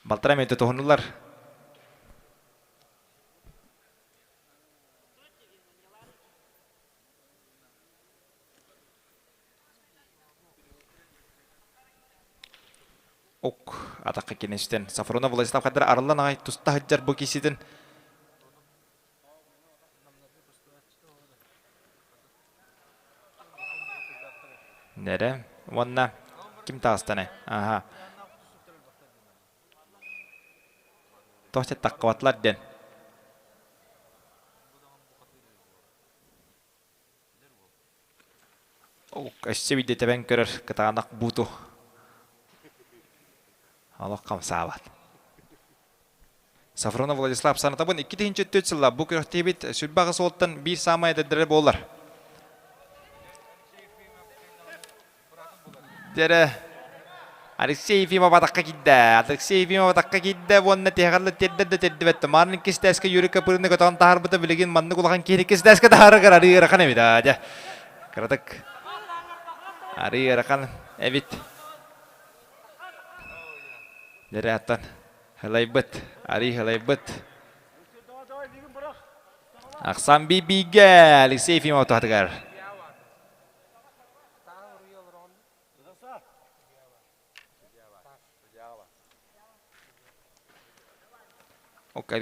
Speaker 3: Балтараа мүнүүтэ туһуннулар. Ок, атахха кинестен Сафронов Владислав Хаддар арыллан аҕай туста сылдьар бу кииситин Нэрэ уонна ким таҕыстаны? Аха. Туох таххыбатылар диэн. Өссө биирдэ тэбэн көрөр кытаанах бууту олох хамсаабат. Сафронов Владислав санатабын 2004 сылла бу күрэхтэһиибит сүрбэҕэ суолтан биир саамай эдэрдэрэ буолар. Дьэрэ Алексей Ефимов атахха киирдэ. Алексей Ефимов атахха киирдэ уонна тиһэҕэр тиэрдэр да тиэрдибэт. Маарын иккис Юрий Копырины көтөҕөн таһаарбыта билигин маннык улахан киһи иккис таһаарыгар арыы ыарахан эбит. Дьэ, кыратык арыы ыарахан эбит. Дьэрэ аттан Һылайбыт, арый һылайбыт. Ахсан бигэ Алексей Ефимов туһатыгар.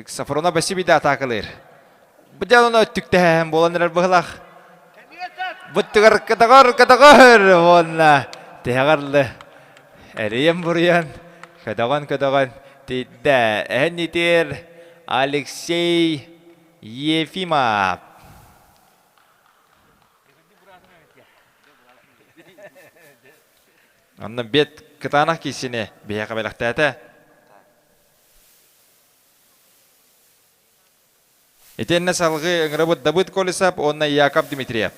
Speaker 3: Сафронов бэсибиде атаакалыыр. Бу дьалана өттүктэһэн буолан эрэр быһылах. Буттугар кытаҕар кытаҕар уонна тиһэҕэрлы эрийэн буруйан көтөҕөн көтөҕөн тиийдэ. Эһэн итир Алексей Ефимов. Онно бет кытаанах киисини биһиэхэ бэлэхтээтэ. Итиэннэ салгыы ыҥырабыт Давыд Колесов уонна Яков Дмитриев.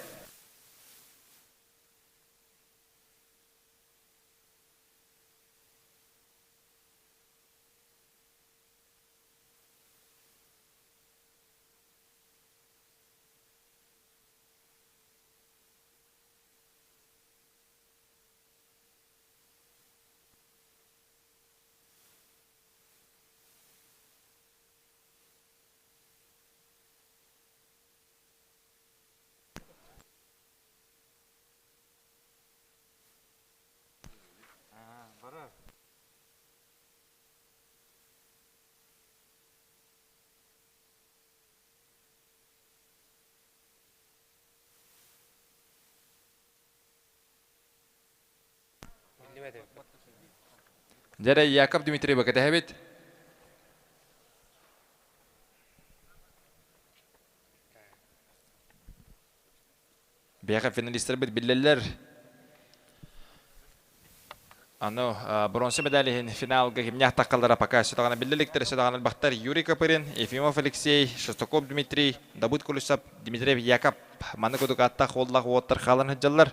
Speaker 3: Дьэ Яков Дмитриева кэтэһэбит. Биһиэхэ финалистарбыт биллэллэр. Аны бронза медаль иһин финалга кимнээх таххаллара пока өссө даҕаны биллэ иликтэр, өссө даҕаны элбэхтэр. Юрий Копырин, Ефимов Алексей, Шестаков Дмитрий, Давыд Кулусов, Дмитриев Яков. Маннык курдук ааттаах уоллаах уоттар хаалан сылдьаллар.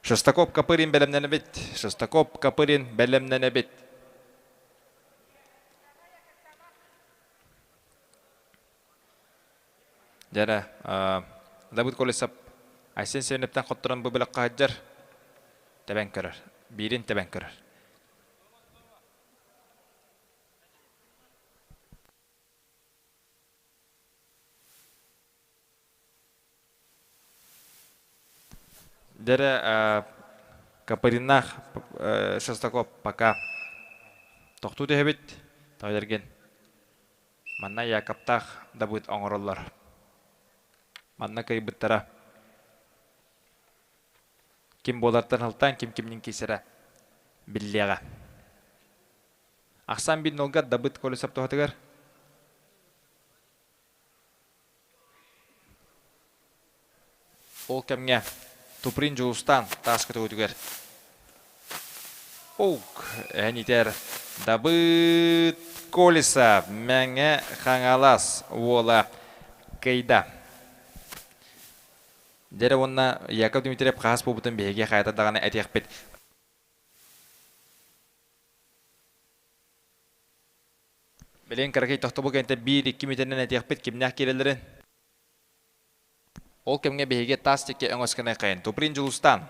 Speaker 3: Шестаков Копырин бэлэмнэнэбит. Шестаков Копырин бэлэмнэнэбит. Дьэрэ, Давыд Колесов Айсен Семеновтан хотторон бу бөлөххө сылдьар. Тэбэн көрөр. Биирин тэбэн көрөр. Дэрэ Капариннаах Шестаков пока тохтуу түһэбит. Тоҕо Манна Якоптаах Дабыт оҥороллор. Манна кыайбыттара. Ким буолартан алтаан ким кимнин киирсэрэ биллиэҕэ. Ахсаан биир нолга Дабыт Колесов туһатыгар Ол кэмҥэ Туприн Дьулустаан таас көтөҕүүтүгэр Оук эһэн итэр Дабыт Колесов Мэҥэ Хаҥалас уола кыайда. Дьэ уонна Яков Дмитриев хаһыс буолбутун биһиги хайата даҕаны этиэхпит. Билигин кыракый тохтобул кэнниттэн биир-икки мүтэнэн этиэхпит кимнээх киирэллэрин. Ол кэмҥэ биһиги таас диэки өҥөс гына хайын Туприн Дьулустаан.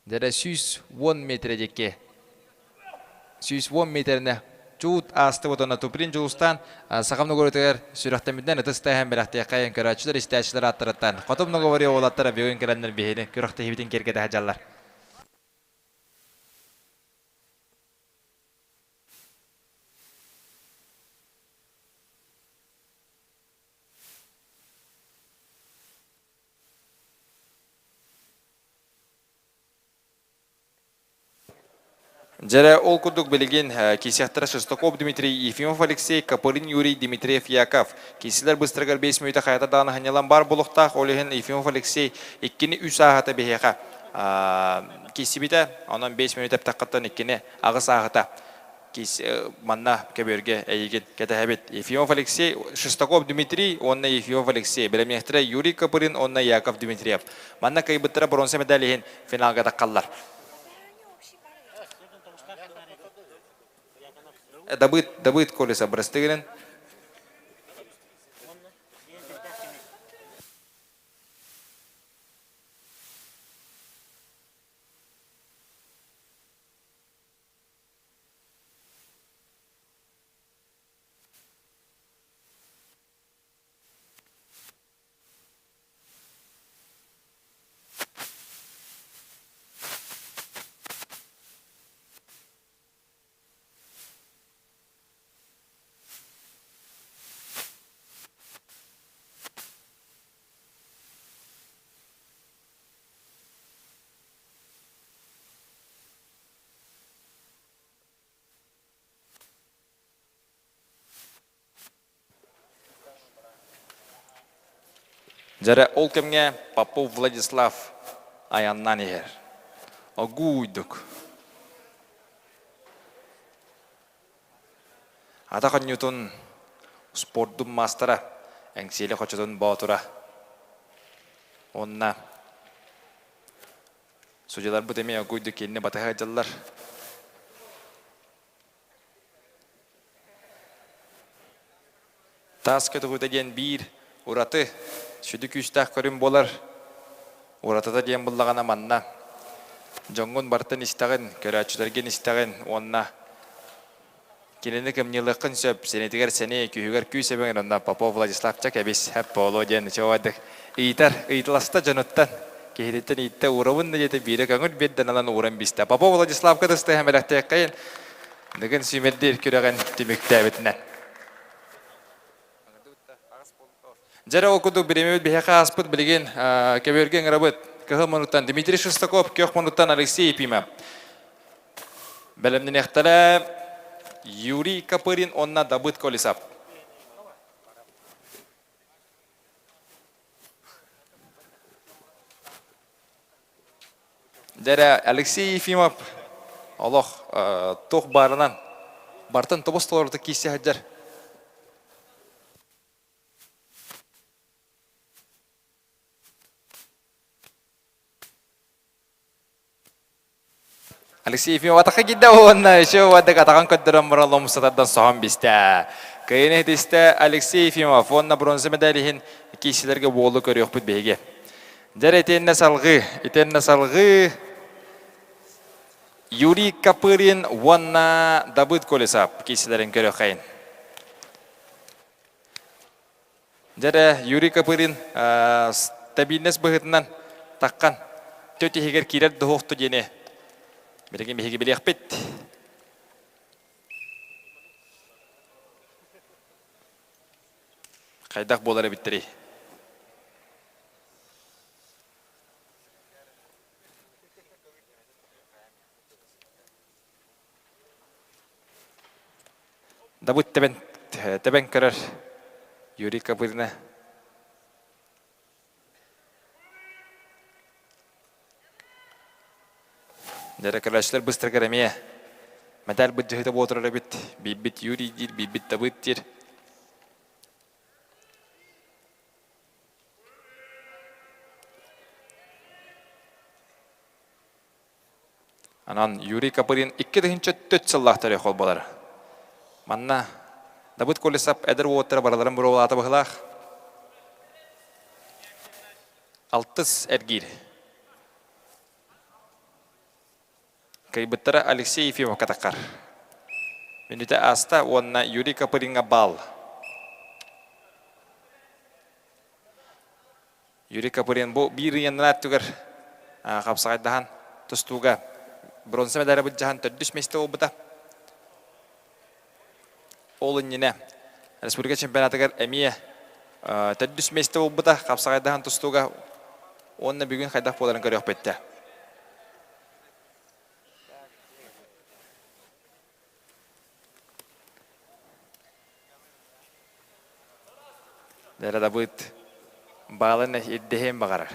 Speaker 3: Дьэрэ 110 метрэ диэки 110 метринэ чуут аастыбыт уонна Туприн Дьулустаан саха многоборьетыгар сүрэхтэммитинэн ытыс тааһын бэлэхтиэххэйэн көрөөччүлэр, истээччилэр ааттарыттан хоту многоборье уолаттара бүгүн кэлэннэр биһини күрэхтэһиибитин киэргэтэ сылдьаллар. Дьэрэ, ол курдук билигин киисэхтэрэ Шестаков Дмитрий, Ефимов Алексей, Копырин Юрий, Дмитриев Яков. Киисилэр быстарыгар 5 мүнүүтэ хайата даҕаны ханньалан баар буолуохтаах, ол иһин Ефимов Алексей иккини үс ааһыта биһиэхэ киисибитэ, онон 5 мүнүүтэ эптэххиттэн иккини аҕыс ааһыта манна көбүөргэ эйигин кэтэһэбит. Ефимов Алексей, Шестаков Дмитрий уонна Ефимов Алексей, бэлэмниэхтэрэ Юрий Копырин уонна Яков Дмитриев. Манна кыайбыттара бронза медаль иһин финалга таххаллар. Дабыт, Дабыт Колеса бырастыгынан. Дьэрэ ол кэмҥэ Попов Владислав айаннаан иһэр. Огууйдук. Атах онньутун спордун маастара, Эҥсиэли хочотун боотура. Уонна судьяларбыт эмиэ огууйдук кинини батыһа сылдьаллар. Таас көтөҕүүтэ диэн биир ураты, сүдү күүстээх көрүҥ буолар. Уратыта диэн буллаҕына манна дьоҥҥун барытын истэҕин, көрөөччүлэргин истэҕин уонна кинини кымньыылыаххын сөп, сэнитигэр сэниэ, күүһүгэр күүс эбэҥин онно Попов Владислав чэ кэбис, хэп буолуо диэн үчүгэйдик ыйытар, ыйыталаста дьонуттан. Киһититтэн ииттэ уурабын да диэтэ биирэ көҥүл биэрдэн ылан ууран бистэ. Попов Владиславка тыстыһан бэлэхтиэххэйин, Дыгын сүүмэрдиир күрэҕин түмүктээбитинэн. Дьэрэ ол курдук бириэмэбит биһиэхэ ааспыт билигин көбүөргэ ыҥырабыт. Кыһыл муннуктан Дмитрий Шестаков, күөх муннуктан Алексей Епимов. Бэлэмнэниэхтэрэ Юрий Копырин уонна Дабыт Колесов. Дьэрэ Алексей Ефимов олох туох баарынан бартан тобус толорутук киирсэ сылдьар. Алексей Ефимов атахха киирдэ уонна еще уоддак атаҕын көрдөрөн баран ломустатардан соһон бистэ. Кыайын иһитистэ Алексей Ефимов уонна бронза медаль иһин киирсилэргэ буолу көрүөхпүт биһиги. Дьэр итиэннэ салҕыы, итиэннэ салҕыы. Юрий Копырин уонна Давыд Колесов киирсилэрин көрүөххэйин. Дьэрэ Юрий Копырин стабильность быһыытынан таххан төт иһигэр киирэр дуһуохту диэни билигин биһиги билиэхпит. Хайдах буолар эбиттэрий? Дабыт тэбэн, тэбэн көрөр Юрий Копырина. Дьэрэ көрөөччүлэр быстаргар эмиэ мэтээл быдьаһыта буотурар эбит. Биирбит Юрий диир, биирбит Давыд диир. Анан Юрий Копырин 2004 сыллаах төрүөх холболор. Манна Давыд Колесов эдэр уолаттара барыларын буруолаата быһылаах. Алтыс эргиир. Кыайбыттара Алексей Ефимовка таххар. Мүнүүтэ ааста уонна Юрий Копыринга баал. Юрий Копырин бу биир ыйаннар түгэр хапсаҕайдаһан тустууга бронза медали былдьаһан төрдүс миэстэ буолбута. Ол иннинэ республика чемпионатыгар эмиэ төрдүс миэстэ буолбута хапсаҕайдаһан тустууга уонна бүгүн хайдах буоларын көрүөхпүт. Дабыт баалын ирдэһиэн баҕарар.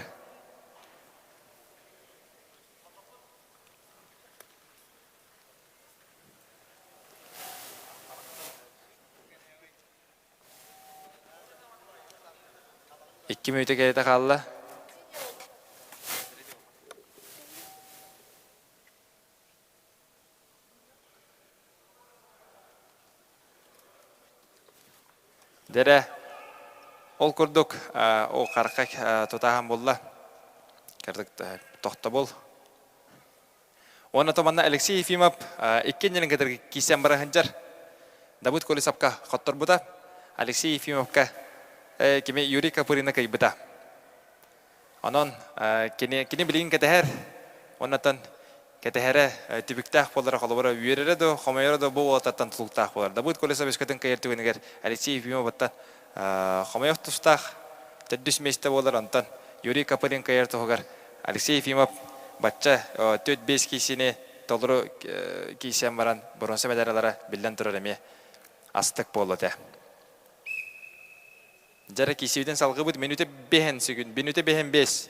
Speaker 3: Икки мүнүүтэ кэриэтэ хаалла. Дэрэ, ол курдук ол харахха тутааһын булла. Кырдык тохтобул. Уонна то манна Алексей Ефимов икки кытары киирсэн бара сылдьар. Давыд Колесовка хотторбута. Алексей Ефимовка кими Юрий Копырина кыйбыта. Онон кини кини билигин кэтэһэр. Оннотон кэтэһэрэ түбүктээх буолара холобура үөрэрэ да хомойоро да бу уолаттартан тутулуктаах буолар. Давыд Колесов өскөтүн кыайар түгэнигэр Алексей Ефимовыттан хомойох тустаах төрдүс миэстэ буолар. Онтон Юрий Копырин кыайар туһугар Алексей Ефимов бачча 4-5 киисини толору киирсэн баран боруонса медаллара биллэн турар эмиэ астык буолла этэ. Дьара киисибитин салгыбыт минутэ бэһэн сүгүн, минутэ бэһэн бэс.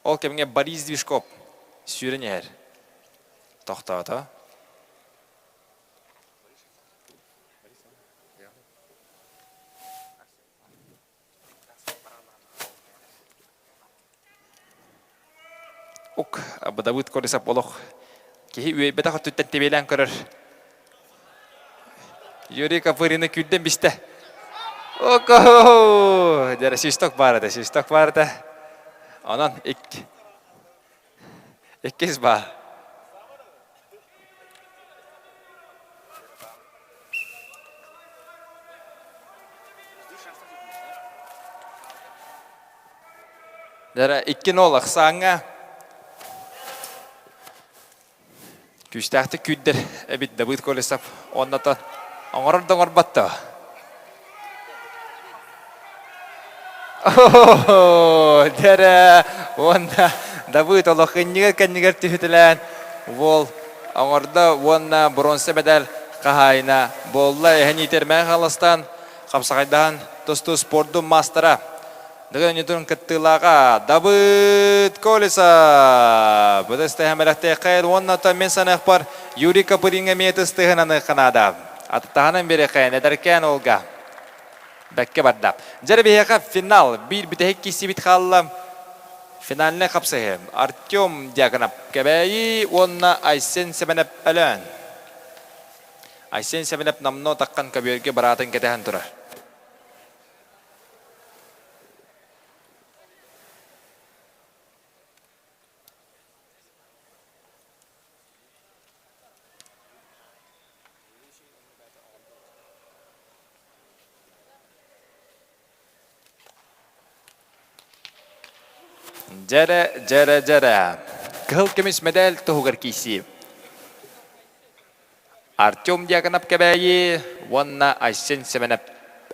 Speaker 3: Ол кэмҥэ Борис Движков сүүрэн иһэр. Тохтоото. Ук, Давыд Колесов олох киһи үөйбэтэх өттүттэн тэбиэлээн көрөр. Юрий Копырины күүрдэн бистэ. Ого! Дьэ, свисток баар этэ, свисток баар этэ. Онон икки, иккис баар. Дьэ, 2-0 ахсааҥҥа күүстээхтик күүрдэр эбит Давыд Колесов. Оннотон оҥорор да оҥорбот да. Дьэрэ уонна Давыд олох иннигэр кэннигэр түһүтэлээн уол оҥордо уонна бронза медаль хаһаайына буолла. Эһэн иитэрмээн халастаан хапсаҕайдаһан тустуу спордун маастара Дыгын кыттыылааҕа Давыд Колесов ытыс бэлэхтиэххэ уонна мин саныахпар Юрий Копыринга эмиэ ытыс тыһын наада. Атытаһынан биэрэххэ эдэркээн уолга бэккэ барда. Дьэ биһиэхэ финал биир бүтэһик киирсибит хаалла. Финальнай хапсыһыы Артем Дьяконов Кэбээйи уонна Айсен Сэмэнэп Өлөөн. Айсен Сэмэнэп намно таххан көбүөргэ бараатын кэтэһэн турар. Дьэрэ, дьэрэ, дьэрэ. Кыһыл көмүс мэдээл туһугар киирсии. Артем Дьяконов Кэбээйи уонна Айсен Сэмэнэп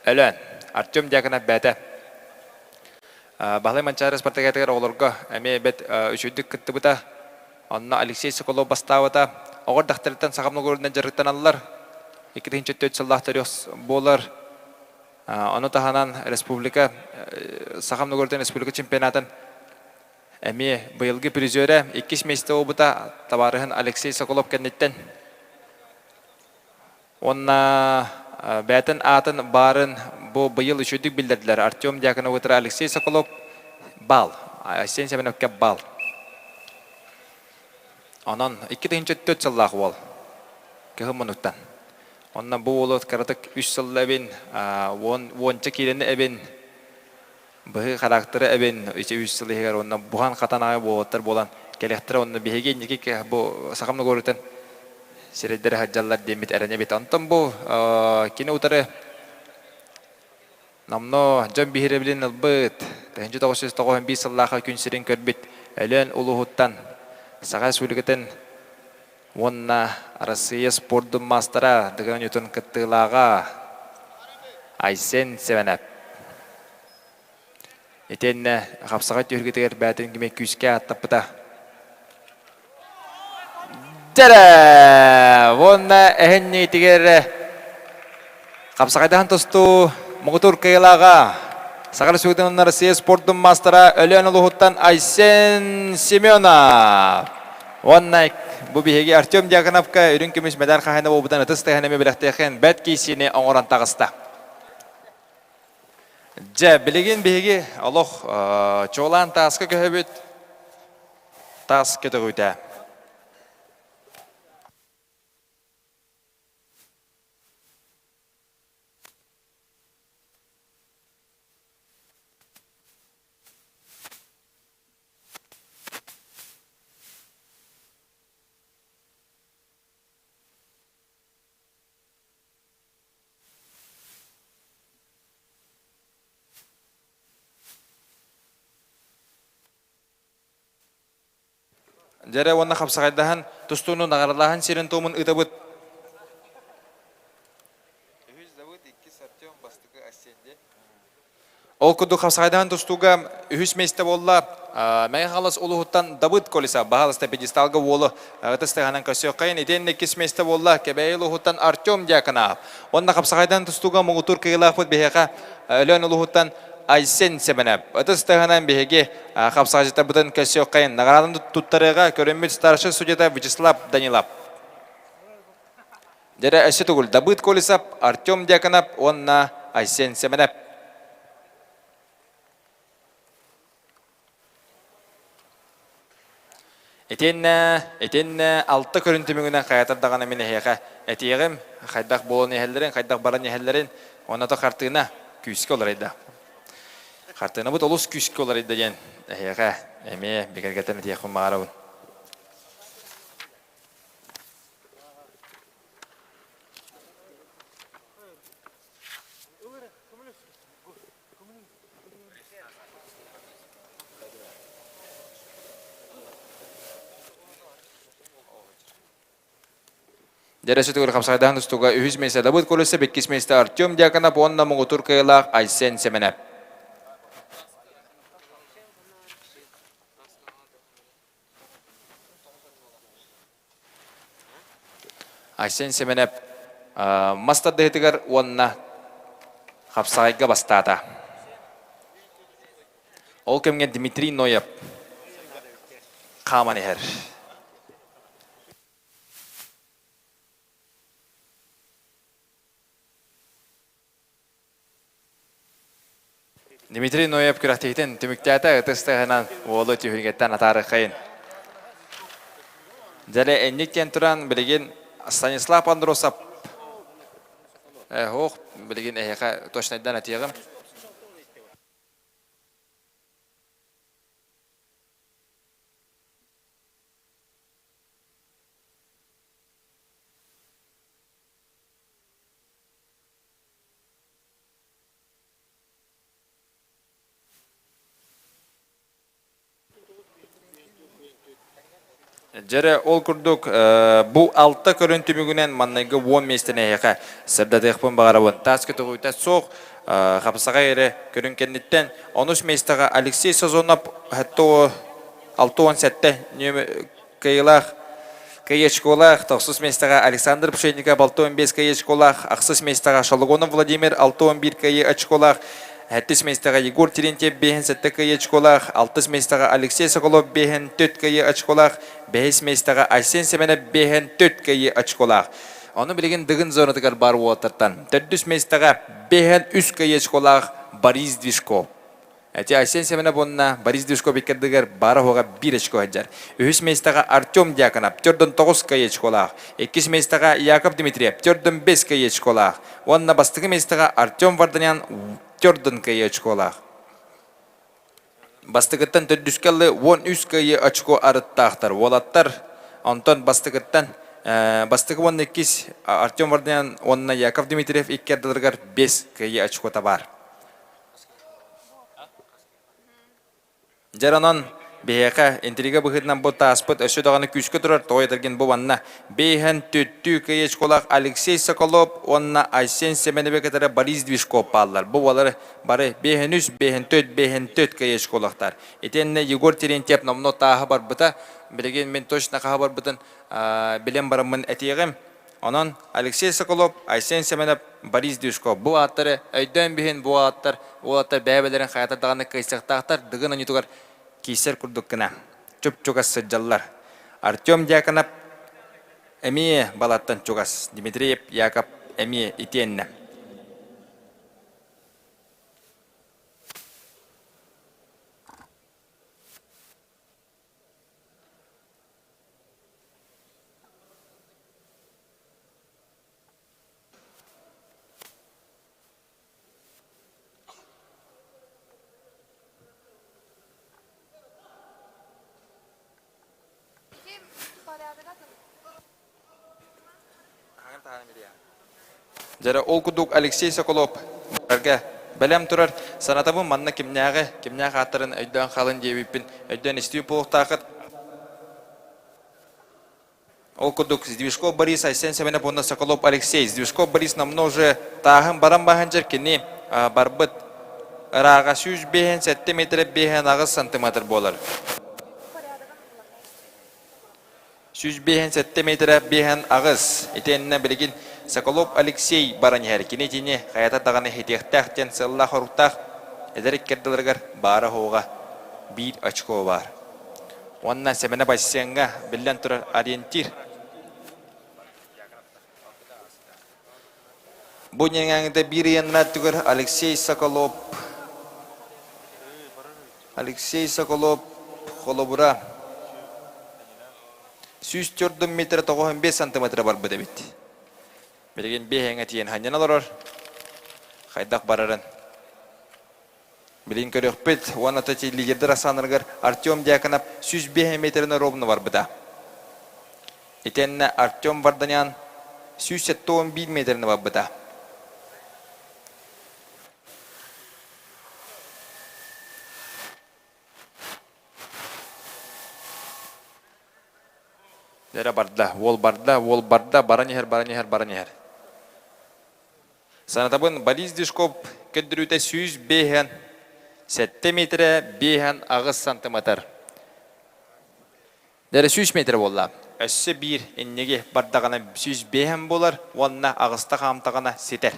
Speaker 3: Өлөөн. Артем Дьяконов бэйэтэ Баһылай Манчаары спартакиатыгар оҕолорго эмиэ бэт үчүгдүк кыттыбыта. Онно Алексей Соколов бастаабыта. Оҕо эрдэхтэриттэн саха многородынан дьарыктаналлар. 2004 сыллаах төрүөх буолар. Ону таһынан республика Саха многородынан республика чемпионатын эмиэ быйылгы призерэ иккис миэстэ буолбута табаарыһын Алексей Соколов кэнниттэн. Уонна бэйэтин аатын баарын бу быйыл үчүгдүк биллэрдилэр Артем Дьяконов утары Алексей Соколов баал. Айсен Семеновка баал. Онон 2004 сыллаах уол кыһын мунуктан. Онно бу уолу кыратык үс сылла эбин, уонча киилэни эбин, быһыы характера эбин ити үс сыл иһигэр уонна буһан-хатан аҕай буолуоттар буолан кэлиэхтэрэ уонна биһиги инники бу сахам ногуорутан сирэйдэрэ сылдьаллар диэммит эрэнэбит. Онтон бу кини утары номнуо дьон биһирэбилин ылбыт 1991 сыллаахха күн сирин көрбүт Өлөөн улууһуттан Саха Республикатын уонна Арассыыйа спордун маастара Дыгын оонньуутун кыттыылааҕа Айсен Сэмэнэп. Итиэннэ хапсаҕай түһүлгэтигэр бэйэтин кими күүскэ ааттаппыта. Дьэрэ! Уонна эһинниитигэр хапсаҕайдаһан тустуу муҥутуур кыайыылааҕа Саха Республикатын Россия спордун маастара Өлөөн улууһуттан Айсен Семенов. Уонна бу биһиги Артем Дьяконовка үрүҥ көмүс медаль хаһаайына буолбутун ытыс тыаһын эмиэ бэлэхтиэххин бэрт киирсиини оҥорон таҕыста. Дьэ, билигин биһиги олох чуолаан тааска көһөбүт. Таас көтөҕүүтэ. Дьэрэ уонна хапсаҕайдаһан тустууну наҕаралааһын сирин-туомун ыытабыт. Үһүс Давыд, иккис Артем, бастакы Асенди. Ол курдук хапсаҕайдаһан тустууга үһүс миэстэ буолла Мэҥэ Хаҥалас улууһуттан Давыд Колесов баһаалыста пьедесталга уолу ытыс тыаһынан көрсүөххэйин. Итиэннэ иккис миэстэ буолла Кэбээйи улууһуттан Артем Дьяконов. Уонна хапсаҕайдаһан тустууга муҥутуур кыайыылаахпыт биһиэхэ Өлөөн улууһуттан Айсен Сэмэнэп. Ытыс тыаһынан биһиги хапсаҕайдьыттарбытын көрсүөххэйин. Наҕарааданы туттарыыга көрүммүт старшай судьята Вячеслав Данилов. Дьэрэ өссө тугул Дабыт Колесов, Артем Дьяконов уонна Айсен Сэмэнэп. Итиэннэ, итиэннэ алта көрүн түмүгүнэн хайатар даҕаны мин эһиэхэ этиэҕим, хайдах буолан иһэллэрин, хайдах баран иһэллэрин, уонна то хартыына күүскэ уларыйда. Хартыынабыт олус күүскэ уларыйда диэн эһиэхэ эмиэ бигэргэтэн этиэхпин баҕарабын. Дьэрэ сүтүгэр хапсайдаан тустууга үһүс миэстэ Давыд Колесов, иккис миэстэ Артем Дьяконов уонна муҥутуур кыайыылаах Айсен Сэмэнэп. Айсен Сэмэнэп мас тардыһыытыгар уонна хапсаҕайга бастаата. Ол кэмҥэ Дмитрий Ноев хааман иһэр. Дмитрий Ноев күрэхтэһиитин түмүктээтэ ытыс тыаһынан уолу түһүлгэттэн атаарыаххайын. Дьэлэ инник диэн туран билигин Станислав Андросов ох билигин эһиэхэ точнайдан этиэҕим. Дьэрэ, ол курдук бу алта көрүн түмүгүнэн маннайгы уон миэстэни эһиэхэ сырдатыахпын баҕарабын. Таас көтөҕүүтэ суох хапсаҕай эрэ көрүн кэнниттэн онус миэстэҕэ Алексей Сазонов 67 кыайыылаах кыайыачколаах, тохсус миэстэҕэ Александр Пшенников 65 кыайыачколаах, ахсыс миэстэҕэ Шологонов Владимир 61 кыайыы очколаах, Сэттис миэстэҕэ Егор Терентьев биэһин сэттэ кыайыы очколаах, алтыс миэстэҕэ Алексей Соколов биэһин төрт кыайыы очколаах, бэһис миэстэҕэ Айсен Семенов биэһин төрт кыайыы очколаах. Ону билигин Дыгын зонатыгар баар уолаттартан төрдүс миэстэҕэ биэһин үс кыайыы очколаах Борис Движков. Эти Айсен Семенов уонна Борис Движков иккэрдигэр баара-суоҕа биир очко сылдьар. Үһүс миэстэҕэ Артем Дьяконов төрдөн тоҕус кыайыы очколаах. Иккис миэстэҕэ Яков Дмитриев төрдөн бэс кыайыы очколаах. Уонна бастакы миэстэҕэ Артем Варданян төрдөн кыайыы очколаах. Бастакыттан төрдүскэ ыллы 13 кыайыы очко арыттаахтар. Уолаттар онтон бастакыттан бастакы уонна иккис Артем Варданян уонна Яков Дмитриев икки ардыларыгар 5 кыайыы очкота баар. Дьэр онон биһиэхэ интрига быһыытынан бу тааспыт өссө даҕаны күүскэ турар тоҕо этэргин бу манна бэйэһэн түттүү кыйычколаах Алексей Соколов уонна Айсен Семеновы кытары Борис Движков бааллар. Бу балары бары бэйэһэн үс, бэйэһэн төрт, бэйэһэн төрт кыйычколахтар. Итиэннэ Егор Терентьев номнуо тааһа барбыта. Билигин мин точно хаһа барбытын билэн бараммын этиэҕим. Онон Алексей Соколов, Айсен Семенов, Борис Дюшко бу ааттары өйдөөн биһин бу ааттар уолаттар бэйэ-бэйэлэрин хайата даҕаны кыайсыахтаахтар Дыгын онньутугар киирсэр курдук гына чуп-чугас сылдьаллар. Артем Дьяконов эмиэ балартан чугас, Дмитриев Яков эмиэ итиэннэ. Дьэрэ ол курдук Алексей Соколов барарга бэлэм турар. Санатабын манна кимнээҕи, кимнээх ааттарын өйдөөн хаалын диэбиппин өйдөөн истии буолуохтааххыт. Ол курдук Сдвижков Борис, Айсен Семенов уонна Соколов Алексей. Сдвижков Борис намно уже тааһын баран баһан дьэр кини барбыт ырааҕа 105 метр 5 сантиметр буолар. 105 метр 5 Итиэннэ билигин Соколов Алексей баран иһэр. Кини итини хайата даҕаны хитиэхтээх диэн сыаллаах-соруктаах эдэр иккэрдилэригэр баара-суоҕа биир очко баар. Уонна Сэмэнэ Бассеҥҥа биллэн турар ориентир. Бу ньэҥээҥитэ биир ыйаннаат түгэр Алексей Соколов Алексей Соколов холобура 104 метр 95 сантиметра барбыт эбит. Билигин биэһэҥэ тиийэн ханньан олорор. Хайдах барарын Билигин көрүөхпүт уонна ити лидердэр ахсааннарыгар Артем Дьяконов 105 метрин ровно барбыта. Итиэннэ Артем Варданян 171 метрин барбыта. Эрэ барда, уол барда, уол барда, баран иһэр, баран иһэр, баран иһэр. Санатабын, Борис Дежков көрдөрүүтэ 105 7 метрэ 5 сантиметр. Дэрэ 100 метр буолла. Өссө биир инниги бардаҕына 105 буолар уонна аҕыста хаамтаҕына ситэр.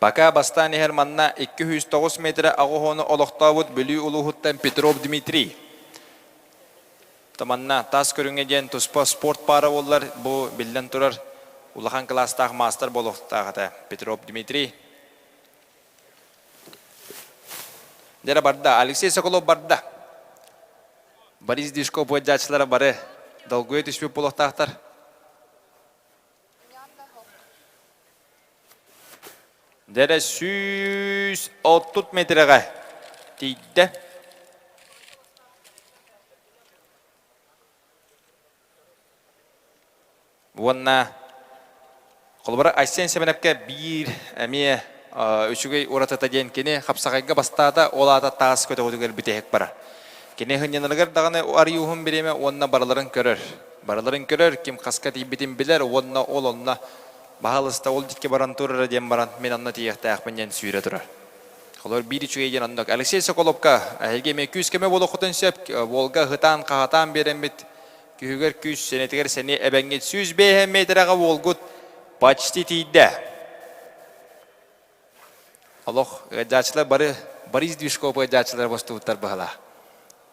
Speaker 3: Пока бастаан иһэр манна 209 метрэ аҕыһону олохтообут Бүлүү улууһуттан Петров Дмитрий. Манна тас көрүҥэ диэн туспа спорт паара буоллар, бу биллэн турар улахан кылаастаах маастар буолуохтаах этэ Петров Дмитрий. Дьэрэ барда, Алексей Соколов барда. Борис Дишков ыалдьааччылара бары долгуйа түспүт буолуохтаахтар. Дэрэ 130 метрэҕэ тиийдэ. Уонна Холобура, Айсен Сэмэнэпкэ биир эмиэ үчүгэй уратыта диэн кини хапсаҕайга бастаата, ол аата таас көтөҕүтүгэр бүтэһик барар. Кини сынньанарыгар даҕаны арыйууһун бириэмэ уонна барыларын көрөр. Барыларын көрөр, ким хаска тиийбитин билэр уонна ол онно баһаалыста ол дьикки баран турара диэн баран мин онно тиийиэхтээхпин диэн сүүрэ турар. Холобур, биир үчүгэй диэн оннук. Алексей Соколовка эһиги эмиэ күүс-көмө буолуоххутун сөп. Волга ыһытаан-хаһатаан биэрэммит Күһүгэр күүс, сэнэтигэр сэниэ эбэҥҥит 105 миэтэрэҕэ уолгут почти тиийдэ. Олох ыалдьааччылар бары Борис Движков ыалдьааччылара бостубуттар быһалаа.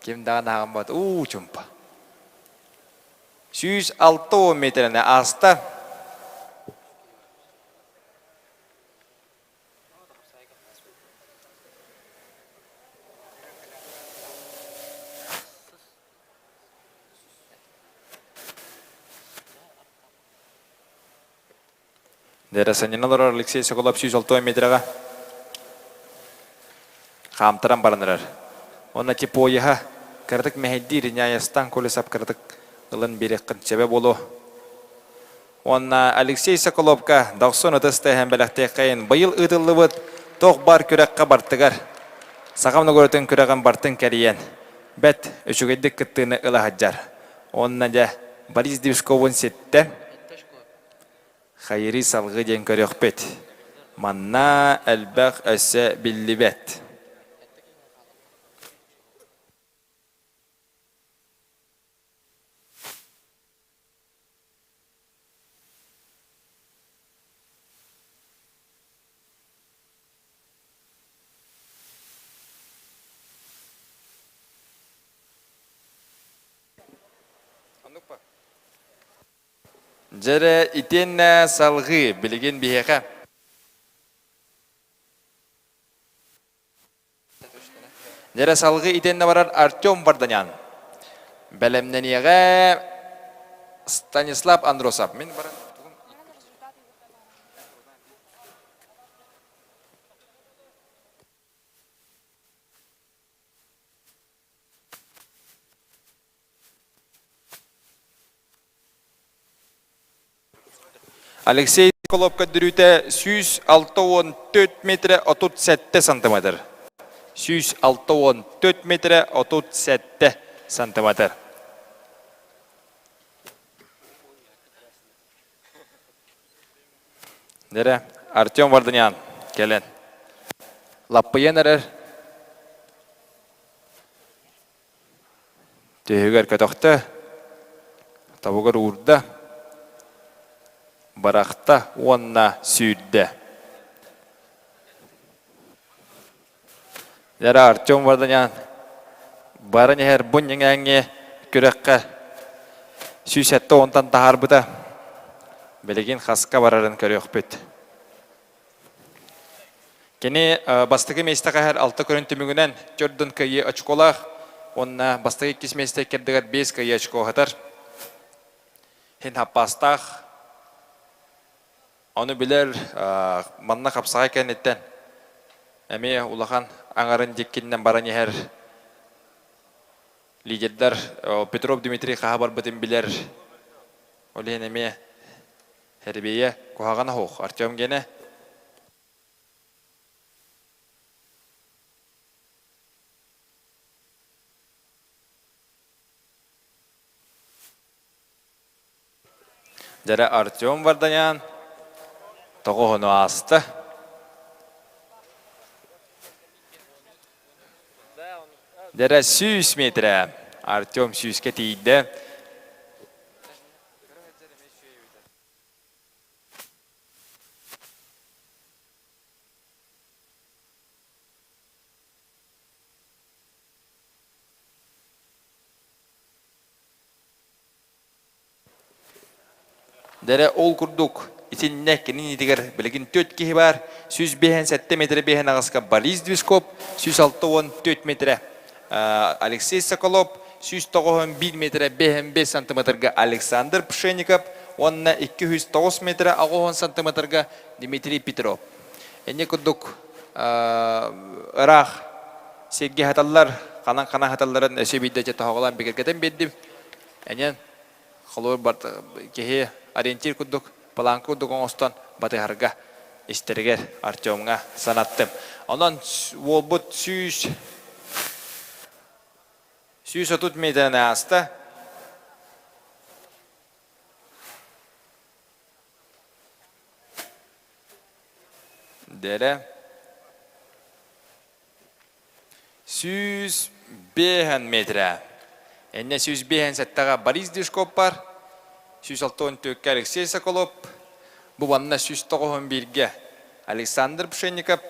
Speaker 3: Ким даҕаны ааҕыммат уу чумпа. 160 миэтэрэни ааста. Дэрэ олорор Алексей Соколов 106 метрэҕэ хаамтаран баран эрэр. Уонна типоеһа кыратык мэһэйдиир Няястан Колесов кыратык ылан биэриэххин сөбө буолуо. Уонна Алексей Соколовка дохсун ытыс тыаһын бэлэхтиэххэйин быйыл ыытыллыбыт туох баар күрэххэ бартыгар Саха Новгородун күрэҕин бартын кэрийэн бэт үчүгэйдик кыттыыны ыла сылдьар. Уонна дьэ Борис Движковун ситтэ. Хайырый салгыы диэн көрүөхпүт. Манна элбэх өссө биллибэт. Дьэрэ итиэннэ салҕыы билигин биһиэхэ Дьэрэ салгыы итиэннэ барар Артем Варданян. Бэлэмнэниэҕэ Станислав Андросов. Мин баран Алексей Колоб көрдөрүүтэ 164 метрэ 37 сантиметр. 164 метрэ 37 сантиметр. Дэрэ, Артем Варданян кэлэн. Лаппыйан эрэр. Түһүгэр көтөхтө, тобугар уурда, бырахта уонна сүүрдэ. Дьэ Артем Варданян баран иһэр бу ньиҥээҥҥи күрэххэ 170-тан таһаарбыта. Билигин хаска барарын көрүөхпүт. Кини бастакы миэстэҕэ иһэр алта көрүн түмүгүнэн төрдүн кыайыы очколаах уонна бастакы иккис миэстэ иккэрдигэр биэс кыайыы очкоһатар. Хин хаппаастаах. Ону билэр манна хапсаҕай кэнниттэн эмиэ улахан аҥарын диккиннэн баран иһэр лидердэр Петров Дмитрий хаһа барбытын билэр. Ол иһин эмиэ Хэрбийэ куһаҕана суох Артем гиэнэ. Дьэрэ Артем Варданян тоҕуһуну ааста. Дьэрэ 100 метрэ. Артем сүүскэ тиийдэ. Дэрэ ол курдук итиннэ кини иннитигэр билигин түөрт киһи баар 157 метрэ биэһин аҕыска Борис Движков 164 метрэ Алексей Соколов 191 метрэ 55 сантиметрга Александр Пшенников уонна 209 метрэ 80 сантиметрга Дмитрий Петров. Инни курдук ыраах сиргэ хаталлар, ханан-ханан хаталларын өссө биирдэ тоһоҕолоон бигэргэтэн биэрдим. Энен холобур киһи ориентир курдук, планка курдук оҥостон батыһарга истэригэр Артемҥа санаттым. Онон уолбут 130 метраны ааста. Дэрэ. 105 метрэ. Эннэ 157-ҕэ Борис Дюшков бар. 164-кэ Алексей Соколов. Бу манна 191-гэ Александр Пшенников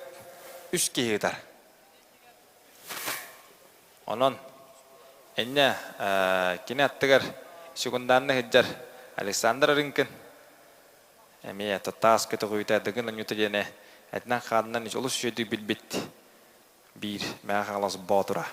Speaker 3: үс киһи ытар. Онон эннэ кини аттыгар секунданны сылдьар Александр Рынкин эмиэ таас көтөҕүүтэ Дыгын Анюта диэни этинэн-хаанынан олус үчүгэйдик билбит биир Мэҥэ Хаҥалас боотура.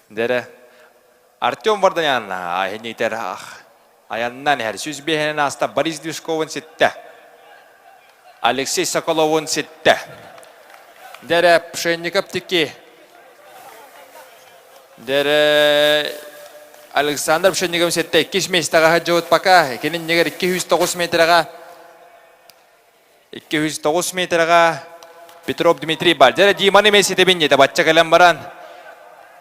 Speaker 3: Дэрэ Артем Варданян иһинитэр айаннан иһэр. 105-инэн ааста Борис Движковун ситтэ. Алексей Соколовун ситтэ. Дэрэ Пшенников тики. Дэрэ Александр Пшенников ситтэ. Иккис миэстэҕэ сылдьыбыт пока. Кининнигэр 209 метрэҕэ 209 метрэҕэ Петров Дмитрий бар. Дьэ Диманы эмиэ ситэбин диэтэ бачча кэлэн баран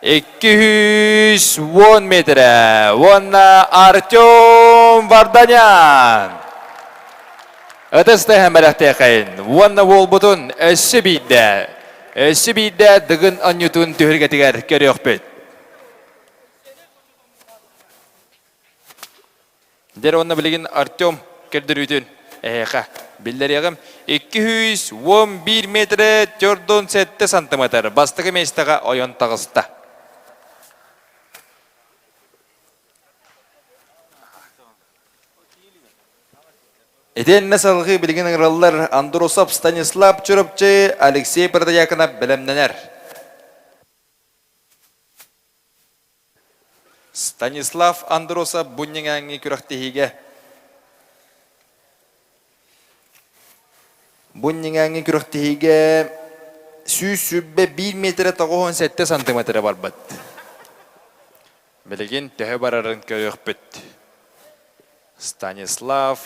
Speaker 3: 210 метрэ уонна Артем Варданян ытыс тыаһын бэлэхтиэхэйин уонна буолбутун өссө биирдэ өссө биирдэ Дыгын онньутун түһүлгэтигэр көрүөхпүт. Дьэр уонна билигин Артем көрдөрүүтүн эһиэхэ биллэриэҕим. 211 метрэ 47 сантиметр бастакы миэстэҕэ ойон таҕыста. Итиэннэ салгыы билигин ыҥыраллар Андросов Станислав Чурапчы, Алексей Протодьяконов бэлэмнэнэр. Станислав Андросов бу ньиҥээҥҥи күрэхтэһиигэ бу ньиҥээҥҥи күрэхтэһиигэ 121 миэтэрэ 97 сантиметры барбыт. Билигин төһө барарын көрүөхпүт. Станислав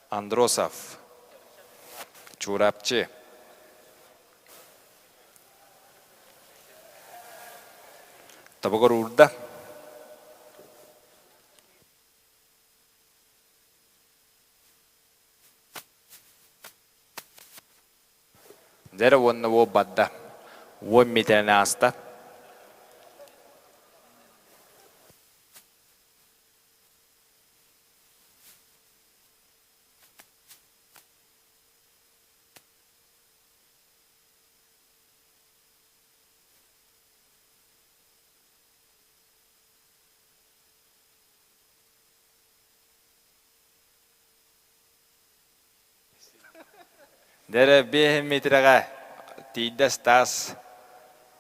Speaker 3: Андросов Чурапчы Тобугар уурда. Дьэрэ уонна уол барда. 10 миэтэрэни ааста. Дэрэ биэһин миэтэрэҕэ тиийдэ Стас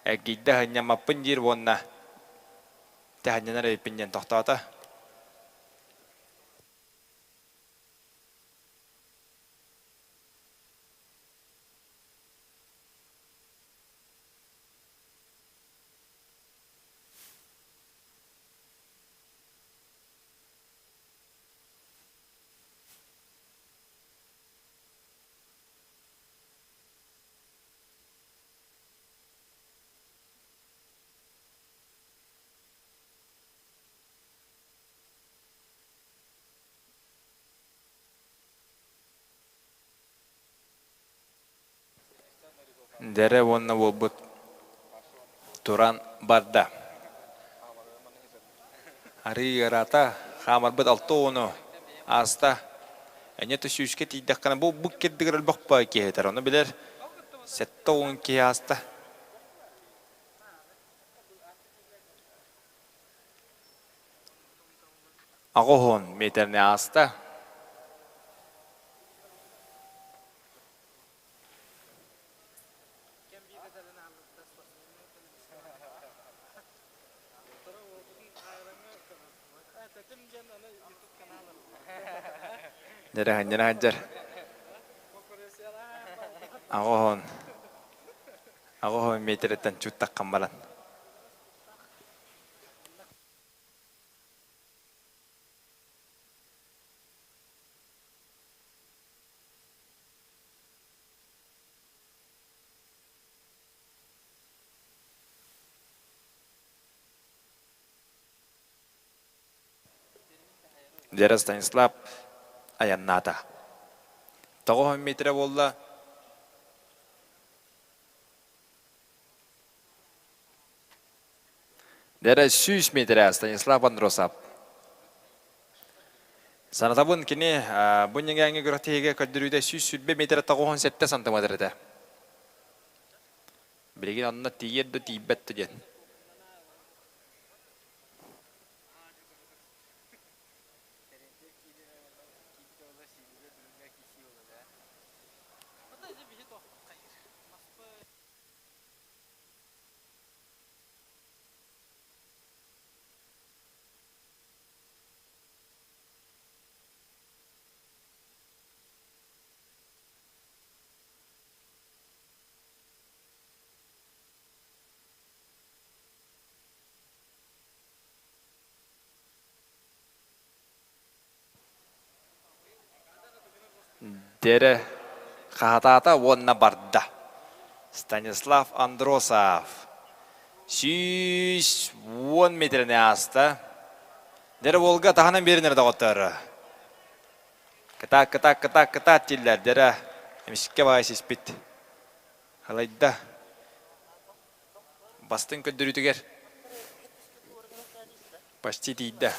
Speaker 3: эргийдэ сынньаммаппын диир уонна тэһэнньэнэр эбиппин диэн тохтоото. Дэрэ уонна буолбут туран барда. Арыы ыараата, хаамарбыт 6 уону ааста. Энньэ 100-кэ тиийдэххинэ бу бу кирдигэр элбэх киһи этэр. Ону билэр 70 киһи ааста. 80 миэтэрни ааста. Дьэрэһэнньэн сылдьар. Аҕоһон аҕоһон миэтэрэттэн чуттаххан баран. Вера Станислав айаннаата. Тоҕо метрэ буолла? Вера 100 метрэ Станислав Андросов. Санатабын кини бу ньиҥээҥҥи күрэхтэһиигэ көрдөрүүтэ 120 метрэ 97 сантиметр этэ. Билигин онно тиийэр да тиийбэт да диэн. Дэрэ хаһатаата уонна барда. Станислав Андросов 110 метрэни ааста. Дэрэ Волга таһынан биэринэр доҕоттор. Кытаат, кытаат, кытаат, кытаат дииллэр. Дэрэ эмискэ баҕайы сиспит. Халайда. Бастыҥ көрдөрүүтүгэр почти тиийдэ.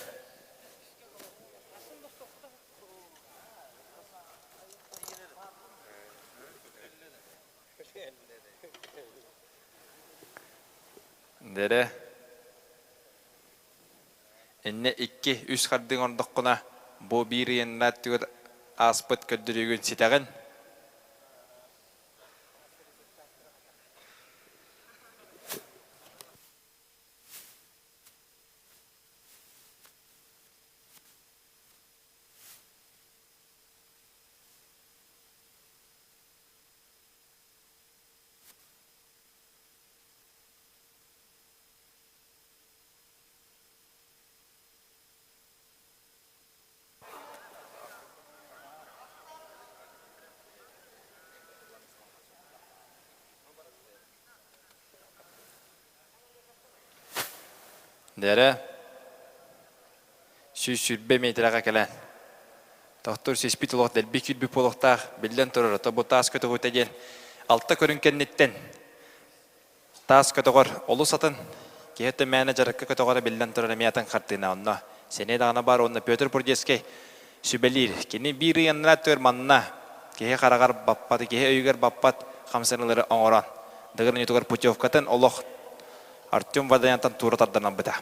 Speaker 3: Дэрэ иннэ икки үс хардыы оҥордоххуна бу биир ыйаннаат түгэр ааспыт көрдөрүүгүн ситэҕин. Дэрэ 120 метрэҕэ кэлэн тохтуур сиспит олох дэлби киирбит буолуохтаах биллэн турар ото бу таас көтөҕүүтэ диэн алта көрүҥ кэнниттэн Таас көтөҕөр олус атын, киһи өттө мээнэ дьарыкка көтөҕөрө биллэн турар эмиэ атын хартыына. Онно сэниэ даҕаны баар уонна Петр Бурдецкай сүбэлиир. Кини биир ый аннараа өттүгэр манна киһи хараҕар баппат, киһи өйүгэр баппат хамсаныылары оҥорон, Дыгын оонньуутугар путевкатын олох Артем Вадаянтан туура тардан ылбыта.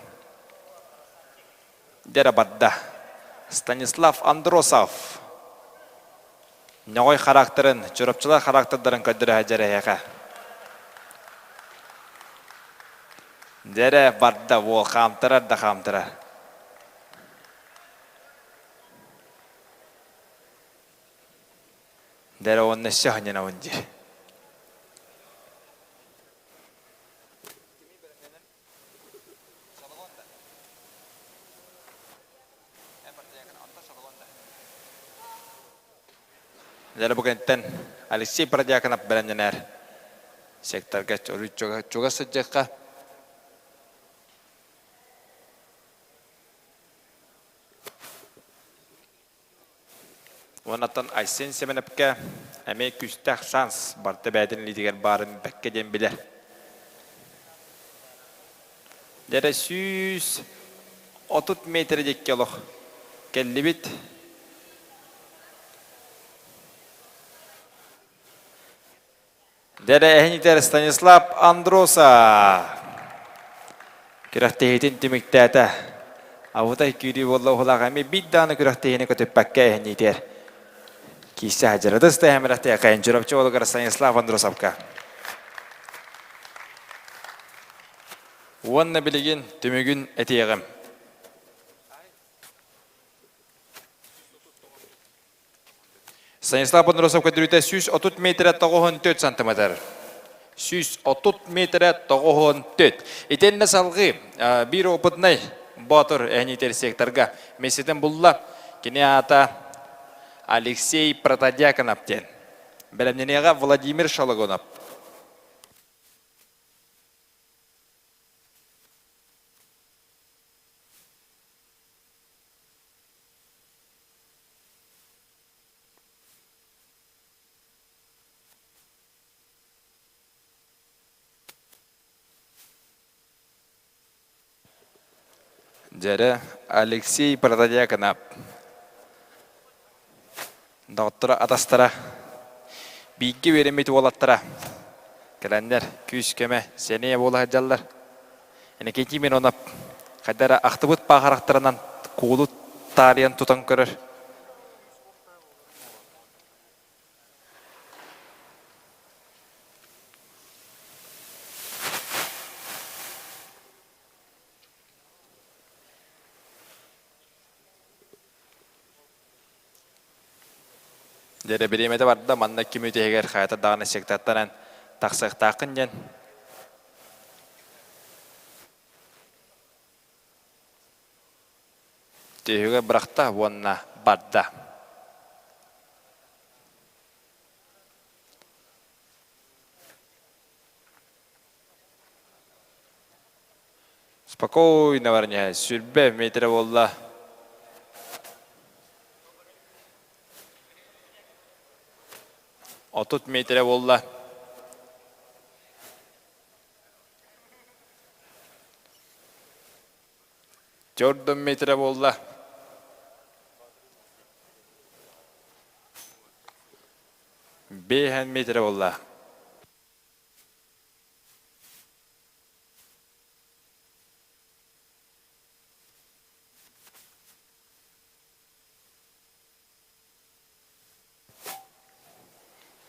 Speaker 3: Дьэ барда. Станислав Андросов ньоҕой характерын, чурапчылар характердарын көрдөрө сылдьар эһиэхэ. Дьэрэ барда уол хаамтарар да хаамтарар. Дэрэ уонна өссө ханньанабын диир. Дьэ бу кэнниттэн Алексей Продьяконов бэлэмнэнэр секторга чугас сылдьыахха. Уоннаттан Айсен Семенепкэ эмиэ күүстээх шанс барыта бэйэтин илиитигэр баарын бэккэ диэн билэр. Дьэрэ 130 метр диэки олох кэллибит. Дьэрэ эһинитэр Станислав Андроса күрэхтэһиитин түмүктээтэ. Абытай күүрүү буолла уһулаах эми биир даҕаны күрэхтэһиини көтүппэккэ эһинитэр. Киисэ хадьарадыс да эһэмэрэхтээх Чурапчы уолугар Станислав Андросовка. Уонна билигин түмүгүн этиэҕим. Станислав Бондросов көрдөрүүтэ 130 метрэ 94 сантиметр. 130 метрэ 94. Итиннэ салгыы биир опытнай боотур эһниитэр секторга миэстэтин булла. Кини аата Алексей Протодьяконов диэн. Бэлэмнэниэҕэ Владимир Шологонов. Дьэрэ Алексей Протодьяконов доҕотторо атастара бииргэ үөрэммит уолаттара кэлэннэр күүс-көмө сэниэ буола сылдьаллар. Иннокентий Миронов хайда эрэ ахтыбыт паахарахтарынан куулу таарыйан тутан көрөр. Дьэ, бириэмэтэ барда, манна ким үтэһигэр хайата даҕаны сектаттан тахсыахтааххын диэн. Түһүгэ бырахта уонна барда. Спокойно баран сүрбэ метрэ буолла. 30 метрэ буолла. Төрдөн метрэ буолла. Бэһэн метрэ буолла.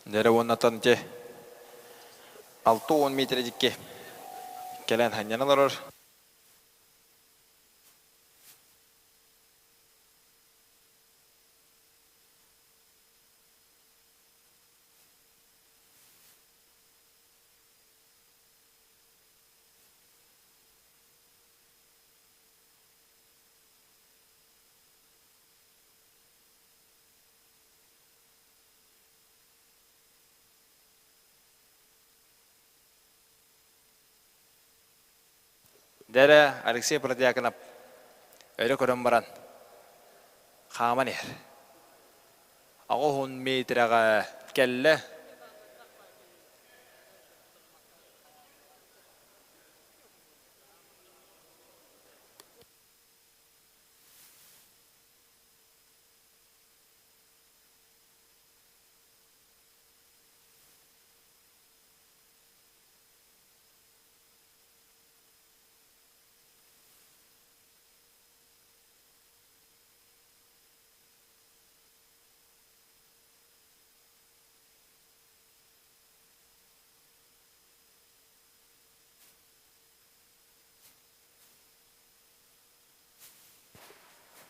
Speaker 3: Дьэрэ уоннатан ити 60 метрэ дикки кэлэн ханньан олорор. Дэрэ Алексей Протодьяконов өрө көрөн баран хааман иһэр. Аҕыс метрэҕэ кэллэ.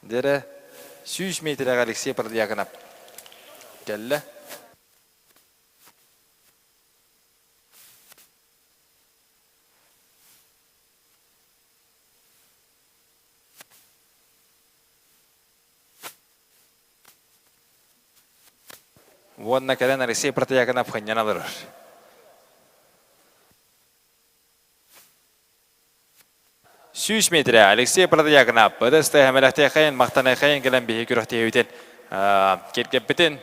Speaker 3: Дьэрэ 100 метрэҕэ Алексей Протодьяконов кэллэ. Уонна кэлэн Алексей Протодьяконов хынньан олорор. 100 метрэ Алексей Протодьяконов ытыс тыаһа махтаныахайын кэлэн биһи күрэхтэһиибитин киргэппитин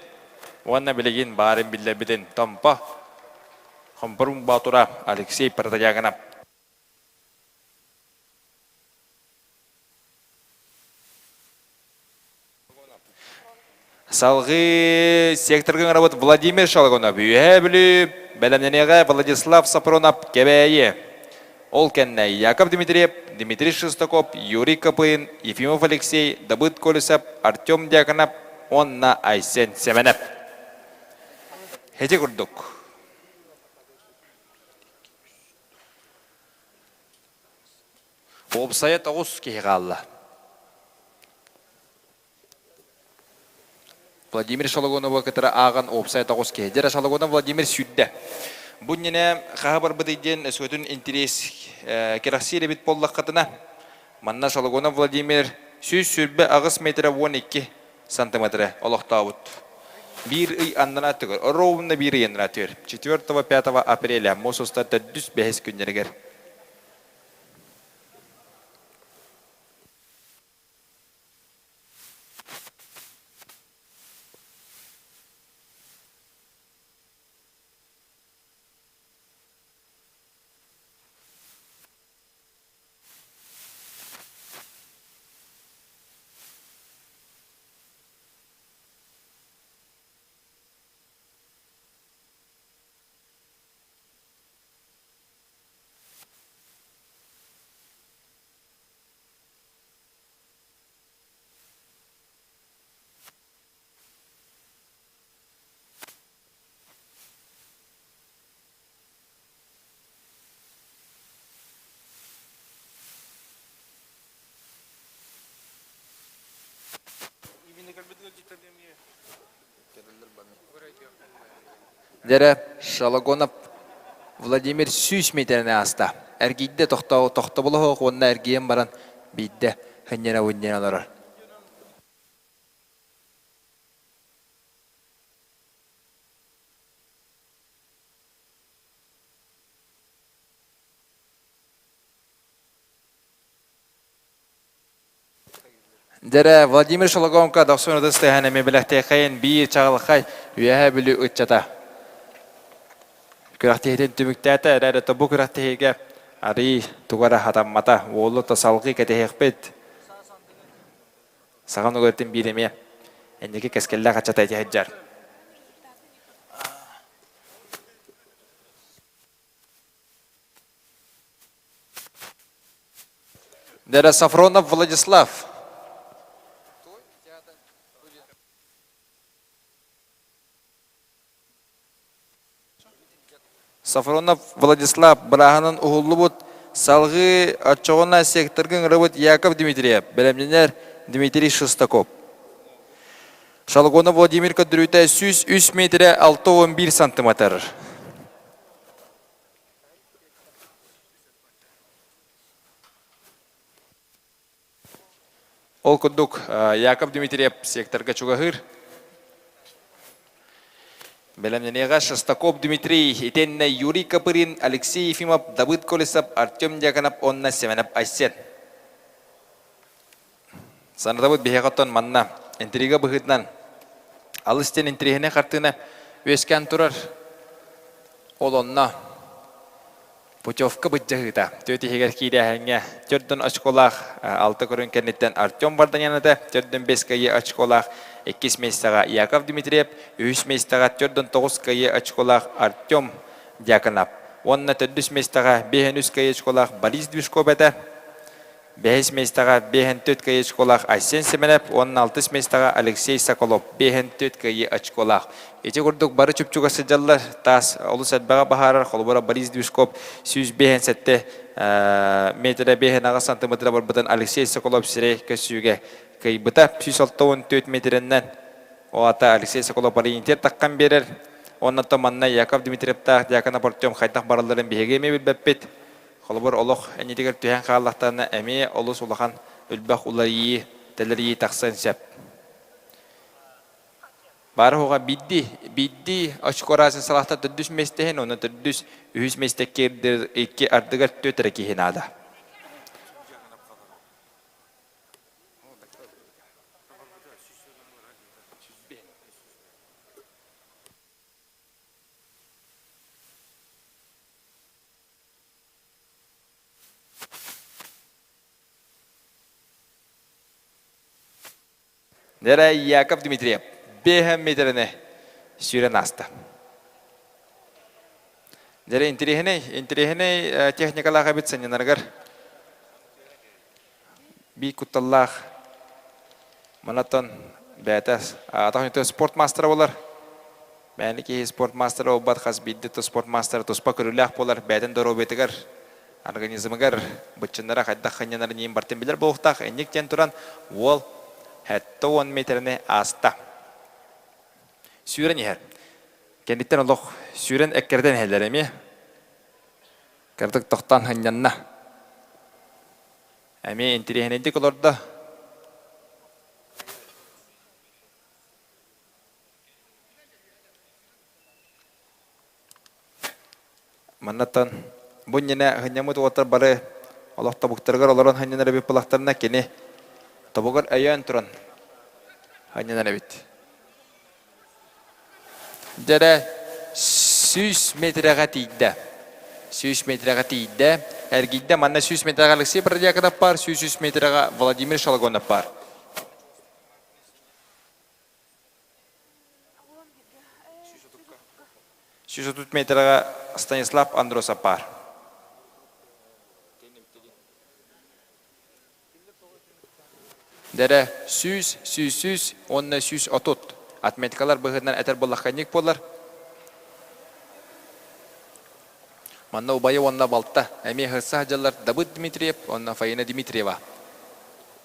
Speaker 3: уонна билигин баарын биллэрбитин Томпо Хомпорун Боотура Алексей Протодьяконов Салгыы секторга ыҥырабыт Владимир Шалгунов, Үөһээ Бүлүү, бэлэмнэниэҕэ Владислав Сапронов, Кэбээйи. Ол кэннэ Яков Дмитриев, Дмитрий Шестаков, Юрий Копырин, Ефимов Алексей, Давыд Колесов, Артем Дьяконов уонна Айсен Сэмэнэп. Ити курдук. Уопсайа тоҕус киһи хаалла. Владимир Шологоновы кытары ааҕан уопсай тоҕус киһи. Дьэ, Шологонов Владимир сүүрдэ. Бу иннинэ хаһа барбытый диэн өскөтүн интэриэс кэрэхсиир эбит буоллаххытына, манна Шологонов Владимир 128 метрэ 12 сантиметры олохтообут. Биир ый аннараа өттүгэр, ровно биир ый аннараа өттүгэр, 4-5 апреля, муус устар төрдүс бэһис күннэригэр. Дьэрэ Шологонов Владимир 100 миэтэрэни ааста. Эргийдэ тохтобула суох уонна эргийэн баран биирдэ хынньана-бунньана олорор. Дьэрэ Владимир Шологонко дохсун ытыс тыаһын эмиэ бэлэхтиэххэйин биир чаҕылхай Үөһээ Бүлүү ыччата күрэхтэһиитин түмүктээтэ эрээри бу күрэхтэһиигэ арыый туга эрэ хатаммата уолу то салгыы кэтэһиэхпит саха норуотун биир эмиэ инники кэскиллээх ыччата ити сылдьар. Дэрэ Сафронов Владислав. Сафронов Владислав бырааһынан уһуллубут салгыы оччоҕуна секторга ыҥырабыт Яков Дмитриев, бэлэмнэнэр Дмитрий Шестаков. Шалгонов Владимир көрдөрүүтэ 103 метрэ 61 сантиметр. Ол курдук Яков Дмитриев секторга чугаһыыр. Бэлэмнэниэҕэ Шестаков Дмитрий, итиэннэ Юрий Копырин, Алексей Ефимов, Давыд Колесов, Артем Дьяконов уонна Семенов Айсен. Санатабыт биһиэхэ оттон манна интрига быһыытынан алыс диэн интириэһинэй хартыына үөскээн турар. Ол онно Путевка быдьаһыыта түөрт иһигэр киирээһиҥҥэ төрдүн очколаах алта көрүҥ кэнниттэн Артем Варданян этэ, төрдүн бэс кыайыы очколаах иккис миэстэҕэ Яков Дмитриев, үһүс миэстэҕэ төрдүн тоҕус кыайыы очколаах Артем Дьяконов уонна төрдүс миэстэҕэ биэһин үс кыайыы очколаах Борис Движков этэ. Бэһис миэстэҕэ биэһэн түөрт кыайыы очколаах Айсен Семенов уонна алтыс миэстэҕэ Алексей Соколов биэһэн түөрт кыайыы очколаах. Ити курдук бары чупчуга сылдьаллар. Таас олус элбэҕи баһаарар. Холобура Борис Движков 157 метрэ 58 сантиметра барбытын Алексей Соколов сирэй көссүүгэ кыайбыта. 164 метрэннэн ол аата Алексей Соколов ориентир таххан биэрэр. Оннуттан манна Яков Дмитриевтаах Дьяконов Артем хайдах баралларын биһиги эмиэ билбэппит. Холобур, олох иннитигэр түһэн хааллахтарына эмиэ олус улахан өлбөх уларыйыы, тэлэрийии тахсыан сөп. Бары оҕо биирдии, биирдии очко разницалаахтар төрдүс миэстэһин, уонна төрдүс, үһүс миэстэ икки ардыгар түөрт эрэ киһи наада. Дэрэ Яков Дмитриев бэһэн метрэни сүүрэн ааста. Дэрэ интэриэһинэй, интэриэһинэй техникалаах эбит сынньанарыгар биир кутталлаах манаттан бэйэтэ атах спорт мастера болар. Мээнэ киһи спорт мастера буолбат, хас биирдии спорт мастера туспа көрүүлээх буолар, бэйэтин доруобуйатыгар, организмыгар быччыннара хайдах ханньанарын иин бартын билэр буолуохтаах. Инник диэн туран уол 70 метрэни ааста. Сүүрэн иһэр. Кэнниттэн олох сүүрэн эккирэтэн иһэллэр эмиэ. Кыратык тохтоон сынньанна. Эмиэ интириэһинэйдик олордо. Маннаттан бу иннинэ сынньаммыт уолаттар бары олох тобуктарыгар олорон сынньанар эбит буоллахтарына кини тобугар өйөөн туран сынньанар эбит. Дьэрэ 100 метрэҕэ тиийдэ. 100 метрэҕэ тиийдэ. Эргийдэ. Манна 100 метрэҕэ Алексей Бродяков баар, 103 метрэҕэ Владимир Шалагонов баар. 130 метрэҕэ Станислав Андросов баар. Дэрэ 100, 100 уонна 130 отметкалар быһыытынан этэр буоллахханньык буолар. Манна убайа уонна балта эмиэ сырса сылдьаллар Давыд Дмитриев уонна Фаина Дмитриева.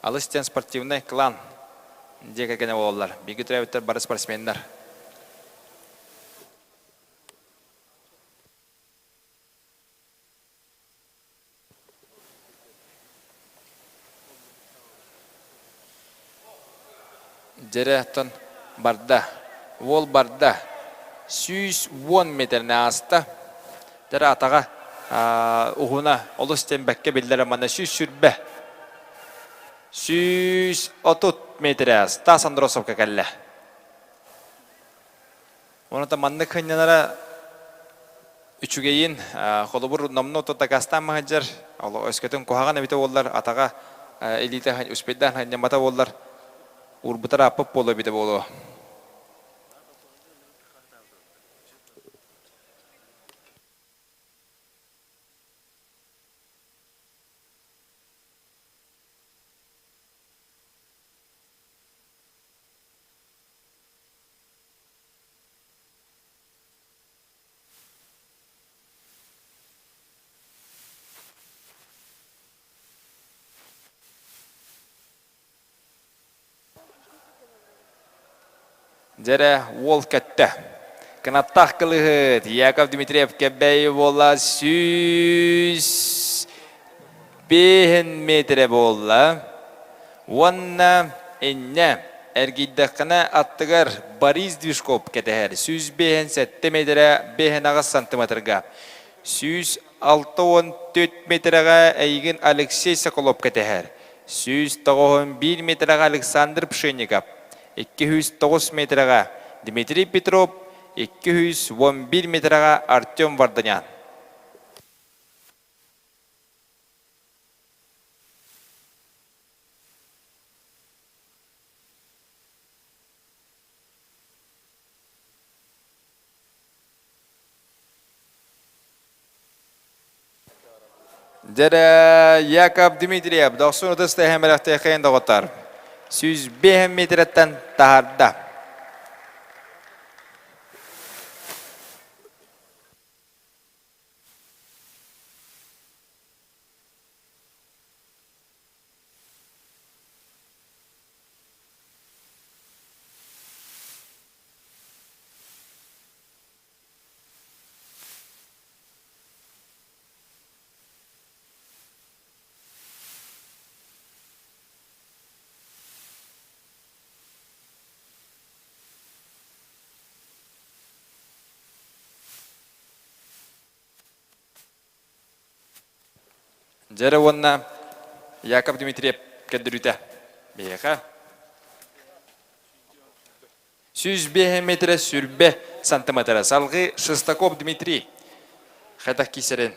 Speaker 3: Алыс диэн спортивнай клан дьиэ кэргэнэ буолаллар. Бииргэ төрөөбүттэр бары спортсменнар. Дьэрэ оттон барда. Уол барда. 110 метрни ааста. Дьэрэ атаҕа уһуна олус тэмбэккэ биллэрэ манна 120. 130 метрэ Стас Андросовка кэллэ. Онон маннык сынньанара үчүгэйин, холобур, номнуо дакаастаан сылдьар, өскөтүн куһаҕан эбитэ буоллар, атаҕа илиитэ успейдаан сынньаммата буоллар, уурбутар ааппыт буолуо эбитэ буолуо. Дьэрэ уол көттө. Кынаттаах кылыһыт Яков Дмитриев Кэбээйи буола 105 метрэ буолла. Уонна инньэ эргийдэххинэ аттыгар Борис Движков кэтэһэр 157 метрэ 58 сантиметрга. 164 метрэҕэ эйигин Алексей Соколов кэтэһэр. 191 метрэҕэ Александр Пшенников, 209 метрэҕэ Дмитрий Петров, 211 метрэҕэ Артем Варданян. Дьэрэ Яков Дмитриев дохсун ытыс тэһэн бэлэхтиэххин доҕоттор. 105 метрэттэн таһаарда. Дьэрэ уонна Яков Дмитриев көрдөрүүтэ биһиэхэ 105 метрэ сүрбэ сантиметра. Салгыы Шестаков Дмитрий хайдах киисэрин,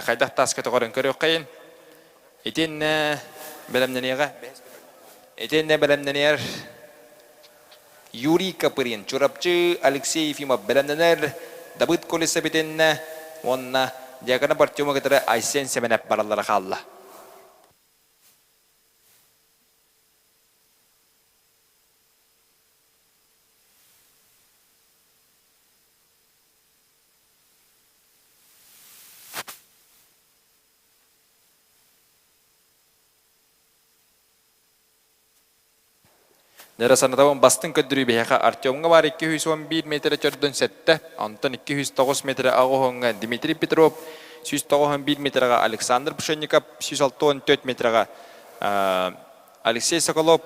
Speaker 3: хайдах тааска көтөҕөрүн көрүөххэйин. Итиннэ бэлэмнэниэҕэ. Итиннэ бэлэмнэниэр Юрий Копырин, Чурапчы Алексей Ефимов бэлэмнэнэр, Давыд Колесов итиннэ уонна Диаконов Артема кытары Айсен Семенов бараллара хаалла. Дьэрэ санатабын бастыҥ көрдөрүү биһиэхэ Артемҥа баар 211 метрэ төрдүн сэттэ, онтон 209 метрэ аҕыс Дмитрий Петров, 191 метрэҕэ Александр Пшенников, 164 метрэҕэ Алексей Соколов,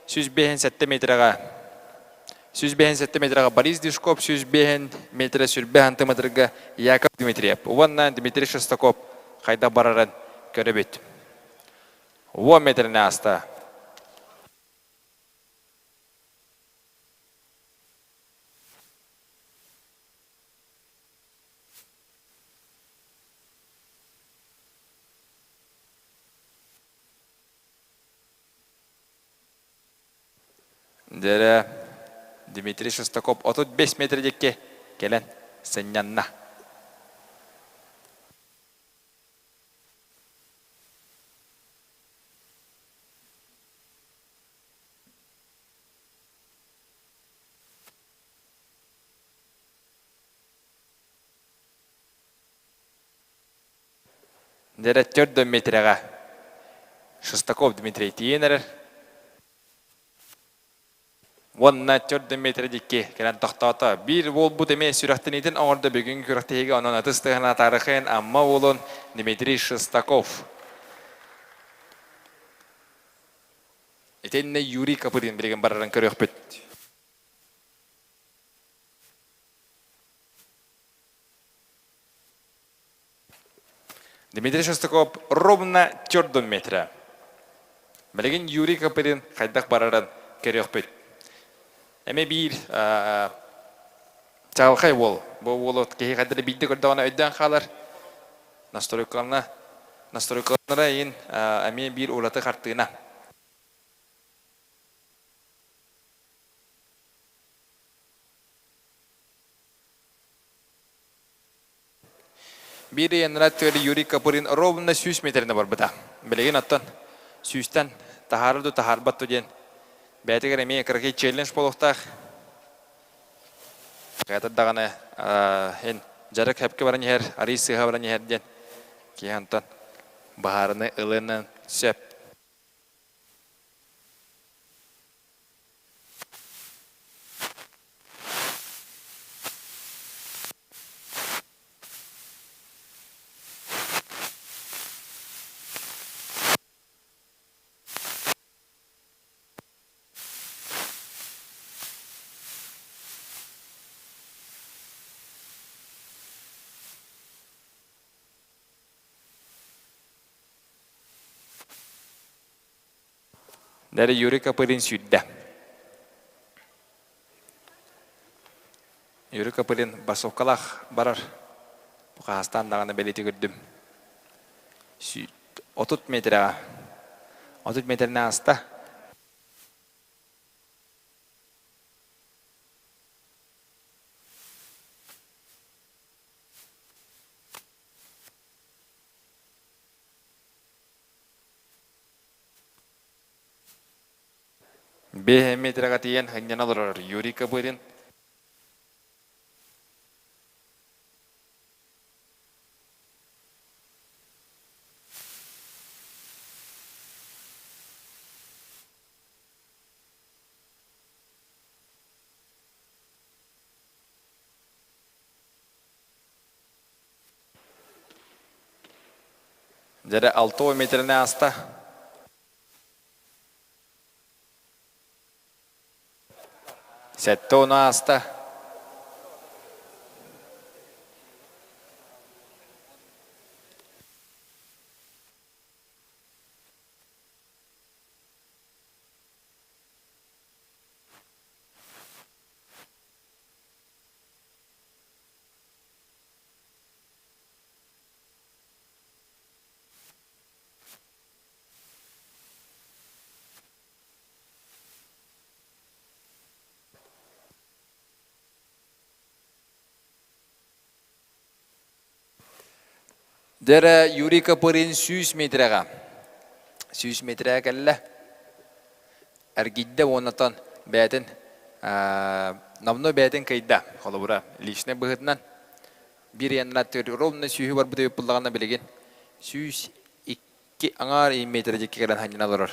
Speaker 3: 157 метрэҕэ 157 метрэҕэ Борис Дишков, 105 метрэ сүрбэ сантиметрга Яков Дмитриев уонна Дмитрий Шестаков хайдах барарын көрөбүт. 10 метрини ааста. Дьэрэ Дмитрий Шестаков 35 метр диэки кэлэн сынньанна. Дьэрэ төрдө метрэҕэ Шестаков Дмитрий тиийэн эрэр. Уонна төрдө метрэ дикки кэлэн тохтоото. Биир буолбут эмиэ сүрэхтэниитин оҥордо бүгүҥҥү күрэхтэһиигэ онон ытыс тыаһына таарыхын Амма уолун Дмитрий Шестаков. Итиннэ Юрий Копырин билигин барарын көрүөхпүт. Дмитрий Шестаков ровно төрдөн метрэ. Билигин Юрий Копырин хайдах барарын көрүөхпүт. Эмэ биир чаҕылхай уол. Бу уолу киһи хайдах да биирдэ көрдөҕүнэ өйдөөн хаалар. Настройкалана настройкаланара иһин эмиэ биир ураты хартыына. Биир ыйаннара тыали Юрий Копырин ровно 100 метрини барбыта. Билигин оттон сүүстэн таһаарар дуу таһаарбат дуу диэн бэйэтигэр эмиэ кыракый челлендж буолуохтаах. Хайатар даҕаны эн дьарык хэпкэ баран иһэр, арый сыыһа баран иһэр диэн киһи онтон баһаарыны ылыан сөп. Дары Юрий Копырин сүүрдэ. Юрий Копырин басовкалаах барар. Бу хаһастаан даҕаны бэлиэтии көрдүм. 30 метрэҕэ. 30 метрини ааста. Биэһэ метрэҕэ тиийэн һынньана олорор Юрий Копырин. Дьэрэ 6 метрини ааста. 7 ону ааста. Дьэрэ Юрий Копырин 100 метрэҕэ 100 метрэҕэ кэллэ. Эргийдэ уоннатан бэйэтин номнуо бэйэтин кыйда. Холобура, личнэй быһыытынан биир ыйанна ровно сүүһү барбыт ыйыппыллаҕына билигин 102 аҥаар метр дьикки кэлэн ханньана олорор.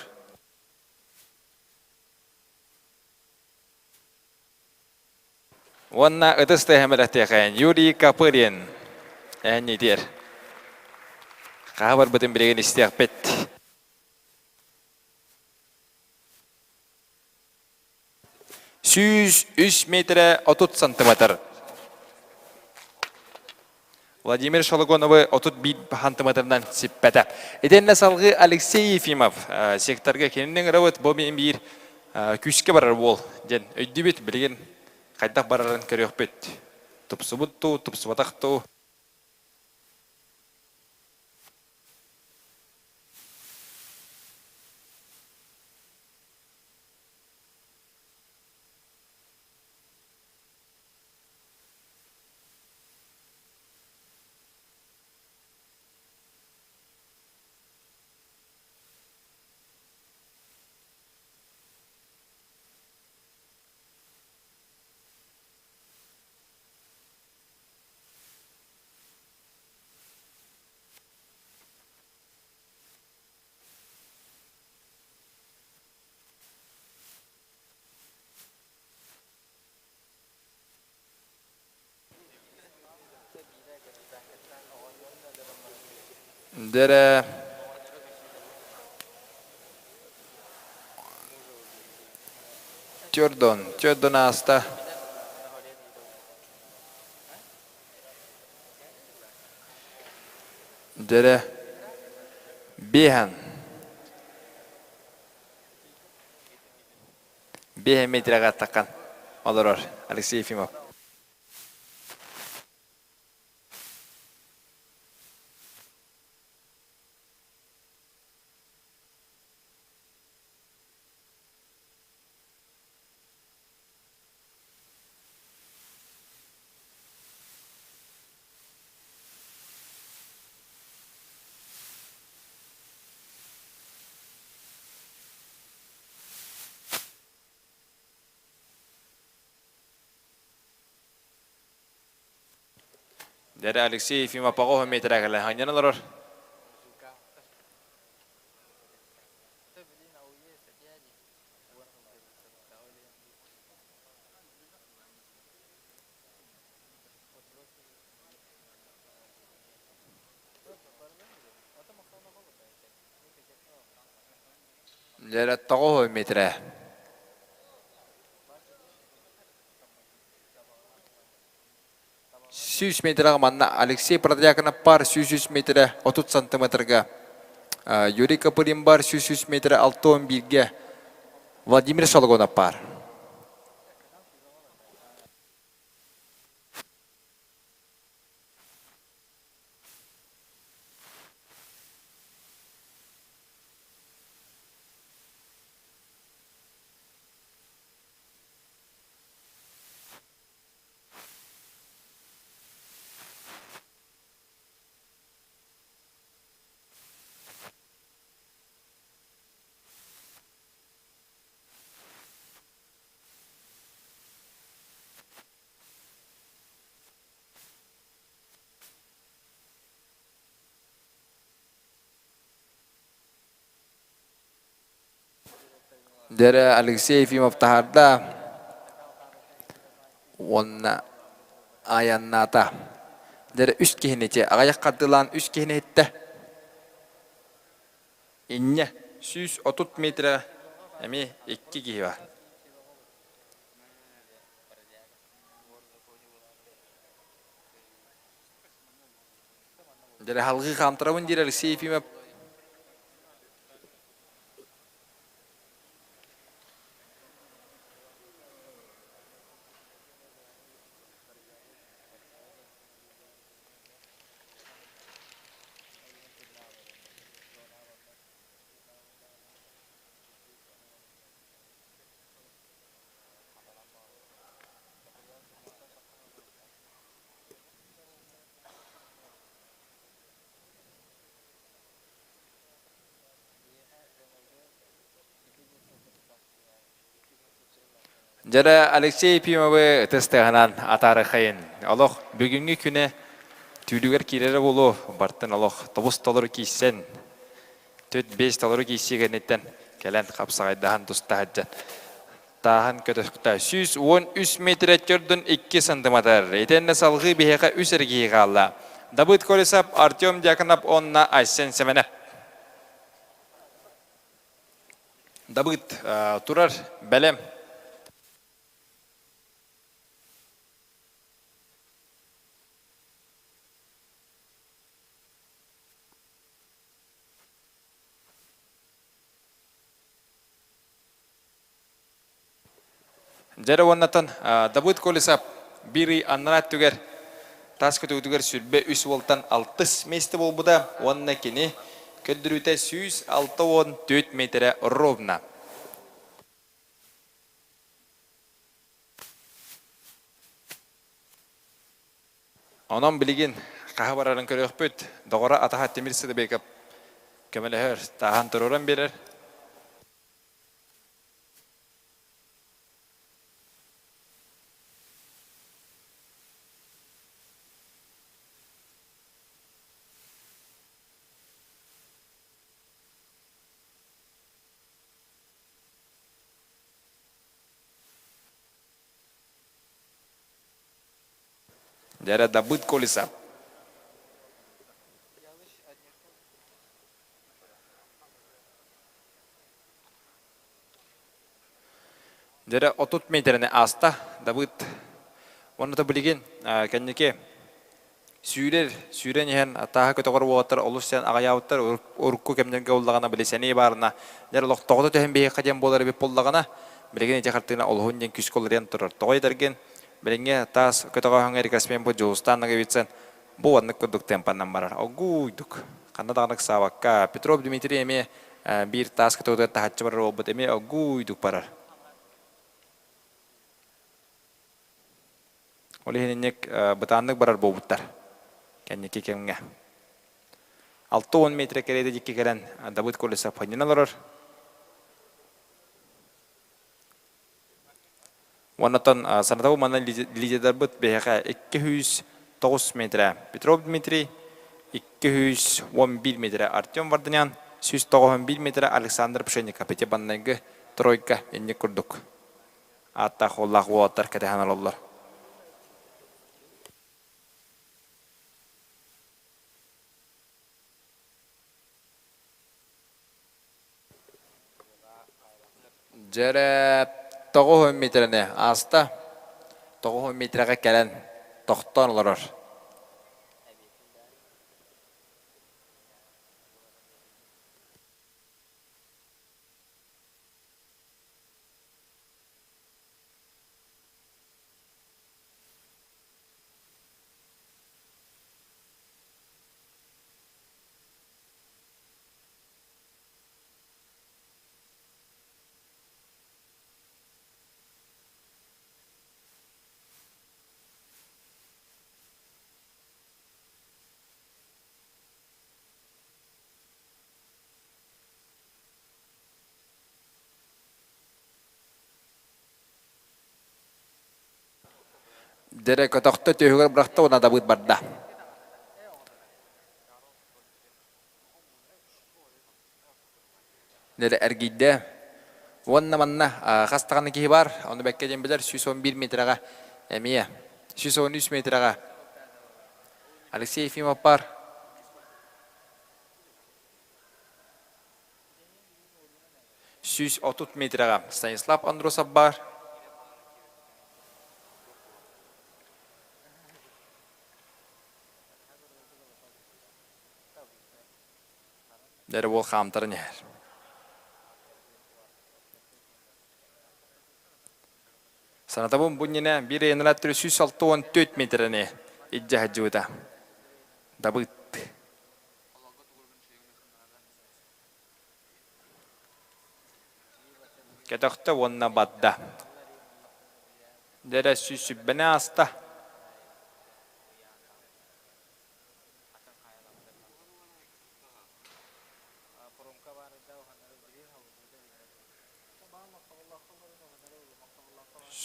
Speaker 3: Уонна ытыс тыаһа мэлэхтиэхэйин Юрий Копырин эһэнньитиэр. Хаһа барбытын билигин истиэхпит. 103 метрэ 30 сантиметр. Владимир Шологоновы 31 сантиметрынан сиппэтэ. Итиннэ салгыы Алексей Ефимов секторга кинини ыҥырабыт бу мин биир күүскэ барар уол диэн өйдүүбүт. Билигин хайдах барарын көрүөхпүт. Тупсубут дуу, тупсубатах дуу. Дэрэ Тюрдон, Тюрдон ааста. Дэрэ Биһан. Биэһэ метрэҕэ таххан олорор Алексей Ефимов. Дэрэ Алексей Ефимов оҕо метрэ кэлэн ханньан олорор. Дьэрэ тоҕус метрэ. 100 метрэҕэ манна Алексей Протодьяконов пар 103 метрэ 30 сантиметрга Юрий Копырин бар 103 метрэ 61-гэ Владимир Шологонов пар. Дьэрэ Алексей Ефимов таһаарда уонна айаннаата. Дьэрэ үс киһини ити аҕыйах хардыылаан үс киһини иһиттэ. Инньэ 130 метрэ эмиэ икки киһи бар. Дьэрэ халҕыы хаамтарабын диир Алексей Ефимов. Дьэрэ Алексей Ефимовы ытыс тыаһынан атаарыхайын. Олох бүгүҥҥү күнэ түүлүгэр киирэрэ буолуо, бартын олох тобус толору киирсэн, түт биэс толору киирсии кэнниттэн кэлэн хапсаҕайдаһан туста сылдьан. Тааһын көтөхтө. 113 метрэ төрдүн 2 сантиметр. Итиэннэ салҕыы биһиэхэ үс эргийии хаалла. Давыд Колесов, Артем Дьяконов уонна Айсен Семенов. Давыд турар бэлэм. Дьэрэ уоннаттан Давыд Колесов биир ый аннараа өттүгэр таас көтүүтүгэр 23 уолтан алтыс миэстэ буолбута уонна кини көрдөрүүтэ 164 миэтэрэ ровно. Онон билигин хаһа барарын көрүөхпүт. Доҕоро атаһа Тимир Сыдыбеков көмөлөһөр, тааһан туруоран биэрэр. Дьэ Дабыт Колесов. Дьэрэ 30 миэтэрэни ааста Давыд. Уонна да билигин кэнники сүүрэр, сүүрэн иһэн тааһы көтөҕөр уолаттар олус сиэн аҕыйаабыттар. Урукку кэмнэргэ буоллаҕына били сэнии баарына дьэр олохтоҕута түһэн биһиэхэ диэн буолар эбит буоллаҕына, билигин ити хартыына олуһун диэн күүскэ уларыйан турар. Тоҕо этэргин, билиҥҥи таас көтөҕөөһүҥҥэ рекордсмен бу Дьулустаан Ноговицын бу оннук курдук темпанан барар. Оггуйдук. Ханна даҕаны ыксаабакка. Петров Дмитрий эмиэ биир таас көтөҕүтүгэр таһаччы барар буолбут эмиэ оггуйдук барар. Ол иһин инник бытааннык барар буолбуттар кэнники кэмҥэ. 60 метр кэриэтэ дикки кэлэн Давыд Колесов ханньан олорор. Уоннаттан санатабы манна лидердарбыт биһиэхэ 209 метрэ Петров Дмитрий, 211 метрэ Артем Варданян, 191 метрэ Александр Пшенников. Ити баннайгы тройка инник курдук ааттаах уоллаах уолаттар кэтэһэн олороллор. Дьэрэ 90 миэтэрэни ааста. 90 миэтэрэҕэ кэлэн тохтоон олорор. Дьэрэ көтөхтө түөһүгэр бырахта уонна дабыыт барда. Дьэрэ эргийдэ. Уонна манна хас даҕаны киһи баар, ону бэккэ диэн билэр 111 миэтэрэҕэ эмиэ 113 миэтэрэҕэ Алексей Ефимов баар. 130 миэтэрэҕэ Станислав Андросов баар. Дэрэ уол хаамтаран иһэр. Санатабын бу иннинэ биир ыйанара 364 миэтэрэни илдьэ сылдьыбыта. Дабыт. Көтөхтө уонна барда. Дьэрэ сүүс сүббэни ааста.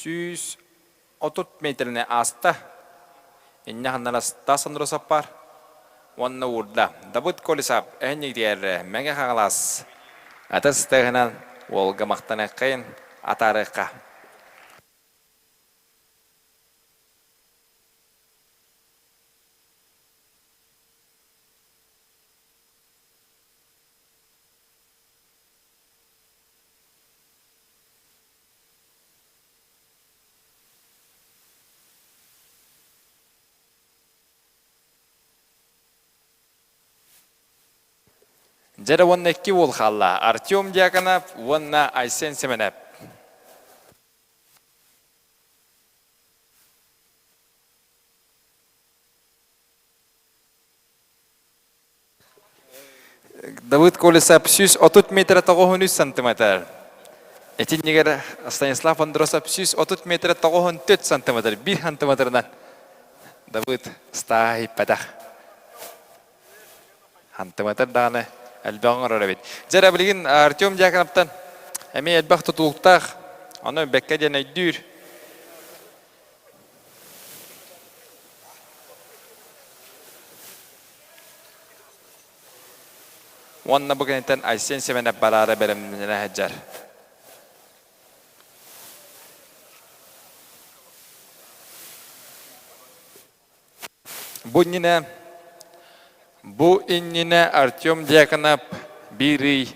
Speaker 3: 130 миэтэрэни ааста. Инньэ ханнара Стас Андросов баар уонна уурда. Давыд Колесов эһинньигитигэр Мэҥэ Хаҥалас ытыс тыаһынан уолга махтаныаххайын. атаарыахха. Дьэрэ уонна икки уол хаалла Артем Дьяконов уонна Айсен Семенов. Давыд Колесов 130 метр 93 сантиметр. Итиннигэр Станислав Андросов 130 метр 94 сантиметр, 1 сантиметрынан Давыд стааһа иппэтэх. Сантиметр даҕаны элбэх оҥорор эбит. Дьэ эрэ билигин Артем Дьяконовтан эмиэ элбэх тутулуктаах, ону бэккэ диэн өйдүүр. Уонна бу кэнниттэн Айсен Семенов бараары бэлэмнэнэ сылдьар. Бу иннинэ, бу иннинэ Артем Дьяконов биир ый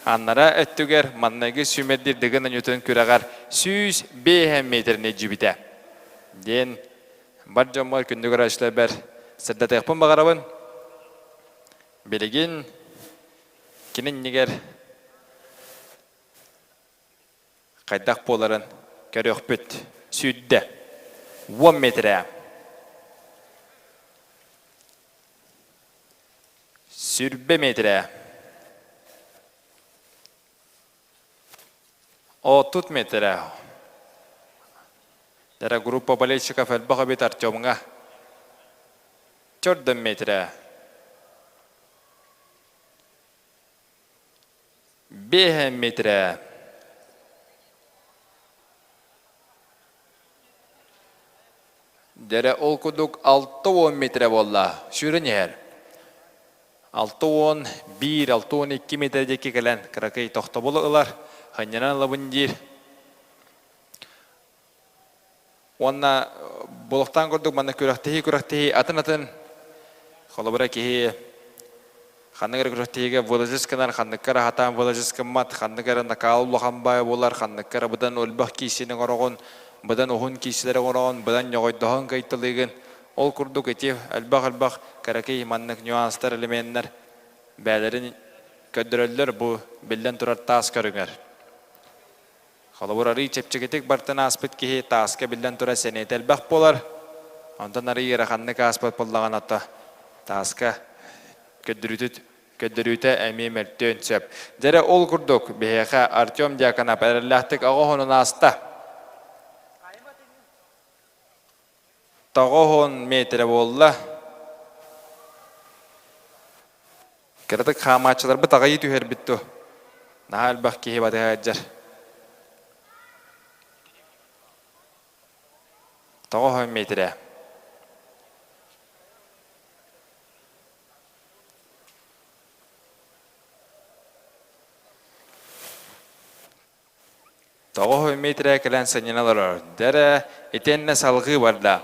Speaker 3: аннараа өттүгэр манныгы сүүмэрдиир Дыгын Анютын күрэҕэр 105 метрини дьүбүтэ диэн бар дьоммор күндү көрөөччүлэрбэр сырдатыахпын баҕарабын. Билигин кини иннигэр хайдах буоларын көрүөхпүт. Сүүрдэ. Уон метрэ. Сүрбэ метрэ. 30 метрэ. Дара группа болельщиков элбэх эбит Артемҥа. Төрдөн метрэ. Биэһэн метрэ. Дэрэ ол курдук 60 метрэ буолла. Сүүрэн иһэр. 61, 62 метр диэки кэлэн кыракый тохтобулу ылар, ханньанан ылабын диир. Уонна булуктаан курдук манна күрэхтэһии-күрэхтэһии атын-атын. Холобура киһи ханнык эрэ күрэхтэһиигэ выложис гынар, ханныкка эрэ хатаан выложис гыммат, ханнык эрэ накаал улахан баай буолар, ханныкка эрэ быдан өлбөх киисини оҥороҕун, быдан уһун киисилэри оҥороҕун, быдан ньоҕойдоһон кыйталыыгын. Ол курдук ити элбэх-элбэх кыракый маннык нюанстар, элеменнэр бэйэлэрин көрдөрөллөр бу биллэн турар таас көрүҥэр. Холобур, арыый чэпчэкитик бартан ааспыт киһи тааска биллэн турар сэниэтэ элбэх буолар. Онтон арыый ыараханнык ааспыт буоллаҕына ото тааска көрдөрүүтүт көрдөрүүтэ эмиэ мөлтүөн сөп. Дьэрэ ол курдук биһиэхэ Артем Дьяконов эрэллээхтик аҕа оһонун ааста. 90 метрэ буолла. Кыратык хаамааччыларбыт аҕыйыы түһэрбит дуо? Наһаа элбэх киһи батыһа сылдьар. 90 метрэ. 9 метрэ кэлэн сынньана олорор. Дэрэ итиэннэ салҕыы барда.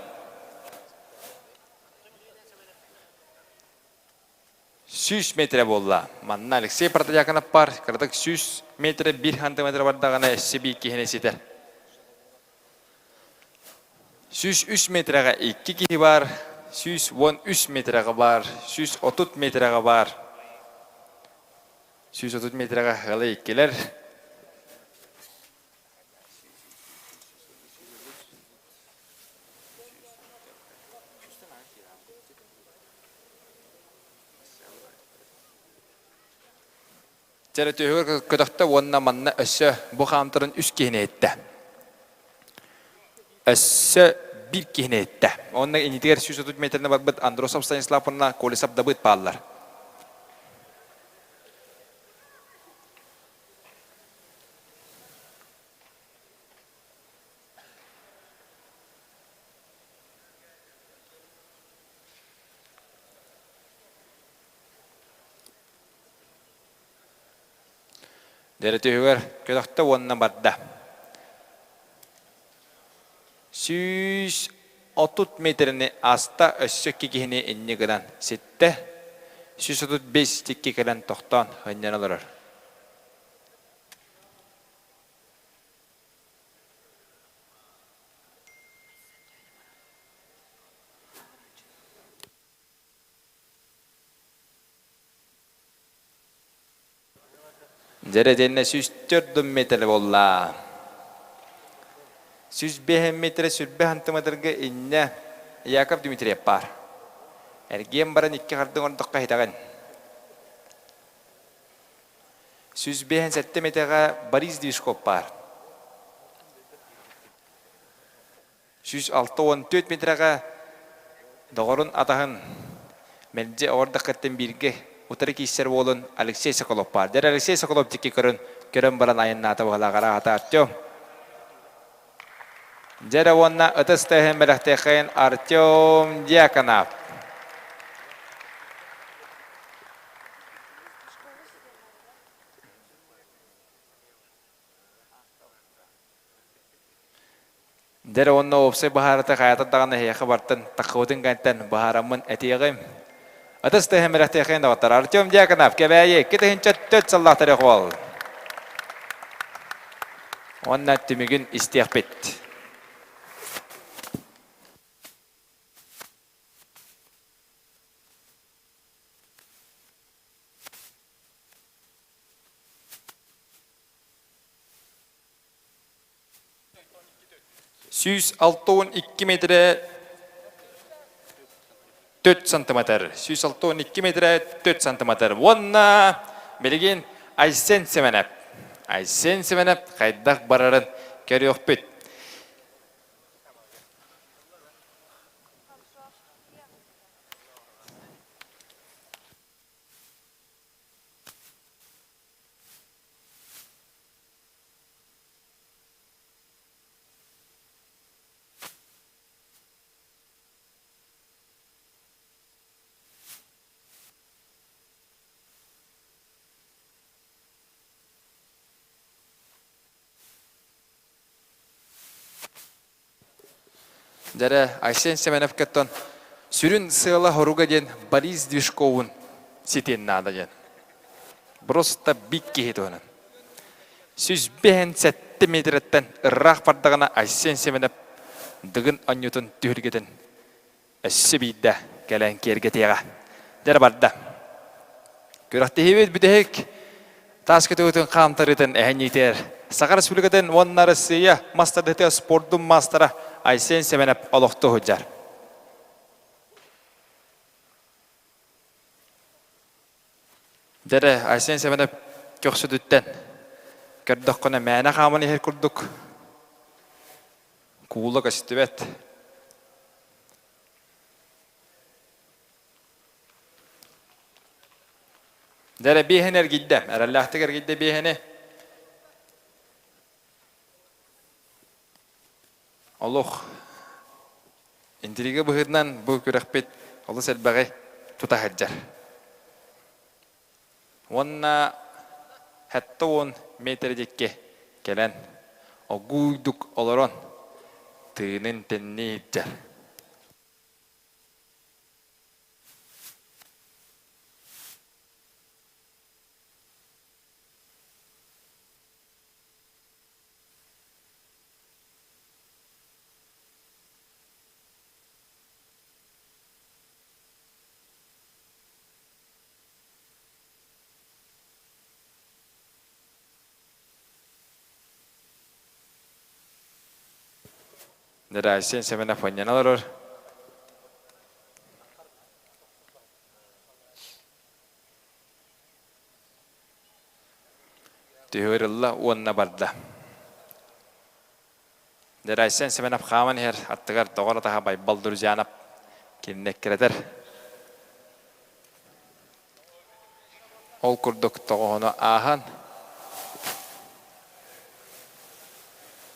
Speaker 3: 100 метрэ буолла. Манна Алексей Протодьяконов бар. Кыратык 100 метрэ 1 сантиметр бардаҕына өссө биир киһини ситэр. 103 метрэҕэ икки киһи бар, 113 метрэҕэ бар, 130 метрэҕэ бар. 130 метрэҕэ ыала иккилэр. Чэрэтүһүгэр көтөхтө уонна манна өссө бу хаамтарын үс киһини иһиттэ. Өссө биир киһини иһиттэ. Онно иннитигэр 130 метрine барбыт Андросов Станислав уонна Колесов Давыд бааллар. Дэрэтүһүгэр көтөхтө уонна барда. 130 метрини аста өссө икки киһини инньэ гынан ситтэ. 135 тикки кэлэн тохтоон ынньан олорор. Дьэрэ дьэннэ 104 метр буолла. 105 метрэ сүрбэ сантиметрга иннэ Яков Дмитриев баар. Эргиэн баран икки хардыҥ ордоххо иһитэҕин. 157 метрга Борис Движков баар. 164 метрэҕэ доҕорун атаһын мэлдьи оҕордаххыттан бииргэ утары киирсэр уолун Алексей Соколов баар. Дьэ Алексей Соколов диэки көрөн, көрөн баран айаннаата быһалаах араата Артем. Дьэ уонна ытыс тыаһын бэлэхтиэххэйин Артем Дьяконов. Дьэ уонна уопсай быһаарыта хайата даҕаны эһиэхэ бартын, таххыбытын кэнтэн быһаараммын этиэҕим. Ытыс тыаһын бэлэхтиэххин доҕоттор. Артем Дьяконов, Кэбээйи, 2004 сыллаах төрүөх уол. Уонна түмүгүн истиэхпит. 162 метрэ 4 сантиметр. 162 метрэ 4 сантиметр. Уонна билигин Айсен Семенов. Айсен Семенов хайдах барарын көрүөхпүт. Дьэрэ, Айсен Семеновкаттан сүрүн сыала-соруга диэн Борис Движковун ситиэн наада диэн. Просто бик киһи туһунан. 157 метрэттэн ыраах бардаҕына Айсен Семенов Дыгын онньутун түһүлгэтин өссө биирдэ кэлэн киэргэтиэҕэ. Дьэ барда. Күрэхтэһиибит бүтэһик таас көтөҕүтүн хаамтарыытын эһэнньиитигэр Саха Республикатын уонна Россия мастардыһыта спордун маастара Айсен Семенов олохтуу сылдьар. Дьэ Айсен Семенов көхсүтүттэн көрдөххүнэ мээнэ хааман иһэр курдук куула көстүбэт. Дьэ биэһин эргийдэ, эрэллээхтик эргийдэ биэһини. Олох интрига быһыытынан бу күрэхпит олус элбэҕи тута сылдьар. Уонна 70 метр диэки кэлэн огууйдук олорон тыынын тэннии илдьэр. Айсен Семенов анньан олорор. Түһүрүлла уонна барда. Айсен Семенов хааман иһэр аттыгар доҕор атаһа Байбал Друзьянов кинини эккирэтэр. Ол курдук тоҕоһуну ааһан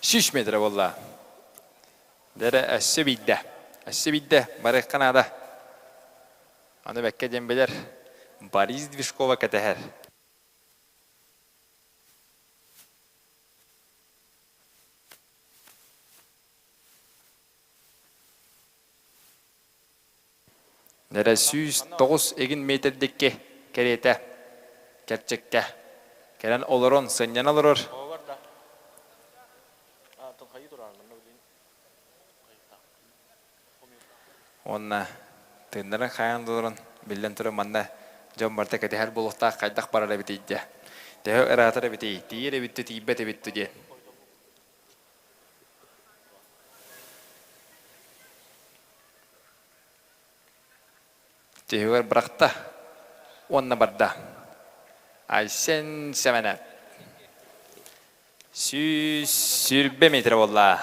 Speaker 3: 100 метр буолла. Дэрэ өссө биирдэ. Өссө биирдэ барыахха наада. Аны бэккэ диэн билэр Борис Движкова кэтэһэр. Эрэ 109 эгин метрдикки кэриэтэ кэрчиккэ кэлэн олорон сынньана олорор. Уонна тыыннарын хайаан да олорон, биллэн турар, манна дьон барыта кэтэһэр буолуохтаах хайдах барар эбитий диэ. Төһө ыраатар эбитий, тиийэр эбит дуу, тиийбэт эбит дуу диэн. Түһүгэр бырахта уонна барда. Айсен Сэмэнэп 120 метр буолла.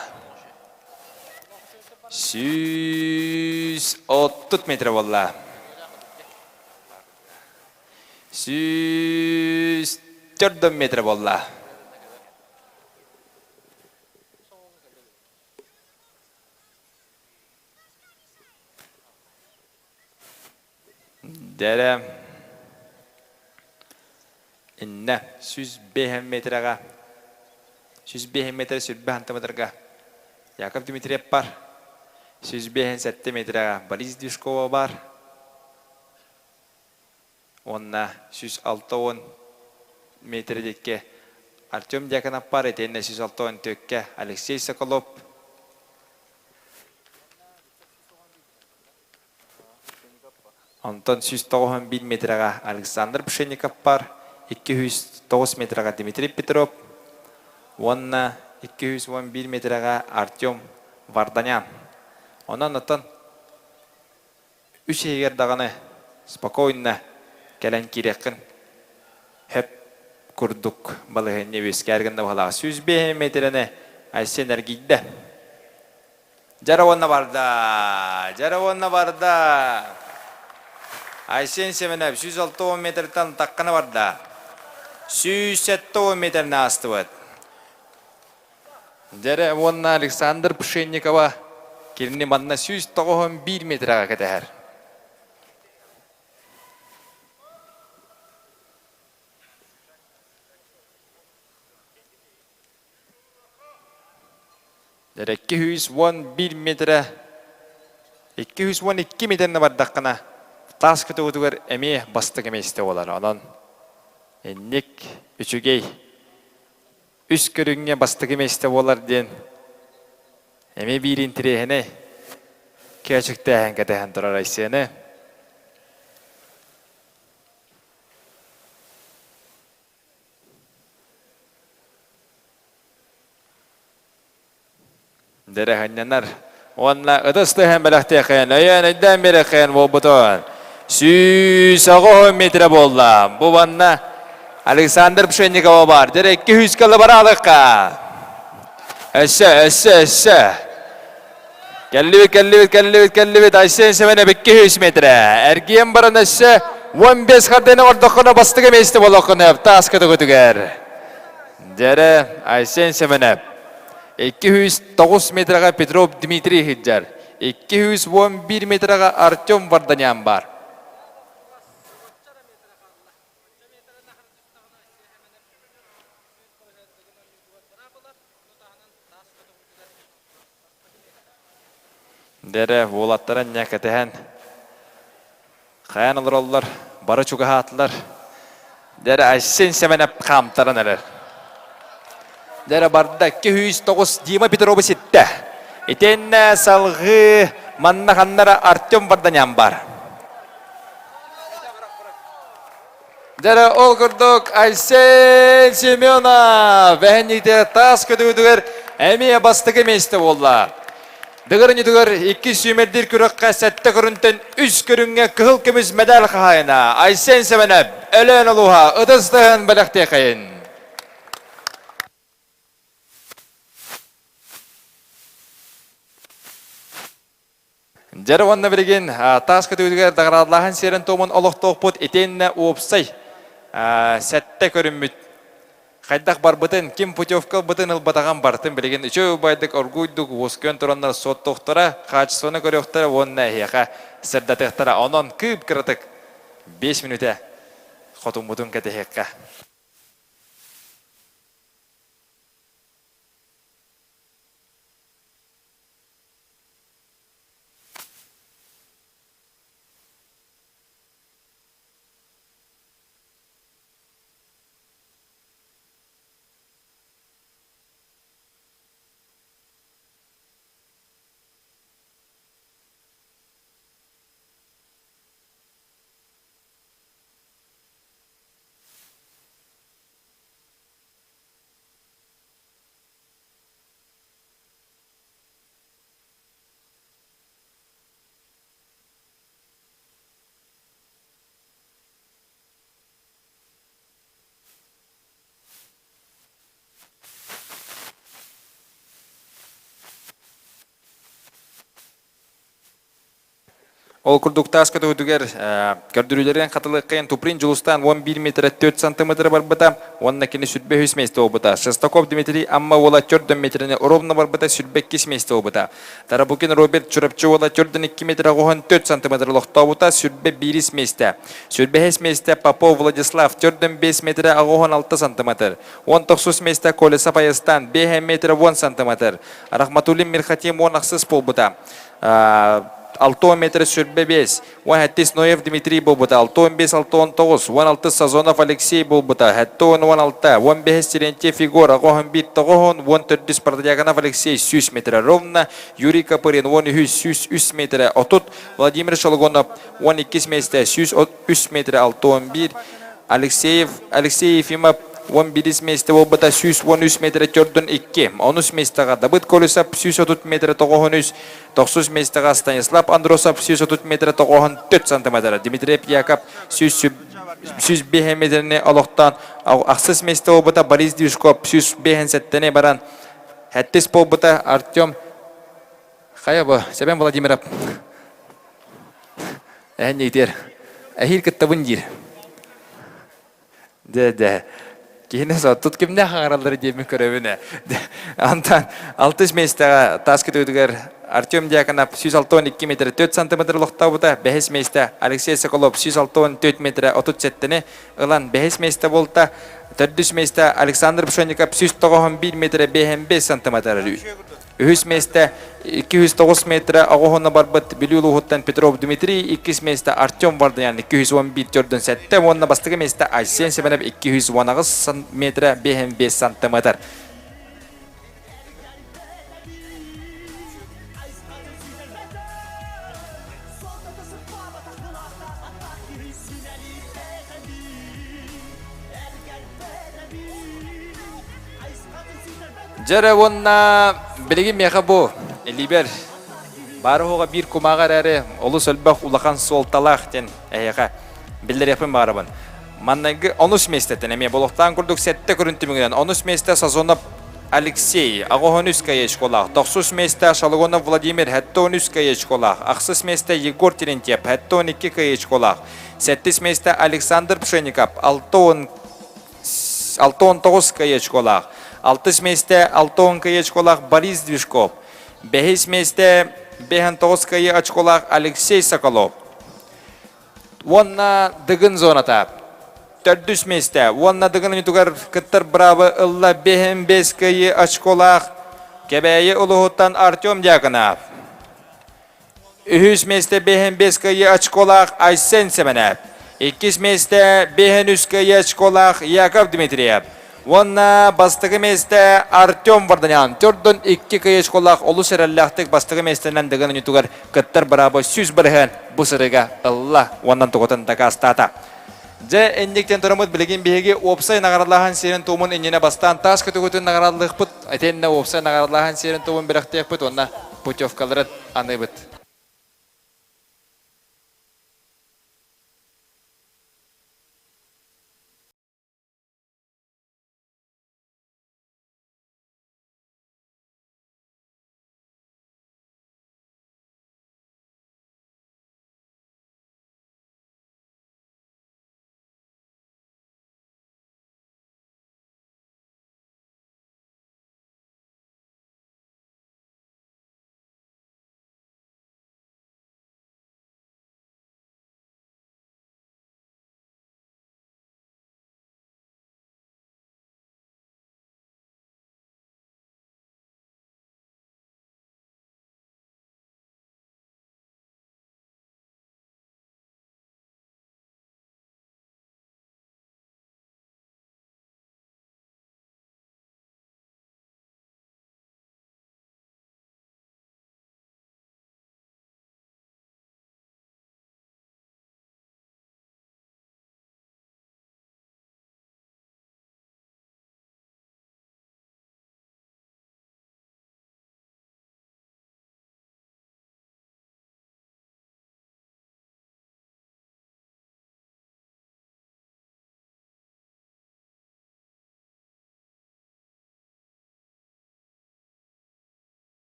Speaker 3: 130 метр буолла. 104 метр буолла. Дэрэ иннэ 105 метрэҕэ 105 метр сүрбэ сантиметрга Яков Дмитриев бар 105 метрэҕэ Борис Движкова бар уонна 160 метр диэки Артем Дьяконов бар итиэннэ 164-кэ Алексей Соколов Онтон 191 метрэҕэ Александр Пшенников бар, 209 метрэҕэ Дмитрий Петров уонна 211 метрэҕэ Артем Варданян. Онон оттон үс иһигэр даҕаны спокойно кэлэн киириэххин сөп курдук балаһыанньа үөскээр гынна баһылаах. 105 метрэни Айсен эргийдэ. Дьара уонна барда! Дьара уонна барда! Айсен Семенов 160 метртан таххана барда. 170 метрни аастыбыт. Дьэрэ уонна Александр Пшенникова кинини манна 191 метрэҕэ кэтэһэр. 211 метрэ 212 метрни бардаххына таас көтөҕүтүгэр эмиэ бастакы миэстэ буолар. Онон инник үчүгэй үс көрүҥҥэ бастакы миэстэ буолар диэн эмиэ биир интириэһинэй көөчүктээһин кэтэһэн турар Айсены. Дэрэһэннэнэр уонна ытыс тыаһын бэлэхтиэххин, өйөөн өйдөөн биэриэххин буолбутун. 109 метрэ буолла. Бу манна Александр Пшенникова бар. Дьэ 200 лабаралыкка. Өссө, өссө, өссө. Кэллибит, кэллибит, кэллибит, кэллибит. Айсен Семенов 200 метрэ. Эргиэн баран өссө 15 хардыны ордоххуна бастакы миэстэ болоххуна таас көтөгүтүгэр. Дьэрэ Айсен Семенов 209 метрэҕэ Петров Дмитрий сылдьар. 211 метрэҕэ Артем Варданян бар. Дэрэ уолаттара инньэ кэтэһэн хайаан олороллор, бары чугаһаатылар. Дэрэ Айсен Сэмэнэп хаамтаран эрэр. Дэрэ барда 209 Дима Петрова ситтэ. Итиэннэ салҕыы манна ханнара Артем Варданян бар. Дьэрэ ол курдук Айсен Семенов бэһэнньиитэ таас көтүүтүгэр эмиэ бастакы миэстэ буолла. Дыгыр икки сүүмэрдиир күрэххэ сэттэ көрүнтэн үс көрүҥҥэ кыһыл көмүс медаль хаһаайына Айсен Семенов Өлөөн улууһа ытыс тыаһын бэлэхтиэхэйин. Дьэр уонна билигин таас көтүүтүгэр даграадалааһын сиэрин-туомун олохтоохпут итиэннэ уопсай сэттэ көрүммүт хайдах барбытын, ким путевка ылбытын ылбатаҕын барытын билигин үчүгэй убайдык оргууйдук уоскуйан тураннар суоттуохтара, хаачыстыбаны көрүөхтэрэ уонна эһиэхэ сырдатыахтара. Онон кыып-кыратык 5 мүнүүтэ хотуммутун кэтэһиэххэ. Ол курдук таас көтөҕүтүгэр көрдөрүүлэрин хатылыаххайын Туприн Дьулустаан 11 метр 4 сантиметр барбыта уонна кини 23 миэстэ буолбута. Шестаков Дмитрий Амма уола 4 метрини ровно барбыта 22 миэстэ буолбута. Тарабукин Роберт Чурапчы уола 4-2 метр 4 сантиметр олохтообута 21 миэстэ. 25 миэстэ Попов Владислав 4-5 метр 86 сантиметр. 19 миэстэ Колесов Айастан 5 метр 10 сантиметр. Рахматуллин Мирхатим 18 буолбута. 6 метр 25, 17 Ноев Дмитрий буолбута, 65 69, 16 Сазонов Алексей буолбута, 16, 15 Терентьев Егор, 11 9, 14 Протодьяконов Алексей 100 метр ровно, Юрий Копырин 13 103 метр 30, Владимир Шологонов 12 месте 103 метр 61, Алексеев Алексей Ефимов 11 миэстэ буолбута 113 метр төрдүн 2, 13 миэстэҕэ Давыд Колесов 130 метр 93, 9 миэстэҕэ Станислав Андросов 130 метр 94 сантиметр, Дмитрий Яков 105 метрини олохтоон ахсыс миэстэ буолбута Борис Движков 105 баран сэттис буолбута Артем Хайа бу, Сэбэн Владимиров Эһэн иитиэр. Эһиил кыттабын диир. Дэ дэ. Киһини соттут кимнээх хаҥараллар диэммин көрөбүн ээ. Антон алтыс миэстэҕэ таас көтүүтүгэр Артем Дьяконов 162 метр 4 сантиметр олохтообута, бэһис миэстэ Алексей Соколов 164 метр 37-ни ылан бэһис миэстэ буолта. Төрдүс миэстэ Александр Пшенников 191 метр 5 сантиметр. Үһүс миэстэ 209 метрэ оҕоһуна барбыт Бүлүү улууһуттан Петров Дмитрий, иккис миэстэ Артем Вардаян 211 төрдүн сэттэ уонна бастакы миэстэ Айсен Семенов 218 метрэ 5 сантиметр. Дьэ уонна билигин миэхэ бу илиибэр баар-суоҕа биир кумааҕы эрээри олус элбэх улахан суолталаах диэн эһиэхэ биллэриэхпин баҕарабын. Маннайгы онус миэстэтин эмиэ болохтаан курдук сэттэ көрүн түмүгүнэн онус миэстэ Сазонов Алексей, аҕыс каечколаах, тохсус миэстэ Шалгонов Владимир, 73 каечколаах, ахсыс миэстэ Егор Терентьев, 72 каечколаах, сэттис миэстэ Александр Пшенников, 60 69 каечколаах, алтыс миэстэ 60 каечколаах Борис Движков, бэһис миэстэ 59 кайы очколаах Алексей Соколов. Уонна Дыгын зоната. Төрдүс миэстэ уонна Дыгын ойутугар кыттар быраабы ылла 5 кыайы очколаах Кэбээйи улууһуттан Артем Дьяконов. Үһүс миэстэ 5 кыайыы очколаах Айсен Сэмэнэп. Иккис миэстэ 5 кыайыы очколаах Яков Дмитриев. Уонна бастакы миэстэ Артем Варданян. Төрдөн икки кыайыы очколаах олус эрэллээхтик бастакы миэстэнэн Дыгын ойуутугар кыттар бырааба 100% бу сырыыга ылла уонна тугутун дакаастаата. Дьэ, инниктэн тураммыт билигин биһиги уопсай наҕаралааһын сиэрин-туомун иннинэ бастаан таас көтөгүтүн наҕараллыахпыт, итиэннэ уопсай наҕаралааһын сиэрин-туомун бэлэхтиэхпит уонна путевкаларын аныыбыт.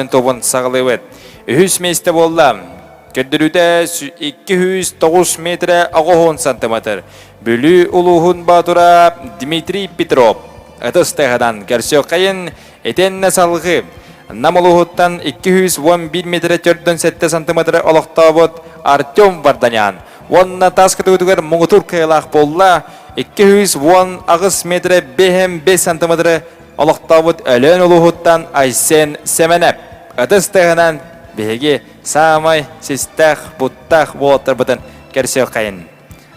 Speaker 3: Тобун саҕалыыбыт. Үһүс миэстэ буолла. Көрдөрүүтэ 209 метрэ 90 сантиметр. Бүлүү улууһун баатура Дмитрий Петров. Ытыс тыаһынан көрсүөххэйин итиэннэ салгыы. Нам улууһуттан 211 метрэ 47 сантиметры олохтообут Артем Варданян. Уонна таас көтүгүтүгэр муҥутуур кыайыылаах буолла. 218 метрэ 5 сантиметры олохтообут Өлөөн улууһуттан Айсен Сэмэнэп ытыс тыаһынан биһиги саамай систээх, буттаах уолаттарбытын көрсүөххэйин.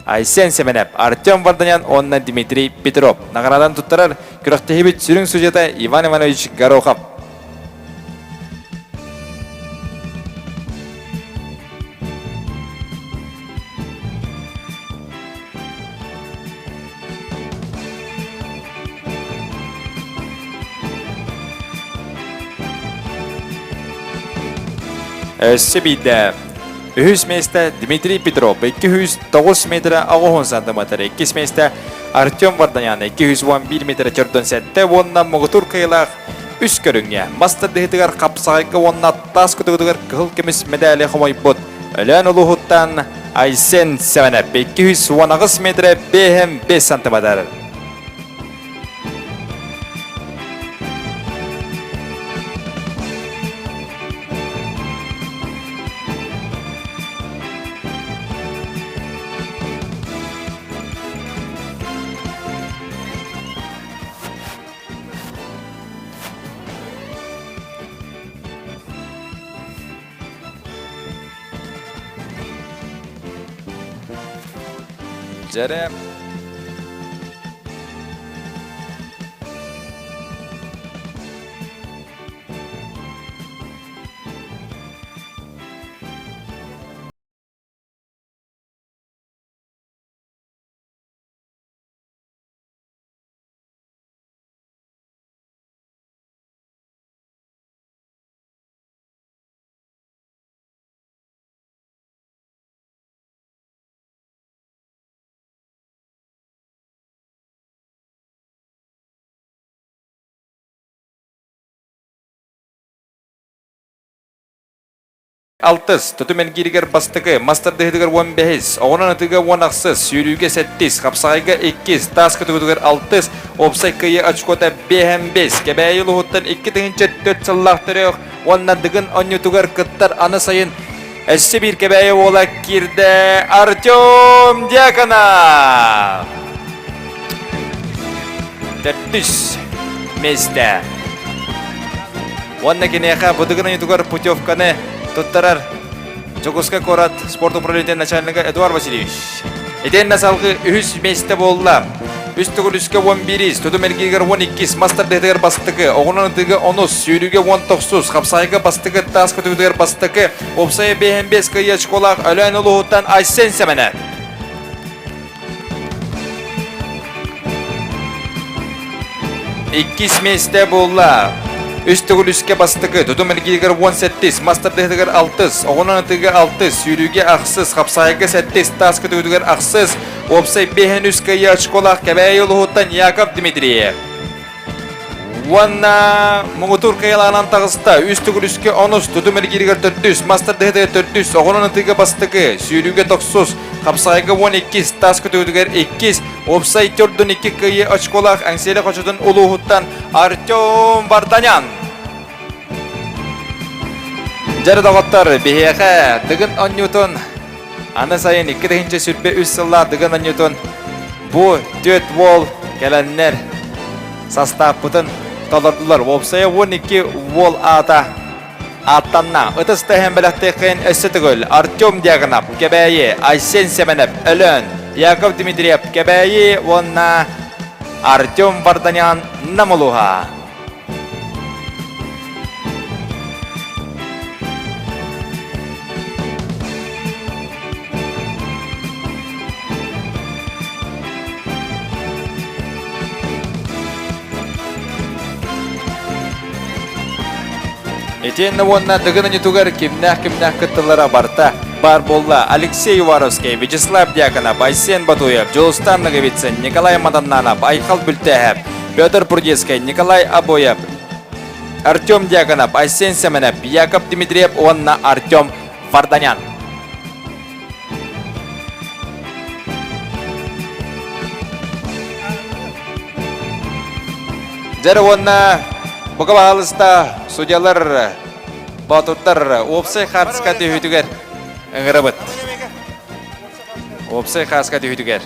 Speaker 3: Айсен Сэмэнэп, Артем Варданян уонна Дмитрий Петров наҕараадан туттарар күрэхтэһиибит сүрүн судьята Иван Иванович Горохов. Өссө биирдэ үһүс миэстэ Дмитрий Петров 209 метрэ 90 сантиметр, иккис миэстэ Артем Варданян 211 метрэ 47 уонна муҥутуур кыайыылаах үс көрүҥҥэ мас тардыһыытыгар хапсаҕайга уонна таас көтөҕүтүгэр кыһыл көмүс мэдээли хомойбут Өлөөн улууһуттан Айсен Сэмэнэп 218 метрэ 5 сантиметр. Дьэрэ Алтыс, тутум эргииригэр бастакы, мас тардыһыытыгар уон бэһис, оҕунан ытыыга уон ахсыс, сүүрүүгэ сэттис, хапсаҕайга иккис, таас көтүгүтүгэр алтыс, уопсай кыайыы очкота биэһэн бэс, Кэбээйи улууһуттан 2004 сыллаах төрөөх уонна Дыгын оонньуутугар кыттар аны сайын өссө биир Кэбээйи уола киирдэ Артем Дьяконов! Төрдүс миэстэ. Уонна киниэхэ Будыгын ыйытыгар путевканы туттарар Дьокуускай куорат спорт управлениетын начальнига Эдуард Васильевич. Итиэннэ салгыы үһүс миэстэ буолла. Үс төгүл үскэ уон биирис, тутум эргииригэр уон иккис, мас тардыһыытыгар бастакы, оҕунан ытыыга онус, сүүрүүгэ уон тохсус, хапсаайга бастакы, таас көтүүтүгэр бастакы, уопсайа биэһэн биэс кыайыы очколаах Өлөөн улууһуттан Айсен Сэмэнэ. Иккис миэстэ буолла. Үс төгүл үскэ бастакы, тутум эргииригэр уон сэттис, мас тардыһыытыгар алтыс, оҕунан ытыыга алтыс, сүүрүүгэ ахсыс, хапсаайга сэттис, таас көтүүтүгэр ахсыс, уопсай биэһэн үс кыайыы очколаах Кэбээйи улууһуттан Яков Дмитриев. Уонна муҥутуур кыайалаанан таҕыста. Үс төгүл үскэ онус, тутум эргииригэр төрдүс, мас тардыһыытыгар төрдүс, оҕунан ытыыга бастакы, сүүрүүгэ тохсус, хапсаҕайга уон иккис, таас көтүүтүгэр иккис, уопсай төрдүн икки кыайыы очколаах Эҥсиэли хочотун улууһуттан Артем Варданян. Дьэ доҕоттор, биһиэхэ Дыгын оонньуутун аны сайын 2023 сыллаах Дыгын оонньуутун бу түөрт уол кэлэннэр састааппытын толордулар. Уопсайа 12 уол аата ааттанна. Ытыс тэһэн бэлэхтиэххин өссө төгүл Артем Дьяконов, Кэбээйи, Айсен Семенов, Өлөөн, Яков Дмитриев, Кэбээйи уонна Артем Варданян Нам улууһа. Итиэннэ уонна Дыгын оонньуутугар кимнээх-кимнээх кыттыллара барыта баар буолла. Алексей Уваровский, Вячеслав Дьяконов, Айсен Батуев, Дьулустан Ноговицын, Николай Маданнанов, Айхал Бүлтээһэп, Петр Прудецкай, Николай Обоев. Артем Дьяконов, Айсен Семенов, Яков Дмитриев уонна Артем Варданян. Дьэр уонна бука баһаалыста судьялар боотурдар уопсай хаартыска түһүүтүгэр ыҥырабыт. Уопсай хааска түһүүтүгэр.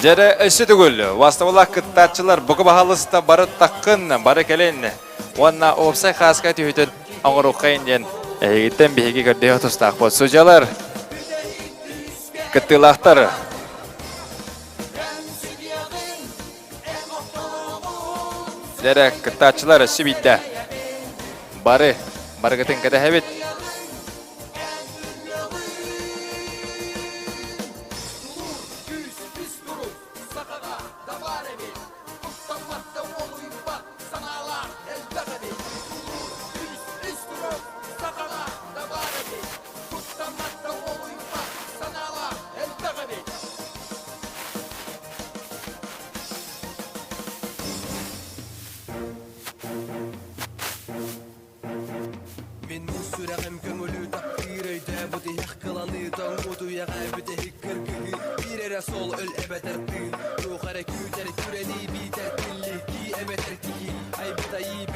Speaker 3: Дьэрэ өссө төгүл вастабылаах кыттааччылар бука баһалыста бары таххын, бары кэлин уонна уопсай хааска түһүтүн оҥоруоххайын диэн эһигиттэн биһиги көрдөһө тустаахпыт. Судьялар, кыттыылаахтар Дьэрэ кыттааччылар өссө биирдэ бары барыгытын кэтэһэбит.
Speaker 6: Мин сүрэҕим көҥүлү таптыыр өйдөөбүт иһэх кыланыы тоҥмут үйэҕэ бүтэһик кыргыһыы биир эрэ суол өл эбэтэр тыын туох эрэ күүтэр күрэнии биитэр тиллии кии эбэтэр киһи айбыт айыы.